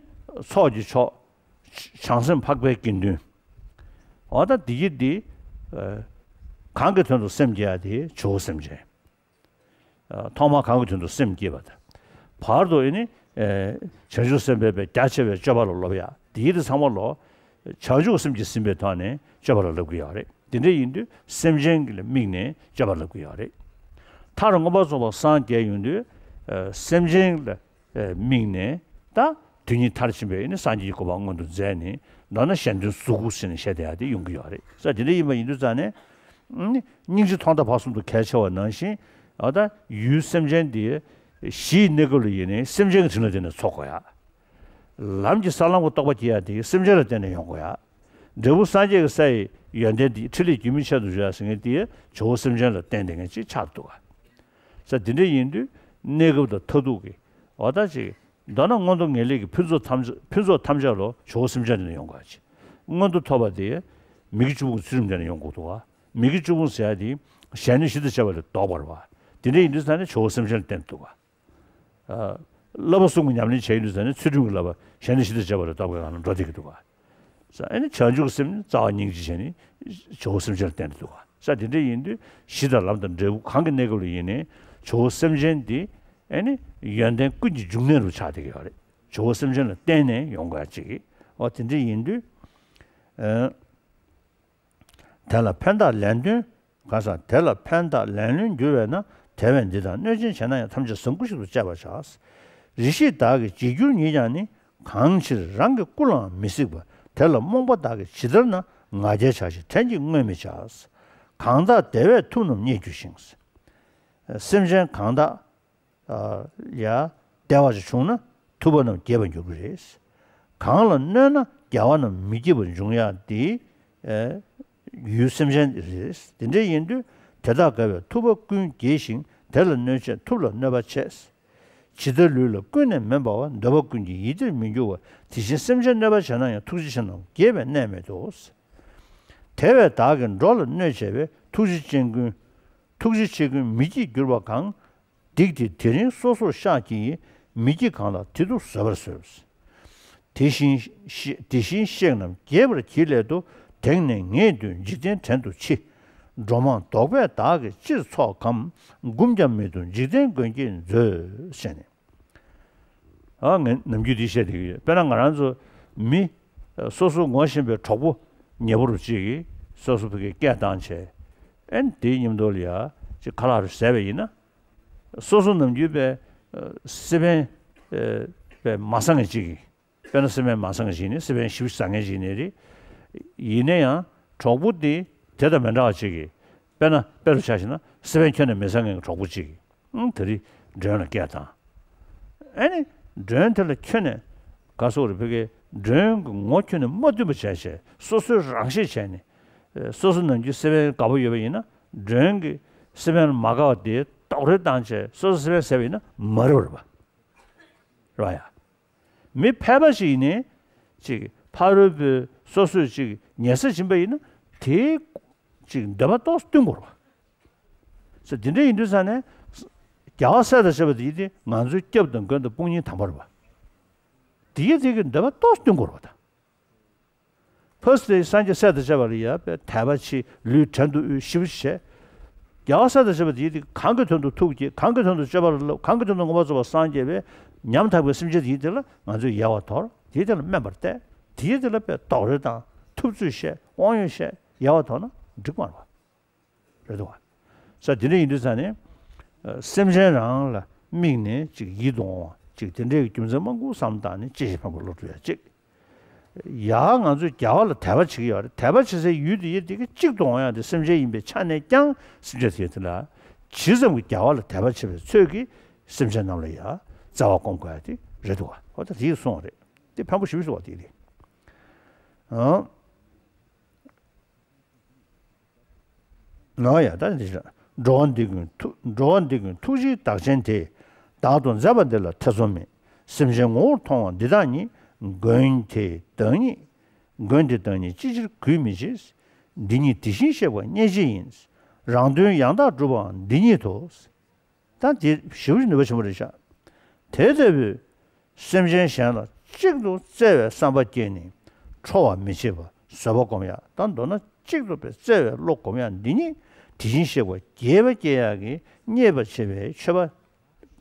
ཚོགས་ཀྱི་མཆོག་བྱང་སེམས་འཕགས་པའི་དགེ་འདུན། འོ་ད་འདི་ཡི་འདི། ཨ། གང་གི་དོན་དུ་སེམས་བསྐྱེད་ཡ་དེ་ཇོ་བོ་སེམས་ཅན། ཨ། ཐོག་མར་གང་གི་དོན་དུ་སེམས་བསྐྱེད་པ་དང་། བར་དུ་ཨེ་ནི། ཨེ། བྱང་ཆུབ་སེམས་དཔའི་རྒྱ་ཆེ་བའི་སྤྱོད་པ་ལ་སློབ་ཡ། འདི་ཡི་འདི་ཚང་མ་ལོ། བྱང་ཆུབ་སེམས་ཀྱིས་ཟིན་པའི་ཐོག་ནས་སྤྱོད་པ་ལ་སློབ་ཀྱི་ཡོད་རེད། དེ་འདྲ་ཡིན་དུས་སེམས་ཅན་ལ་དམིགས་ནས་སྤྱོད་པ་ལ་དགོས་ཡོད་རེད། མཐར་མངོན་པར་རྫོགས་པར་སངས་རྒྱས་ཡོང་དུས། ཨ། སེམས་ཅན་ལ་དམིགས་ནས་ད་དོན་གཉིས་མཐར་ཕྱིན་པའི་ནི་སངས་རྒྱས་ཀྱི་གོ་འཕང་མངོན་དུ་མཛད་ནས། མདོར་ན་གཞན་དོན་གཟུགས་སྐུ་ཟེར་ནས་བཤད་བསྡད་ཡ་དེ་ཡོང་གི་ཡོད་རེད། ས་དེ་འདྲ་ཡིན་པ་ཡིན་དུས་ཙང་ནས། སྙིང་རྗེ་ཐོག་མཐའ་བར་གསུམ་དུ་གལ་ཆེ་བ་ནང་བཞིན། ཨ། ད་ཡུལ་སེམས་ཅན་དེ་གཞིའི་གནས་སྐབས་ལ་ཡིན་ནའི་སེམས་ཅན་གྱི་དྲིན་ལ་བརྟེན་ནས་འཚོ་དགོས་ཡ། ལམ་གྱི་ས་ལམ་གྱི་རྟོགས་པ་སྐྱེ་ཡ་དེ་སེམས་ཅན་ལ་བརྟེན་ནས་ཡོང་དགོས་ཡ། འབྲས་བུ་སངས་རྒྱས་ཀྱི་ས་ཡི་ཡོན་ཏན་དེ་ཕྲིན་ལས་རྒྱུན་མི་ཆད་དུ་འཇུག་ཡ་ཟེར་མཁན་དེ་ཇོ་བོ་སེམས་ཅན་ལ་བརྟེན་བསྡད་མཁན་ཅིག་ཆགས་འདུག་ག། ས་དེ་འདྲ་ཡིན་དུས་གནས་སྐབས་དང་མཐར་ཐུག་གི། འོ་ད་ཅིག་མདོར་ན་མངོན་མཐོ་ངེས་ལེགས་ཀྱི་ཕུན་ཚོགས་ཐམས་ཅད། ཕུན་ཚོགས་ཐམས་ཅད་ལོ་ཇོ་བོ་སེམས་ཅན་དེ་ནས་ཡོང་དགོས་ཡ་ཅིག། མངོན་མཐོ་ཐོབ་པ་དེ་མི་དགེ་བཅུ་སྤོང་གི་ཚུལ་ཁྲིམས་དེ་ནས་ཡོང་དགོས་འདུག་ག། མི་དགེ་བཅུ་སྤོང་ཟེར་ཡ་དེ་གཞན་ནས་ཞི་དང་བཅས་པ་ལས་ལྡོག་པར་བ། དེ་འདྲ་ཡིན་དུས་ས་ནས་ཇོ་བོ་སེམས་ཅན་ལ་བརྟེན་འདུག་ག། ཨ། བསླབ་པ་གསུམ་གྱི་ཉམས་ལེན་བྱས་ཡོང་དུས་ས་ནས་ཚུལ་ཁྲིམས་ཀྱི་བསླབ་པ་གཞན་ནས་ཞི་དང་བཅས་པ་ལས་ལྡོག་པའི་སྒང་ལ་འགྲོ་བསྡད་ཀྱི་འདུག་ག། ས་ཨེ་ནི་བྱང་ཆུབ་སེམས་ནི་རྩ་བ་སྙིང་རྗེ་བྱས་ནས་ཇོ་བོ་སེམས་ཅན་ལ་བརྟེན་འདུག་ག། ས་དེ་འདྲ་ཡིན་དུས་གཞི་དང་ལམ་དང་འབྲས་བུ་གང་གི་གནས་སྐབས་ལ་ཡིན་ནའི་ཇོ་བོ་སེམས་ཅན་འདི་ཨེ་ནི་ཡོན་ཏན་ཀུན་གྱི་འབྱུང་གནས་རུ་ཆགས་བསྡད་ཀྱི་ཡོད་རེད། ཇོ་བོ་སེམས་ཅན་ལ་བརྟེན་ནས་ཡོང་དགོས་ཡ་ཅིག། འོ་དེ་འདྲ་ཡིན་དུས། ཨ། དེ་ལ་ཕན་བཏགས་ལན་ལོན། ག་ས་དེ་ལ་ཕན་བཏགས་ལན་ལོན་འགྱུར་བས་ན། དེ་བས་འདི་དག་གནོད་སྦྱིན་བྱས་ན་ཡང་། ཐམས་ཅད་བཟང་པོ་ཞིག་ཏུ་སྤྱད་པར་བྱ། རེ་ཞིག་བདག་གིས་བྱེད་འགྱུར་ཉིད་ཀྱང་ནི། གང་ཕྱིར་རང་གི་སྐུ་ལའང་མི་གཟིགས་པ། དེ་ལ་རྨོངས་པ་བདག་གིས་ཇི་ལྟར་ན། ང་རྒྱལ་བྱ་ཞིང་བྲན་གྱིས་བསྔོ་མི་བྱ། གང་དག་བདེ་བས་ཐུབ་རྣམས་རྙེད་འགྱུར་ཞིང་། སེམས་ཅན་གང་དག་ཡ། བདེ་བ་ཞིག་བྱུང་ན་ཐུབ་པ་རྣམས་རྒྱས་པར་འགྱུར་གྱི་རེད། གང་ལ་གནོད་ན་རྒྱལ་བ་རྣམས་མི་སྐྱིད་པར་འབྱུང་ཡག་དེ་ཡུལ་སེམས་ཅན་རེད། དེ་འདྲ་ཡིན་དུས་དེ་དག་དགའ་བས་ཐུབ་པ་ཀུན་རྒྱས་ཤིང་། དེ་ལ་གནོད་བྱས་ཐུབ་ལ་གནོད་པ་བྱས། ཇི་ལྟར་ལུས་ལ་ཀུན་ནས་མི་འབར་བ། འདོད་པ་ཀུན་གྱི་ཡིད་བདེར་མི་འགྱུར་བ། དེ་བཞིན་སེམས་ཅན་གནོད་པ་བྱས་ན་ཡང་། ཐུགས་རྗེ་ཆེ་རྣམས་རྒྱས་པའི་གནས་མེད་དོ། དེ་བས་བདག་གིས་འགྲོ་ལ་གནོད་བྱས་པའི། ཐུགས་རྗེ་ཅན་ཀུན། ཐུགས་རྗེ་ཆེ་ཀུན་མི་སྐྱིད་འགྱུར་བ་གང་། སྡིག་དེ་དེ་རིང་སོ་སོར་བཤགས་ཀྱིས། མི་སྐྱིད་གང་ལགས་དེ་དུ་བཟོད་པར་གསོལ། དེ་བཞིན་གཤེགས་དེ་བཞིན་གཤེགས་རྣམས་དགྱེས་པར་གྱིས་སླད་དུ། དེང་ནས་ངེས་དུ་འཇིག་རྟེན་བྲན་དུ་མཆི། འགྲོ་མང་དོགས་པས་བདག་གིས་ཅིར་འཚོགས་ཀམ། འགུམ་ཀྱང་མི་བཏུབ་འཇིག་རྟེན་མགོན་སྐྱེས་མཛོད། ཞེས་ནས། ཨ་ངས་ནམ་རྒྱུན་འདི་བཤད་བསྡད་ཀྱི་ཡོད། དཔེར་ན་ང་རང་ཚོ་མི་སོ་སོ་ངོ་ཤེས་པའི་གྲོགས་པོ་ཉེ་པོ་རུ་གཅིག་གིས་སོ་སོ་ཕ་གིར་སྐད་བཏང་བྱས། ཨེ་དེའི་མཉམ་དུ་ལ་ཡ་ཅིག་ཁ་ལག་རུ་ཟས་པ་ཡིན་ན། སོ་སོ་ནམ་རྒྱུན་པའི་སི་པན་པའི་མ་ཟ་མཁན་གཅིག་གིས། དཔེར་ན་སི་པན་མ་ཟ་མཁན་ཞིག་ནི་སི་པན་ཞིབ་ཟ་མཁན་ཞིག་ནི་རེད། ཡིན་ན་ཡང་གྲོགས་པོ་དེ་དེ་དང་མི་འདྲ་བ་ཅིག་གིས། དཔེར་ན་དཔེ་རུ་ཆ་བཞག་ན་སི་པན་ཁྱོན་ནས་མི་ཟ་མཁན་གྱི་གྲོགས་པོ་ཅིག་གིས། ཨང་དེ་རིང་མགྲོན་ལ་སྐད་བཏང་། ཨེ་ནི་མགྲོན་དེ་ལ་ཁྱོན་ནས་ག་སོག་རེ་ཕ་གིའི་མགྲོན་གྱི་ངོ་ཁྱོན་ནས་མ་བསྟུན་པ་བྱས་བྱས་སོ་སོའི་རང་ཤེད་བྱས་ནས། སོ་སོ་ནམ་རྒྱུན་སི་པན་དགའ་པོ་ཡོད་པ་ཡིན་ན་མགྲོན་གྱི་སི་པན་ལ་མ་དགའ་བ་དེ་རྡོག་རོལ་བཏང་བྱས་སོ་སོ་སི་པན་ཟས་པ་ཡིན་ན་མ་རེད་པ། རེད་པ་ཡ། མི་ཕལ་པ་ཞིག་ཡིན་ནའི་ཅིག་ཕ་རོལ་པོས་སོ་སོས་ཅིག་ཉལ་ས་བྱིན་པ་ཡིན་ན་དེའི་ཅིག་འདོད་པ་ཏོག་ཙམ་བསྟུན་དགོས་རེད་པ། ཟེར་དེ་འདྲ་ཡིན་དུས་ཙང་ནས་རྒྱལ་བ་སྲས་དང་བཅས་པ་དེ་ཡིན་ཏེ་ང་ཚོའི་སྐྱབས་དང་མགོན་དང་དཔུང་གཉེན་དམ་པ་རེད་པ། དེ་ཡིན་དེ་གི་འདོད་པ་ཏོག་ཙམ་བསྟུན་དགོས་རེད་པ་ད། ཕར་ཚུར་སངས་རྒྱས་སྲས་དང་བཅས་པ་ལ་ཡ་དཔེ་དད་པ་ཆེ་ལུས་བྲན་དུ་དབུལ་ཞེ་པོ་ཅིག་བྱས། རྒྱལ་བ་སྲས་དང་བཅས་པ་དེ་ཡིན་དེ་གང་གི་དོན་དུ་ཐུགས་བསྐྱེད་གང་གི་དོན་དུ་སྤྱོད་པ་ལ་བསླབ་གང་གི་དོན་དུ་མངོན་པར་རྫོགས་པར་སངས་རྒྱས་པའི་ཉམ་ཐག་པའི་སེམས་ཅན་དེ་ཡིན་དེ་ལ་ང་ཚོས་ཡལ་བར་དོར། དེའི་དེ་ལ་དམན་པར་བལྟས། དེའི་དེ་ལ་དཔེ་རྡོག་རོལ་དང་ཐུབ་ཚོད་བཤད་དབང་ཡོད་བཤད་ཡལ་བར་དོར་ན་འགྲིག་མ་རེད་པ། རེད་འདུག་བ། ས་དེ་འདྲ་ཡིན་དུས་ཙང་ནས། ཨ་སེམས་ཅན་རང་ལ་དམིགས་ནས་ཅིག་ཡིད་དུ་འོང་བ་ཅིག་དེ་འདྲའི་རྒྱུ་མཚན་མང་པོ་བསམ་བཏང་ནས་ཅི་ཞིག་ཕན་པ་བློ་གྲོས་ཡ་གཅིག་ཡ་ང་ཚོས་རྒྱལ་བ་ལ་དད་པ་བྱེད་ཀྱི་ཡོད་རེད། དད་པ་བྱེད་སའི་ཡུལ་དེ་ཡིན་དེ་གི་གཅིག་ཏུ་འོང་ཡ་དེ་སེམས་ཅན་ཡིན་པའི་ཆ་ནས་ཀྱང་སེམས་ཅན་དེ་དེ་ལ་ཇི་ཙམ་གྱི་རྒྱལ་བ་ལ་དད་པ་བྱེད་པའི་ཚོད་ཀྱིས་སེམས་ཅན་རྣམས་ལ་ཡ་བརྩེ་བ་སྒོམ་དགོས་ཡ་དེ་རེད་འདུག་བ། འོ་ད་དེ་གསུངས་པ་རེད། དེ་ཕན་པོ་ཞེ་པོ་ཞིག་འདུག་བ་དེ་རེད། ཨང་། ནོ་ཡ་ད་འདི་འགྲོ་བ་འདི་ཀུན་ཐུགས་འགྲོ་བ་འདི་ཀུན་ཐུགས་རྗེའི་བདག་ཆེན་དེས། བདག་ཏུ་མཛད་པ་འདི་ལ་ཐེ་ཚོམ་མེད། སེམས་ཅན་ངོ་བོར་མཐོང་བ་འདི་དག་ཉིད། མགོན་དེའི་བདག་ཉིད། མགོན་དེའི་བདག་ཉིད་ཅི་ཕྱིར་གུས་མི་བྱེད། འདི་ཉིད་དེ་བཞིན་གཤེགས་པ་བརྙེས་བྱེད་ཡིན། རང་དོན་ཡང་དག་སྒྲུབ་པའང་འདི་ཉིད་དོ། ད་དེ་ཞེ་པོ་ཅིག་ནུས་པ་ཆེན་པོ་རེད་ཤག་དེ་ལྟ་བུའི་སེམས་ཅན་གཞན་ལ་གཅིག་ཏུ་བརྩེ་བའི་བསམ་པ་སྐྱེས་ནས་ཁྲོ་བར་མི་བྱེད་པར་བཟོད་པ་སྒོམ་ཡ་དང་མདོར་ན་གཅིག་ཏུ་བརྩེ་བའི་བློ་སྒོམ་ཡ་འདི་ཉིད་དེ་བཞིན་གཤེགས་པ་དགྱེས་པ་སྐྱེ་ཡག་གི་བརྙེས་པར་བྱེད་པའི་མཆོད་པ་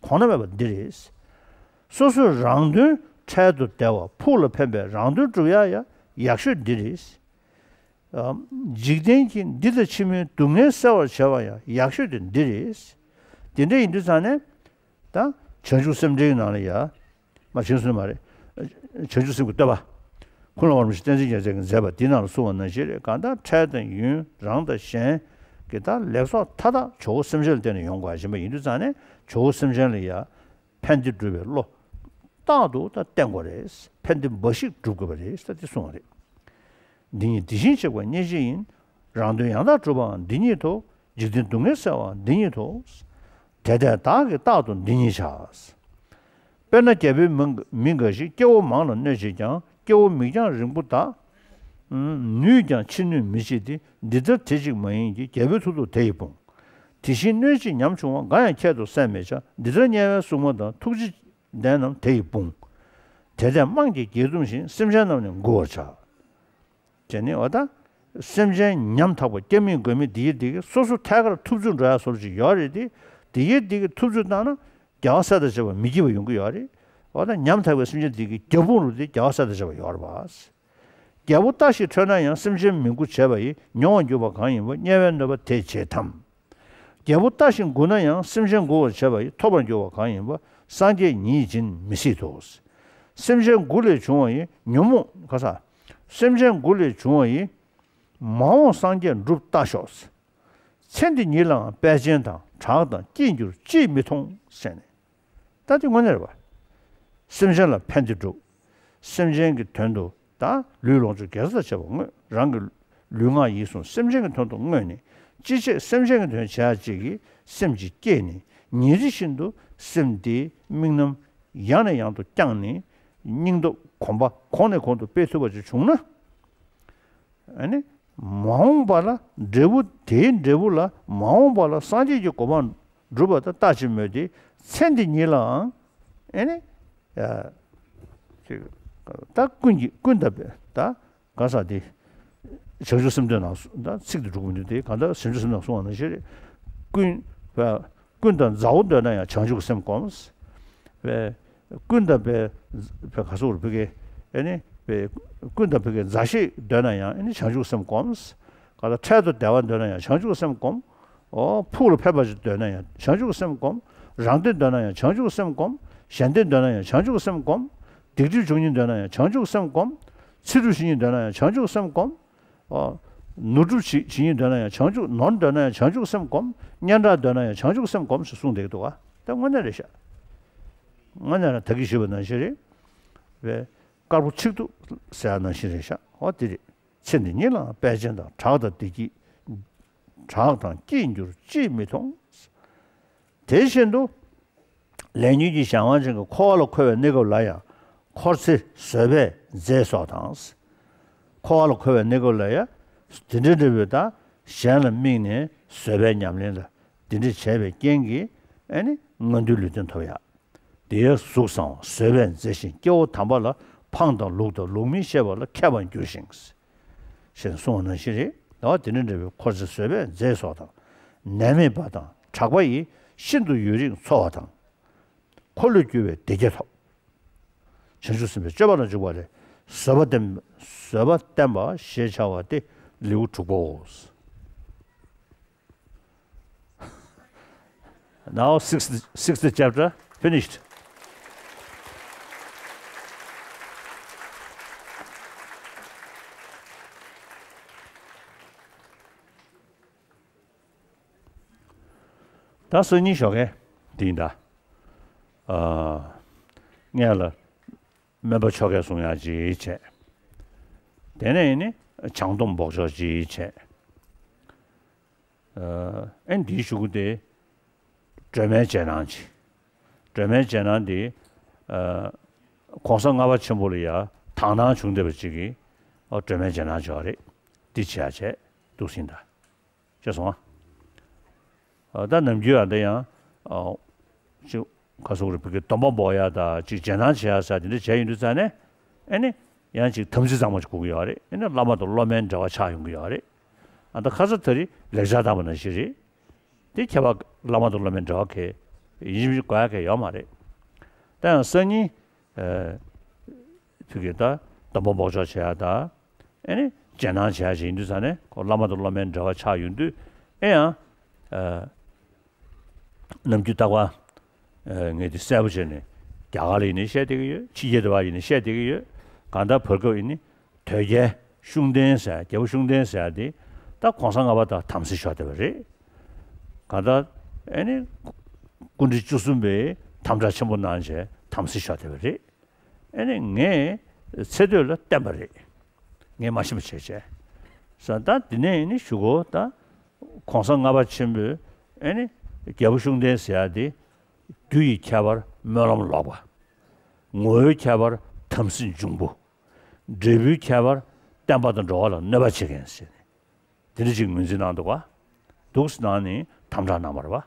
གོང་ན་མེད་པ་འདི་རེད། སོ་སོའི་རང་དོན་འཕྲལ་དུ་བདེ་བ་ཕུགས་ལ་ཕན་པའི་རང་དོན་སྒྲུབ་ཡ་ཡ་ཡག་ཤོས་འདི་རེད། འཇིག་རྟེན་གྱི་འདི་དང་ཕྱི་མའི་སྡུག་བསྔལ་སེལ་བར་བྱ་བ་ཡང་ཡག་ཤོས་དེ་འདི་རེད། དེ་འདྲ་ཡིན་དུས་ཙང་ནས། ད་བྱང་ཆུབ་སེམས་འགྲེལ་གྱི་ནང་ལ་ཡ། མ་བྱང་སེམས་མ་རེད། བྱང་ཆུབ་སེམས་ཀྱི་བསྟོད་པ། ཁུངས་ལུང་པ་རིན་པོ་ཆེ་བསྟན་འཛིན་རྒྱལ་མཚན་གྱིས་མཛད་པ་འདི་ནང་ལ་གསུངས་པ་ནང་བཞིན་རེད། གང་ལྟར་འཕྲལ་དང་ཡུན་རང་དང་གཞན་གྱི་ད་ལེགས་ཚོགས་མཐའ་དག་ཇོ་བོ་སེམས་ཅན་ལ་བརྟེན་ནས་ཡོང་དགོས་པ་ཡིན་པ་ཡིན་དུས་ཙང་ནས་ཇོ་བོ་སེམས་ཅན་ལ་ཡ། ཕན་བདེ་སྒྲུབ་པའི་བློ། རྟག་ཏུ་ད་བསྟེན་དགོས་རེད། ཕན་བདེ་འབའ་ཞིག་སྒྲུབ་དགོས་པ་རེད་ཟེར་ཏེ་གསུངས་པ་རེད། འདི་ཉིད་དེ་བཞིན་གཤེགས་པ་བརྙེས་བྱེད་ཡིན། རང་དོན་ཡང་དག་སྒྲུབ་པའང་འདི་ཉིད་དོ། འཇིག་རྟེན་སྡུག་བསྔལ་སེལ་བའང་འདི་ཉིད་དོ། དེ་ལྟས་བདག་གིས་རྟག་ཏུ་འདི་ཉིད་བྱ། དཔེར་ན་རྒྱལ་པོའི་མི་མི་འགའ་ཞིག་སྐྱེ་བོ་མང་ལ་གནོད་བྱེད་ཀྱང་སྐྱེ་བོ་མིག་རྒྱང་རིང་པོ་དག་ནུས་ཀྱང་ཕྱིར་གནོད་མི་བྱེད་དེ། འདི་ལྟར་དེ་གཅིག་མ་ཡིན་གྱི། རྒྱལ་པོའི་ཐུགས་སྟོབས་དེ་ཡིས་དཔུང་། དེ་བཞིན་གནོད་བྱེད་ཉམ་ཆུང་བ། འགའ་ཡང་ཁྱད་དུ་བསད་མི་བྱ། འདི་ལྟར་དམྱལ་བའི་སྲུང་མ་དང་། ཐུགས་རྗེ་ལྡན་རྣམས་དེ་ཡིས་དཔུང་། དེ་ལྟས་དམངས་ཀྱིས་དགྱེས་འཛུམ་ཞིང་། སེམས་ཅན་རྣམས་ནི་མགུ་བར་བྱ། དེ་ནི་འོ་ད། སེམས་ཅན་ཉམ་ཐག་པ་སྐྱབས་མེད་མགོན་མེད་འདི་ཡི་འདི་གི་སོ་སོ་ཐད་ཀར་ཐུབ་ཚོད་འགྲོ་ཡ་སོར་ཅིག་ཡོད་རེད་དེ། འདི་ཡི་འདི་གི་ཐུབ་ཚོད་བཏང་ན་རྒྱལ་བ་སྲས་དང་བཅས་པ་མི་སྐྱིད་པ་ཡོང་གི་ཡོད་རེད། འོ་ད་ཉམ་ཐག་པའི་སེམས་ཅན་འདི་གི་རྒྱབ་དཔུང་རུ་དེ་རྒྱལ་བ་སྲས་དང་བཅས་པ་ཡོད་རེད་པ། རྒྱལ་པོ་རྟ་ཞིག་ཁྲོས་ན་ཡང་། སེམས་ཅན་མི་མགུ་བྱས་པ་ཡིས། མྱོང་བར་འགྱུར་བ་གང་ཡིན་པ། དམྱལ་བའི་གནོད་པ་དེས་བྱེད་དམ། རྒྱལ་པོ་རྟ་ཞིག་མགུ་ན་ཡང་། སེམས་ཅན་མགུ་བར་བྱས་པ་ཡིས། ཐོབ་པར་འགྱུར་བ་གང་ཡིན་པ། སངས་རྒྱས་ཉིད་སྦྱིན་མི་སྲིད་དོ། སེམས་ཅན་མགུ་ལས་བྱུང་བ་ཡི། ཉོན་མོངས་ག་ས། སེམས་ཅན་མགུ་ལས་བྱུང་བ་ཡི། མ་འོངས་སངས་རྒྱས་འགྲུབ་ལྟ་ཞོག། ཚེ་འདི་ཉིད་ལའང་དཔལ་ཆེན་དང་། གྲགས་དང་སྐྱེས་འགྱུར་ཅིས་མི་མཐོང་ཟེར་ནས། ད་དེ་དངོས་གནས་རེད་པ། སེམས་ཅན་ལ་ཕན་བདེ་སྒྲུབ། སེམས་ཅན་གྱི་དོན་དུ་ད་ལུས་ལོངས་སྤྱོད་དགེ་རྩ་དང་བཅས་པ་བསྔོས། རང་གི་ལུས་ངག་ཡིད་གསུམ་སེམས་ཅན་གྱི་དོན་དུ་བསྔོས་ནས། ཅི་བྱེད་སེམས་ཅན་གྱི་དོན་བྱེད་ཡ་གཅིག་གི་སེམས་ཀྱིས་བསྐྱེད་ནས། ཉིན་རེ་བཞིན་དུ་སེམས་དེའི་དམིགས་རྣམ་ཡང་ནས་ཡང་དུ་བསྐྱངས་ནས། སྙིང་སྟོབས་གོམ་པ་གོང་ནས་གོང་དུ་སྤེལ་ཐུབ་པ་ཅིག་བྱུང་ན། ཨ་ནི། མ་འོངས་པ་ལ་འབྲས་བུ་དེའི་འབྲས་བུ་ལ་མ་འོངས་པ་ལ་སངས་རྒྱས་ཀྱི་གོ་འཕང་འགྲུབ་པ་དང་ལྟ་ཅི་སྨོས་ཏེ། ཚེ་འདི་ཉིད་ལའང་ཨེ་ནི། ཡ། ཅིག་ད་ཀུན་གྱིས་ཀུན་ད་ད་ག་ས་དེ། བྱང་ཆུབ་སེམས་འདོད་ན་ད་ཚིག་དེ་འགྲུབ་མི་འདུག་སྟེ། གང་ལྟར་བྱང་ཆུབ་སེམས་དང་གསུངས་པ་ནང་བཞིན་རེད། ཀུན་བས་ཀུན་དང་མཛའ་བོ་འདོད་ན་ཡང་བྱང་ཆུབ་སེམས་སྒོམ། བས་ཀུན་དང་བས་བས་ག་སོགས་རུ་ཕི་གེ་ཨེ་ནི་བས་ཀུན་དང་ཕི་གེ་མཛའ་བཤེས་འདོད་ན་ཡང་ཨེ་ནི་བྱང་ཆུབ་སེམས་སྒོམ། གང་ལྟར་འཕྲལ་དུ་བདེ་བ་འདོད་ན་ཡང་བྱང་ཆུབ་སེམས་སྒོམ། ཨོ་ཕུགས་ལ་ཕན་པ་ཞིག་འདོད་ན་ཡང་བྱང་ཆུབ་སེམས་སྒོམ། རང་བདེ་འདོད་ན་ཡང་བྱང་ཆུབ་སེམས་སྒོམ། གཞན་བདེ་འདོད་ན་ཡང་བྱང་ཆུབ་སེམས་སྒོམ། སྡིག་སྒྲིབ་བྱུང་ཉེན་འདོད་ན་ཡང་བྱང་ཆུབ་སེམས་སྒོམ། ཚིག་འབྲུ་ཞི་ཉེན་འདོད་ན་ཡང་བྱང་ཆུབ་སེམས་སྒོམ། ཨོ། ནོར་སྒྲུབ་བྱེད་བྱེད་ཉེན་འདོད་ན་ཡང་བྱང་ཆུབ། ནོར་འདོད་ན་ཡང་བྱང་ཆུབ་སེམས་སྒོམ། སྙན་གྲགས་འདོད་ན་ཡང་བྱང་ཆུབ་སེམས་སྒོམ་ཞེས་གསུངས་བསྡད་ཀྱི་འདུག་ག་ད་དངོས་གནས་རེད་ཤག་དངོས་གནས་རང་ད་གིན་ཞུས་པ་ནང་བཞིན་རེད། བས་དཀར་པོ་ཆིག་ཏུ་ཟེར་ཡ་ནང་བཞིན་རེད་ཤག་ཨོ་དེ་རེད། ཚེ་འདི་ཉིད་ལའང་དཔལ་ཆེན་དང་། གྲགས་དང་བདེ་སྐྱིད། གྲགས་དང་སྐྱིད་འགྱུར་ཅིས་མི་མཐོང་། དེ་བཞིན་དུ། ལས་ཉོན་གྱི་གཞན་དབང་ཅན་གྱི་འཁོར་བ་ལ་འཁོལ་བའི་གནས་སྐབས་ལ་ཡང་འཁོར་ཚེ་བཟོད་པས་མཛེས་སོགས་དང་། འཁོར་བ་ལ་འཁོལ་བའི་གནས་སྐབས་ལ་ཡང་དེ་འདྲ་འདྲ་བོའི་དང་གཞན་ལ་དམིགས་ནས་བཟོད་པའི་ཉམས་ལེན་ལ་དེ་འདྲ་བྱས་པའི་རྐྱེན་གྱིས་ཨ་ནི་མངོན་མཐོའི་ལུས་རྟེན་ཐོབ་ཡ། དེ་ཡང་གཟུགས་བཟང་བ་བཟོད་པས་མཛེས་ཤིང་སྐྱེ་བོ་དམ་པ་ལ་ཕངས་དང་ལུགས་དང་ལུགས་མིན་བཤད་པ་ལ་མཁས་པར་འགྱུར་ཞིང་། ཞེས་གསུངས་པ་ནང་བཞིན་རེད། ལ་བ་དེ་འདྲ་འདྲ་བའི་འཁོར་ཚེ་བཟོད་པས་མཛེས་སོགས་དང་། ནད་མེད་པ་དང་གྲགས་པ་ཡིས་ཤིན་ཏུ་ཡུན་རིང་འཚོ་བ་དང་། འཁོར་ལོས་སྒྱུར་བའི་བདེ་སྐྱིད་ཐོབ། བྱང་ཆུབ་སེམས་དཔའི་སྤྱོད་པ་ལ་འཇུག་པ་ལས་བཟོད་པ་བསྟན་བཟོད་པ་བསྟན་པ་ཞེས་བྱ་བ་སྟེ་ལེའུ་དྲུག་པའོ། Now, sixth, sixth chapter finished. ད་སང་ཉིན་ཞོགས་ཀས་འདི་ཡིན་ད། ཨ། ངས་ལ་སྨན་པ་ཆོ་གས་གསུང་ཡག་ཅིག་བྱས། དེ་ནས་ཡིན་ནི་བྱང་སྡོམ་འབོགས་ཆོག་ཅིག་བྱས། ཨ། ཨེ་འདིའི་གཞུག་གུ་དེ་སྒྲོལ་མའི་རྗེས་གནང་ཅིག་སྒྲོལ་མའི་རྗེས་གནང་འདི། ཨ། གོང་ས་ལྔ་པ་ཆེན་པོ་ལ་ཡ་དག་སྣང་བྱུང་བསྡད་པ་ཅིག་གིས་ཨོ་སྒྲོལ་མའི་རྗེས་གནང་ཅིག་ཡོད་རེད། འདི་བྱེད་ཡག་བྱས་འདུག་ཟིན་ད། ཤེས་སོང་ཨ། ད་ནམ་རྒྱུན་ཡང་ད་ཡང་ཅིག་ག་སོག་རེ་བུ་གི་སྡོམ་པ་འབོག་ཡ་ད་ཅིག་རྗེས་གནང་བྱེད་ཡ་ས་དེ་འདྲ་བྱས་ཡོང་དུས་ཙ་ནས་ཨེ་ནི་ཡང་ཅིག་དམ་ཚིག་གཙང་མ་ཅིག་དགོས་ཀྱི་ཡོད་རེད། ཨེ་ནི་བླ་མ་དང་སློབ་མའི་འབྲེལ་བ་ཆགས་ཡོང་གི་ཡོད་རེད། ཨ་ད་ཁ་ས་ད་རེས་ལེགས་སྦྱར་བཏང་པ་ནང་བཞིན་རེད། དེ་ཁྱད་པར་བླ་མ་དང་སློབ་མའི་འབྲེལ་བ་གལ་ཡིན་གཞི་དགོས་ཡ་གལ་ཡོད་མ་རེད། ད་ཡང་སང་ཉིན། ཨ། ཐུགས་ཀྱི་ད་སྡོམ་པ་འབོགས་ཆོག་བྱེད་ཡ་ད། ཨེ་ནི་རྗེས་གནང་བྱེད་ཡ་ཞིག་ཡིན་དུས་ཙ་ནས་ཁོ་བླ་མ་དང་སློབ་མའི་འབྲེལ་བ་ཆགས་ཡོང་དུས་ཨེ་ཡང་། ཨ། ནམ་རྒྱུན་རྟག་པར། ཨ། ངས་འདི་གསལ་པོ་བྱས་ནས་རྒྱ་གར་ལ་ཡིན་ནའི་བཤད་བསྡད་ཀྱི་ཡོད། ཕྱི་རྒྱལ་དུ་བ་ཡིན་ནའི་བཤད་བསྡད་ཀྱི་ཡོད། གང་ལྟར་བར་སྐབས་ཡིན་ནི་དོལ་རྒྱལ་ཤུགས་ལྡན་ཟེར་རྒྱལ་པོ་ཤུགས་ལྡན་ཟེར་ཡ་དེ་ད་གོང་ས་ལྔ་པ་དང་དམ་སྲི་ཤོར་བསྡད་པ་རེད། གང་ལྟར་ཨེ་ནི་སྐུ་ཕྲེང་བཅུ་གསུམ་པས་དམ་དྲག་ཆེན་པོ་གནང་བྱས་དམ་སྲི་ཤོར་བསྡད་པ་རེད། ཨེ་ནི་ངས་ཚེ་སྟོད་ལ་བསྟན་པ་རེད། ངས་མ་ཤེས་པ་བྱས་བྱས། ས་ད་འདི་ནས་ཨེ་ནི་ཞུ་གོ་ད་གོང་ས་ལྔ་པ་ཆེན་པོས་ཨེ་ནི་རྒྱལ་པོ་ཤུགས་ལྡན་ཟེར་ཡ་དེ་རྒྱུ་ཡི་ཁྱད་པར་སྨོན་ལམ་ལོག་པ། ངོ་བོའི་ཁྱད་པར་དམ་སྲི་འབྱུང་པོ། འབྲས་བུའི་ཁྱད་པར་བསྟན་པ་དང་འགྲོ་བ་ལ་གནོད་པ་བྱེད་མཁན་ཟེར་ནས། དེ་འདྲ་ཅིག་ངོས་འཛིན་གནང་འདུག་ག་འདུག་སེ་གནང་ནས་དམ་དྲག་གནང་བ་རེད་པ།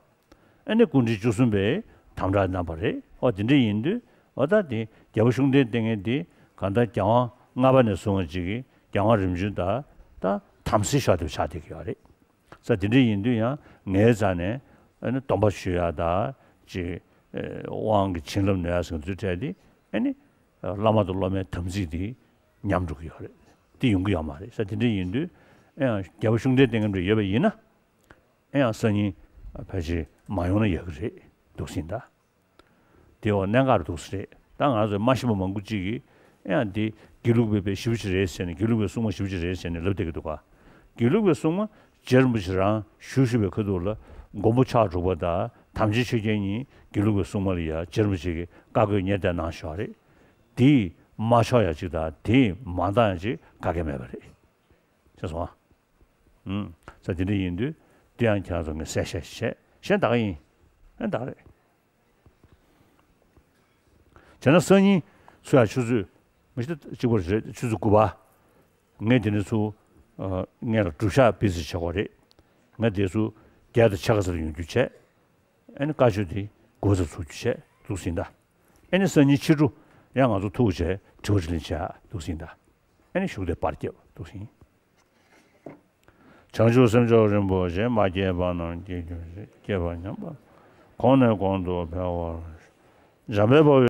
ཨ་ནི་སྐུ་ཕྲེང་བཅུ་གསུམ་པས་དམ་དྲག་གནང་བ་རེད། ཨོ་དེ་འདྲ་ཡིན་དུས་ཨོ་ད་དེ་རྒྱལ་པོ་ཤུགས་ལྡན་བསྟེན་མཁན་དེ་གང་ལྟར་རྒྱལ་དབང་ལྔ་པ་ནས་བཟུང་བ་ཅིག་གིས་རྒྱལ་དབང་རིམ་བྱོན་དང་ད་དམ་སྲི་ཤོར་དུ་ཆགས་བསྡད་ཀྱི་ཡོད་རེད། ས་དེ་འདྲ་ཡིན་དུས་ཡང་ངའི་རྩ་ནས་ཨ་ནི་སྡོམ་པ་ཞུ་ཡ་ད་ཅིག་དབང་གི་བྱིན་རླབས་ནོད་ཡ་ཟེར་མཁན་ཚོའི་གྲས་དེ་ཨ་ནི་བླ་མ་དང་སློབ་མའི་དམ་ཚིག་དེ་ཉམས་འགྲོ་གི་ཡོད་རེད། དེ་ཡོང་གི་ཡོད་མ་རེད། ས་དེ་འདྲ་ཡིན་དུས་ཨེ་ཡང་རྒྱལ་པོ་ཤུགས་ལྡན་བསྟེན་མཁན་འདྲ་ཡོད་པ་ཡིན་ན་ཨེ་ཡང་སང་ཉིན་ཕལ་ཆེར་མ་ཡོང་ན་ཡག་གི་རེད་འདུག་སེ་ཡིན་ད། དེ་འོ་གནད་འགག་རེད་འདུག་སེ་རེད། ད་ང་ཚོ་མ་ཤེས་པ་མང་པོ་ཅིག་གིས་ཨེ་ཡང་དེ་དགེ་ལུགས་པའི་དཔེ་ཞེ་པོ་ཅིག་རེད་ཟེར་ནས་དགེ་ལུགས་པའི་སྲུང་མ་ཞེ་པོ་ཅིག་རེད་ཟེར་ནས་ལབ་བསྡད་ཀྱི་འདུག་ག་དགེ་ལུགས་པའི་སྲུང་མ་རྗེ་རིན་པོ་ཆེ་རང་བཞུགས་བཞུགས་པའི་ཁ་ཐུག་ལ་མགོན་པོ་ཕྱག་དྲུག་པ་དང་དམ་ཅན་ཆོས་རྒྱལ་གཉིས་དགེ་ལུགས་པའི་སྲུང་མ་ལ་ཡ་རྗེ་རིན་པོ་ཆེ་གིས་བཀའ་བསྒོ་གཉེར་གཏད་གནང་བཞག་རེད། དེས་མ་ཆོག་ཡ་གཅིག་དང་དེས་མ་འདང་ཡ་གཅིག་ག་གེ་མེད་པ་རེད། ཤེས་སོང་ཨ། ཨུམ། ས་དེ་འདྲ་ཡིན་དུས་དེ་ཡང་ཁྱེད་རང་ཚོ་ངས་གསལ་བཤད་བྱས་གཞན་ད་ག་ཡིན། ཨེ་ད་ག་རེད། བྱས་ན་སང་ཉིན་ཚུར་ཡང་ཆུ་ཚོད་མི་ཤེས་ད་གཅིག་པ་རེད། ཆུ་ཚོད་དགུ་པ། ངས་དེ་ནས་ཚུར་ཨ་ངས་ལ་སྒྲུབ་ཞག་དཔེ་ཟིག་བྱེད་དགོས་རེད། ངས་དེ་ཚུར་རྒྱལ་དང་ཕྱག་ས་ལ་ཡོང་རྒྱུ་བྱས། ཨ་ནི་བཀའ་ཆོས་དེ་དགུ་པ་ཙམ་ཚུགས་རྒྱུ་བྱས་འདུག་སེ་ཡིན་ད། ཨ་ནི་སང་ཉིན་ཕྱི་དྲོ་ཡང་ང་ཚོ་ཐུག་བྱས་དྲི་བ་དྲིས་ལན་བྱས་འདུག་སེ་ཡིན་ད། ཨ་ནི་བཞུགས་སྟེ་པར་རྒྱབ་འདུག་སེ་ཡིན། བདག་འཇུག་སེམས་མཆོག་རིན་པོ་ཆེ། མ་སྐྱེས་པ་རྣམས་སྐྱེ་གྱུར་ཅིག། སྐྱེས་པ་ཉམས་པ་གོང་ནས་གོང་དུ་འཕེལ་བར། འཇམ་དཔལ་དཔའ་བོས་